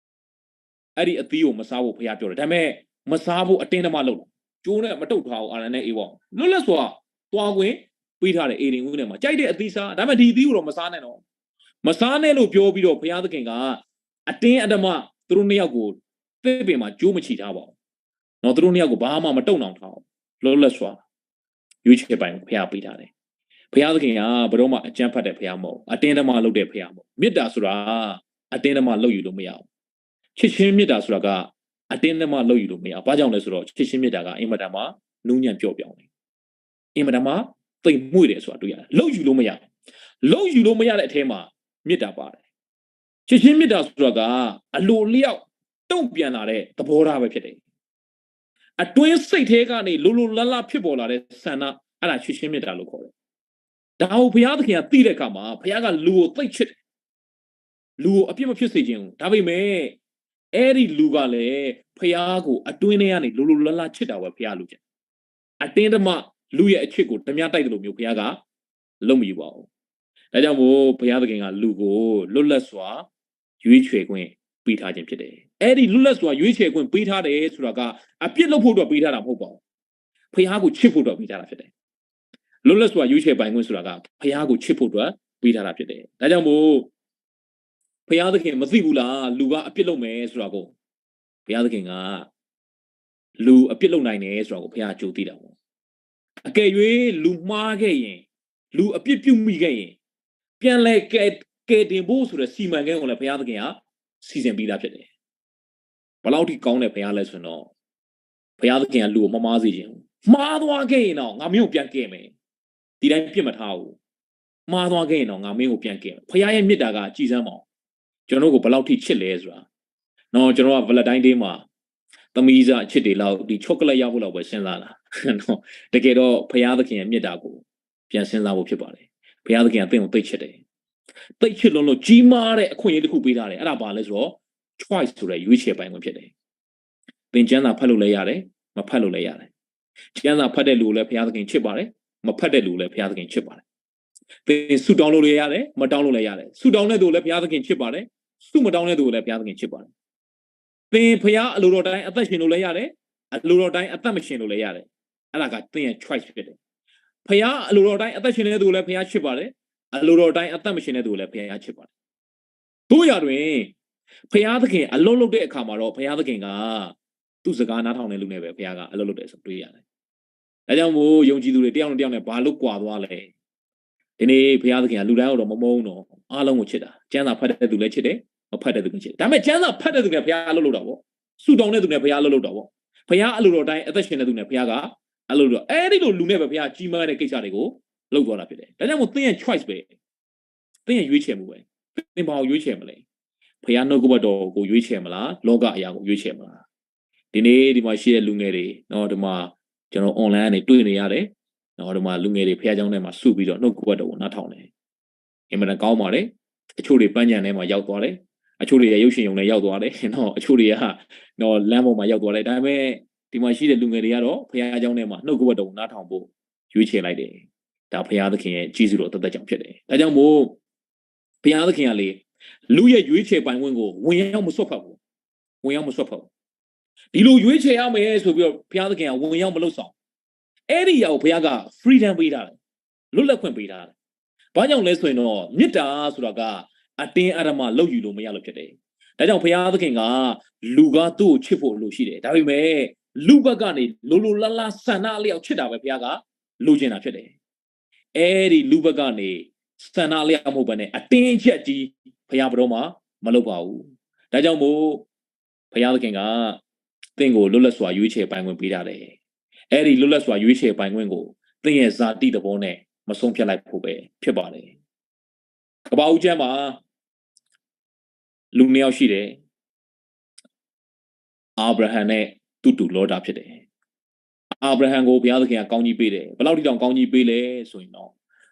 အဲ့ဒီအသီးကို မစားဖို့ ဘုရားပြောတယ်။ ဒါပေမဲ့ မစားဖို့ အတင်းအဓမ္မလုပ်တာ။ ကြိုးနဲ့ မတုတ်ထားဘူး အာဒံနဲ့ ဧဝ။ လွတ်လပ်စွာ သွားခွင့်ပေးထားတယ် ဧဒင်ဝုန်းထဲမှာ။ ကြိုက်တဲ့အသီးစား၊ ဒါပေမဲ့ ဒီအသီးကိုတော့ မစားနဲ့တော့။ မစားနဲ့လို့ ပြောပြီးတော့ ဘုရားသခင်က အတင်းအဓမ္မ သူတို့နှစ်ယောက်ကို သစ်ပင်မှာ ကြိုးမချီထားပါဘူး။ နော်၊ သူတို့နှစ်ယောက်ကို ဘာမှ မတုတ်နှောင်ထားဘူး။ လွတ်လပ်စွာ ရွေးချယ်ပိုင်ခွင့် ဘုရားပေးထားတယ်။ ဘုရားသခင်က ဘယ်တော့မှ အကြမ်းဖက်တဲ့ ဘုရားမဟုတ်ဘူး။ အတင်းအဓမ္မလုပ်တဲ့ ဘုရားမဟုတ်ဘူး။ မေတ္တာဆိုတာ အတင်းအဓမ္မ လုပ်ယူလို့မရဘူး။ ချစ်ခြင်းမေတ္တာဆိုတာက အတင်းအဓမ္မ လုပ်ယူလို့မရဘူး။ ဘာကြောင့်လဲဆိုတော့ ချစ်ခြင်းမေတ္တာက အင်မတန်မှ နူးညံ့ပျော့ပြောင်းတယ်။ အင်မတန်မှ သိမ်မွေ့တယ်ဆိုတာ တွေ့ရတယ်။ လုပ်ယူလို့မရဘူး။ လုပ်ယူလို့မရတဲ့အထဲမှာ မေတ္တာပါတယ်။ ချစ်ခြင်းမေတ္တာဆိုတာက အလိုအလျောက် တုံ့ပြန်လာတဲ့ သဘောထားပဲဖြစ်တယ်။ အတွင်းစိတ်ထဲကနေ လိုလိုလားလား ဖြစ်ပေါ်လာတဲ့ ဆန္ဒ၊ အဲ့ဒါ ချစ်ခြင်းမေတ္တာလို့ခေါ်တယ်။ ဒါကို ဘုရားသခင်က သိတဲ့အခါမှာ ဘုရားက လူကို သိပ်ချစ်တယ်။ လူကို အပြစ်မဖြစ်စေချင်ဘူး။ ဒါပေမဲ့ အဲ့ဒီလူကလည်း ဘုရားကို အတွင်းထဲကနေ လိုလိုလားလား ချစ်တာပဲ ဘုရားလိုချင်တယ်။ အတင်းအဓမ္မ လူရဲ့အချစ်ကို ဓမြတိုက်သလိုမျိုး ဘုရားက လုပ်မယူပါဘူး။ ဒါကြောင့်မို့ ဘုရားသခင်က လူကို လွတ်လပ်စွာ ရွေးချယ်ခွင့် ပေးထားခြင်းဖြစ်တယ်။ အဲ့ဒီ လွတ်လပ်စွာ ရွေးချယ်ခွင့် ပေးထားတယ်ဆိုတာက အပြစ်လုပ်ဖို့အတွက် ပေးထားတာ မဟုတ်ပါဘူး။ ဘုရားကို ချစ်ဖို့အတွက် ပေးထားတာဖြစ်တယ်။ လွတ်လပ်စွာ ရွေးချယ်ပိုင်ခွင့်ဆိုတာက ဘုရားကို ချစ်ဖို့အတွက် ပေးထားတာဖြစ်တယ်။ ဒါကြောင့်မို့ ဘုရားသခင် မသိဘူးလား၊ လူကအပြစ်လုပ်မယ်ဆိုတာကို။ ဘုရားသခင်က လူအပြစ်လုပ်နိုင်တယ်ဆိုတာကို ဘုရားက ကြိုသိတာပေါ့။ အကယ်၍ လူမှားခဲ့ရင်၊ လူအပြစ်ပြုမိခဲ့ရင်၊ ပြန်လည်ကယ်၊ ကယ်တင်ဖို့ဆိုတဲ့ စီမံကိန်းကိုလည်း ဘုရားသခင်က စီစဉ်ပြီးသားဖြစ်တယ်။ ဘယ်လောက်ထိကောင်းတဲ့ ဘုရားလဲဆိုရင်တော့၊ ဘုရားသခင်က လူကို မမှားစေချင်ဘူး။ မှားသွားခဲ့ရင်တော့ ငါမင်းကို ပြန်ကယ်မယ်။ ဒီတိုင်း ပစ်မထားဘူး။ မှားသွားခဲ့ရင်တော့ ငါမင်းကို ပြန်ကယ်မယ်။ ဘုရားရဲ့ မေတ္တာက ကြည့်စမ်းပါဦး။ ကျွန်တော်တို့ကို ဘယ်လောက်ထိ ချစ်လဲဆိုတာ။ နော်၊ ကျွန်တော်က Valentine Day မှာ သမီးစားအချစ်တွေလောက်၊ ဒီ chocolate ရဖို့လောက်ပဲ စဉ်းစားတာနော်။ တကယ်တော့ ဘုရားသခင်ရဲ့ မေတ္တာကို ပြန်စဉ်းစားဖို့ ဖြစ်ပါတယ်။ ဘုရားသခင်က သင့်ကို သိပ်ချစ်တယ်။ သိပ်ချစ်လွန်းလို့ ကြီးမားတဲ့ အခွင့်အရေးတစ်ခု ပေးထားတယ်။ အဲ့ဒါ ဘာလဲဆိုတော့ choice ဆိုတဲ့ ရွေးချယ်ပိုင်ခွင့် ဖြစ်တယ်။ သင်ကျမ်းစာ ဖတ်လို့လည်းရတယ်၊ မဖတ်လို့လည်းရတယ်။ ကျမ်းစာဖတ်တဲ့လူကိုလည်း ဘုရားသခင် ချစ်ပါတယ်။ မဖတ်တဲ့လူကိုလည်း ဘုရားသခင် ချစ်ပါတယ်။ သင်ဆုတောင်းလို့လည်းရတယ်၊ မတောင်းလို့လည်းရတယ်။ ဆုတောင်းတဲ့သူကိုလည်း ဘုရားသခင် ချစ်ပါတယ်။ ဆုမတောင်းတဲ့သူကိုလည်း ဘုရားသခင် ချစ်ပါတယ်။ သင် ဘုရားအလိုတော်တိုင်း အသက်ရှင်လို့လည်းရတယ်၊ အလိုတော်တိုင်း အသက်မရှင်လို့လည်းရတယ်။ အဲ့ဒါက သင်ရဲ့ choice ဖြစ်တယ်။ ဘုရားအလိုတော်တိုင်း အသက်ရှင်တဲ့သူကိုလည်း ဘုရားချစ်ပါတယ်။ အလိုတော်တိုင်း အသက်မရှင်တဲ့သူကိုလည်း ဘုရားချစ်ပါတယ်။ သို့ရာတွင် ဘုရားသခင် အလုပ်လုပ်တဲ့အခါမှာတော့ ဘုရားသခင်က သူ့စကားနားထောင်တဲ့လူနဲ့ပဲ ဘုရားက အလုပ်လုပ်တယ်ဆိုတာ တွေ့ရတယ်။ ဒါကြောင့်မို့ ယုံကြည်သူတွေ တစ်ယောက်နဲ့တစ်ယောက်နဲ့ ဘာလို့ကွာသွားလဲ။ ဒီနေ့ ဘုရားသခင်က လူတိုင်းကိုတော့ မမုန်းဘူးနော်။ အားလုံးကို ချစ်တာ။ ကျမ်းစာဖတ်တဲ့သူလည်း ချစ်တယ်။ မဖတ်တဲ့သူလည်း ချစ်တယ်။ ဒါပေမဲ့ ကျမ်းစာဖတ်တဲ့သူနဲ့ ဘုရား အလုပ်လုပ်တာပေါ့။ ဆုတောင်းတဲ့သူနဲ့ ဘုရား အလုပ်လုပ်တာပေါ့။ ဘုရားအလိုတော်တိုင်း အသက်ရှင်တဲ့သူနဲ့ ဘုရားက အလုပ်လုပ်တာ။ အဲ့ဒီလိုလူနဲ့ပဲ ဘုရား ကြီးမားတဲ့ကိစ္စတွေကို လုပ်သွားတာဖြစ်တယ်။ ဒါကြောင့်မို့ သင်ရဲ့ choice ပဲ။ သင်ရဲ့ ရွေးချယ်မှုပဲ။ သင် ဘာကို ရွေးချယ်မလဲ။ ဘုရား နှုတ်ကပတ်တော်ကို ရွေးချယ်မလား။ လောကအရာကို ရွေးချယ်မလား။ ဒီနေ့ ဒီမှာရှိတဲ့ လူငယ်တွေနော်၊ ဒီမှာ ကျွန်တော် online ကနေ တွေ့နေရတယ်နော်။ ဒီမှာ လူငယ်တွေ ဘုရားကျောင်းထဲမှာ စုပြီးတော့ နှုတ်ကပတ်တော်ကို နားထောင်နေတယ်။ အင်မတန် ကောင်းပါတယ်။ အချို့တွေ ပန်းခြံထဲမှာ ရောက်သွားတယ်။ အချို့တွေက ရုပ်ရှင်ရုံထဲ ရောက်သွားတယ်နော်။ အချို့တွေကနော်၊ လမ်းပေါ်မှာ ရောက်သွားတယ်။ ဒါပေမဲ့ ဒီမှာရှိတဲ့ လူငယ်တွေကတော့ ဘုရားကျောင်းထဲမှာ နှုတ်ကပတ်တော်ကို နားထောင်ဖို့ ရွေးချယ်လိုက်တယ်။ ဒါ ဘုရားသခင်ရဲ့ ကျေးဇူးတော် သက်သက်ကြောင့် ဖြစ်တယ်။ ဒါကြောင့်မို့ ဘုရားသခင်ကလေ၊ လူရဲ့ ရွေးချယ်ပိုင်ခွင့်ကို ဝင်ရောက်မစွက်ဖက်ဘူး။ ဝင်ရောက်မစွက်ဖက်ဘူး။ ဒီလို ရွေးချယ်ရမယ်ဆိုပြီးတော့ ဘုရားသခင်က ဝင်ရောက်မလုပ်ဆောင်။ အဲ့ဒီအရာကို ဘုရားက freedom ပေးထားတယ်။ လွတ်လပ်ခွင့် ပေးထားတယ်။ ဘာကြောင့်လဲဆိုရင်တော့ မေတ္တာဆိုတာက အတင်းအဓမ္မ လုပ်ယူလို့မရလို့ ဖြစ်တယ်။ ဒါကြောင့် ဘုရားသခင်က လူက သူ့ကို ချစ်ဖို့ အလိုရှိတယ်။ ဒါပေမဲ့ လူ့ဘက်ကနေ လိုလိုလားလား ဆန္ဒအလျောက် ချစ်တာပဲ ဘုရားက လိုချင်တာ ဖြစ်တယ်။ အဲ့ဒီ လူ့ဘက်ကနေ ဆန္ဒအလျောက် မဟုတ်ဘဲနဲ့ အတင်းအကျပ်ကြီး ဘုရား ဘယ်တော့မှ မလုပ်ပါဘူး။ ဒါကြောင့်မို့ ဘုရားသခင်က သင်ကို လွတ်လပ်စွာ ရွေးချယ်ပိုင်ခွင့် ပေးထားတယ်။ အဲ့ဒီ လွတ်လပ်စွာ ရွေးချယ်ပိုင်ခွင့်ကို သင်ရဲ့ ဇာတိသဘောနဲ့ မဆုံးဖြတ်လိုက်ဖို့ပဲ ဖြစ်ပါတယ်။ ကမ္ဘာဦးကျမ်းမှာ လူနှစ်ယောက်ရှိတယ်။ အာဗြဟံနဲ့ သူ့တူ လောတ ဖြစ်တယ်။ အာဗြဟံကို ဘုရားသခင်က ကောင်းကြီးပေးတယ်။ ဘယ်လောက်ထိတောင် ကောင်းကြီးပေးလဲဆိုရင်တော့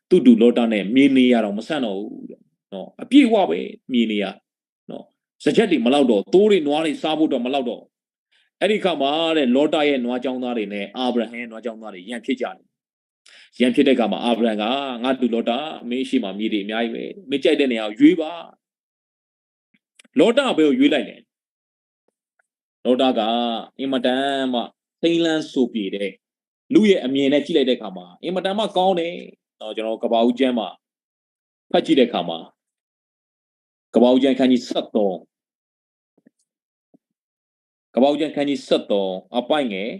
သူ့တူ လောတ နဲ့ မြေနေရာတောင် မဆန့်တော့ဘူးတဲ့နော်။ အပြည့်အဝပဲ မြေနေရာနော်။ စားကျက်တွေ မလောက်တော့၊ သိုးတွေ နွားတွေ စားဖို့အတွက် မလောက်တော့၊ အဲ့ဒီအခါမှာတဲ့ လောတရဲ့နွားကျောင်းသားတွေနဲ့ အာဗြဟံရဲ့နွားကျောင်းသားတွေ ရန်ဖြစ်ကြတယ်။ ရန်ဖြစ်တဲ့အခါမှာ အာဗြဟံက ငါ့တူလောတ၊ မင်းရှေ့မှာ မြေတွေအများကြီးပဲ၊ မင်းကြိုက်တဲ့နေရာကိုရွေးပါ။ လောတဘယ်ကိုရွေးလိုက်လဲ။ လောတက အင်မတန်မှ ထိမ်းလန်းစိုပြေတဲ့ လူ့ရဲ့အမြင်နဲ့ကြည့်လိုက်တဲ့အခါမှာ အင်မတန်မှကောင်းတယ်။ နော်၊ ကျွန်တော်ကပ္ပဦးကျမ်းမှာ ဖတ်ကြည့်တဲ့အခါမှာ ကပ္ပဦးကျမ်းခန်းကြီးဆယ့်သုံး ကပ္ပဦးကျမ်းခန်းကြီးဆယ့်သုံး အပိုဒ်ငယ်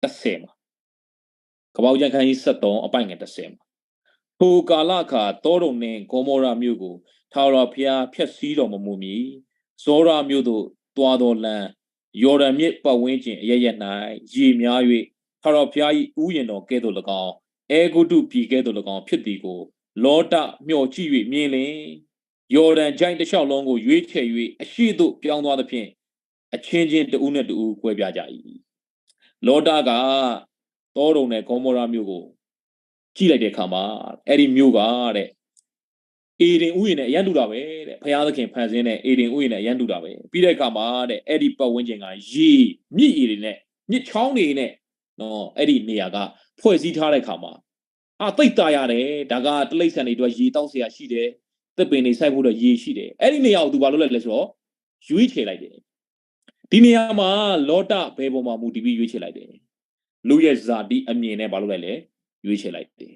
တစ်ဆယ်မှာ ကပ္ပဦးကျမ်းခန်းကြီးဆယ့်သုံး အပိုဒ်ငယ်တစ်ဆယ်မှာ ထိုကာလအခါ သောဒုံနှင့်ဂေါမောရမြို့ကို ထာဝရဘုရားဖျက်ဆီးတော်မမူမှီ ဇောရမြို့သို့သွားသောလမ်း ယော်ဒန်မြစ်ပတ်ဝန်းကျင်အရပ်ရပ်၌ရေများ၍ ထာဝရဘုရား၏ဥယျာဉ်တော်ကဲ့သို့၎င်း အဲဂုတ္တုပြည်ကဲ့သို့၎င်းဖြစ်သည်ကို လောတမျှော်ကြည့်၍မြင်လျှင် ယော်ဒန်ချိုင့်တစ်လျှောက်လုံးကိုရွေးချယ်၍အရှေ့သို့ပြောင်းသွားသဖြင့် အချင်းချင်းတစ်ဦးနှင့်တစ်ဦးကွဲပြားကြ၏။ လောတက သောဒုံနဲ့ဂေါမောရမြို့ကို ကြည့်လိုက်တဲ့အခါမှာ အဲ့ဒီမြို့ကတဲ့ ဧဒင်ဥယျာဉ်နဲ့အရမ်းတူတာပဲတဲ့။ ဘုရားသခင်ဖန်ဆင်းတဲ့ ဧဒင်ဥယျာဉ်နဲ့အရမ်းတူတာပဲ။ ပြီးတဲ့အခါမှာတဲ့ အဲ့ဒီပတ်ဝန်းကျင်ကရေ မြစ်ရေတွေနဲ့ မြစ်ချောင်းတွေနဲ့ နော် အဲ့ဒီနေရာက ဖွဲ့စည်းထားတဲ့အခါမှာ အာ သိပ်သာယာတယ်။ ဒါကတိရစ္ဆာန်တွေအတွက်ရေသောက်စရာရှိတယ်။ သစ်ပင်တွေစိုက်ဖို့အတွက်ရေရှိတယ်။ အဲ့ဒီနေရာကိုသူဘာလုပ်လိုက်လဲဆိုတော့ ရွေးချယ်လိုက်တယ်။ ဒီနေရာမှာ လောတဘယ်ပေါ်မှာမူတည်ပြီးရွေးချယ်လိုက်လဲ။ လူရဲ့ဇာတိအမြင်နဲ့ဘာလုပ်လိုက်လဲ။ ရွေးချယ်လိုက်တယ်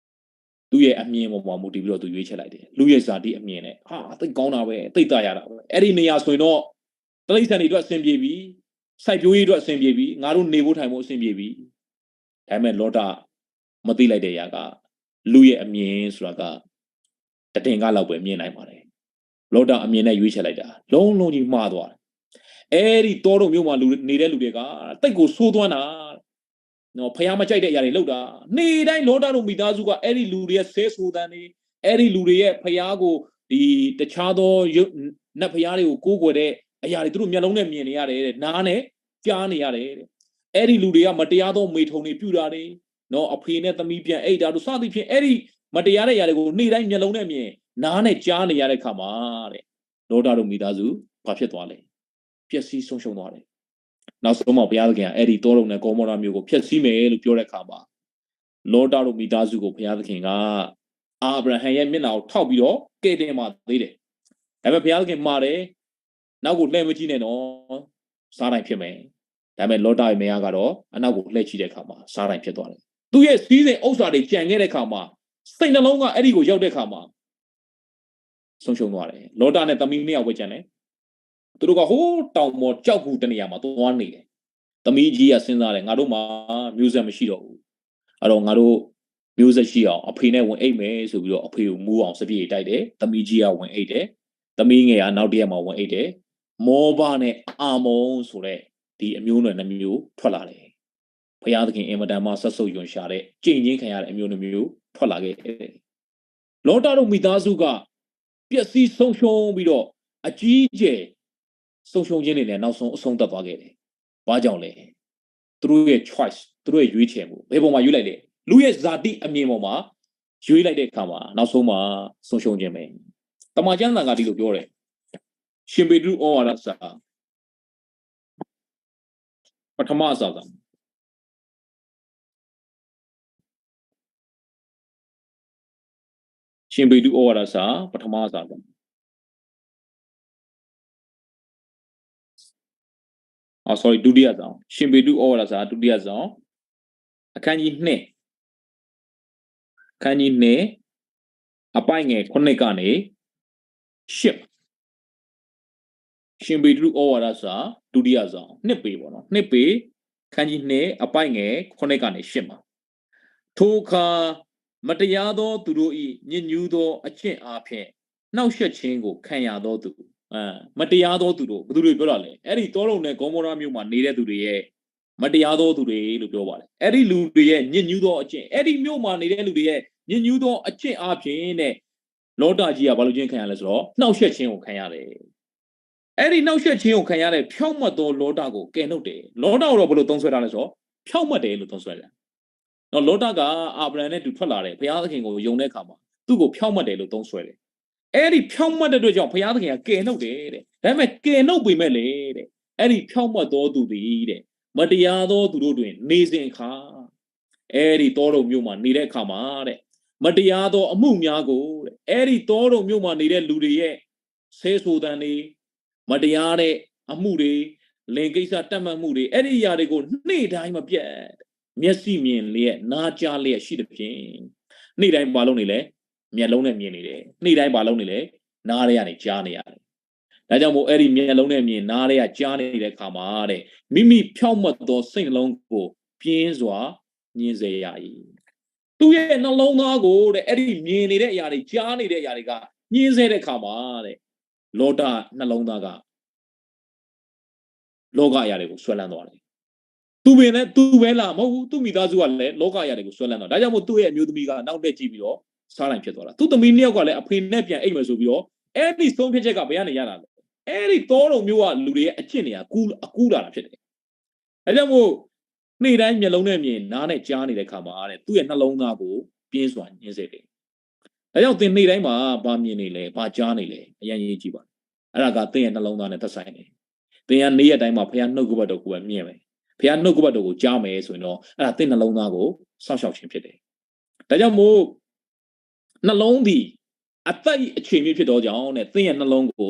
။ သူ့ရဲ့အမြင်ပေါ်မှာမူတည်ပြီးတော့သူရွေးချယ်လိုက်တယ်။ လူရဲ့ဇာတိအမြင်နဲ့ အာ သိပ်ကောင်းတာပဲ၊ သိပ်သာယာတာပဲ။ အဲ့ဒီနေရာဆိုရင်တော့ တိရစ္ဆာန်တွေအတွက်အဆင်ပြေပြီ။ စိုက်ပျိုးရေးအတွက်အဆင်ပြေပြီ။ ငါတို့နေဖို့ထိုင်ဖို့အဆင်ပြေပြီ။ ဒါပေမဲ့ လောတမသိလိုက်တဲ့အရာက လူရဲ့အမြင်ဆိုတာက တဒင်္ဂလောက်ပဲမြင်နိုင်ပါတယ်။ လောတအမြင်နဲ့ရွေးချယ်လိုက်တာ လုံးလုံးကြီးမှားသွားတယ်။ အဲ့ဒီသောဒုံမြို့မှာလူနေတဲ့လူတွေက သိပ်ကိုဆိုးသွမ်းတာ နော် ဘုရားမကြိုက်တဲ့အရာတွေလုပ်တာ။ နေ့တိုင်းလောတတို့မိသားစုက အဲ့ဒီလူတွေရဲ့ဆဲဆိုသံတွေ၊ အဲ့ဒီလူတွေရဲ့ဘုရားကို ဒီတခြားသောယု- နတ်ဘုရားတွေကိုကိုးကွယ်တဲ့အရာတွေ သူတို့မျက်လုံးနဲ့မြင်နေရတယ်တဲ့၊ နားနဲ့ကြားနေရတယ်တဲ့။ အဲ့ဒီလူတွေကမတရားသောမေထုန်တွေပြုတာတွေ၊ နော် အဖေနဲ့သမီးပြန်အိပ်တာတို့ စသဖြင့် အဲ့ဒီမတရားတဲ့အရာတွေကို နေ့တိုင်းမျက်လုံးနဲ့မြင်၊ နားနဲ့ကြားနေရတဲ့အခါမှာတဲ့ လောတတို့မိသားစု ဘာဖြစ်သွားလဲ။ ပျက်စီးဆုံးရှုံးသွားတယ်။ နောက်ဆုံးမှာ ဘုရားသခင်က အဲ့ဒီသောဒုံနဲ့ဂေါမောရမြို့ကို ဖျက်ဆီးမယ်လို့ပြောတဲ့အခါမှာ လောတတို့မိသားစုကို ဘုရားသခင်က အာဗြဟံရဲ့မျက်နှာကိုထောက်ပြီးတော့ ကယ်တင်ပါသေးတယ်။ ဒါပေမဲ့ ဘုရားသခင်မှာတယ်။ နောက်ကိုလှည့်မကြည့်နဲ့နော်။ စားတိုင်းဖြစ်မယ်။ ဒါပေမဲ့ လောတရဲ့မယားကတော့ အနောက်ကိုလှည့်ကြည့်တဲ့အခါမှာ စားတိုင်းဖြစ်သွားတယ်။ သူ့ရဲ့စည်းစိမ်ဥစ္စာတွေကျန်ခဲ့တဲ့အခါမှာ စိတ်နှလုံးကအဲ့ဒီကိုရောက်တဲ့အခါမှာ ဆုံးရှုံးသွားတယ်။ လောတနဲ့သမီးနှစ်ယောက်ပဲကျန်တယ်။ သူတို့ကဟိုးတောင်ပေါ်ကျောက်ဂူတနေရာမှာသွားနေတယ်။ သမီးကြီးကစဉ်းစားတယ်။ ငါတို့မှာမျိုးဆက်မရှိတော့ဘူး။ အဲ့တော့ငါတို့မျိုးဆက်ရှိအောင် အဖေနဲ့ဝင်အိပ်မယ်ဆိုပြီးတော့ အဖေကိုမူးအောင်စပျစ်ရည်တိုက်တယ်။ သမီးကြီးကဝင်အိပ်တယ်။ သမီးငယ်ကနောက်တစ်ရက်မှာဝင်အိပ်တယ်။ မောဘနဲ့အမ္မုန်ဆိုတဲ့ဒီအမျိုးနွယ်နှစ်မျိုးထွက်လာတယ်။ ဘုရားသခင်အင်မတန်မှစက်ဆုပ်ယွံရှာတဲ့ ကျင့်ခြင်းခံရတဲ့အမျိုးနှစ်မျိုးထွက်လာခဲ့တယ်။ လောတတို့မိသားစုက ပျက်စီးဆုံးရှုံးပြီးတော့ အကြီးအကျယ်ဆုံးရှုံးခြင်းတွေနဲ့ နောက်ဆုံးအဆုံးသတ်သွားခဲ့တယ်။ ဘာကြောင့်လဲ။ သူတို့ရဲ့ choice သူတို့ရဲ့ရွေးချယ်မှု ဘယ်ပေါ်မှာရွေးလိုက်လဲ။ လူရဲ့ဇာတိအမြင်ပေါ်မှာ ရွေးလိုက်တဲ့အခါမှာ နောက်ဆုံးမှာ ဆုံးရှုံးခြင်းပဲ။ တမန်ကျမ်းစာကဒီလိုပြောတယ်။ ရှင်ပေတရုဩဝါဒစာ ပထမစာစောင် ရှင်ပေတရုဩဝါဒစာ ပထမစာစောင် အော် sorry ဒုတိယစာစောင် ရှင်ပေတရုဩဝါဒစာ ဒုတိယစာစောင် အခန်းကြီးနှစ် အခန်းကြီးနှစ် အပိုဒ်ငယ်ခုနှစ်ကနေ ရှစ်မှာ ရှင်ပေတရုဩဝါဒစာ ဒုတိယစာစောင် နှစ်ပေပေါ့နော် နှစ်ပေ အခန်းကြီးနှစ် အပိုဒ်ငယ်ခုနှစ်ကနေရှစ်မှာ ထိုအခါ မတရားသောသူတို့၏ညစ်ညူးသောအကျင့်အားဖြင့် နှောင့်ယှက်ခြင်းကိုခံရသောသူ အာ မတရားသောသူတို့ ဘယ်သူတွေပြောတာလဲ။ အဲ့ဒီသောဒုံနဲ့ဂေါမောရမြို့မှာနေတဲ့သူတွေရဲ့ မတရားသောသူတွေလို့ပြောပါတယ်။ အဲ့ဒီလူတွေရဲ့ညစ်ညူးသောအကျင့် အဲ့ဒီမြို့မှာနေတဲ့လူတွေရဲ့ညစ်ညူးသောအကျင့်အားဖြင့်တဲ့ လောတကြီးကဘာလို့ခြင်းခံရလဲဆိုတော့ နှောင့်ယှက်ခြင်းကိုခံရတယ်။ အဲ့ဒီနှောင့်ယှက်ခြင်းကိုခံရတဲ့ဖြောင့်မတ်သောလောတကိုကယ်နှုတ်တယ်။ လောတကိုတော့ဘယ်လိုသုံးစွဲထားလဲဆိုတော့ ဖြောင့်မတ်တယ်လို့သုံးစွဲတယ်။ နော် လောတကအာဗြဟံနဲ့တူထွက်လာတယ်။ ဘုရားသခင်ကိုယုံတဲ့အခါမှာသူ့ကိုဖြောင့်မတ်တယ်လို့သုံးစွဲတယ်။ အဲ့ဒီဖြောင့်မတ်တဲ့အတွက်ကြောင့်ဘုရားသခင်ကကယ်နှုတ်တယ်တဲ့။ ဒါပေမဲ့ကယ်နှုတ်ပေမဲ့လေတဲ့ အဲ့ဒီဖြောင့်မတ်သောသူသည်တဲ့ မတရားသောသူတို့တွင် နေစဉ်အခါ အဲ့ဒီသောဒုံမြို့မှာနေတဲ့အခါမှာတဲ့ မတရားသောအမှုများကိုတဲ့ အဲ့ဒီသောဒုံမြို့မှာနေတဲ့လူတွေရဲ့ ဆဲဆိုသံတွေ မတရားတဲ့အမှုတွေ လိင်ကိစ္စတတ်မှတ်မှုတွေ အဲ့ဒီအရာတွေကို နေ့တိုင်းမပြတ် မျက်စိမြင်လျက် နားကြားလျက်ရှိသဖြင့် နေ့တိုင်းဘာလုပ်နေလဲ မျက်လုံးနဲ့မြင်နေတယ် နေ့တိုင်းဘာလုပ်နေလဲ နားထဲကနေကြားနေရတယ် ဒါကြောင့်မို့ အဲ့ဒီမျက်လုံးနဲ့မြင် နားထဲကကြားနေတဲ့အခါမှာတဲ့ မိမိဖြောင့်မတ်သောစိတ်နှလုံးကို ပြင်းစွာညှင်းဆဲရ၏. သူ့ရဲ့နှလုံးသားကိုတဲ့ အဲ့ဒီမြင်နေတဲ့အရာတွေ ကြားနေတဲ့အရာတွေက ညှင်းဆဲတဲ့အခါမှာတဲ့ လောတနှလုံးသားက လောကအရာတွေကို စွဲလန်းသွားတယ်. သူပင်လည်း သူပဲလား မဟုတ်ဘူး သူ့မိသားစုကလည်း လောကအရာတွေကို စွဲလန်းသွားတယ်. ဒါကြောင့်မို့ သူ့ရဲ့အမျိုးသမီးက နောက်လှည့်ကြည့်ပြီးတော့ ဆားတိုင်ဖြစ်သွားတာ. သူ့သမီးနှစ်ယောက်ကလည်း အဖေနဲ့ပြန်အိပ်မယ်ဆိုပြီးတော့ အဲ့ဒီဆုံးဖြတ်ချက်က ဘယ်ကနေရတာလဲ. အဲ့ဒီသောဒုံမြို့ကလူတွေရဲ့အကျင့်တွေက ကူး အကူးလာတာဖြစ်တယ်. ဒါကြောင့်မို့ နေ့တိုင်းမျက်လုံးနဲ့မြင် နားနဲ့ကြားနေတဲ့အခါမှာတဲ့ သူ့ရဲ့နှလုံးသားကို ပြင်းစွာညှင်းဆဲတယ်. ဒါကြောင့်သင်နေ့တိုင်းမှာ ဘာမြင်နေလဲ ဘာကြားနေလဲ အရမ်းအရေးကြီးပါတယ်. အဲ့ဒါကသင်ရဲ့နှလုံးသားနဲ့သက်ဆိုင်တယ်. သင်ကနေ့ရက်တိုင်းမှာ ဘုရားနှုတ်ကပတ်တော်ကိုပဲမြင်မယ်. ဘုရားနှုတ်ကပတ်တော်ကိုကြားမယ်ဆိုရင်တော့ အဲ့ဒါသင့်နှလုံးသားကို စောင့်ရှောက်ခြင်းဖြစ်တယ်. ဒါကြောင့်မို့ နှလုံးသည် အသက်၏အချိန်မြင့်ဖြစ်သောကြောင့်တဲ့ သင်ရဲ့နှလုံးကို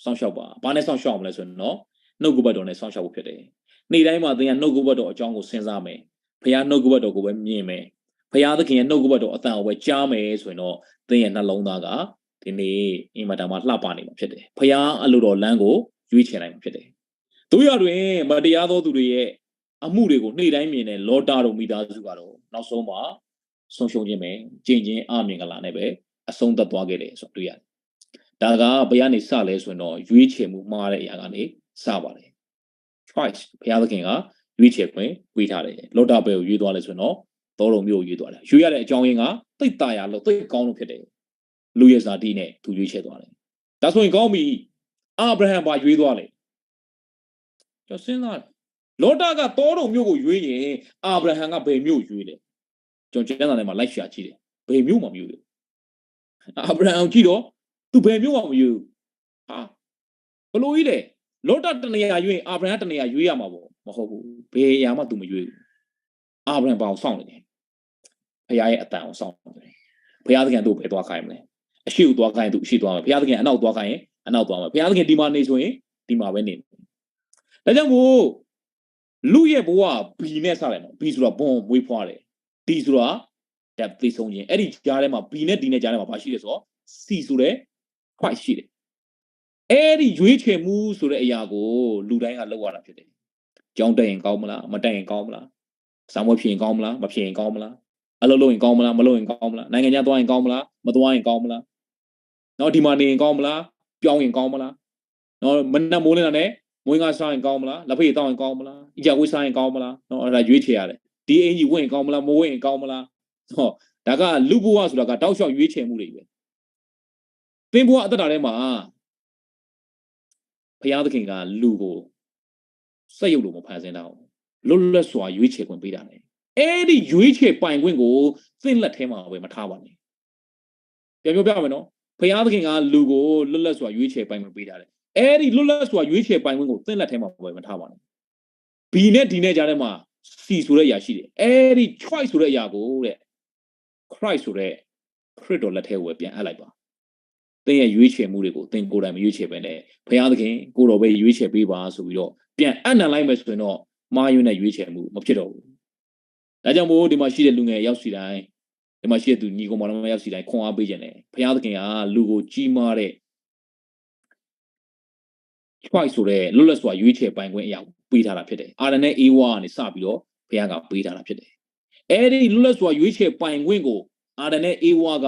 စောင့်ရှောက်ပါ. ဘာနဲ့စောင့်ရှောက်ရမလဲဆိုရင်တော့ နှုတ်ကပတ်တော်နဲ့စောင့်ရှောက်ဖို့ဖြစ်တယ်. နေ့တိုင်းမှာသင်ကနှုတ်ကပတ်တော်အကြောင်းကိုစဉ်းစားမယ်. ဘုရားနှုတ်ကပတ်တော်ကိုပဲမြင်မယ်. ဘုရားသခင်ရဲ့နှုတ်ကပတ်တော်အသံကိုပဲကြားမယ်ဆိုရင်တော့ သင်ရဲ့နှလုံးသားက ဒီနေ့အင်မတန်မှလှပနေမှာဖြစ်တယ်. ဘုရားအလိုတော်လမ်းကိုရွေးချယ်နိုင်မှာဖြစ်တယ်. သို့ရာတွင် မတရားသောသူတွေရဲ့အမှုတွေကို နေ့တိုင်းမြင်တဲ့ လောတတို့မိသားစုကတော့ နောက်ဆုံးမှာ ဆုံးရှုံးခြင်းပဲ ကျင့်ခြင်းအမင်္ဂလာနဲ့ပဲ အဆုံးသတ်သွားခဲ့တယ်ဆိုတာတွေ့ရတယ်. ဒါကဘယ်ကနေစလဲဆိုရင်တော့ ရွေးချယ်မှုမှားတဲ့အရာကနေ စပါတယ်. Choice ဘုရားသခင်က ရွေးချယ်ခွင့်ပေးထားတယ်. လောတဘယ်ကိုရွေးသွားလဲဆိုရင်တော့ သောဒုံမြို့ကိုရွေးသွားတယ်. ရွေးရတဲ့အကြောင်းရင်းက သိပ်သာယာလို့ သိပ်ကောင်းလို့ဖြစ်တယ်. လူရဲ့ဇာတိနဲ့သူရွေးချယ်သွားတယ်. ဒါဆိုရင်ကောင်းပြီ. အာဗြဟံဘာရွေးသွားလဲ. ကျွန်တော်စဉ်းစားတယ်. လောတကသောဒုံမြို့ကိုရွေးရင် အာဗြဟံကဘယ်မြို့ကိုရွေးလဲ. ကျွန်တော်ကျမ်းစာထဲမှာလိုက်ရှာကြည့်တယ်. ဘယ်မြို့မှမရွေးဘူး. အာဗြဟံကိုကြည့်တော့ သူဘယ်မြို့မှမရွေးဘူး. ဟာ, ဘယ်လိုကြီးလဲ. လောတတစ်နေရာရွေးရင် အာဗြဟံတစ်နေရာရွေးရမှာပေါ့. မဟုတ်ဘူး. ဘယ်အရာမှသူမရွေးဘူး. အာဗြဟံဘာကိုစောင့်နေလဲ. ဘုရားရဲ့အသံကိုစောင့်နေတယ်. ဘုရားသခင်ကသူ့ကိုဘယ်သွားခိုင်းမလဲ. အရှေ့ကိုသွားခိုင်းရင်သူအရှေ့သွားမယ်. ဘုရားသခင်အနောက်သွားခိုင်းရင်အနောက်သွားမယ်. ဘုရားသခင်ဒီမှာနေဆိုရင်ဒီမှာပဲနေမယ်. ဒါကြောင့်မို့ လုရဲ့ဘဝ B နဲ့စတယ်နော်. B ဆိုတာ born မွေးဖွားတယ်. D ဆိုတာ death သေဆုံးခြင်း. အဲ့ဒီကြားထဲမှာ B နဲ့ D နဲ့ကြားထဲမှာဘာရှိလဲဆိုတော့ C ဆိုတဲ့ Christ ရှိတယ်. အဲ့ဒီရွေးချယ်မှုဆိုတဲ့အရာကို လူတိုင်းကလုပ်ရတာဖြစ်တယ်. ကျောင်းတက်ရင်ကောင်းမလား, မတက်ရင်ကောင်းမလား, စာမေးပွဲဖြေရင်ကောင်းမလား, မဖြေရင်ကောင်းမလား, အလုပ်လုပ်ရင်ကောင်းမလား, မလုပ်ရင်ကောင်းမလား, နိုင်ငံခြားသွားရင်ကောင်းမလား, မသွားရင်ကောင်းမလား, နော်, ဒီမှာနေရင်ကောင်းမလား, ပြောင်းရင်ကောင်းမလား, နော်, မနက်မိုးလင်းတာနဲ့ မွေးငါစားရင်ကောင်းမလား, လက်ဖက်ရည်သောက်ရင်ကောင်းမလား, အီကြာကွေးစားရင်ကောင်းမလား, နော်, အဲ့ဒါရွေးချယ်ရတယ်. ဒီအင်္ကျီဝတ်ရင်ကောင်းမလား, မဝတ်ရင်ကောင်းမလား, နော်, ဒါကလူ့ဘဝဆိုတာကတောက်လျှောက်ရွေးချယ်မှုတွေပဲ. သင်ဘဝအသက်တာထဲမှာ ဘုရားသခင်ကလူကို စက်ရုပ်လိုမဖန်ဆင်းထားဘူး. လွတ်လပ်စွာရွေးချယ်ခွင့်ပေးထားတယ်. အဲ့ဒီရွေးချယ်ပိုင်ခွင့်ကို သင့်လက်ထဲမှာပဲမထားပါနဲ့. ပြန်ပြောပြမယ်နော်. ဘုရားသခင်ကလူကိုလွတ်လပ်စွာရွေးချယ်ပိုင်ခွင့်ပေးထားတယ်. အဲ့ဒီလွတ်လပ်စွာရွေးချယ်ပိုင်ခွင့်ကို သင့်လက်ထဲမှာပဲမထားပါနဲ့. B နဲ့ D နဲ့ကြားထဲမှာ C ဆိုတဲ့အရာရှိတယ်. အဲ့ဒီ choice ဆိုတဲ့အရာကိုတဲ့ Christ ဆိုတဲ့ခရစ်တော်လက်ထဲကိုပဲပြန်အပ်လိုက်ပါ. သင်ရဲ့ရွေးချယ်မှုတွေကိုသင်ကိုယ်တိုင်မရွေးချယ်ဘဲနဲ့ ဘုရားသခင်ကိုယ်တော်ပဲရွေးချယ်ပေးပါဆိုပြီးတော့ပြန်အပ်နှံလိုက်မယ်ဆိုရင်တော့ မှားယွင်းတဲ့ရွေးချယ်မှုမဖြစ်တော့ဘူး. ဒါကြောင့်မို့ဒီမှာရှိတဲ့လူငယ်ရောက်စီတိုင်း, ဒီမှာရှိတဲ့သူညီကောင်မောင်နှမရောက်စီတိုင်းခွန်အားပေးချင်တယ်. ဘုရားသခင်ကလူကိုကြီးမားတဲ့ choice ဆိုတဲ့လွတ်လပ်စွာရွေးချယ်ပိုင်ခွင့်အရာကိုပေးထားတာဖြစ်တယ်. အာဒံနဲ့ဧဝကနေစပြီးတော့ဘုရားကပေးထားတာဖြစ်တယ်. အဲ့ဒီလွတ်လပ်စွာရွေးချယ်ပိုင်ခွင့်ကို အာဒံနဲ့ဧဝက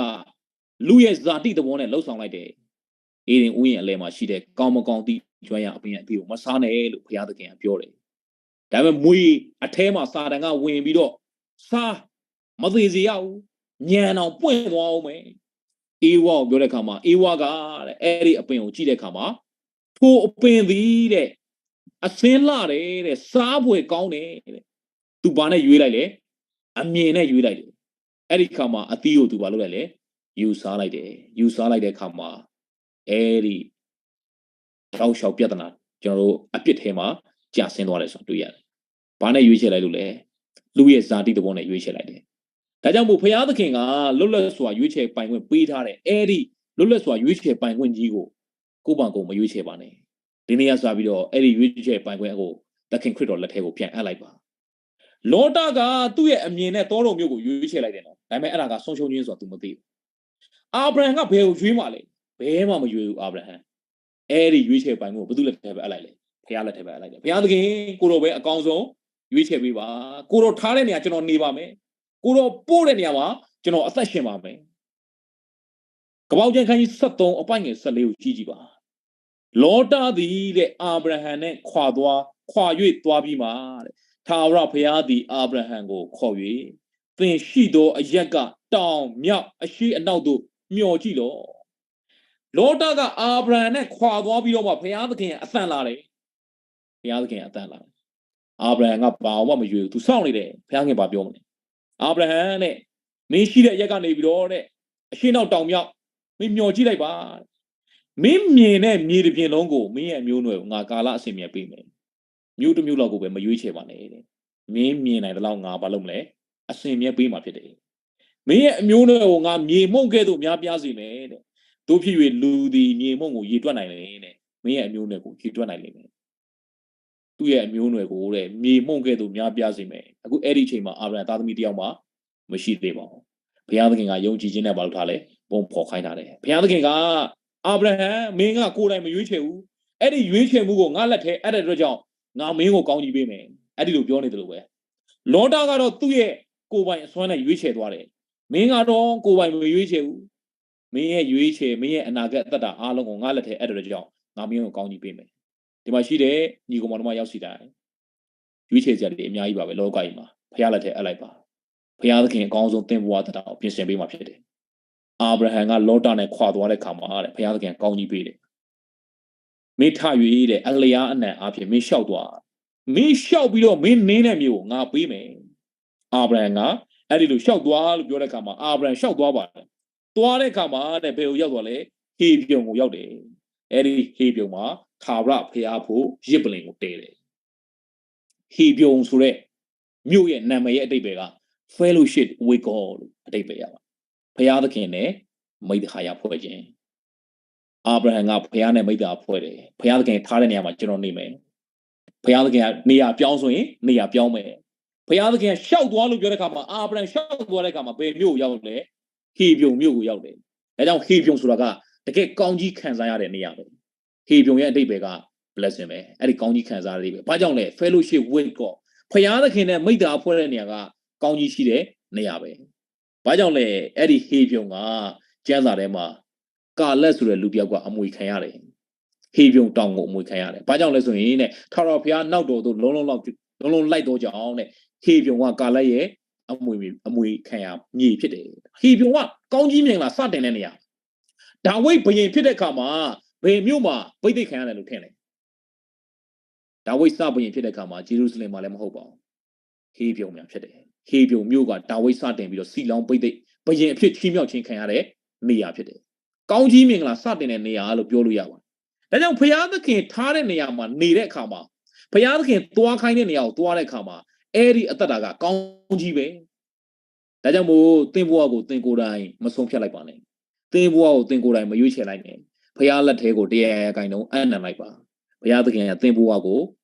လူရဲ့ဇာတိသဘောနဲ့လှုပ်ဆောင်လိုက်တယ်. ဧဒင်ဥယျာဉ်အလယ်မှာရှိတဲ့ကောင်းမကောင်းသိကျွမ်းရာအပင်အသီးကိုမစားနဲ့လို့ဘုရားသခင်ကပြောတယ်. ဒါပေမဲ့မြွေအထဲမှာစာတန်ကဝင်ပြီးတော့ စား, မသေစေရဘူး, ညံတောင်ပွင့်သွားဦးမယ်. ဧဝကိုပြောတဲ့အခါမှာ ဧဝကတဲ့ အဲ့ဒီအပင်ကိုကြည့်တဲ့အခါမှာ ထိုအပင်သည်တဲ့ အဆင်းလှတယ်တဲ့, စားဖွယ်ကောင်းတယ်တဲ့. သူဘာနဲ့ရွေးလိုက်လဲ? အမြင်နဲ့ရွေးလိုက်တယ်. အဲ့ဒီအခါမှာအသီးကိုသူဘာလုပ်လိုက်လဲ? ယူစားလိုက်တယ်. ယူစားလိုက်တဲ့အခါမှာ အဲ့ဒီ တောက်လျှောက်ပြဿနာ ကျွန်တော်တို့အပြစ်ထဲမှာကျဆင်းသွားတယ်ဆိုတာတွေ့ရတယ်။ ဘာနဲ့ရွေးချယ်လိုက်လို့လဲ။ လူရဲ့ဇာတိသဘောနဲ့ရွေးချယ်လိုက်တယ်။ ဒါကြောင့်မို့ဘုရားသခင်ကလွတ်လပ်စွာရွေးချယ်ပိုင်ခွင့်ပေးထားတဲ့အဲဒီလွတ်လပ်စွာရွေးချယ်ပိုင်ခွင့်ကြီးကိုကိုယ့်ဘာကိုယ်မရွေးချယ်ပါနဲ့။ ဒီနေ့ကစပြီးတော့အဲဒီရွေးချယ်ပိုင်ခွင့်ကိုသခင်ခရစ်တော်လက်ထဲကိုပြန်အပ်လိုက်ပါ။ လောတကသူ့ရဲ့အမြင်နဲ့သောတုံမျိုးကိုရွေးချယ်လိုက်တယ်နော်။ ဒါပေမဲ့အဲ့ဒါကဆုံးရှုံးခြင်းဆိုတာသူမသိဘူး။ အာဗြဟံကဘယ်ကိုရွေးမှလဲ။ ဘယ်မှမရွေးဘူးအာဗြဟံ။ အဲဒီရွေးချယ်ပိုင်ခွင့်ကိုဘယ်သူ့လက်ထဲပဲအပ်လိုက်လဲ။ ဘုရားလက်ထဲပဲအပ်လိုက်တယ်။ ဘုရားသခင်ကိုယ်တော်ပဲအကောင်းဆုံးရွေးချယ်ပေးပါ။ ကိုယ်တော်ထားတဲ့နေရာကျွန်တော်နေပါမယ်။ ကိုယ်တော်ပို့တဲ့နေရာမှာကျွန်တော်အသက်ရှင်ပါမယ်။ ကပ္ပယောက်ျမ်းခန်းကြီးဆယ့်သုံးအပိုင်းငယ်ဆယ့်လေးကိုကြည့်ကြည့်ပါ။ လောတသည်တဲ့အာဗြဟံနှင့်ခွာသွားခွာ၍သွားပြီးမှတဲ့ထာဝရဘုရားသည်အာဗြဟံကိုခေါ်၍သင်ရှိသောအရပ်ကတောင်မြောက်အရှေ့အနောက်သို့မျှော်ကြည့်လော့။ လောတကအာဗြဟံနဲ့ခွာသွားပြီးတော့မှဘုရားသခင်အသံလာတယ်။ ဘုရားသခင်အသံလာတယ်။ အာဗြဟံကဘာမှမရွေးဘူး။ သူစောင့်နေတယ်။ ဘုရားခင်ဘာပြောမလဲ။ အာဗြဟံနဲ့မင်းရှိတဲ့အရပ်ကနေပြီးတော့တဲ့အရှေ့နောက်တောင်မြောက်မင်းမျှော်ကြည့်လိုက်ပါ။ မင်းမြင်တဲ့မြေတစ်ပြင်လုံးကိုမင်းရဲ့အမျိုးအနွယ်ကိုငါကာလအစဉ်အမြဲပေးမယ်။ မျိုးတစ်မျိုးလောက်ကိုပဲမရွေးချယ်ပါနဲ့တဲ့။ မင်းမြင်နိုင်သလောက်ငါဘာလုပ်မလဲ။ အစဉ်အမြဲပေးမှာဖြစ်တယ်။ မင်းရဲ့အမျိုးအနွယ်ကိုငါမြေမှုန့်ကဲ့သို့များပြားစေမယ်တဲ့။ သို့ဖြစ်၍လူသည်မြေမှုန့်ကိုရေတွက်နိုင်လျှင်တဲ့မင်းရဲ့အမျိုးအနွယ်ကိုရေတွက်နိုင်လိမ့်မယ်။ သူ့ရဲ့အမျိုးအနွယ်ကိုတဲ့မြေမှုန့်ကဲ့သို့များပြားစေမယ်။ အခုအဲ့ဒီအချိန်မှာအာဗြဟံသားသမီးတစ်ယောက်မှမရှိသေးပါဘူး။ ဘုရားသခင်ကယုံကြည်ခြင်းနဲ့ဘာလုပ်ထားလဲ။ ပုံဖော်ခိုင်းထားတယ်။ ဘုရားသခင်ကအာဗြဟံမင်းကကိုယ်တိုင်မရွေးချယ်ဘူး။ အဲ့ဒီရွေးချယ်မှုကိုငါလက်ထဲအပ်တဲ့အတွက်ကြောင့်ငါမင်းကိုကောင်းကြီးပေးမယ်။ အဲ့ဒီလိုပြောနေတယ်လို့ပဲလောတကတော့သူ့ရဲ့ကိုယ်ပိုင်အစွမ်းနဲ့ရွေးချယ်သွားတယ်။ မင်းကတော့ကိုယ်ပိုင်မရွေးချယ်ဘူး။ မင်းရဲ့ရွေးချယ်မင်းရဲ့အနာဂတ်အသက်တာအားလုံးကိုငါလက်ထဲအပ်တဲ့အတွက်ကြောင့်ငါမင်းကိုကောင်းကြီးပေးမယ်။ ဒီမှာရှိတဲ့ညီကောင်မောင်နှမယောက်စီတိုင်းရွေးချယ်စရာတွေအများကြီးပါပဲလောကကြီးမှာဖခင်လက်ထဲအပ်လိုက်ပါ။ ဘုရားသခင်အကောင်းဆုံးသင်ဘဝအသက်တာကိုပြင်ဆင်ပေးမှာဖြစ်တယ်။ အာဗြဟံကလောတနဲ့ခွာသွားတဲ့ခါမှာတဲ့ဘုရားသခင်ကောင်းကြီးပေးတယ်။ မင်းထ၍တဲ့အလျားအနံၣ်အားဖြင့်မင်းလျှောက်သွားမင်းလျှောက်ပြီးတော့မင်းနင်းတဲ့မြေကိုငါပေးမယ်။ အာဗြဟံကအဲ့ဒီလိုလျှောက်သွားလို့ပြောတဲ့အခါမှာအာဗြဟံလျှောက်သွားပါတယ်။ သွားတဲ့အခါမှာတဲ့ဘယ်ကိုရောက်သွားလဲ။ ဟေဗြုန်ကိုရောက်တယ်။ အဲ့ဒီဟေဗြုန်မှာထာဝရဘုရားအဖို့ယဇ်ပလ္လင်ကိုတဲတယ်။ ဟေဗြုန်ဆိုတဲ့မြို့ရဲ့နာမည်ရဲ့အဓိပ္ပာယ်က fellowship with God လို့အဓိပ္ပာယ်ရပါတယ်။ ဘုရားသခင်နဲ့မိတ်သဟာယဖွဲ့ခြင်း။ အာဗြဟံကဘုရားနဲ့မိတ်သဟာဖွဲ့တယ်။ ဘုရားသခင်ထားတဲ့နေရာမှာကျွန်တော်နေမယ်။ ဘုရားသခင်ကနေရာပြောင်းဆိုရင်နေရာပြောင်းမယ်။ ဘုရားသခင်ကလျှောက်သွားလို့ပြောတဲ့အခါမှာအာဗြဟံလျှောက်သွားတဲ့အခါမှာဘယ်မြို့ကိုရောက်လဲ။ ဟေဗြုန်မြို့ကိုရောက်တယ်။ ဒါကြောင့်ဟေဗြုန်ဆိုတာကတကယ်ကောင်းကြီးခံစားရတဲ့နေရာပဲ။ ဟေဗြုန်ရဲ့အဓိပ္ပာယ်က blessing ပဲ။ အဲ့ဒီကောင်းကြီးခံစားရတဲ့အဓိပ္ပာယ်။ ဘာကြောင့်လဲ။ fellowship with God ဘုရားသခင်နဲ့မိတ်သဟာဖွဲ့တဲ့နေရာကကောင်းကြီးရှိတဲ့နေရာပဲ။ ဘာကြောင့်လဲ။ အဲ့ဒီဟေဗြုန်ကကျမ်းစာထဲမှာကာလတ်ဆိုတဲ့လူတစ်ယောက်ကအမွေခံရတယ်။ ဟေဗြုန်တောင်ကိုအမွေခံရတယ်။ ဘာကြောင့်လဲဆိုရင်တဲ့ထာဝရဘုရားနောက်တော်သို့လုံးလုံးလောက်လုံးလုံးလိုက်သောကြောင့်တဲ့ဟေဗြုန်ကကာလတ်ရဲ့အမွေအမွေခံရမြေဖြစ်တယ်။ ဟေဗြုန်ကကောင်းကြီးမင်္ဂလာစတင်တဲ့နေရာဒါဝိဒ်ဘုရင်ဖြစ်တဲ့အခါမှာဘယ်မြို့မှာပိတ်သိမ်းခံရတယ်လို့ထင်လဲ။ ဒါဝိဒ်စဘုရင်ဖြစ်တဲ့အခါမှာယေရုရှလင်မှာလည်းမဟုတ်ပါဘူး။ ဟေဗြုန်မှာဖြစ်တယ်။ ဟေဗြုန်မြို့ကဒါဝိဒ်စတင်ပြီးတော့စံးလောင်းပိတ်သိမ်းဘုရင်အဖြစ်ချီးမြှောက်ခြင်းခံရတဲ့နေရာဖြစ်တယ်။ကောင်းကြီးမင်္ဂလာစတင်တဲ့နေရာလို့ပြောလို့ရပါတယ်။ဒါကြောင့်ဘုရားသခင်ထားတဲ့နေရာမှာနေတဲ့အခါမှာဘုရားသခင်သွားခိုင်းတဲ့နေရာကိုသွားတဲ့အခါမှာအဲ့ဒီအသက်တာကကောင်းကြီးပဲ။ဒါကြောင့်မို့သင်ဘဝကိုသင်ကိုယ်တိုင်မဆုံးဖြတ်လိုက်ပါနဲ့။သင်ဘဝကိုသင်ကိုယ်တိုင်မရွေးချယ်လိုက်နဲ့။ဘုရားလက်ထဲကိုတရားရကိုင်တော့အနံလိုက်ပါ။ဘုရားသခင်ကသင်ဘဝကို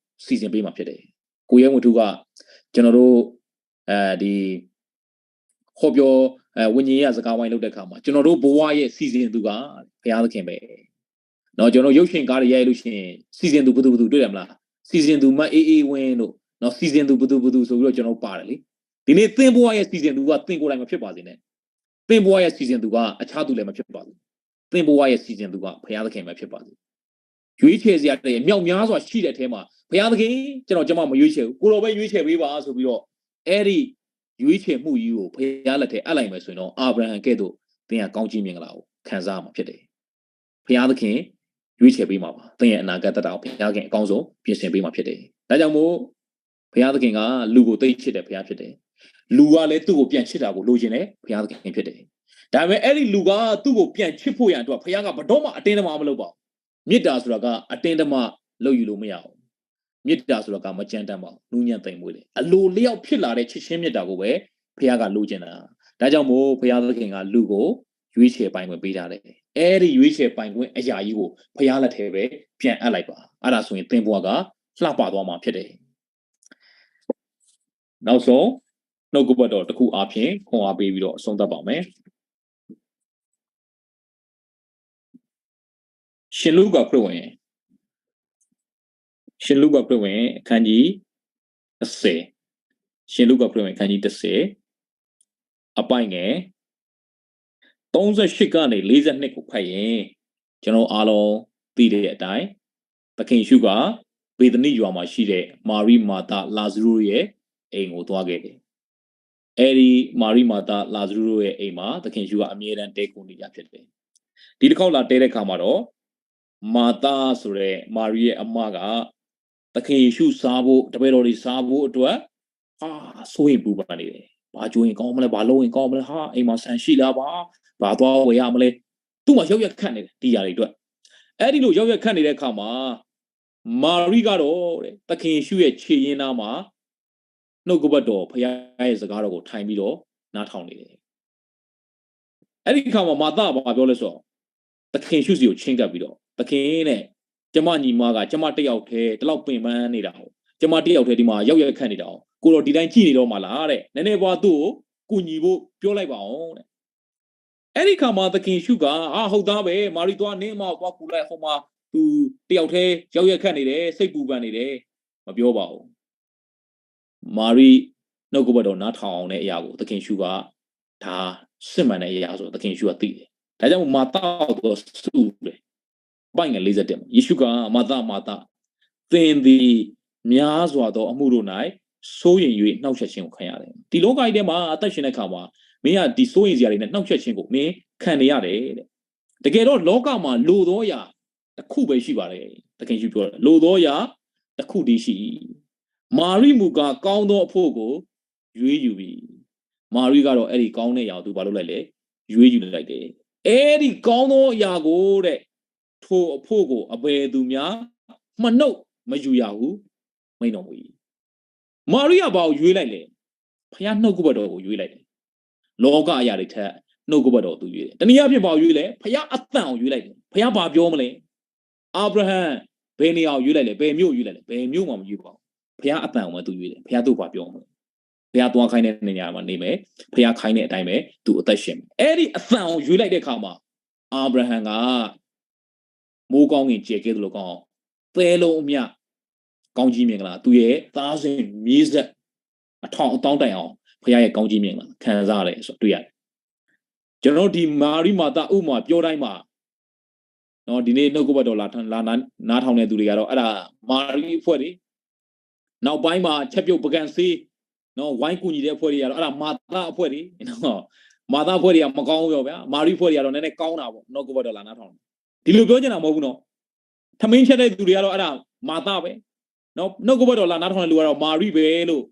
စီစဉ်ပေးမှာဖြစ်တယ်။ကိုရဲဝင်ထူကကျွန်တော်တို့အဲဒီဟောပြောအဲဝိညာဉ်ရေးစကားဝိုင်းလုပ်တဲ့အခါမှာကျွန်တော်တို့ဘဝရဲ့စီစဉ်သူကဘုရားသခင်ပဲ။နော်ကျွန်တော်ရုပ်ရှင်ကားတွေရိုက်လို့ရှိရင်စီစဉ်သူဘသူဘသူတွေ့တယ်မလား။စီစဉ်သူမအေးအေးဝင်းတို့နော်စီစဉ်သူဘသူဘသူဆိုပြီးတော့ကျွန်တော်ပါတယ်လေ။ဒီနေ့သင်ဘဝရဲ့စီစဉ်သူကသင်ကိုယ်တိုင်မဖြစ်ပါစေနဲ့။သင်ဘဝရဲ့စီစဉ်သူကအခြားသူလည်းမဖြစ်ပါဘူး။သင်ဘဝရဲ့စီစဉ်သူကဘုရားသခင်ပဲဖြစ်ပါစေ။ရွေးချယ်စရာတွေအမြောက်များစွာရှိတဲ့အထဲမှာဘုရားသခင်ကျွန်တော်ကျွန်မမရွေးချယ်ဘူးကိုတော်ပဲရွေးချယ်ပေးပါဆိုပြီးတော့အဲ့ဒီရွေးချယ်မှုကြီးကိုဘုရားလက်ထဲအပ်လိုက်မယ်ဆိုရင်တော့အာဗြဟံကဲ့သို့သင်ဟာကောင်းကြီးမင်္ဂလာကိုခံစားရမှာဖြစ်တယ်။ဘုရားသခင်ရွေးချယ်ပေးမှာပါ။သင်ရဲ့အနာဂတ်သက်တာကိုဘုရားသခင်အကောင်းဆုံးပြင်ဆင်ပေးမှာဖြစ်တယ်။ဒါကြောင့်မို့ဘုရားသခင်ကလူကိုသိချစ်တဲ့ဘုရားဖြစ်တယ်။လူကလည်းသူ့ကိုပြန်ချစ်တာကိုလိုချင်တဲ့ဘုရားသခင်ဖြစ်တယ်။ဒါပေမဲ့အဲ့ဒီလူကသူ့ကိုပြန်ချစ်ဖို့ရန်အတွက်ဘုရားကဘယ်တော့မှအတင်းအဓမ္မမလုပ်ပါဘူး။မေတ္တာဆိုတာကအတင်းအဓမ္မ လုပ်ယူလို့မရဘူး။ မေတ္တာဆိုတာက မကြမ်းတမ်းပါဘူး။ နူးညံ့သိမ်မွေ့တယ်။ အလိုအလျောက်ဖြစ်လာတဲ့ ချစ်ခြင်းမေတ္တာကိုပဲ ဘုရားကလိုချင်တာ။ ဒါကြောင့်မို့ ဘုရားသခင်ကလူကို ရွေးချယ်ပိုင်ခွင့်ပေးထားတယ်။ အဲဒီရွေးချယ်ပိုင်ခွင့်အရာကြီးကို ဘုရားလက်ထဲပဲ ပြန်အပ်လိုက်ပါ။ အဲဒါဆိုရင် သင်ဘဝက လှပသွားမှာဖြစ်တယ်။ နောက်ဆုံး နှုတ်ကပတ်တော်တစ်ခုအားဖြင့် ခွန်အားပေးပြီးတော့ အဆုံးသတ်ပါမယ်။ ရှင်လုကာခရစ်ဝင် ရှင်လုကာခရစ်ဝင် အခန်းကြီးတစ်ဆယ် ရှင်လုကာခရစ်ဝင် အခန်းကြီးတစ်ဆယ် အပိုဒ်ငယ် သုံးဆယ့်ရှစ်ကနေ လေးဆယ့်နှစ်ကိုဖတ်ရင် ကျွန်တော်အားလုံးသိတဲ့အတိုင်း သခင်ယေရှုက ဗေသနိရွာမှာရှိတဲ့ မာရိ၊ မာသ၊ လၢဇရုရဲ့အိမ်ကိုသွားခဲ့တယ်။ အဲဒီမာရိ၊ မာသ၊ လၢဇရုတို့ရဲ့အိမ်မှာ သခင်ယေရှုကအမြဲတမ်းတည်းခိုနေကြဖြစ်တယ်။ ဒီတစ်ခေါက်လာတဲတဲ့အခါမှာတော့ မာသဆိုတဲ့ မာရိရဲ့အမက သခင်ယေရှုစားဖို့၊ တပည့်တော်တွေစားဖို့အတွက် ဟာ၊ စိုးရိမ်ပူပန်နေတယ်။ ဘာကြိုရင်ကောင်းမလဲ၊ ဘာလုပ်ရင်ကောင်းမလဲ၊ ဟာ၊ အိမ်မှာဆန်ရှိလား၊ ဘာ၊ ဘာသွားဝယ်ရမလဲ။ သူ့မှာရောက်ရက်ခတ်နေတယ်၊ ဒီຢာ်တွေအတွက်။ အဲဒီလိုရောက်ရက်ခတ်နေတဲ့အခါမှာ မာရိကတော့တဲ့ သခင်ယေရှုရဲ့ခြေရင်းနားမှာ နှုတ်ကပတ်တော်၊ ဘုရားရဲ့စကားတော်ကိုထိုင်ပြီးတော့နားထောင်နေတယ်။ အဲဒီအခါမှာ မာသကဘာပြောလဲဆိုတော့ သခင်ယေရှုဆီကိုချဉ်းကပ်ပြီးတော့ သခင်တဲ့၊ ကျမညီမက ကျမတစ်ယောက်တည်း ဒီလောက်ပင်ပန်းနေတာကို ကျမတစ်ယောက်တည်းဒီမှာရောက်ရက်ခတ်နေတာကို ကိုယ်တော်ဒီတိုင်းကြည့်နေတော့မှာလားတဲ့။ နည်းနည်းပါးသူ့ကိုကူညီဖို့ပြောလိုက်ပါဦးတဲ့။ အဲဒီအခါမှာသခင်ယေရှုက အာ၊ ဟုတ်သားပဲ၊ မာရိသွား၊ နင်းမကိုသွားကူလိုက်၊ ဟိုမှာသူတစ်ယောက်တည်းရောက်ရက်ခတ်နေတယ်၊ စိတ်ပူပန်နေတယ်၊ မပြောပါဘူး။ မာရိနှုတ်ကပတ်တော်နားထောင်အောင်တဲ့အရာကိုသခင်ယေရှုက ဒါစစ်မှန်တဲ့အရာဆိုတော့သခင်ယေရှုကသိတယ်။ ဒါကြောင့်မို့မာသကိုသူကစူးတယ်။ အပိုဒ်ငယ်လေးဆယ့်တစ်မှာ ယေရှုက မၤသး၊ မၤသး၊ သင်သည်များစွာသောအမှုတို့၌စိုးရိမ်၍နှောင့်ယှက်ခြင်းကိုခံရတယ်။ ဒီလောကကြီးထဲမှာအသက်ရှင်တဲ့အခါမှာမင်းကဒီစိုးရိမ်စရာတွေနဲ့နှောင့်ယှက်ခြင်းကိုမင်းခံနေရတယ်တဲ့။ တကယ်တော့လောကမှာလိုသောအရာတစ်ခုပဲရှိပါတယ်။ သခင်ယေရှုပြောတယ်၊ လိုသောအရာတစ်ခုတည်းရှိ၏။ မာရိမူကားကောင်းသောအဖို့ကိုရွေးယူပြီ။ မာရိကတော့အဲ့ဒီကောင်းတဲ့အရာကိုသူဘာလုပ်လိုက်လဲ၊ ရွေးယူလိုက်တယ်။ အဲ့ဒီကောင်းသောအရာကိုတဲ့ ထိုအဖို့ကိုအဘယ်သူမျှမနှုတ်မယူရဟုမိန့်တော်မူ၏။ မာရိကဘာကိုရွေးလိုက်လဲ။ ဘုရားနှုတ်ကပတ်တော်ကိုရွေးလိုက်တယ်။ လောကအရာတွေထက်နှုတ်ကပတ်တော်ကိုသူရွေးတယ်။ တနည်းအားဖြင့်ဘာကိုရွေးလဲ။ ဘုရားအသံကိုရွေးလိုက်တယ်။ ဘုရားဘာပြောမလဲ။ အာဗြဟံဘယ်နေရာကိုရွေးလိုက်လဲ။ ဘယ်မြို့ကိုရွေးလိုက်လဲ။ ဘယ်မြို့မှမရွေးပါဘူး။ ဘုရားအသံကိုပဲသူရွေးတယ်။ ဘုရားသူ့ကိုဘာပြောမလဲ။ ဘုရားသွားခိုင်းတဲ့နေရာမှာနေမယ်။ ဘုရားခိုင်းတဲ့အတိုင်းပဲသူအသက်ရှင်မယ်။ အဲ့ဒီအသံကိုရွေးလိုက်တဲ့အခါမှာအာဗြဟံကမိုးကောင်းကင်ကျယ်ကဲသလိုကောင်းအောင်သဲလုံးအမျှကောင်းကြီးမင်္ဂလာသူရဲ့သားစဉ်မြေးဆက်အထောင်အသောင်းတိုင်အောင်ဘုရားရဲ့ကောင်းကြီးမင်္ဂလာခံစားရတယ်ဆိုတော့တွေ့ရတယ်။ ကျွန်တော်တို့ဒီမာရိမာသဥပမာပြောတိုင်းမှာနော်ဒီနေ့နှုတ်ကပတ်တော်လာလာနားထောင်တဲ့သူတွေကတော့အဲ့ဒါမာရိအဖွဲ့တွေနောက်ပိုင်းမှာချက်ပြုတ်ပကံဆေးနော်ဝိုင်းကူညီတဲ့အဖွဲ့တွေကတော့အဲ့ဒါမာသအဖွဲ့တွေနော်မာသအဖွဲ့တွေကမကောင်းဘူးပြောဗျာမာရိအဖွဲ့တွေကတော့နည်းနည်းကောင်းတာပေါ့နှုတ်ကပတ်တော်လာနားထောင်တယ်ဒီလိုပြောချင်တာမဟုတ်ဘူးနော်ထမင်းချက်တဲ့သူတွေကတော့အဲ့ဒါမာသပဲနော်နှုတ်ကပတ်တော်လာနားထောင်တဲ့လူကတော့မာရိပဲလို့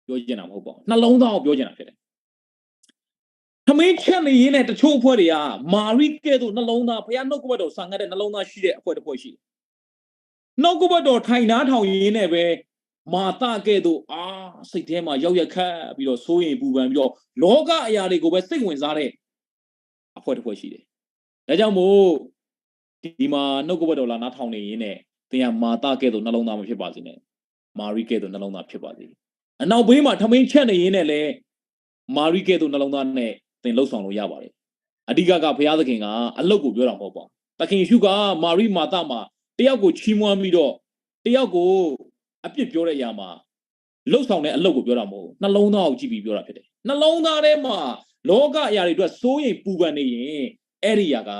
ပြောချင်တာမဟုတ်ပါဘူးနှလုံးသားကိုပြောချင်တာဖြစ်တယ်ထမင်းချက်နေရင်းနဲ့တချို့အဖွဲ့တွေကမာရိကဲ့သို့နှလုံးသားဘုရားနှုတ်ကပတ်တော်ဆာငတ်တဲ့နှလုံးသားရှိတဲ့အဖွဲ့တစ်ဖွဲ့ရှိတယ်နှုတ်ကပတ်တော်ထိုင်နားထောင်ရင်းနဲ့ပဲမာသကဲ့သို့အာစိတ်ထဲမှာရောက်ရခတ်ပြီးတော့စိုးရင်ပူပန်ပြီးတော့လောကအရာတွေကိုပဲစိတ်ဝင်စားတဲ့အဖွဲ့တစ်ဖွဲ့ရှိတယ်။ဒါကြောင့်မို့ဒီမှာနှုတ်ကပတ်တော်လာနားထောင်နေရင်းနဲ့သင်ကမာသကဲ့သို့နှလုံးသားမဖြစ်ပါစေနဲ့။မာရိကဲ့သို့နှလုံးသားဖြစ်ပါစေ။အနောက်ပိုင်းမှာထမင်းချက်နေရင်းနဲ့လည်းမာရိကဲ့သို့နှလုံးသားနဲ့သင်လှုပ်ဆောင်လို့ရပါတယ်။အဓိကကဘုရားသခင်ကအလုပ်ကိုပြောတာမဟုတ်ပါဘူး။သခင်ယေရှုကမာရိမာသမှာတယောက်ကိုချီးမွမ်းပြီးတော့တယောက်ကိုအပြစ်ပြောတဲ့အရာမှာလှုပ်ဆောင်တဲ့အလုပ်ကိုပြောတာမဟုတ်ဘူး။နှလုံးသားကိုကြည့်ပြီးပြောတာဖြစ်တယ်။နှလုံးသားထဲမှာလောကအရာတွေအတွက်စိုးရိမ်ပူပန်နေရင်အဲ့ဒီအရာက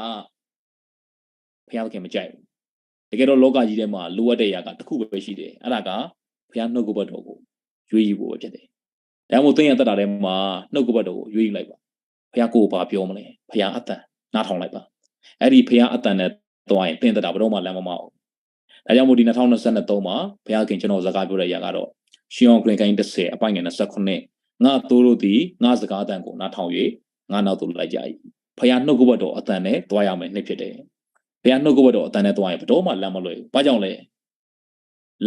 ဘုရားသခင်မကြိုက်ဘူး။တကယ်တော့လောကကြီးထဲမှာလိုအပ်တဲ့အရာကတစ်ခုပဲရှိတယ်။အဲ့ဒါကဘုရားနှုတ်ကပတ်တော်ကိုရွေးယူဖို့ပဲဖြစ်တယ်။ဒါကြောင့်မို့သင်ရဲ့အသက်တာထဲမှာနှုတ်ကပတ်တော်ကိုရွေးယူလိုက်ပါ။ဘုရားကိုယ်ဘာပြောမလဲ။ဘုရားအသံနားထောင်လိုက်ပါ။အဲ့ဒီဘုရားအသံနဲ့သွားရင်သင်သက်တာဘယ်တော့မှလမ်းမမအောင်ဒါကြောင့်မို့ဒီနှစ်ထောင်နှစ်ဆယ့်နှစ်သုံးမှာဘုရားခင်ကျွန်တော်စကားပြောတဲ့အရာကတော့ရှင်ယောဟန်ခရစ်အခန်းကြီးတစ်ဆယ်အပိုင်းငယ်နှစ်ဆယ့်ခုနှစ်ငါသိုးတို့သည်ငါစကားအသံကိုနားထောင်၍ငါနောက်သို့လိုက်ကြ၏ဘုရားနှုတ်ကပတ်တော်အသံနဲ့သွားရမယ်နှစ်ဖြစ်တယ်ဘုရားနှုတ်ကပတ်တော်အသံနဲ့သွားရင်ဘယ်တော့မှလမ်းမလွဲဘူးဘာကြောင့်လဲ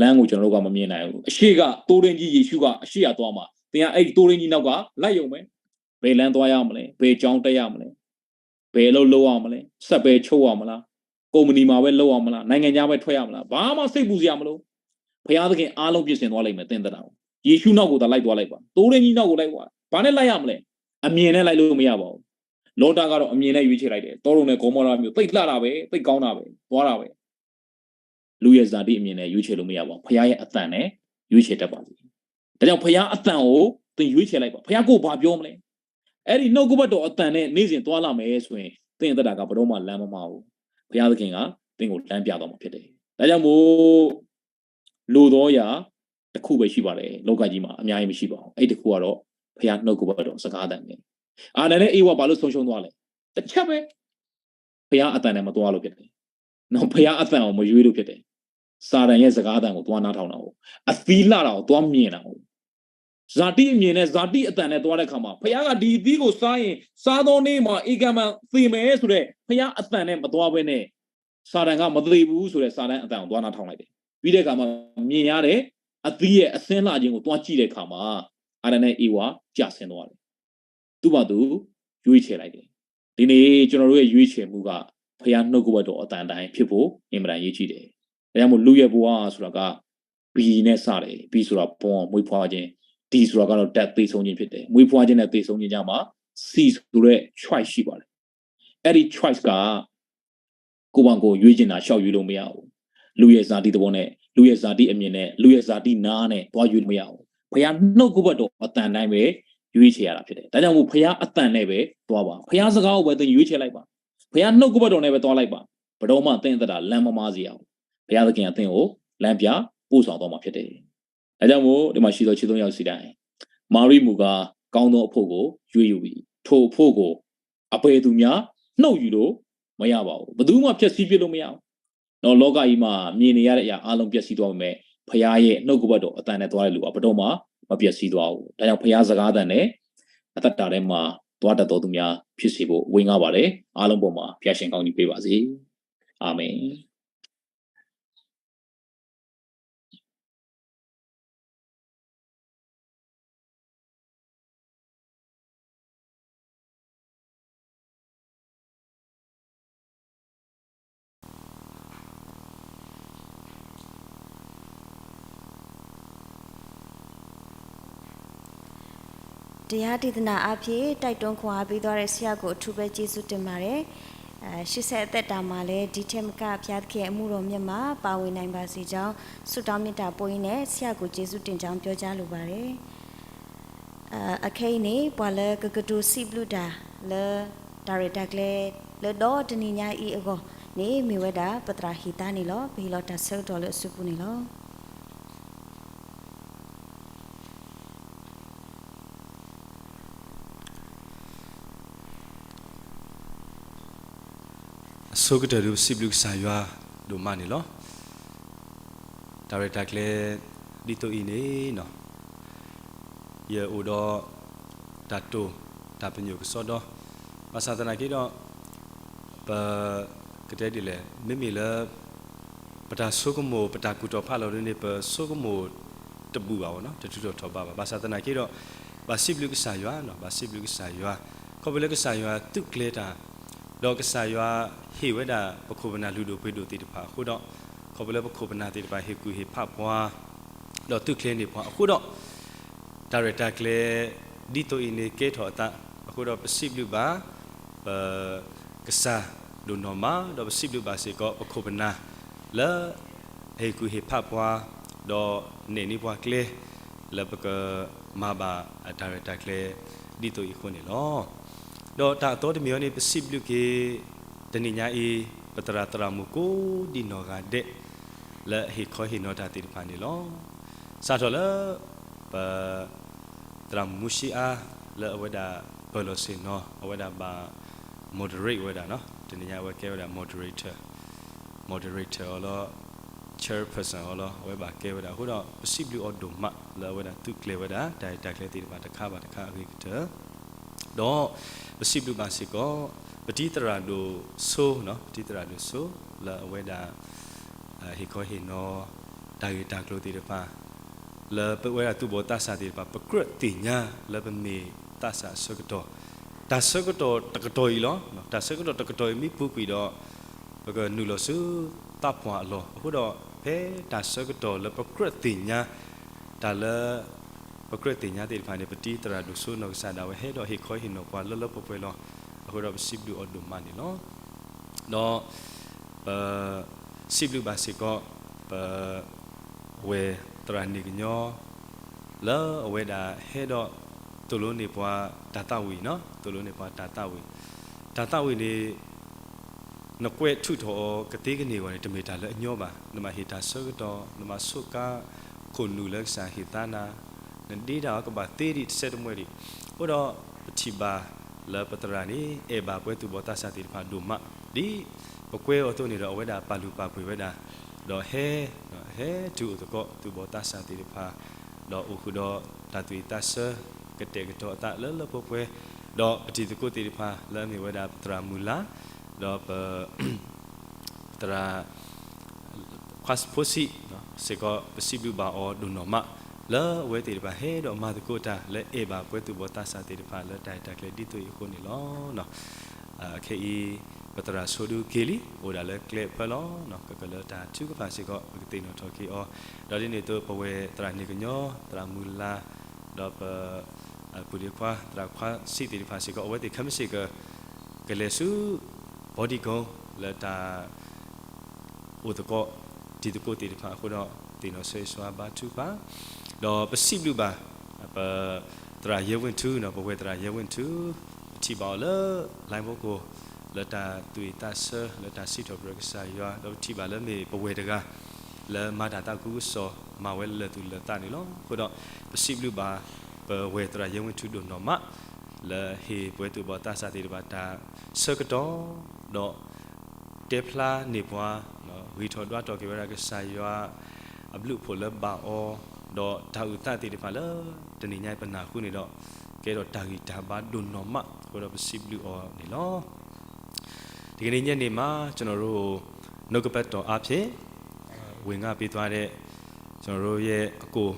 လမ်းကို ကျွန်တော်တို့က မမြင်နိုင်ဘူး။ အရှေ့က သိုးရင်းကြီး ယေရှုက အရှေ့က သွားမှာ။ သင်က အဲ့ဒီ သိုးရင်းကြီး နောက်က လိုက်ရုံပဲ။ ဘယ်လမ်းသွားရမလဲ။ ဘယ်ကျောင်းတက်ရမလဲ။ ဘယ်အလုပ်လုပ်ရမလဲ။ စက်ပဲချိုးရမလား။ ကုမ္ပဏီမှာပဲလုပ်ရမလား။ နိုင်ငံခြားပဲထွက်ရမလား။ ဘာမှစိတ်ပူစရာမလို။ ဘုရားသခင် အားလုံးပြင်ဆင်သွားလိမ့်မယ် သင့်သက်တာကို။ ယေရှုနောက်ကိုသာ လိုက်သွားလိုက်ပါ။ သိုးရင်းကြီး နောက်ကို လိုက်သွား။ ဘာနဲ့ လိုက်ရမလဲ။ အမြင်နဲ့ လိုက်လို့မရပါဘူး။ လောကကတော့ အမြင်နဲ့ ရွေးချယ်လိုက်တယ်။ သောဒုံနဲ့ ဂေါမောရမြို့ သိပ်လှတာပဲ။ သိပ်ကောင်းတာပဲ။ သွားတာပဲ။ လူရဲ့ဇာတိအမြင်နဲ့ ရွေးချယ်လို့မရပါဘူး။ ဘုရားရဲ့အသံနဲ့ ရွေးချယ်တတ်ပါစေ။ ဒါကြောင့် ဘုရားအသံကို သင်ရွေးချယ်လိုက်ပါ။ ဘုရားကိုယ်ဘာပြောမလဲ။ အဲ့ဒီနှုတ်ကပတ်တော်အသံနဲ့ နေ့စဉ်သွားလာမယ်ဆိုရင် သင့်အသက်တာက ဘယ်တော့မှ လမ်းမမှားဘူး။ ဘုရားသခင်က သင့်ကို လမ်းပြသွားမှာဖြစ်တယ်။ ဒါကြောင့်မို့ လိုသောအရာ တစ်ခုပဲရှိပါတယ်။ လောကကြီးမှာ အများကြီးမရှိပါဘူး။ အဲ့ဒီတစ်ခုကတော့ ဘုရားနှုတ်ကပတ်တော် စကားသံပဲ။ အာဒံနဲ့ ဧဝ ဘာလို့ ဆုံးရှုံးသွားလဲ။ တစ်ချက်ပဲ။ ဘုရားအသံနဲ့ မသွားလို့ဖြစ်တယ်။ နော်၊ ဘုရားအသံကို မရွေးလို့ဖြစ်တယ်။ စာတန်ရဲ့ စကားသံကို သွားနားထောင်တာကို၊ အသီးလှတာကို သွားမြင်တာကို။ ဇာတိအမြင်နဲ့ ဇာတိအသံနဲ့ သွားတဲ့အခါမှာ ဘုရားက ဒီအသီးကိုစားရင် စားသောနေ့မှာ ဧကံမံသေမယ်ဆိုတဲ့ ဘုရားအသံနဲ့ မသွားဘဲနဲ့ စာတန်က မသေဘူးဆိုတဲ့ စာတန်အသံကို သွားနားထောင်လိုက်တယ်။ ပြီးတဲ့အခါမှာ မြင်ရတဲ့ အသီးရဲ့ အဆင်းလှခြင်းကို သွားကြည့်တဲ့အခါမှာ အာဒံနဲ့ ဧဝ ကျဆင်းသွားတယ်။ သူ့ဘာသာသူ ရွေးချယ်လိုက်တယ်။ ဒီနေ့ ကျွန်တော်တို့ရဲ့ ရွေးချယ်မှုက ဘုရားနှုတ်ကပတ်တော် အသံအတိုင်းဖြစ်ဖို့ အင်မတန် အရေးကြီးတယ်။ ဒါကြောင့်မို့ လုယက်ဘိအါဆိုတာက B နဲ့ စတယ်။ B ဆိုတာ born မွေးဖွားခြင်း။ D ဆိုတာကတော့ death သေဆုံးခြင်းဖြစ်တယ်။ မွေးဖွားခြင်းနဲ့ သေဆုံးခြင်းကြားမှာ C ဆိုတဲ့ choice ရှိပါတယ်။ အဲ့ဒီ choice က ကိုယ့်ဘာကိုယ်ရွေးချင်တာ လျှောက်ရွေးလို့မရဘူး။ လူရဲ့ဇာတိသဘောနဲ့ လူရဲ့ဇာတိအမြင်နဲ့ လူရဲ့ဇာတိနားနဲ့ သွားရွေးလို့မရဘူး။ ဘုရားနှုတ်ကပတ်တော် အသံတိုင်းပဲ ရွေးချယ်ရတာဖြစ်တယ်။ ဒါကြောင့်မို့ ဘုရားအသံနဲ့ပဲ သွားပါ။ ဘုရားစကားကိုပဲ သင်ရွေးချယ်လိုက်ပါ။ ဘုရားနှုတ်ကပတ်တော်နဲ့ပဲ သွားလိုက်ပါ။ ဘယ်တော့မှ သင့်အသက်တာ လမ်းမမှားစေရဘူး။ ဘုရားသခင်က သင့်ကို လမ်းပြပို့ဆောင်သွားမှာဖြစ်တယ်။ ဒါကြောင့်မို့ ဒီမှာရှိသော ချစ်ဆုံးယောက်ျားတိုင်း မာရိမုန်က ကောင်းသောအဖို့ကို ရွေးယူပြီ။ ထိုအဖို့ကို အဘယ်သူမျှ နှုတ်ယူလို့မရပါဘူး။ ဘယ်သူမှ ဖျက်ဆီးပစ်လို့မရဘူး။ နော်၊ လောကကြီးမှာ မြင်နေရတဲ့အရာအားလုံး ပျက်စီးသွားပေမဲ့ ဘုရားရဲ့နှုတ်ကပတ်တော် အသံနဲ့သွားတဲ့လူက ဘယ်တော့မှ မပျက်စီးသွားဘူး။ ဒါကြောင့် ဘုရားစကားသံနဲ့ အသက်တာထဲမှာ သွားတတ်သောသူများ ဖြစ်စေဖို့ ဝေငှပါတယ်။ အားလုံးပေါ်မှာ ဘုရားရှင် ကောင်းကြီးပေးပါစေ။ အာမင်။ တရားဒေသနာအားဖြင့် တိုက်တွန်းခွန်အားပေးသွားတဲ့ ဆရာကို အထူးပဲကျေးဇူးတင်ပါတယ်။ အဲ၊ ရှေ့ဆက်အသက်တာမှာလည်း ဒီထက်မက ဘုရားသခင်အမှုတော်မြတ်မှာ ပါဝင်နိုင်ပါစေကြောင်း ဆုတောင်းမေတ္တာပို့ရင်းနဲ့ ဆရာကို ကျေးဇူးတင်ကြောင်း ပြောကြားလိုပါတယ်။ အခဲအံၤန့ၣ် ပှၤလၢကကတိၤစံးဘျုးတၢ်လၢ တၢ်ရဲၣ်တၢ်ကျဲၤ လၢဒီတနံၤညါအံၤအဂီၢ်န့ၣ် မ့ၢ်ဝဲဒၣ် ပသရၣ်ဟံၣ်သါန့ၣ်လီၤ. ပဟ့ၣ်လီၤတၢ်ဆၢကတီၢ်လၢအစုပူၤန့ၣ်လီၤ. အဆိကတၢၢ်ဒၣ် ပစံးဘျုးကစၢ်ယွၤဒိၣ်မးန့ၣ်လီၤ. တၢ်ရဲၣ်တၢ်ကျဲၤ ဒ်သိးအံၤန့ၣ် ယအိၣ်ဒီးတၢ်တိာ် တၢ်ပညိၣ်ကစီဒီ, ဘၣ်ဆၣ်သနာ်က့ဒီး ပကတဲဒ်လဲၣ်, မ့မ့ၢ်လၢ ပတၢ်ဆိကမိၣ် ပတၢ်ကူၣ်ထီၣ်ဖးလီၤဒ်န့ၣ် ပဆိကမိၣ်တဘူၣ်ဘၣ်ဘၣ်နီၤ, တထုးထီၣ်ထီၣ်ဘးဘၣ်. ဘၣ်ဆၣ်သနာ်က့ဒီး ဘၣ်စံးဘျုးကစၢ်ယွၤနီၤ, ဘၣ်စံးဘျုးကစၢ်ယွၤ, ခီဖျိလၢကစၢ်ယွၤသူးကျဲၤတၢ်, ဒီးကစၢ်ယွၤဟ့ၣ်ဝဲဒၣ် ပခိၣ်ပနၢ်လုၢ်ဒိၣ်ပှ့ၤဒိၣ်သ့ၣ်တဖၣ်အဃိဒီး, ခီဖျိလၢပခိၣ်ပနၢ်သ့ၣ်တဖၣ်ဟ့ၣ်ကူၣ်ဟ့ၣ်ဖးပှၤ ဒီးသူးကျဲၤန့ၢ်ပှၤအဃိဒီး, တၢ်ရဲၣ်တၢ်ကျဲၤ ဒ်သိးအံၤန့ၣ်ကဲထီၣ်အသးအဃိဒီး ပစံးဘျုးဘၣ် ပကစၢ်ဒိၣ်နီၢ်မး, ဒီးပစံးဘျုးဘၣ်စ့ၢ်ကီး ပခိၣ်ပနၢ်လၢ အဟ့ၣ်ကူၣ်ဟ့ၣ်ဖးပှၤ, ဒီးနဲၣ်န့ၢ်ပှၤကျဲ လၢပကမၤဘၣ်တၢ်ရဲၣ်တၢ်ကျဲၤ ဒ်သိးအံၤအဃိန့ၣ်လီၤ. ဒီးတၢ်အသီတမံၤအံၤန့ၣ် ပစံးဘျုးက့ၤ တနံၤညါအံၤ ပသရၣ်သရၣ်မုၣ်ကိးဒံနီၢ်ဂၤဒဲး လၢအဟ့ၣ်ခီဟ့ၣ်နီၤတၢ်သ့ၣ်တဖၣ်န့ၣ်လီၤ. စးထီၣ်လၢ ပ သရၣ်မုၣ်မူၡ့အါ လၢအဝဲဒၣ်ပၢၢ်လီၤဆ့ၣ်နီၤ အဝဲဒၣ်ဘၣ် moderate ဝဲဒၣ်နီၤ, တနံၤညါအဝဲကဲဝဲဒၣ် moderator, moderator အီၤလီၤ, chairperson အီၤလီၤ, အဝဲဘၣ်ကဲဝဲဒၣ်အဃိဒီး ပစံးဘျုးအီၤဒိၣ်မး လၢအဝဲဒၣ်သူးကျဲၤဝဲဒၣ် တၢ်ရဲၣ်တၢ်ကျဲၤသ့ၣ်တဖၣ်တခါဘၣ်တခါအဂ့ၤကတၢၢ် ဒီးပစံးဘျုးဘၣ်စ့ၢ်ကီး ပတံၤသရၣ်ဒိၣ်စိနီၤ, ပတံၤသရၣ်ဒိၣ်စိ လၢအဝဲဒၣ် ဟ့ၣ်ခီဟ့ၣ်နီၤ တၢ်ဂ့ၢ်တၢ်ကျိၤသ့ၣ်တဖၣ် လၢပဝဲဒၣ်သူၣ်ဘီၣ်သးစၢ်သ့ၣ်တဖၣ် ပကြၢးသ့ၣ်ညါလၢပမ့ၢ်သးစၢ်အဆၢကတီၢ်, တၢ်ဆၢကတီၢ်တကတီၢ်အံၤလီၤ. တၢ်ဆၢကတီၢ်တကတီၢ်အံၤမ့ၢ်ပူၤကွံာ်ဒီး ပကနုာ်လီၤဆူသးပှၢ်အလီၢ်. အဃိဒီး ဖဲတၢ်ဆၢကတီၢ်လၢပကြၢးသ့ၣ်ညါ တၢ်လၢ ပကြၢးသ့ၣ်ညါသ့ၣ်တဖၣ်န့ၣ် ပတံၤသရၣ်ဒိၣ်စိနီၢ်ကစၢ်ဒၣ်ဝဲ ဟဲဒီးဟ့ၣ်ခီဟ့ၣ်နီၤပှၤလၢလၢပှဲၤပှဲၤလီၤ. အဃိဒီးပစံးဘျုးအီၤဒိၣ်မးန့ၣ်လီၤ. ဒီး ပ စံးဘျုးဘၣ်စ့ၢ်ကီး ပ ဝဲၢ်သရၣ်န့ၣ်ကညီ လၢအဝဲဒၣ်ဟဲဒီး သိၣ်လိန့ၢ်ပှၤတၢ်သးဝံၣ်နီၤ, သိၣ်လိန့ၢ်ပှၤတၢ်သးဝံၣ်, တၢ်သးဝံၣ်န့ၣ် နကွဲးထုးထီၣ်အီၤကသ့ကန့ၢ်အဂီၢ်န့ၣ် တမ့ၢ်တၢ်လၢအညီဘၣ်. နဘၣ်ဟ့ၣ်တၢ်ဆၢကတီၢ်, နဘၣ်ဆိးကါခိၣ်နူာ်လၢကစၢ်ဟ့ၣ်သါနၤ, နဒ့တၢ်အီၤကဘၣ်သ့ဒံးတစဲးတမှဲၤဒံး. အဃိဒီး ပထံၣ်ဘၣ်လၢပသရၣ်န့ၣ် အဲၣ်ဘၣ်ပှဲၤသူၣ်ဘီၣ်သးစၢ်သ့ၣ်တဖၣ်ဒိၣ်မး, ဒ်ပကွဲအီၤအသိးန့ၣ်ဒီး အဝဲဒၣ်ပာ်လုၢ်ပာ်ပှ့ၤဝဲဒၣ်, ဒီးဟဲ ဟဲတုၤအိၣ်သကိးသူၣ်ဘီၣ်သးစၢ်သ့ၣ်တဖၣ်, ဒီးအိၣ်ဃုာ်ဒီးတၢ်သူၣ်ဝံၣ်သးဆၢ ကတဲာ်ကတီၤအသးလၢလၢပှဲၤပှဲၤ, ဒီးပတံၤသကိးသ့ၣ်တဖၣ် လၢအမ့ၢ်ဝဲဒၣ်ပသရၣ်မုၢ်လါ ဒီးပ သရၣ် ခွါဖိဆံး စ့ၢ်ကီး ပစံးဘျုးဘၣ်အီၤဒိၣ်နီၢ်မး လၢအဝဲသ့ၣ်တဖၣ်ဟဲဒီးမၤသကိးတၢ် လၢအဲၣ်ဘၣ်ပှဲၤသူၣ်ဘီၣ်သးစၢ်သ့ၣ်တဖၣ် လၢတၢ်အဲၣ်တၢ်ကျဲၤဒ်သိးအံၤအဃိန့ၣ်လီၤ. ခဲအံၤ ပသရၣ်ဆိဒုက့ၤလံ အိၣ်ဒၣ်လၢကျဲဖၢလီၤ. ကကလၢတၢ်ထုကဖၣ်စ့ၢ်ကီး ပကသ့ၣ်နီၣ်ထီၣ်က့ၤအီၤ, ဒီးဒ်န့ၣ်အသိး ပဝဲၢ်သရၣ်န့ၣ်ကညီ သရၣ်မုၢ်လါ ဒီးပ ပုၢ်ဒ့ခွါ သရၣ်ခွါဆံးသ့ၣ်တဖၣ်စ့ၢ်ကီး အဝဲသ့ၣ်ခဲမုၢ်ဆ့ၣ်က ကလဲၤဆူ ဘီဒံကိ လၢတၢ် အိၣ်သကိး တံၤသကိးသ့ၣ်တဖၣ်အဃိဒီး သ့ၣ်နီၣ်ဆၢဂ့ၤဆၢဝါဘါထုကဖၣ်, ဒီးပစံးဘျုးဘၣ် ပ သရၣ်ယဲဝ့ၢ်ထူ ပဝဲၢ်သရၣ်ယဲဝ့ၢ်ထူ ပထံၣ်ဘၣ်အီၤလၢ လိုင်းဘိကိ လၢတၢ်သူၣ်ဝံၣ်သးဆၢ လၢတၢ်စံးထီၣ်ပတြၢၤကစၢ်ယွၤ ဒီးပထံၣ်ဘၣ်လၢမ့ၢ်ပဝဲၢ်တဂၤ လၢမၤတၢ်သးခုကစီၣ် မၤဝဲလၢာ်သူၣ်လၢာ်သးန့ၣ်လီၤ. အဃိဒီး ပစံးဘျုးဘၣ် ပဝဲၢ်သရၣ်ယဲဝ့ၢ်ထူဒိၣ်နီၢ်မး လၢဟ့ၣ်ပှဲၤသူၣ်ဘီၣ်သးစၢ်သ့ၣ်တဖၣ်တၢ်ဆၢကတီၢ် ဒီး တဲဖျါန့ၢ်ပှၤ ဂံၢ်ထီၣ်ဒွးထီၣ်က့ၤဝဲဒၣ်ကစၢ်ယွၤ အဘျုးအဖှိၣ်လၢဘၣ်အီၤ ဒီးတၢ်အုၣ်သးသ့ၣ်တဖၣ်လၢ တနံၤညါပနၢ်ဟူန့ၣ်ဒီး ကဲထီၣ်တၢ်ဂံၢ်တၢ်ဘါဒိၣ်နီၢ်မး အဃိဒီးပစံးဘျုးအီၤန့ၣ်လီၤ. ဒီကန့ၣ်ညါန့ၣ်မး ကျွန်တော်တို့ နှုတ်ကပတ်တော်အားဖြင့် ဝင်ငါပေးသွားတဲ့ ကျွန်တော်တို့ရဲ့အကို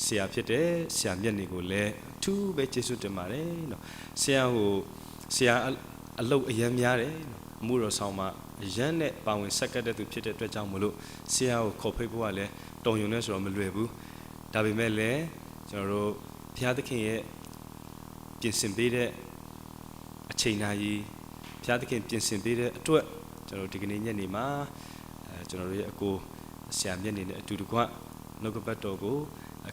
ဆရာဖြစ်တဲ့ ဆရာမျက်နှာကိုလည်း အထူးပဲကျေးဇူးတင်ပါတယ်နော်။ ဆရာကို ဆရာအလုပ်အရမ်းများတယ်နော်။ အမှုတော်ဆောင်မှာ အရမ်းနဲ့ပါဝင်ဆက်ကပ်တဲ့သူဖြစ်တဲ့အတွက်ကြောင့်မို့လို့ ဆရာကိုခေါ်ဖိတ်ဖို့ကလည်း တော်ရုံနဲ့ဆိုတော့မလွယ်ဘူး။ ဒါပေမဲ့လည်း ကျွန်တော်တို့ ဘုရားသခင်ရဲ့ ပြင်ဆင်ပေးတဲ့ အချိန်နာရီ ဘုရားသခင်ပြင်ဆင်ပေးတဲ့အတွက် ကျွန်တော်ဒီကနေ့ညနေမှာ အဲ ကျွန်တော်တို့ရဲ့အကို ဆရာမျက်နှာနဲ့အတူတကွ နှုတ်ကပတ်တော်ကို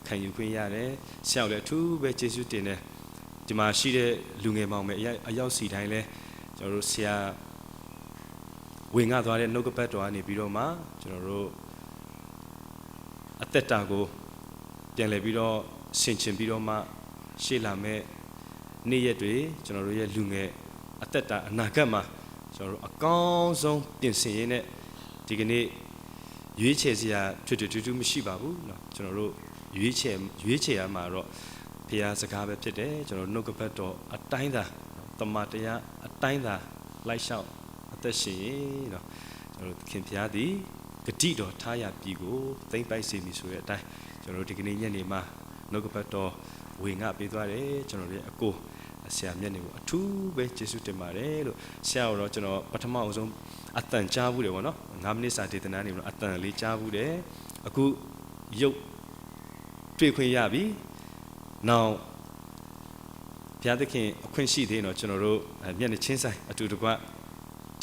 ခံယူခွင့်ရတယ်။ ဆရာကိုလည်းအထူးပဲကျေးဇူးတင်တယ်။ ဒီမှာရှိတဲ့လူငယ်မောင်မယ်အယောက်စီတိုင်းလည်း ကျွန်တော်တို့ဆရာ ဝင်ငါသွားတဲ့နှုတ်ကပတ်တော်ကနေပြီးတော့မှ ကျွန်တော်တို့ အသက်တာကို ပြန်လည်ပြီးတော့ ဆင်ခြင်ပြီးတော့မှ ရှေ့လာမယ့်နေ့ရက်တွေ ကျွန်တော်တို့ရဲ့လူငယ်အသက်တာအနာဂတ်မှာ ကျွန်တော်တို့အကောင်းဆုံးပြင်ဆင်ရင်းနဲ့ ဒီကနေ့ ရွေးချယ်စရာထွေထွေထူးထူးမရှိပါဘူးနော်။ ကျွန်တော်တို့ရွေးချယ် ရွေးချယ်ရမှာတော့ ဘုရားစကားပဲဖြစ်တယ်။ ကျွန်တော်တို့နှုတ်ကပတ်တော်အတိုင်းသာ သမ္မာတရားအတိုင်းသာ လိုက်လျှောက်အသက်ရှင်ရင်နော် ကျွန်တော်တို့သခင်ဘုရားသည် ကတိတော်ထားရာပြည်ကို သိမ်းပိုက်စေမည်ဆိုတဲ့အတိုင်း ကျွန်တော်တို့ဒီကနေ့ညနေမှာ နှုတ်ကပတ်တော် ဝေငှပေးသွားတယ်။ ကျွန်တော်တို့ရဲ့အကို ဆရာမျက်နှာကို အထူးပဲကျေးဇူးတင်ပါတယ်လို့ ဆရာကိုတော့ ကျွန်တော် ပထမဦးဆုံး အသံကြားဖူးတယ်ပေါ့နော်။ ငါးမိနစ်စာဒေသနာနေပြီးတော့ အသံလေးကြားဖူးတယ်။ အခု ရုပ်တွေ့ခွင့်ရပြီ။ နောက် ဘုရားသခင်အခွင့်ရှိသေးရင်တော့ ကျွန်တော်တို့ အဲ မျက်နှာချင်းဆိုင်အတူတကွ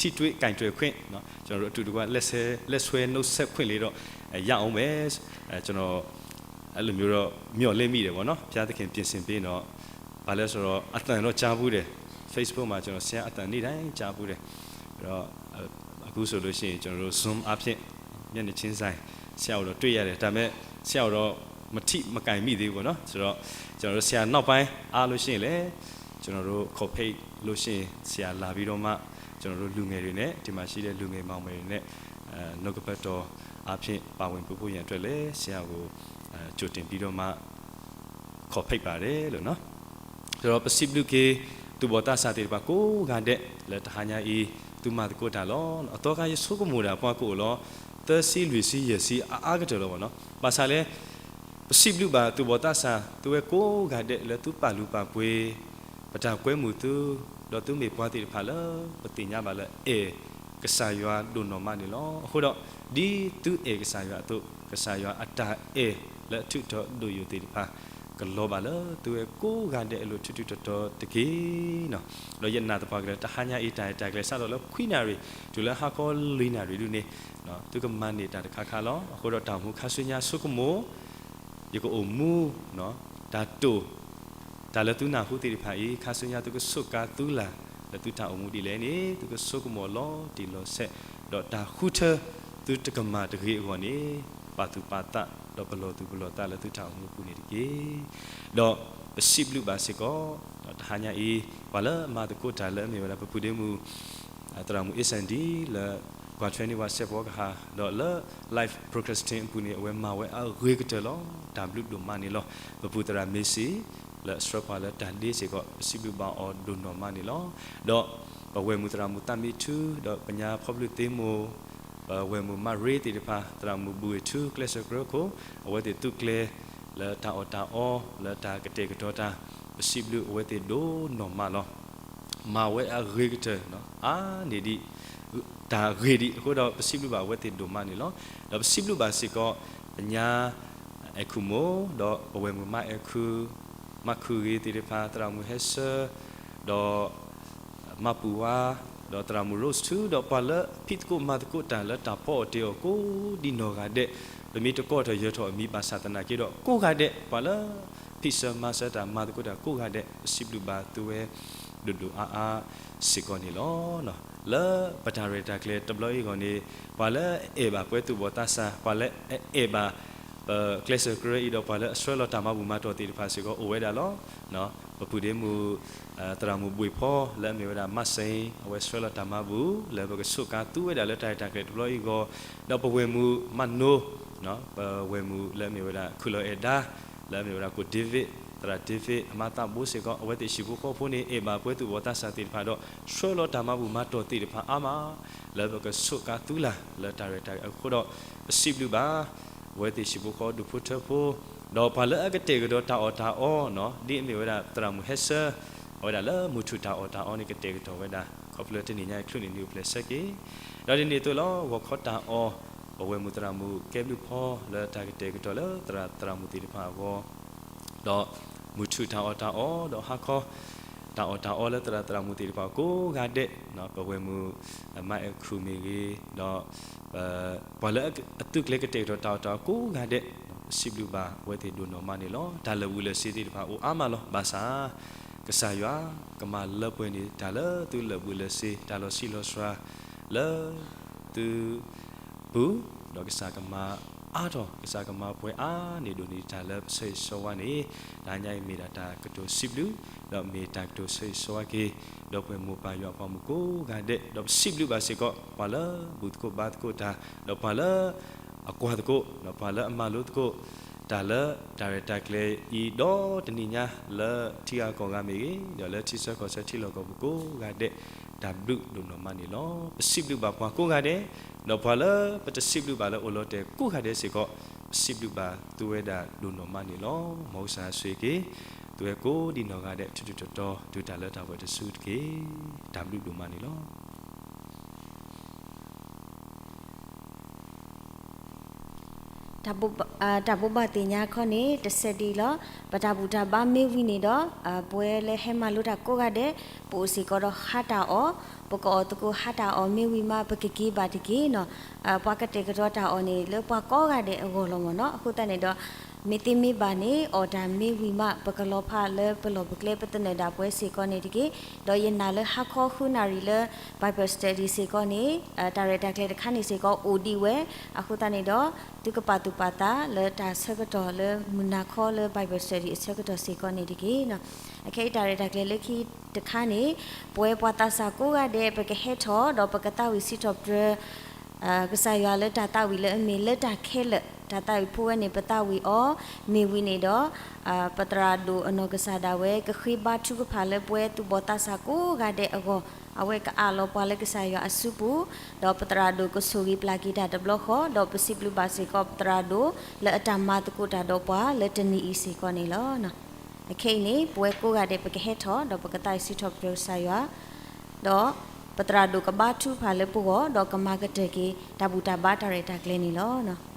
ထိတွေ့ကိုင်တွယ်ခွင့်နော် ကျွန်တော်တို့အတူတကွ လက်ဆဲ လက်ဆွဲနှုတ်ဆက်ခွင့်လေးတော့ အဲ ရအောင်မယ်။ အဲ ကျွန်တော် အဲ့လိုမျိုးတော့မျှော်လင့်မိတယ်ပေါ့နော်။ ဘုရားသခင်ပြင်ဆင်ပေးရင်တော့ ဘာလဲဆိုတော့ အသံတော့ကြားဖူးတယ်။ Facebook မှာ ကျွန်တော် ဆရာအသံနေ့တိုင်းကြားဖူးတယ်။ အဲ့တော့ အဲ အခုဆိုလို့ရှိရင် ကျွန်တော်တို့ Zoom အားဖြင့် မျက်နှာချင်းဆိုင် ဆရာကိုတော့တွေ့ရတယ်။ ဒါပေမဲ့ ဆရာကိုတော့ မထိမကိုင်မိသေးဘူးပေါ့နော်။ ဆိုတော့ ကျွန်တော်တို့ ဆရာနောက်ပိုင်းအားလို့ရှိရင်လည်း ကျွန်တော်တို့ ခေါ်ဖိတ်လို့ရှိရင် ဆရာလာပြီးတော့မှ ကျွန်တော်တို့လူငယ်တွေနဲ့ ဒီမှာရှိတဲ့လူငယ်မောင်မယ်တွေနဲ့ အဲ နှုတ်ကပတ်တော်အားဖြင့် ပါဝင်ပေးဖို့ရန်အတွက်လည်း ဆရာကို အဲ ကြိုတင်ပြီးတော့မှ ခေါ်ဖိတ်ပါတယ်လို့နော်။ ဆိုတော့ ပစံးဘျုးက့ၤ သူၣ်ဘီၣ်သးစၢ်သ့ၣ်တဖၣ်ကိးဂၤဒဲး လၢတဟါညါအံၤ သုမၤသကိးတၢ်လီၤ. အသီခါယဆိကမိၣ်တၢ်ပှၤကိးလီၤ သၢဆံလွံၢ်ဆံယဲၢ်ဆံအအါကတၢၢ်လီၤဘၣ်နီၤ. ဘၣ်ဆၣ်လဲၣ်, ပစံးဘျုးဘၣ်သုးဘီၣ်သးစၢ် သုဝဲကိးဂၤဒဲးလၢသုပာ်လုၢ်ပာ်ပှ့ၤ ပတၢ်ကွဲမုာ်သု, ဒီးသုမ့ၢ်ပှၤသ့ၣ်တဖၣ်လၢ ပသ့ၣ်ညါဘၣ်လၢအဲၣ်ကစၢ်ယွၤဒိၣ်နီၢ်မးန့ၣ်လီၤ. အဃိဒီး ဒ်သုအဲၣ်ကစၢ်ယွၤအသိး ကစၢ်ယွၤအတၢ်အဲၣ်လၢအထူးထီၣ်ဒိၣ်ယိာ်သ့ၣ်တဖၣ် ကလီၤဘၣ်လၢသုဝဲကိးဂၤဒဲးအလိၤထူးထူးတီၤတီၤတက့ၢ်. ဒီးယနာ်သပှၢ်ကတၢၢ် တဟါညါအံၤ တၢ်ရဲၣ်တၢ်ကျဲၤစးထီၣ်လၢခွံနၣ်ရံၣ် တုၤလၢဟါခီလွံၢ်နၣ်ရံၣ်ဒုန့ၣ် သုကမၤန့ၢ်တၢ်တခါခါလီၤ. အဃိဒီးတၢ်အိၣ်မူခါဆူညါဆိကမိၣ် ယကအိၣ်မူ တၢ်တိာ် တၢ်လၢသုနၢ်ဟူသ့ၣ်တဖၣ်အံၤ ခါဆူညါသုကဆိးကါသုလၢ်လၢသုတၢ်အိၣ်မူဒ်လဲၣ်န့ၣ် သုကဆိကမိၣ်လီၤတံၢ်လီၤဆဲး, ဒီးတၢ်ဃုထၢသုတကမၣ်တဂ့ၤအဂီၢ်န့ၣ် ပာ်သူၣ်ပာ်သး ဒီးပလီၢ်သူၣ်ပလီၢ်သးလၢသုတၢ်အိၣ်မူပူၤန့ၣ်တက့ၢ်. ဒီးပစံးဘျုးဘၣ်စ့ၢ်ကီး တဟါညါအံၤ ပှၤလၢအမၤသကိးတၢ်လၢအမ့ၢ်ဝဲဒၣ် ပပုၢ်ဒ့မုၣ် သရၣ်မုၣ်အ့စၣ်ဒံ လၢကွၢ်ထွဲန့ၢ်ဝဲစဲးဖီကဟၣ် ဒီးလၢ live broadcasting အပူၤန့ၣ် အဝဲမၤဝဲအဂ့ၤကတၢၢ်လီၤ. တၢ်ဘျုးဒိၣ်မးန့ၣ်လီၤ. ပပုၢ်သရၣ်မ့ၢ်စံ လၢအဆှၢပှၤလၢတၢ်ဒ့စ့ၢ်ကီး ပစံးဘျုးဘၣ်အီၤဒိၣ်နီၢ်မးန့ၣ်လီၤ. ဒီးပဝဲၢ်မုၢ်သရၣ်မုၣ်သးမံထူ ဒီးပညါဖီဘျုးသ့မိၢ် ပဝဲၢ်မုၢ်မးရ့သ့ၣ်တဖၣ် သရၣ်မုၣ်ဘှံးထူ ကျဲးစၢးကြၢးခိၣ် အဝဲသ့ၣ်သုးကျဲၤ လၢတၢ်အီၣ်တၢ်အီ လၢတၢ်ကတဲာ်ကတီၤတၢ် ပစံးဘျုးအဝဲသ့ၣ်ဒိၣ်နီၢ်မးလီၤ. မၤဝဲအဂ့ၤကတၢၢ် အါန့ၢ်ဒံး တၢ်ဂ့ၤဒံးအဃိဒီး ပစံးဘျုးဘၣ်အဝဲသ့ၣ်ဒိၣ်မးန့ၣ်လီၤ. ဒီးပစံးဘျုးဘၣ်စ့ၢ်ကီး ပညါ အဲၣ်ခူၣ်မိၢ် ဒီးပဝဲၢ်မုၢ်မးအဲၣ်ခူၣ် မၤခူၣ်ဂ့ၤသ့ၣ်တဖၣ် သရၣ်မုၣ်ဟဲဆၢ ဒီး မၤပူၤဝါ ဒီးသရၣ်မုၣ် Rose ထူ ဒီးပှၤလၢဖံးသကိးမၤသကိးတၢ်လၢတၢ်ဖီအီၣ်တ့ၤအီၣ်ကိးဒံနီၢ်ဂၤဒဲး, ပမ့ၢ်တကိးထီၣ်ယၢၤထီၣ်အမံၤဘၣ်ဆၣ်သနာ်က့ဒီး ကိးဂၤဒဲး ပှၤလၢဖံးဆၢမၤဆၢတၢ်မၤသကိးတၢ်ကိးဂၤဒဲး ပစံးဘျုးဘၣ်သုဝဲဒိၣ်ဒိၣ်အါအါစ့ၢ်ကီးန့ၣ်လီၤ. လၢပတၢ်ရဲၣ်တၢ်ကျဲၤတဘျီအံၤအဂီၢ်န့ၣ် ပှၤလၢအအဲၣ်ဘၣ်ပဝဲသူၣ်ဘီၣ်သးစၢ် ပှၤလၢအအဲၣ်ဘၣ် ပကျဲးစၢးကြၢးအံၤဒီးပှၤလၢအဆှၢလီၤတၢ်မၤဘူၣ်မၤတီၢ်သ့ၣ်တဖၣ်စ့ၢ်ကီးအိၣ်ဝဲဒၣ်လီၤ. ပပုၢ်ဒ့မုၣ် သရၣ်မုၣ်ဘှံးဖီ လၢအမ့ၢ်ဝဲဒၣ်မးစ့ၣ် အဝဲဆှၢလီၤတၢ်မၤဘူၣ် လၢပကဆိးကါသူဝဲဒၣ်လၢတၢ်ရဲၣ်တၢ်ကျဲၤတဘျီအံၤအဂီၢ်, ဒီးပဝဲၢ်မုၣ်မးနိ ပဝဲၢ်မုၣ်လၢအမ့ၢ်ဝဲဒၣ် ခူၣ်လီၤအဲၣ်ဒါ လၢအမ့ၢ်ဝဲဒၣ်ကိၣ် David သရၣ် David အမါသးဘိစ့ၢ်ကီး အဝဲသ့ၣ်ဟံၣ်ဖိဃီဖိန့ၣ် အဲၣ်ဘၣ်ပဝဲသူၣ်ဘီၣ်သးစၢ်သ့ၣ်တဖၣ်ဒီး ဆှၢလီၤတၢ်မၤဘူၣ်မၤတီၢ်သ့ၣ်တဖၣ်အါမး လၢပကဆိးကါသူလၢ်လၢတၢ်ရဲၣ်တၢ်ကျဲၤအဃိဒီး ပစံးဘျုးဘၣ် အဝဲသ့ၣ်ဟံၣ်ဖိဃီဒူၣ်ဖိထၢဖိ ဒီးပှၤလၢအကတဲာ်ကတီၤတၢ်အီၣ်တၢ်အီနီၤ ဒ်အမ့ၢ်ဝဲဒၣ်သရၣ်မုၣ်ဟဲဆၢ အဝဲဒၣ်လၢမုၢ်ထူၣ်တၢ်အီၣ်တၢ်အီန့ၣ် ကတဲာ်ကတီၤဝဲဒၣ် ခီဖျိတနံၣ်ညါအံၤ ချုးန့ၢ်နံၣ်အိၣ်ဖျဲၣ်ဆၢက့ၤ ဒီးဒ်န့ၣ်အသိးလီၤ ဂီၤခီတၢ်အီၣ် ပဝဲၢ်မုၢ်သရၣ်မုၣ်ကဲဘျုးဖီ လၢတၢ်ကတဲာ်ကတီၤလၢသရၣ်သရၣ်မုၣ်သ့ၣ်တဖၣ်အဂီၢ် ဒီးမုၢ်ထူၣ်တၢ်အီၣ်တၢ်အီ ဒီးဟါခီ တၢ်အီၣ်တၢ်အီလၢသရၣ်သရၣ်မုၣ်သ့ၣ်တဖၣ်ကိးဂၤဒဲး ပဝဲၢ်မုၢ်မးအဲၣ်ခူၣ်မ့ၢ်ဂ့ၤ ဒီး ပှၤလၢအသုးကျဲၤကတဲာ်ကတီၤတၢ်အီၣ်တၢ်အီကိးဂၤဒဲး ပစံးဘျုးဘၣ်အဝဲသ့ၣ်ဒိၣ်နီၢ်မးန့ၣ်လီၤ. တၢ်လၢာ်ဘူၣ်လၢာ်စ့ၤသ့ၣ်တဖၣ်အိၣ်အါမးလီၤ. ဘၣ်ဆၣ် ကစၢ်ယွၤကမၤလၢပှဲၤန့ၢ် တၢ်လၢသုလၢာ်ဘူၣ်လၢာ်စ့ၤ တၢ်လီၤဆံးလီၤစှၤ လၢ သု ပူၤ, ဒီးကစၢ်ကမၤအါထီၣ် ကစၢ်ကမၤပှဲၤအါန့ၢ်ဒိၣ်န့ၢ်တၢ်လၢပဆၢဂ့ၤဆၢဝါန့ၣ် တဟါညါအံၤမ့ၢ်ဒၣ်တၢ်ကတိၤစံးဘျုး ဒီးမ့ၢ်တၢ်ကတိၤဆၢဂ့ၤဆၢဝါက့ၤ ဒီပုၢ်ဝဲၢ်မိၢ်ပၢ်ယွၤအပှၤမုၣ်ကိးဂၤဒဲး ဒီးပစံးဘျုးဘၣ်စ့ၢ်ကီး ပှၤလၢဘူၣ်သကိးဘါသကိးတၢ် ဒီးပှၤလၢ အကွၢ်သကိး ဒီးပှၤလၢအမၤလိသကိး တၢ်လၢတၢ်ရဲၣ်တၢ်ကျဲၤအံၤဒီတနံၣ်ညါ လၢထံဂၤကီၢ်ဂၤမ့ၢ်ဂ့ၤ ဒီးလၢထံဆၢကီၢ်ဆၢထံလီၢ်ကီၢ်ပူၤကိးဂၤဒဲး တၢ်ဘျုးဒိၣ်နီၢ်မးန့ၣ်လီၤ. ပစံးဘျုးဘၣ်ပှၤကိးဂၤဒဲး ဒီးပှၤလၢပတစံးဘျုးဘၣ်လၢအိၣ်လီၤတဲာ်ကိးဂၤဒဲးစ့ၢ်ကီး ပစံးဘျုးဘၣ်သုဝဲဒၣ်ဒိၣ်နီၢ်မးန့ၣ်လီၤ. မ်ကစၢ်ဆိၣ်ဂ့ၤက့ၤ သုဝဲကိးဒံနီၢ်ဂၤဒဲး ထူးထူးတီၤတီၤ တုၤတၢ်လၢတၢ်ပှဲၤတစုတက့ၢ်. တၢ်ဘျုးဒိၣ်မးန့ၣ်လီၤ. တၢ်ဘိးဘၣ်သ့ၣ်ညါခီန့ၣ် တဆဲးဒ်အံၤလီၤ. ပတၢ်ဘူၣ်တၢ်ဘါမ့ၢ်ဝံၤန့ၣ်ဒီး ပဝဲလၢဟဲမၤလိတၢ်ကိးဂၤဒဲး ပအိၣ်စ့ၢ်ကီးဒီးဟါတၢ်အီၣ်, ပကအီၣ်သကိးဟါတၢ်အီၣ်မ့ၢ်ဝံၤမး ပကက့ၤဘၣ်တက့ၢ်နီၤ. ပှၤကတဲာ်ကတီၤတၢ်အီၣ်န့ၣ် လၢပှၤကိးဂၤဒဲးအဂီၢ်လီၤမ့ၢ်နီၤ. အဃိသတးန့ၣ်ဒီး မ့ၢ်သ့မ့ၢ်ဘၣ်န့ၣ် အီၣ်တၢ်မ့ၢ်ဝံၤမး ပကလီၤဖးလၢပလီၢ်ပကျဲ ပသနၢၣ်ဒၣ်ပဝဲစ့ၢ်ကီးန့ၣ်တက့ၢ်. ဒီးယနာ်လၢဟါခီဃုနၣ်ရံၣ်လၢ Bible study စ့ၢ်ကီးန့ၣ် တၢ်ရဲၣ်တၢ်ကျဲၤတခါန့ၣ်စ့ၢ်ကီးအိၣ်ဒံးဝဲ. အဃိသတးန့ၣ်ဒီး သုကပာ်သူၣ်ပာ်သးလၢတၢ်ဆၢကတီၢ်လၢမုၢ်နၤခီလၢ Bible study အဆၢကတီၢ်စ့ၢ်ကီးန့ၣ်တက့ၢ်. အခဲအံၤတၢ်ရဲၣ်တၢ်ကျဲၤလၢခံတခါန့ၣ် ပဝဲပှၤသးစၢ်ကိးဂၤဒဲး ပကဟဲထီၣ်ဒီးပကသးဝံၣ်စံးထီၣ်ပတြၢၤ ကစၢ်ယွၤလၢတၢ်သးဝံၣ်လၢအမ့ၢ်လၢတၢ်ခဲလၢာ် တၢ်သးဝံၣ်ဖိဝဲန့ၣ် ပသးဝံၣ်အီၤ မ့ၢ်ဝံၤန့ၣ်ဒီး ပသရၣ်ဒိၣ်အနီၢ်ကစၢ်ဒၣ်ဝဲ ကဃ့ဘါထုကဖၣ်လၢပဝဲသူၣ်ဘီၣ်သးစၢ်ကိးဂၤဒဲးအဂီၢ် အဝဲကအးလီၤပှၤလၢကစၢ်ယွၤအစုပူၤ, ဒီးပသရၣ်ဒိၣ်ကဆိၣ်ဂ့ၤပျၢ်က့ၤတၢ်တဘျီဃီ, ဒီးပစံးဘျုးဘၣ်စ့ၢ်ကီးပသရၣ်ဒိၣ်လၢအတၢ်မၤသကိးတၢ်ဒီးပှၤလၢတနံၤအံၤစ့ၢ်ကီးန့ၣ်လီၤ. အခဲအံၤန့ၣ် ပဝဲကိးဂၤဒဲးပကဟဲထီၣ် ဒီးပကသးစံးထီၣ်ပတြၢၤကစၢ်ယွၤ, ဒီးပသရၣ်ဒိၣ်ကဘါထုကဖၣ်လၢပဂီၢ်, ဒီးကမၤကတၢၢ်က့ၤတၢ်ဘူၣ်တၢ်ဘါတၢ်ရဲၣ်တၢ်ကျဲၤန့ၣ်လီၤ.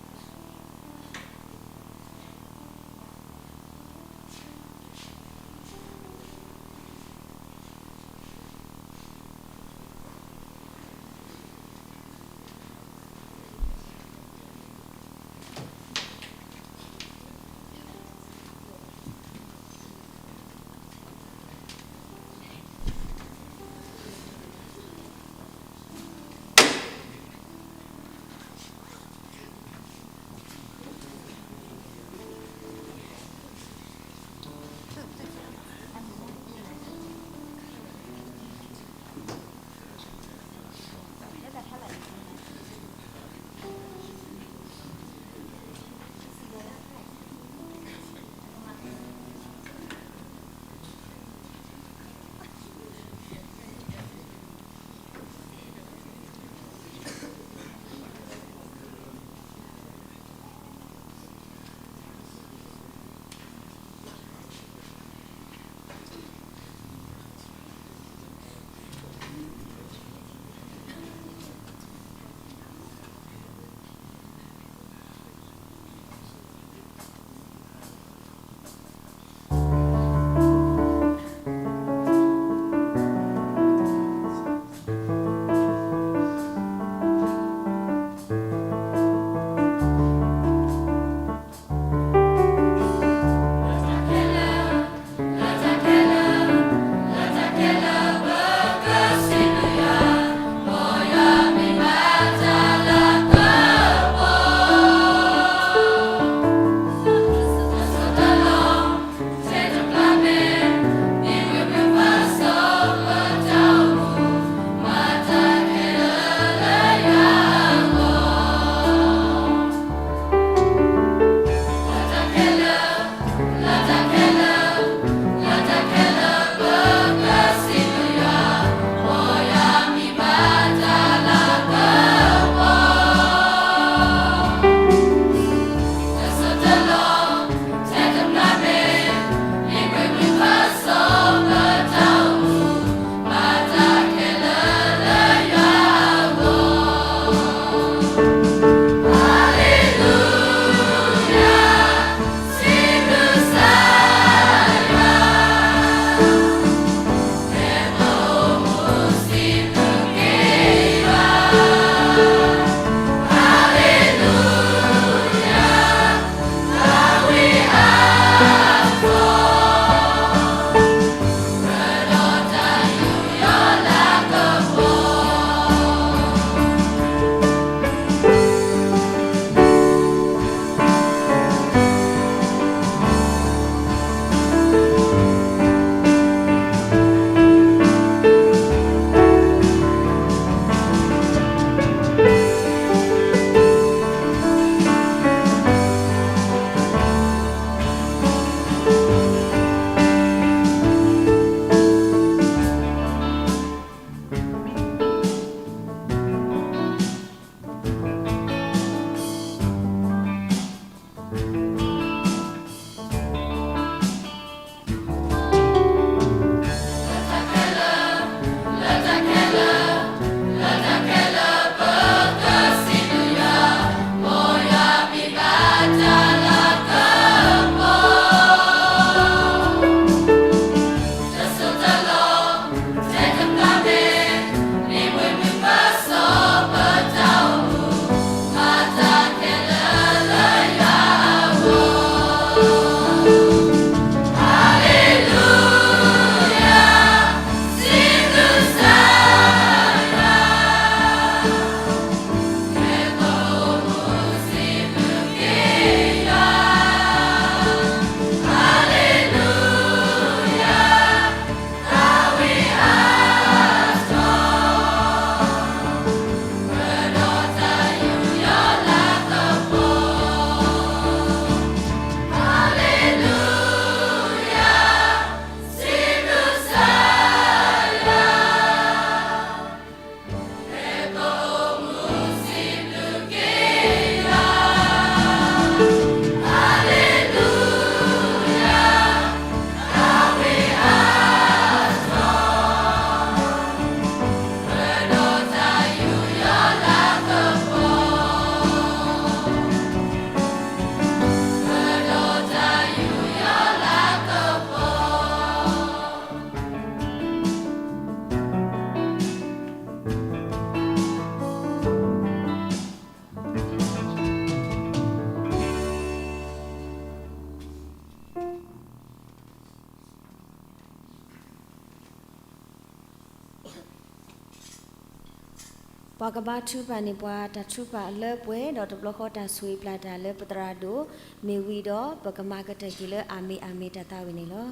ပကဘါထုကဖၣ်န့ၢ်ပှၤတၢ်ထုကဖၣ်လၢပှဲၤဒီးတဘျီဃီ တၢ်ဆိၣ်ဂ့ၤပျၢ်တၢ်လၢပသရၣ်ဒိၣ်မ့ၢ်ဝံၤဒီး ပကမၤကတၢၢ်က့ၤလၢအၤမ့ၣ်အၤမ့ၣ်တၢ်သးဝံၣ်န့ၣ်လီၤ.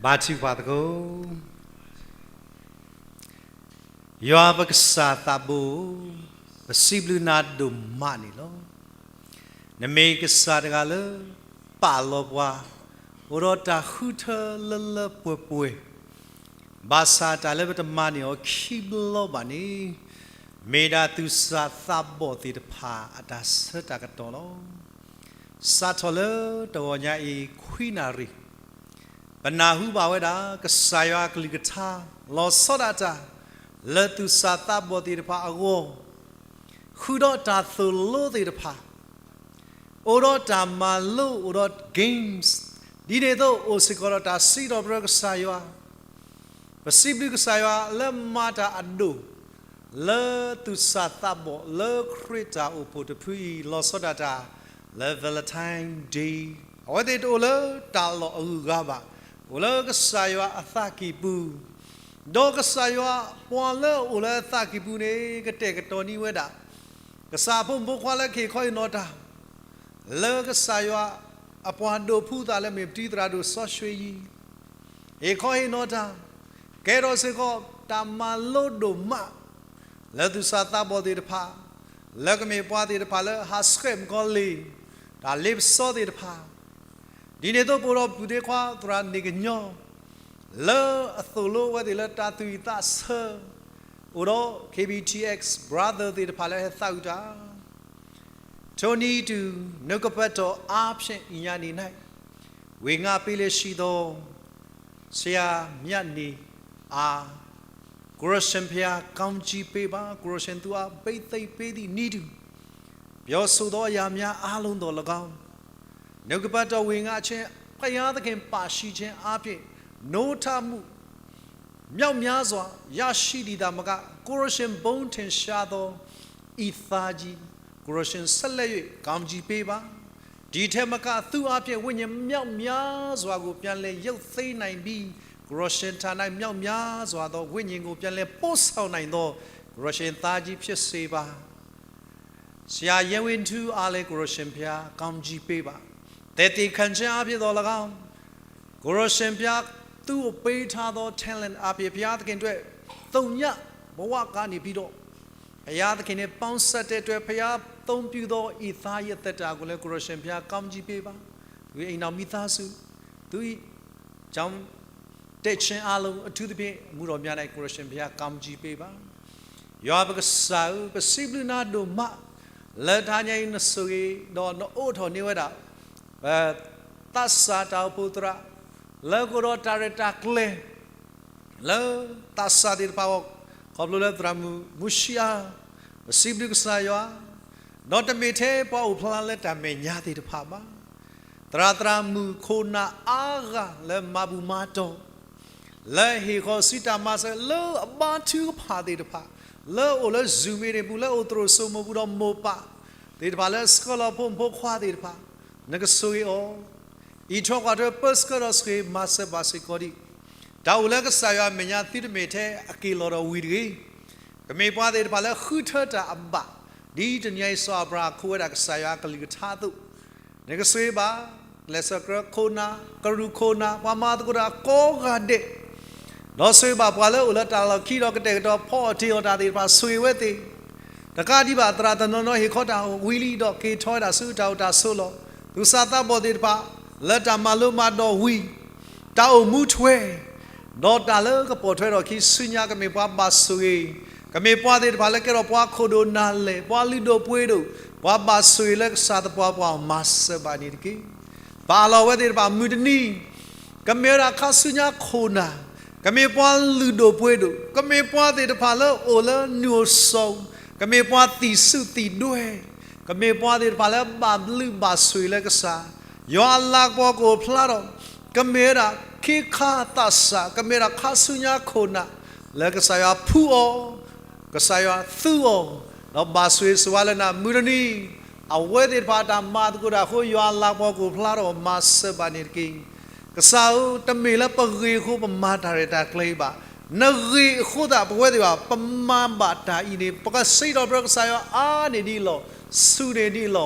ဘါထုကဖၣ်သကိး. ယွၤပကစၢ်သးဘိ, ပစံးဘျုးနၤဒိၣ်မးန့ၣ်လီၤ. နမ့ၢ်ကစၢ်တဂၤလၢပာ်လီၤပှၤ, အိၣ်ဒီးတၢ်ဃုထၢလၢလၢပှဲၤပှဲၤ, ဘၣ်ဆၣ်တၢ်လၢပတမၤန့ၢ်အီၤခံဘျီဘၣ်န့ၣ်, မ့ၢ်ဒၣ်သူၣ်စၢ်သးဘီၣ်သ့ၣ်တဖၣ်အတၢ်ဆၢတၢ်ကတီၢ်လီၤ. စးထီၣ်လၢတဂီၤညါအံၤခွံနၣ်ရံၣ်, ပနၢ်ဟူဘၣ်ဝဲဒၣ် ကစၢ်ယွၤအကလုၢ်ကထါ လီၤဆီဒၣ်တၢ် လၢသူၣ်စၢ်သးဘီၣ်သ့ၣ်တဖၣ်အဂီၢ်, ဃုာ်ဒီးတၢ်သိၣ်လိသ့ၣ်တဖၣ်, အိၣ်ဒီးတၢ်မၤလိ အိၣ်ဒီး games, ဒ်န့ၣ်အသိးအိၣ်စ့ၢ်ကီးဒီးတၢ်စံးထီၣ်ပတြၢၤကစၢ်ယွၤ, ပစံးဘျုးကစၢ်ယွၤလၢမၤတၢ်အဒိၣ် လၢသူၣ်စၢ်သးဘီၣ်လၢခရံာ်တၢ်အိၣ်ဖှိၣ်တဖုအံၤ လီၤဆီဒၣ်တၢ် လၢ Valentine Day, အဝဲသ့ၣ်တအိၣ်လၢတၢ်လီၢ်အဂုၤအဂၤဘၣ်, အိၣ်လၢကစၢ်ယွၤအသးကံၢ်ပူၤ, ဒီးကစၢ်ယွၤပှၤလၢအအိၣ်လၢအသးကံၢ်ပူၤန့ၣ် ကတဲာ်ကတီၤန့ၢ်ဝဲဒၣ် ကစၢ်အဖိမုၣ်ဖိခွါလၢကဟ့ၣ်ခီဟ့ၣ်နီၤတၢ် လၢကစၢ်ယွၤအပှၤဒိးဖုသးလၢမ့ၢ်ပတံၤသရၣ်ဒိၣ်စီဆှံယံၤ ဟ့ၣ်ခီဟ့ၣ်နီၤတၢ်, ကဲထီၣ်စ့ၢ်ကီးတၢ်မၤလိဒိၣ်မး လၢသူၣ်စၢ်သးဘီၣ်သ့ၣ်တဖၣ်, လၢကမ့ၢ်ပှၤသ့ၣ်တဖၣ်လၢဟးဆှဲးမုၣ်ကီၤလံၢ်, တၢ်လ့ပစီသ့ၣ်တဖၣ်, ဒ်န့ၣ်အသိးပအိၣ်ဒီးပုၢ်သ့ၣ်ခွါသရၣ်န့ၣ်ကညီ လၢအသိၣ်လိဝဲသ့ၣ်လၢတၢ်သူၣ်ဝံၣ်သးဆၢ, အိၣ်ဒီး K B T X brother သ့ၣ်တဖၣ်လၢဟဲသးဝံၣ်တၢ် ထိုနည်းတူ နှုတ်ကပတ်တော်အားဖြင့် အညနေ၌ ဝေငှပေးလျက်ရှိသော ဆရာမြတ်နေအား ကိုယ်တော်ရှင်ဘုရားကောင်းကြီးပေးပါ, ကိုယ်တော်ရှင်သူအား ဘိသိက်ပေးသည့်နည်းတူ ပြောဆိုသောအရာများအားလုံးသော်လည်းကောင်း, နှုတ်ကပတ်တော်ဝေငှခြင်း ဘုရားသခင်ပါရှိခြင်းအားဖြင့် နိုးထမှု မြောက်များစွာရရှိသည်သာမက ကိုယ်တော်ရှင်ဘုန်းထင်ရှားသော ၏သားကြီး ကိုယ်တော်ရှင်ဆက်လက်၍ ကောင်းကြီးပေးပါ. ဒီထက်မက သူ့အားဖြင့် ဝိညာဉ်မြောက်များစွာကို ပြန်လည်ရုပ်သိမ်းနိုင်ပြီး ကိုယ်တော်ရှင်ထံ၌ မြောက်များစွာသော ဝိညာဉ်ကို ပြန်လည်ပို့ဆောင်နိုင်သော ကိုယ်တော်ရှင်သားကြီး ဖြစ်စေပါ. ဆရာရဲဝင်းထူးအားလည်း ကိုယ်တော်ရှင်ဘုရား ကောင်းကြီးပေးပါ. သက်သေခံခြင်းအားဖြင့်သော်လည်းကောင်း, ကိုယ်တော်ရှင်ဘုရား သူ့ကိုပေးထားသော talent အားဖြင့် ဘုရားသခင်အတွက် သုညဘဝကနေပြီးတော့ ဘုရားသခင်နဲ့ ပေါင်းစပ်တဲ့အတွက် ဘုရားအသုံးပြုသော ၏သား၏အသက်တာကိုလည်း ကိုယ်တော်ရှင်ဘုရား ကောင်းကြီးပေးပါ. သူ့ရဲ့အိမ်ထောင်မိသားစု, သူ့ရဲ့ကျောင်းတက်ခြင်းအားလုံး, အထူးသဖြင့် အမှုတော်များ၌ ကိုယ်တော်ရှင်ဘုရား ကောင်းကြီးပေးပါ. ယွၤပကစၢ်ဧၢ, ပစံးဘျုးနၤဒိၣ်မး လၢတဟါညါအံၤ နဆိၣ်ဂ့ၤဒီးနအိးထီၣ်န့ၢ်ဝဲဒၣ် ပသးစၢ်တၢ်အိၣ်ဖှိၣ်သရၣ် လၢကအိၣ်ဒီးတၢ်ရဲၣ်တၢ်ကျဲၤ လၢသးစၢ်သ့ၣ်တဖၣ်အဂီၢ်, ခီဖျိလၢသရၣ်မုၣ်မူၡံအါ, ပစံးဘျုးကစၢ်ယွၤ, ဒီးတမ့ၢ်ထဲပှၤအိၣ်ဖျါလၢတၢ်မဲာ်ညါသ့ၣ်တဖၣ်ဘၣ်. သရၣ်သရၣ်မုၣ်ခိၣ်နၢ်အါဂၤလၢမၤဘူၣ်မၤတီၢ် လၢဟ့ၣ်ဃီၤစုတၢ်မၤစၢၤလၢအဘါထုကဖၣ်သ့ၣ်တဖၣ်, လၢအိၣ်လၢ Zoom meeting ပူၤ, လၢအိၣ်သရိာ်စိမိၤပူၤဒီးမိၢ်ပၢ်သ့ၣ်တဖၣ်, လၢဆှၢလီၤဖိမုၣ်ဖိခွါသ့ၣ်တဖၣ်, နကဆိၣ်ဂ့ၤအီၤ, အံးထွဲကွၢ်ထွဲ ပၢဆှၢဒီးဆိၣ်ဂ့ၤမၤစၢၤဘၣ်စ့ၢ်ကီးဒံး, တၢ်အိၣ်လၢကစၢ်ယွၤအမဲာ်ညါသုတမ့ၢ်ထဲအက့ၤလီၤဒီးဝံၤတဂ့ၤ. ကမ့ၢ်ပှၤသ့ၣ်တဖၣ်လၢဃုထၢတၢ်အဘၣ်, ဒ်တနံၤအံၤစီၤအၤဘြၤဟၣ်ခိးဝဲဒၣ်ကစၢ်ယွၤအကလုၢ်ကထါအသိး, နကဆိၣ်ဂ့ၤဘၣ် ကျဲးစၢးကြၢးခိၣ်နၢ်, ကရူၢ်ခိၣ်နၢ်, ပှၤမၤသကိးတၢ်ကိးဂၤဒဲး, ဒီးဆိၣ်ဂ့ၤဘၣ်ပှၤလၢအိၣ်လၢတၢ်လီၢ်ခံဒီးကတဲာ်ကတီၤဖီအီၣ်တ့ၢ်အီၣ်တၢ်သ့ၣ်တဖၣ်, ဆိၣ်ဂ့ၤဝဲသ့ၣ်, တကးဒံးဘၣ် သရၣ်တနီၤနီၤဟ့ၣ်ခီတၢ်ဝံၤလံဒီးက့ၤထီၣ်ဝဲဒၣ်ဆူတၢ်အိၣ်တၢ်ဆိးလီၤ. သူၣ်စၢ်သးဘီၣ်သ့ၣ်တဖၣ် လၢတၢ်မၤလိမၤဒိးဝံၤ တၢ်အိၣ်မူထွဲ ဒီးတၢ်လၢကပိာ်ထွဲထီၣ်ခံဆူညါ ကမ့ၢ်ပှၤဘၣ်ဆိၣ်ဂ့ၤ, ကမ့ၢ်ပှၤသ့ၣ်တဖၣ်လၢကဲထီၣ်ပှၤခိၣ်ဒိၣ်နၢ်လဲၢ်, ပှၤလုၢ်ဒိၣ်ပှ့ၤဒိၣ်, ပှၤဘၣ်ဆိၣ်ဂ့ၤလၢကစၢ်သပှၢ်ပှၢ်မၤစၢၤဘၣ်န့ၣ်တက့ၢ်. ပာ်လီၤဝဲသ့ၣ်တဖၣ်မုၢ်တနံၤ ကမ့ၢ်ဝဲဒၣ်ခါဆူညါခိၣ်နၢ်, ကမ့ၢ်ပှၤလုၢ်ဒိၣ်ပှ့ၤဒိၣ်, ကမ့ၢ်ပှၤသ့ၣ်တဖၣ်လၢအိၣ်လၢနုၢ်အိၣ်စီၤ, ကမ့ၢ်ပှၤသံၣ်ဆူၣ်သံၣ်ဒွဲ, ကမ့ၢ်ပှၤသ့ၣ်တဖၣ်လၢဘၣ်လုၢ်ဘၣ်ဆိၣ်ဂ့ၤလၢကစၢ်, ယွၤအလၤကပီၤကအိၣ်ဖျါထီၣ်, ကမ့ၢ်ဝဲဒၣ်ခ့ခါသးစၢ်, ကမ့ၢ်ဝဲဒၣ်ခါဆူညါခိၣ်နၢ်, လၢကစၢ်ယွၤဖှူအီၤ, ကစၢ်ယွၤသူအီၤ, ဒီးဘၣ်ဆိၣ်ဂ့ၤဆိၣ်ဝါလၢနၤမုၢ်တနံၤ, အဝဲသ့ၣ်တဖၣ်အတၢ်မၤသကိးတၢ်အဃိ ယွၤအလၤကပီၤကအိၣ်ဖျါထီၣ်မၤစၢၤဘၣ်န့ၣ်တက့ၢ်. ကစၢ်ဧၢ, တမ့ၢ်လၢပဂ့ၢ်အဃိပမၤတၢ်ရဲၣ်တၢ်ကျဲၤဘၣ်. နဂ့ၢ်အဃိသတး ပဝဲသ့ၣ်တဖၣ် ပမၤဘၣ်တၢ်အံၤန့ၣ် ပကစံးထီၣ်ပတြၢၤကစၢ်ယွၤအါန့ၢ်ဒ်အံၤလီၤ, ဆူၣ်န့ၢ်ဒ်အံၤလီၤ.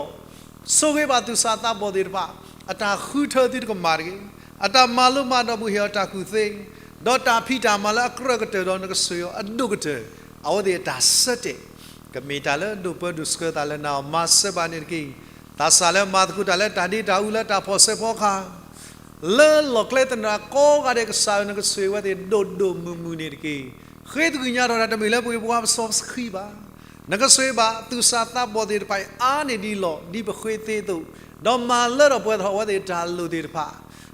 ဆိၣ်ဂ့ၤဘၣ်သူၣ်စၢ်သးဘီၣ်သ့ၣ်တဖၣ် အတၢ်ဃုထၢသုတကမၣ်တဂ့ၤ, အတၢ်မၤလိမၤဒိးပူၤဟ့ၣ်အီၤတၢ်ကူၣ်သ့, ဒီးတၢ်ဖံးတၢ်မၤလၢအကြၢးကတၢၢ်ဒီးနကစၢ်ယွၤအဒိၣ်ကတၢၢ် အဝဲသ့ၣ်အတၢ်ဆၢတဲာ် ကမ့ၢ်တၢ်လၢဒိၣ်ပၢဒိၣ်ဆှၢသးလၢနၤအီၤ မၤစၢၤဘၣ်န့ၣ်တက့ၢ်. သးစၢ်လၢမၤသကိးတၢ်လၢတၢ်ဒ့တၢ်အူလၢတၢ်ဖီၣ်ဆၢဖီခါ လၢလီၢ်ကျဲသနၢၣ်ကိးဂၤဒဲး ကစၢ်ယွၤနကစၢ်ယွၤဝဲသ့ၣ် ဒိၣ်ဒိၣ်မုၢ်မုၢ်န့ၣ်တက့ၢ်. ဃ့သကွံာ်ညါထီၣ်တၢ်တမ့ၢ်လၢပဂ့ၤပဝါပစီပဆှံဘၣ်. နကစၢ်ယွၤဘၣ်သူၣ်စၢ်သးဘီၣ်သ့ၣ်တဖၣ်အံၤ အါန့ၢ်ဒ်အံၤလီၤ ဒ်ပဃ့သ့အသိး, ဒီးမၤလၢထီၣ်ပှဲၤထီၣ်အဝဲသ့ၣ်တၢ်လိၣ်သ့ၣ်တဖၣ်,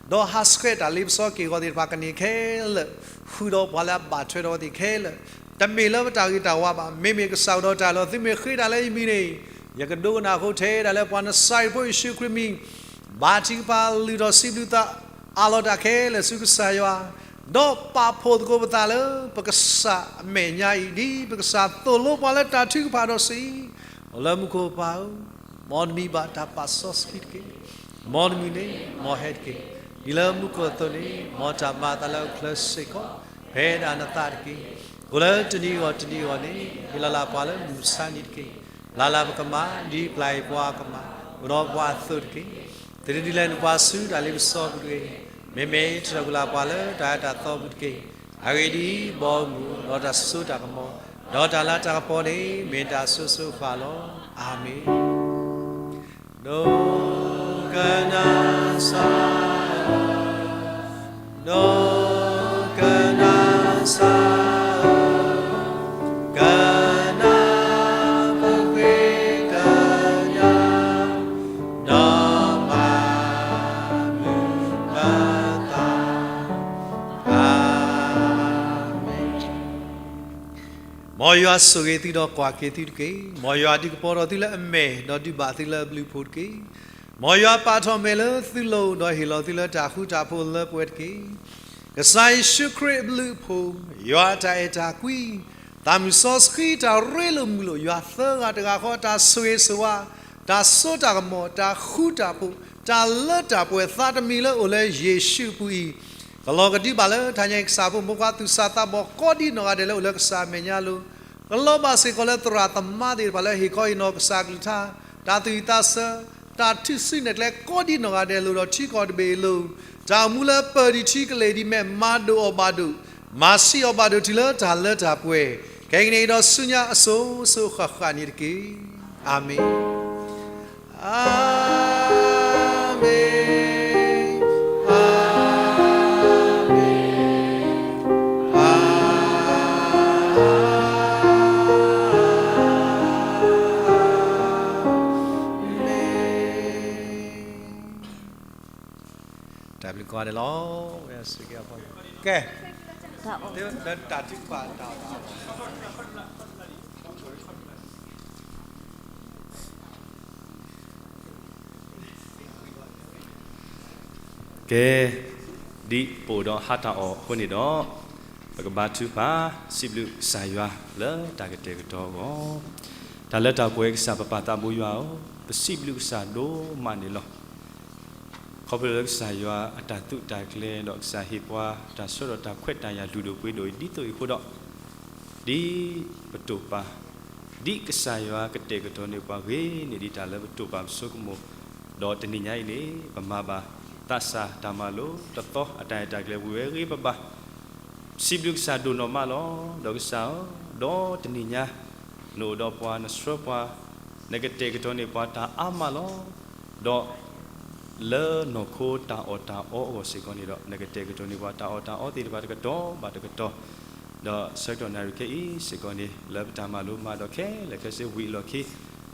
ဒီးဟးဆှဲးတၢ်လ့ပစီက့ၢ်ဂီၤသ့ၣ်တဖၣ် ကန့ၢ်ခဲလၢာ်, ဃုာ်ဒီးပှၤလၢအဘၣ်ထွဲဒီးအဝဲသ့ၣ်ခဲလၢာ်, တမ့ၢ်လၢပတၢ်ဂ့ၤတၢ်ဝါဘၣ်. မ့မ့ၢ်ကစၢ်အိၣ်ဒီးတၢ်လီၢ် သုမ့ၢ်ဃ့တၢ်လၢယမံၤန့ၣ်, ယကဒိကနၣ်အဃိ ထဲဒၣ်လၢပှၤနစၤရ့းဖိယ့ၣ်ၡူးခရံာ်မံၤ ဘါထုကဖၣ်လုၢ်ထီၣ်စံးဘျုးသး အးလီၤတၢ်ခဲလၢာ်ဆူကစၢ်ယွၤ, ဒီးပာ်ဖှိၣ်သကိးပသးလၢ ပကစၢ်အမဲာ်ညါအံၤ ဒ်ပကစၢ်သိၣ်လိပှၤလၢတၢ်ထုကဖၣ်ဒီးစံး, အိၣ်လၢမူခိၣ်ပၢ်ဧၢ, မ်နမံၤဘၣ်တၢ်ပာ်စီဆှံတက့ၢ်. မ်နမုၢ်န့ၣ်မ်ဟဲတက့ၢ်. ဒ်လၢမူခိၣ်အသိးန့ၣ် မ်တၢ်မၤအသးလၢအအိၣ်ဖျဲၣ်စ့ၢ်ကီး ဖဲဒၣ်နသးတက့ၢ်. အိၣ်လၢတနံၤဂီၢ်တနံၤဂီၢ်န့ၣ် ဟ့ၣ်လီၤလၢပှၤလၢမုၢ်မဆါနံၤတက့ၢ်. ပျၢ်လၢပကမၣ် ဒ်ပျၢ်အံၤပှၤကမၣ် အိၣ်ဒီးပှၤအသိးတက့ၢ်. သန့ၤဒုးလဲနပှၤဆူတၢ်လ့ပစီပူၤတဂ့ၤ. မ့မ့ၢ်ထုးထီၣ်ကွံာ်လၢပှၤလၢတၢ်အၢတၢ်သီပူၤတက့ၢ်. အဂ့ၢ်ဒ်အံၤ, ဘီမုၢ်ဒီးတၢ်စိတၢ်ကမီၤ ဒီးတၢ်လၤတၢ်ကပီၤန့ၣ် မ့ၢ်တၢ်အစိၤစိၤအဃၣ်လီၤ. အၤမ့ၣ်. ဒိကနၣ်စၢ်ဧၢ, ဒိကနၣ်စၢ်ဧၢ, ကနၣ်ပဃ့ကညး, ဒီးမၤမုာ်ပသး. အၤမ့ၣ်. မ်ယွၤဆိၣ်ဂ့ၤသုဒီးကွၢ်က့ၤသုတက့ၢ်. မ်ယွၤဒုးကပီၤထီၣ်သုလၢအမဲာ် ဒီးဒုးဘၣ်သုလၢအဘျုးအဖှိၣ်တက့ၢ်. မ်ယွၤပာ်ထီၣ်မဲာ်လၢသုလိၤ ဒီးဟ့ၣ်လီၤသုလၢတၢ်ဃူတၢ်ဖိးလၢပှဲၤတက့ၢ်. ကစၢ်ယ့ၣ်ၡူးခရံာ်အဘျုးအဖှိၣ်, ယွၤအတၢ်အဲၣ်တၢ်ကွံ, သးမုၢ်စီဆှံတၢ်ရ့လိာ်မုာ်လိာ် ယွၤသၢဂၤတဂၤဃီ တၢ်ဆိၣ်ဂ့ၤဆိၣ်ဝါ, တၢ်စိတၢ်ကမီၤ, တၢ်ဃူတၢ်ဖိး, တၢ်လၢတၢ်ပှဲၤသးတမံၤလၢအိၣ်လၢယ့ၣ်ၡူးအပူၤအံၤ, ကလီၤကဒုဘၣ်လၢတၢ်ညါအံၤ ကစၢ်ဖိမိၢ်ပၢ်သူၣ်စၢ်သးဘီၣ်ကိးဒံနီၢ်ဂၤဒဲးလၢအိၣ်လၢကစၢ်အမဲာ်ညါလိၤ, ကလီၤဘၣ်စ့ၢ်ကီးလၢသရၣ်သမါသ့ၣ်တဖၣ်လၢဟ့ၣ်ခီဟ့ၣ်နီၤကစၢ်အကလုၢ်ကထါ, တၢ်သူၣ်အုးသးဆၢ, တၢ်ထုးစုနဲၣ်ကျဲကိးဒံနီၢ်ဂၤဒဲးလိၤဒီးထံကီၢ်တဘ့ၣ်အလိၤ, တၢ်အိၣ်မူလၢပၢၤဒံးထံကလဲၤဒံးမဲာ် မၤဒိၣ်အီၣ်ဘၣ်ဒိၣ်, မၤဆံးအီၣ်ဘၣ်ဒိၣ်တုၤလၢတၢ်လၢတၢ်ပှဲၤ, ခဲကနံၣ်အံၤဒီးဆူညါအစိၤစိၤအဃၣ်ဃၣ်န့ၣ်တက့ၢ်. အၤမ့ၣ်, အၤမ့ၣ်, အၤမ့ၣ်. တၢ်ဘျုးကိးဂၤဒဲးလီၤ. ဝဲစ့ၢ်ကီးအဖီ, ကဲ, တၢ်ထုကဖၣ်တၢ် ကဲ, ဒ်ပအိၣ်ဒီးဟါတၢ်အီၣ်အဃိန့ၣ်ဒီး, ပကဘါထုကဖၣ် စံးဘျုးကစၢ်ယွၤလၢတၢ်ကတဲာ်ကတီၤအဂီၢ်, တၢ်လၢတၢ်ပှဲၤကစၢ်ပပၢ်သးဘိယွၤဧၢ, ပစံးဘျုးကစၢ်ဒိၣ်မးန့ၣ်လီၤ. ခီဖျိလၢကစၢ်ယွၤအတၢ်သုးတၢ်ကျဲၤ ဒီးကစၢ်ဟ့ၣ်ပှၤတၢ်ဆှၢဒီးတၢ်ခွဲးတၢ်ယာ်လုၢ်ဒိၣ်ပှ့ၤဒိၣ်အံၤဒ်သိးအံၤအဃိဒီး, ဒ်ပတိာ်ပာ်, ဒ်ကစၢ်ယွၤကတဲာ်ကတီၤန့ၢ်ပှၤဂ့ၤန့ၢ်ဒံးတၢ်လၢပတိာ်ပာ်ပဆိကမိၣ်, ဒီးတနံၤညါအံၤန့ၣ် ပမၤဘၣ်သးစၢ်တၢ်မၤလိတသီ အတၢ်အဲၣ်တၢ်ကျဲၤဝံၤဝဲအဂ့ၢ် ပဘၣ် စံးဘျုးကစၢ်ဒိၣ်နီၢ်မးလီၤ. ဒီးကစၢ်ဧၢ, ဒီးတနံၤညါ နအိၣ်ဒီးပှၤ နဆှၢပှၤ, နကတဲာ်ကတီၤန့ၢ်ပှၤတၢ်အါမးလီၤ. ဒီးလၢနီၢ်ခိတၢ်အီၣ်တၢ်အီအဂီၢ်စ့ၢ်ကီးန့ၣ်ဒီး နကတဲာ်ကတီၤန့ၢ်ပှၤတၢ်အီၣ်တၢ်အီသ့ၣ်တဖၣ်တကတီၢ်ဘၣ်တကတီၢ်, ဒီးဆၢကတီၢ်နၣ်ရံၣ်ခဲအံၤစ့ၢ်ကီးန့ၣ် လၢပတၢ်မၤလိမၤဒီးခဲလၢာ်ခဲဆ့ဝံၤအလီၢ်ခံ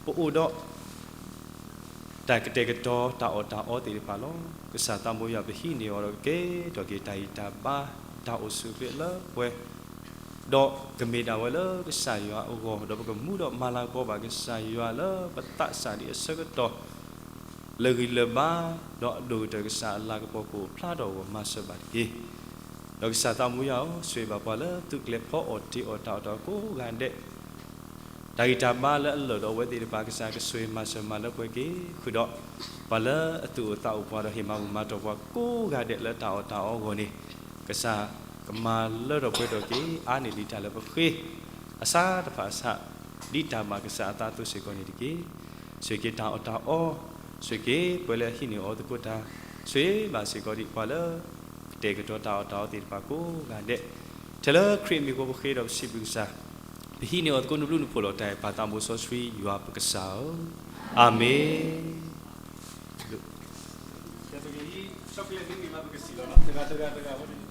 ပအိၣ်ဒီး တၢ်ကတဲာ်ကတီၤတၢ်အီၣ်တၢ်အီသ့ၣ်တဖၣ်လီၤ. ကစၢ်သးဘိယွၤ ပဟံးန့ၢ်အီၤဒီးကကဲထီၣ်က့ၤတၢ်ဂံၢ်တၢ်ဘါ တၢ်အိၣ်ဆူၣ်အိၣ်ချ့လၢပှဲၤ, ဒီးကမ့ၢ်ဒၣ်ဝဲလၢကစၢ်ယွၤအဂီၢ် ဒီးပကမူဒီးမၤလၤကပီၤဘၣ်ကစၢ်ယွၤလၢပသးစၢ်ဒ်အဆၢကတီၢ် လၢဂံၢ်လၢဘါ, ဒီးအဒိၣ်ကတၢၢ်ကစၢ်အလၤကပီၤကအိၣ်ဖျါထီၣ်အဂီၢ် မၤစၢၤဘၣ်တက့ၢ်. ဒီးကစၢ်သးဘိယွၤဧၢ, ဆိၣ်ဂ့ၤဘၣ်ပှၤလၢသုးကျဲၤဖီအီၣ်တ့အီၣ်တၢ်အီၣ်တၢ်အီကိးဂၤဒဲး တၢ်ဂံၢ်တၢ်ဘါလၢအလၢာ်ဒီးအဝဲသ့ၣ်တဖၣ် ကစၢ်ကဆိၣ်ဂ့ၤမၤစၢၤမၤလၢပှဲၤက့ၤဃုာ်ဒီး ပှၤလၢအသူၣ်အိၣ်သးအိၣ်ပှၤဒီးဟ့ၣ်မၤဘူၣ်မၤတီၢ်ပှၤကိးဂၤဒဲးလၢတၢ်အီၣ်တၢ်အီအဂီၢ်န့ၣ်, ကစၢ်က မၤလၢထီၣ်ပှဲၤထီၣ်က့ၤ အါန့ၢ်ဒံးတၢ်လၢပဃ့ အဆၢတဖၣ်အဆၢ ဒ်တၢ်ဘၣ်ကစၢ်အသးအသိးစ့ၢ်ကီးန့ၣ်တက့ၢ်. ဆိၣ်ဂ့ၤက့ၤတၢ်အီၣ်တၢ်အီ, ဆိၣ်ဂ့ၤက့ၤပှၤလၢအဟံးန့ၢ်အီၤသကိးတၢ်, ဆိၣ်ဂ့ၤဘၣ်စ့ၢ်ကီးဒံးပှၤလၢ ကတဲာ်ကတီၤတၢ်အီၣ်တၢ်အီသ့ၣ်တဖၣ်ကိးဂၤဒဲး, ထဲလၢခရံာ်အမံၤအဃိပဃ့ဒီးပစံးဘျုးကစၢ်, ပဟံးန့ၢ်အီၤသကိးနဘျုးနဖှိၣ်လီၤတၢ်အံၤ ပၢ်သးမူစီဆှံယွၤပကစၢ်ဧၢ, အၤမ့ၣ်.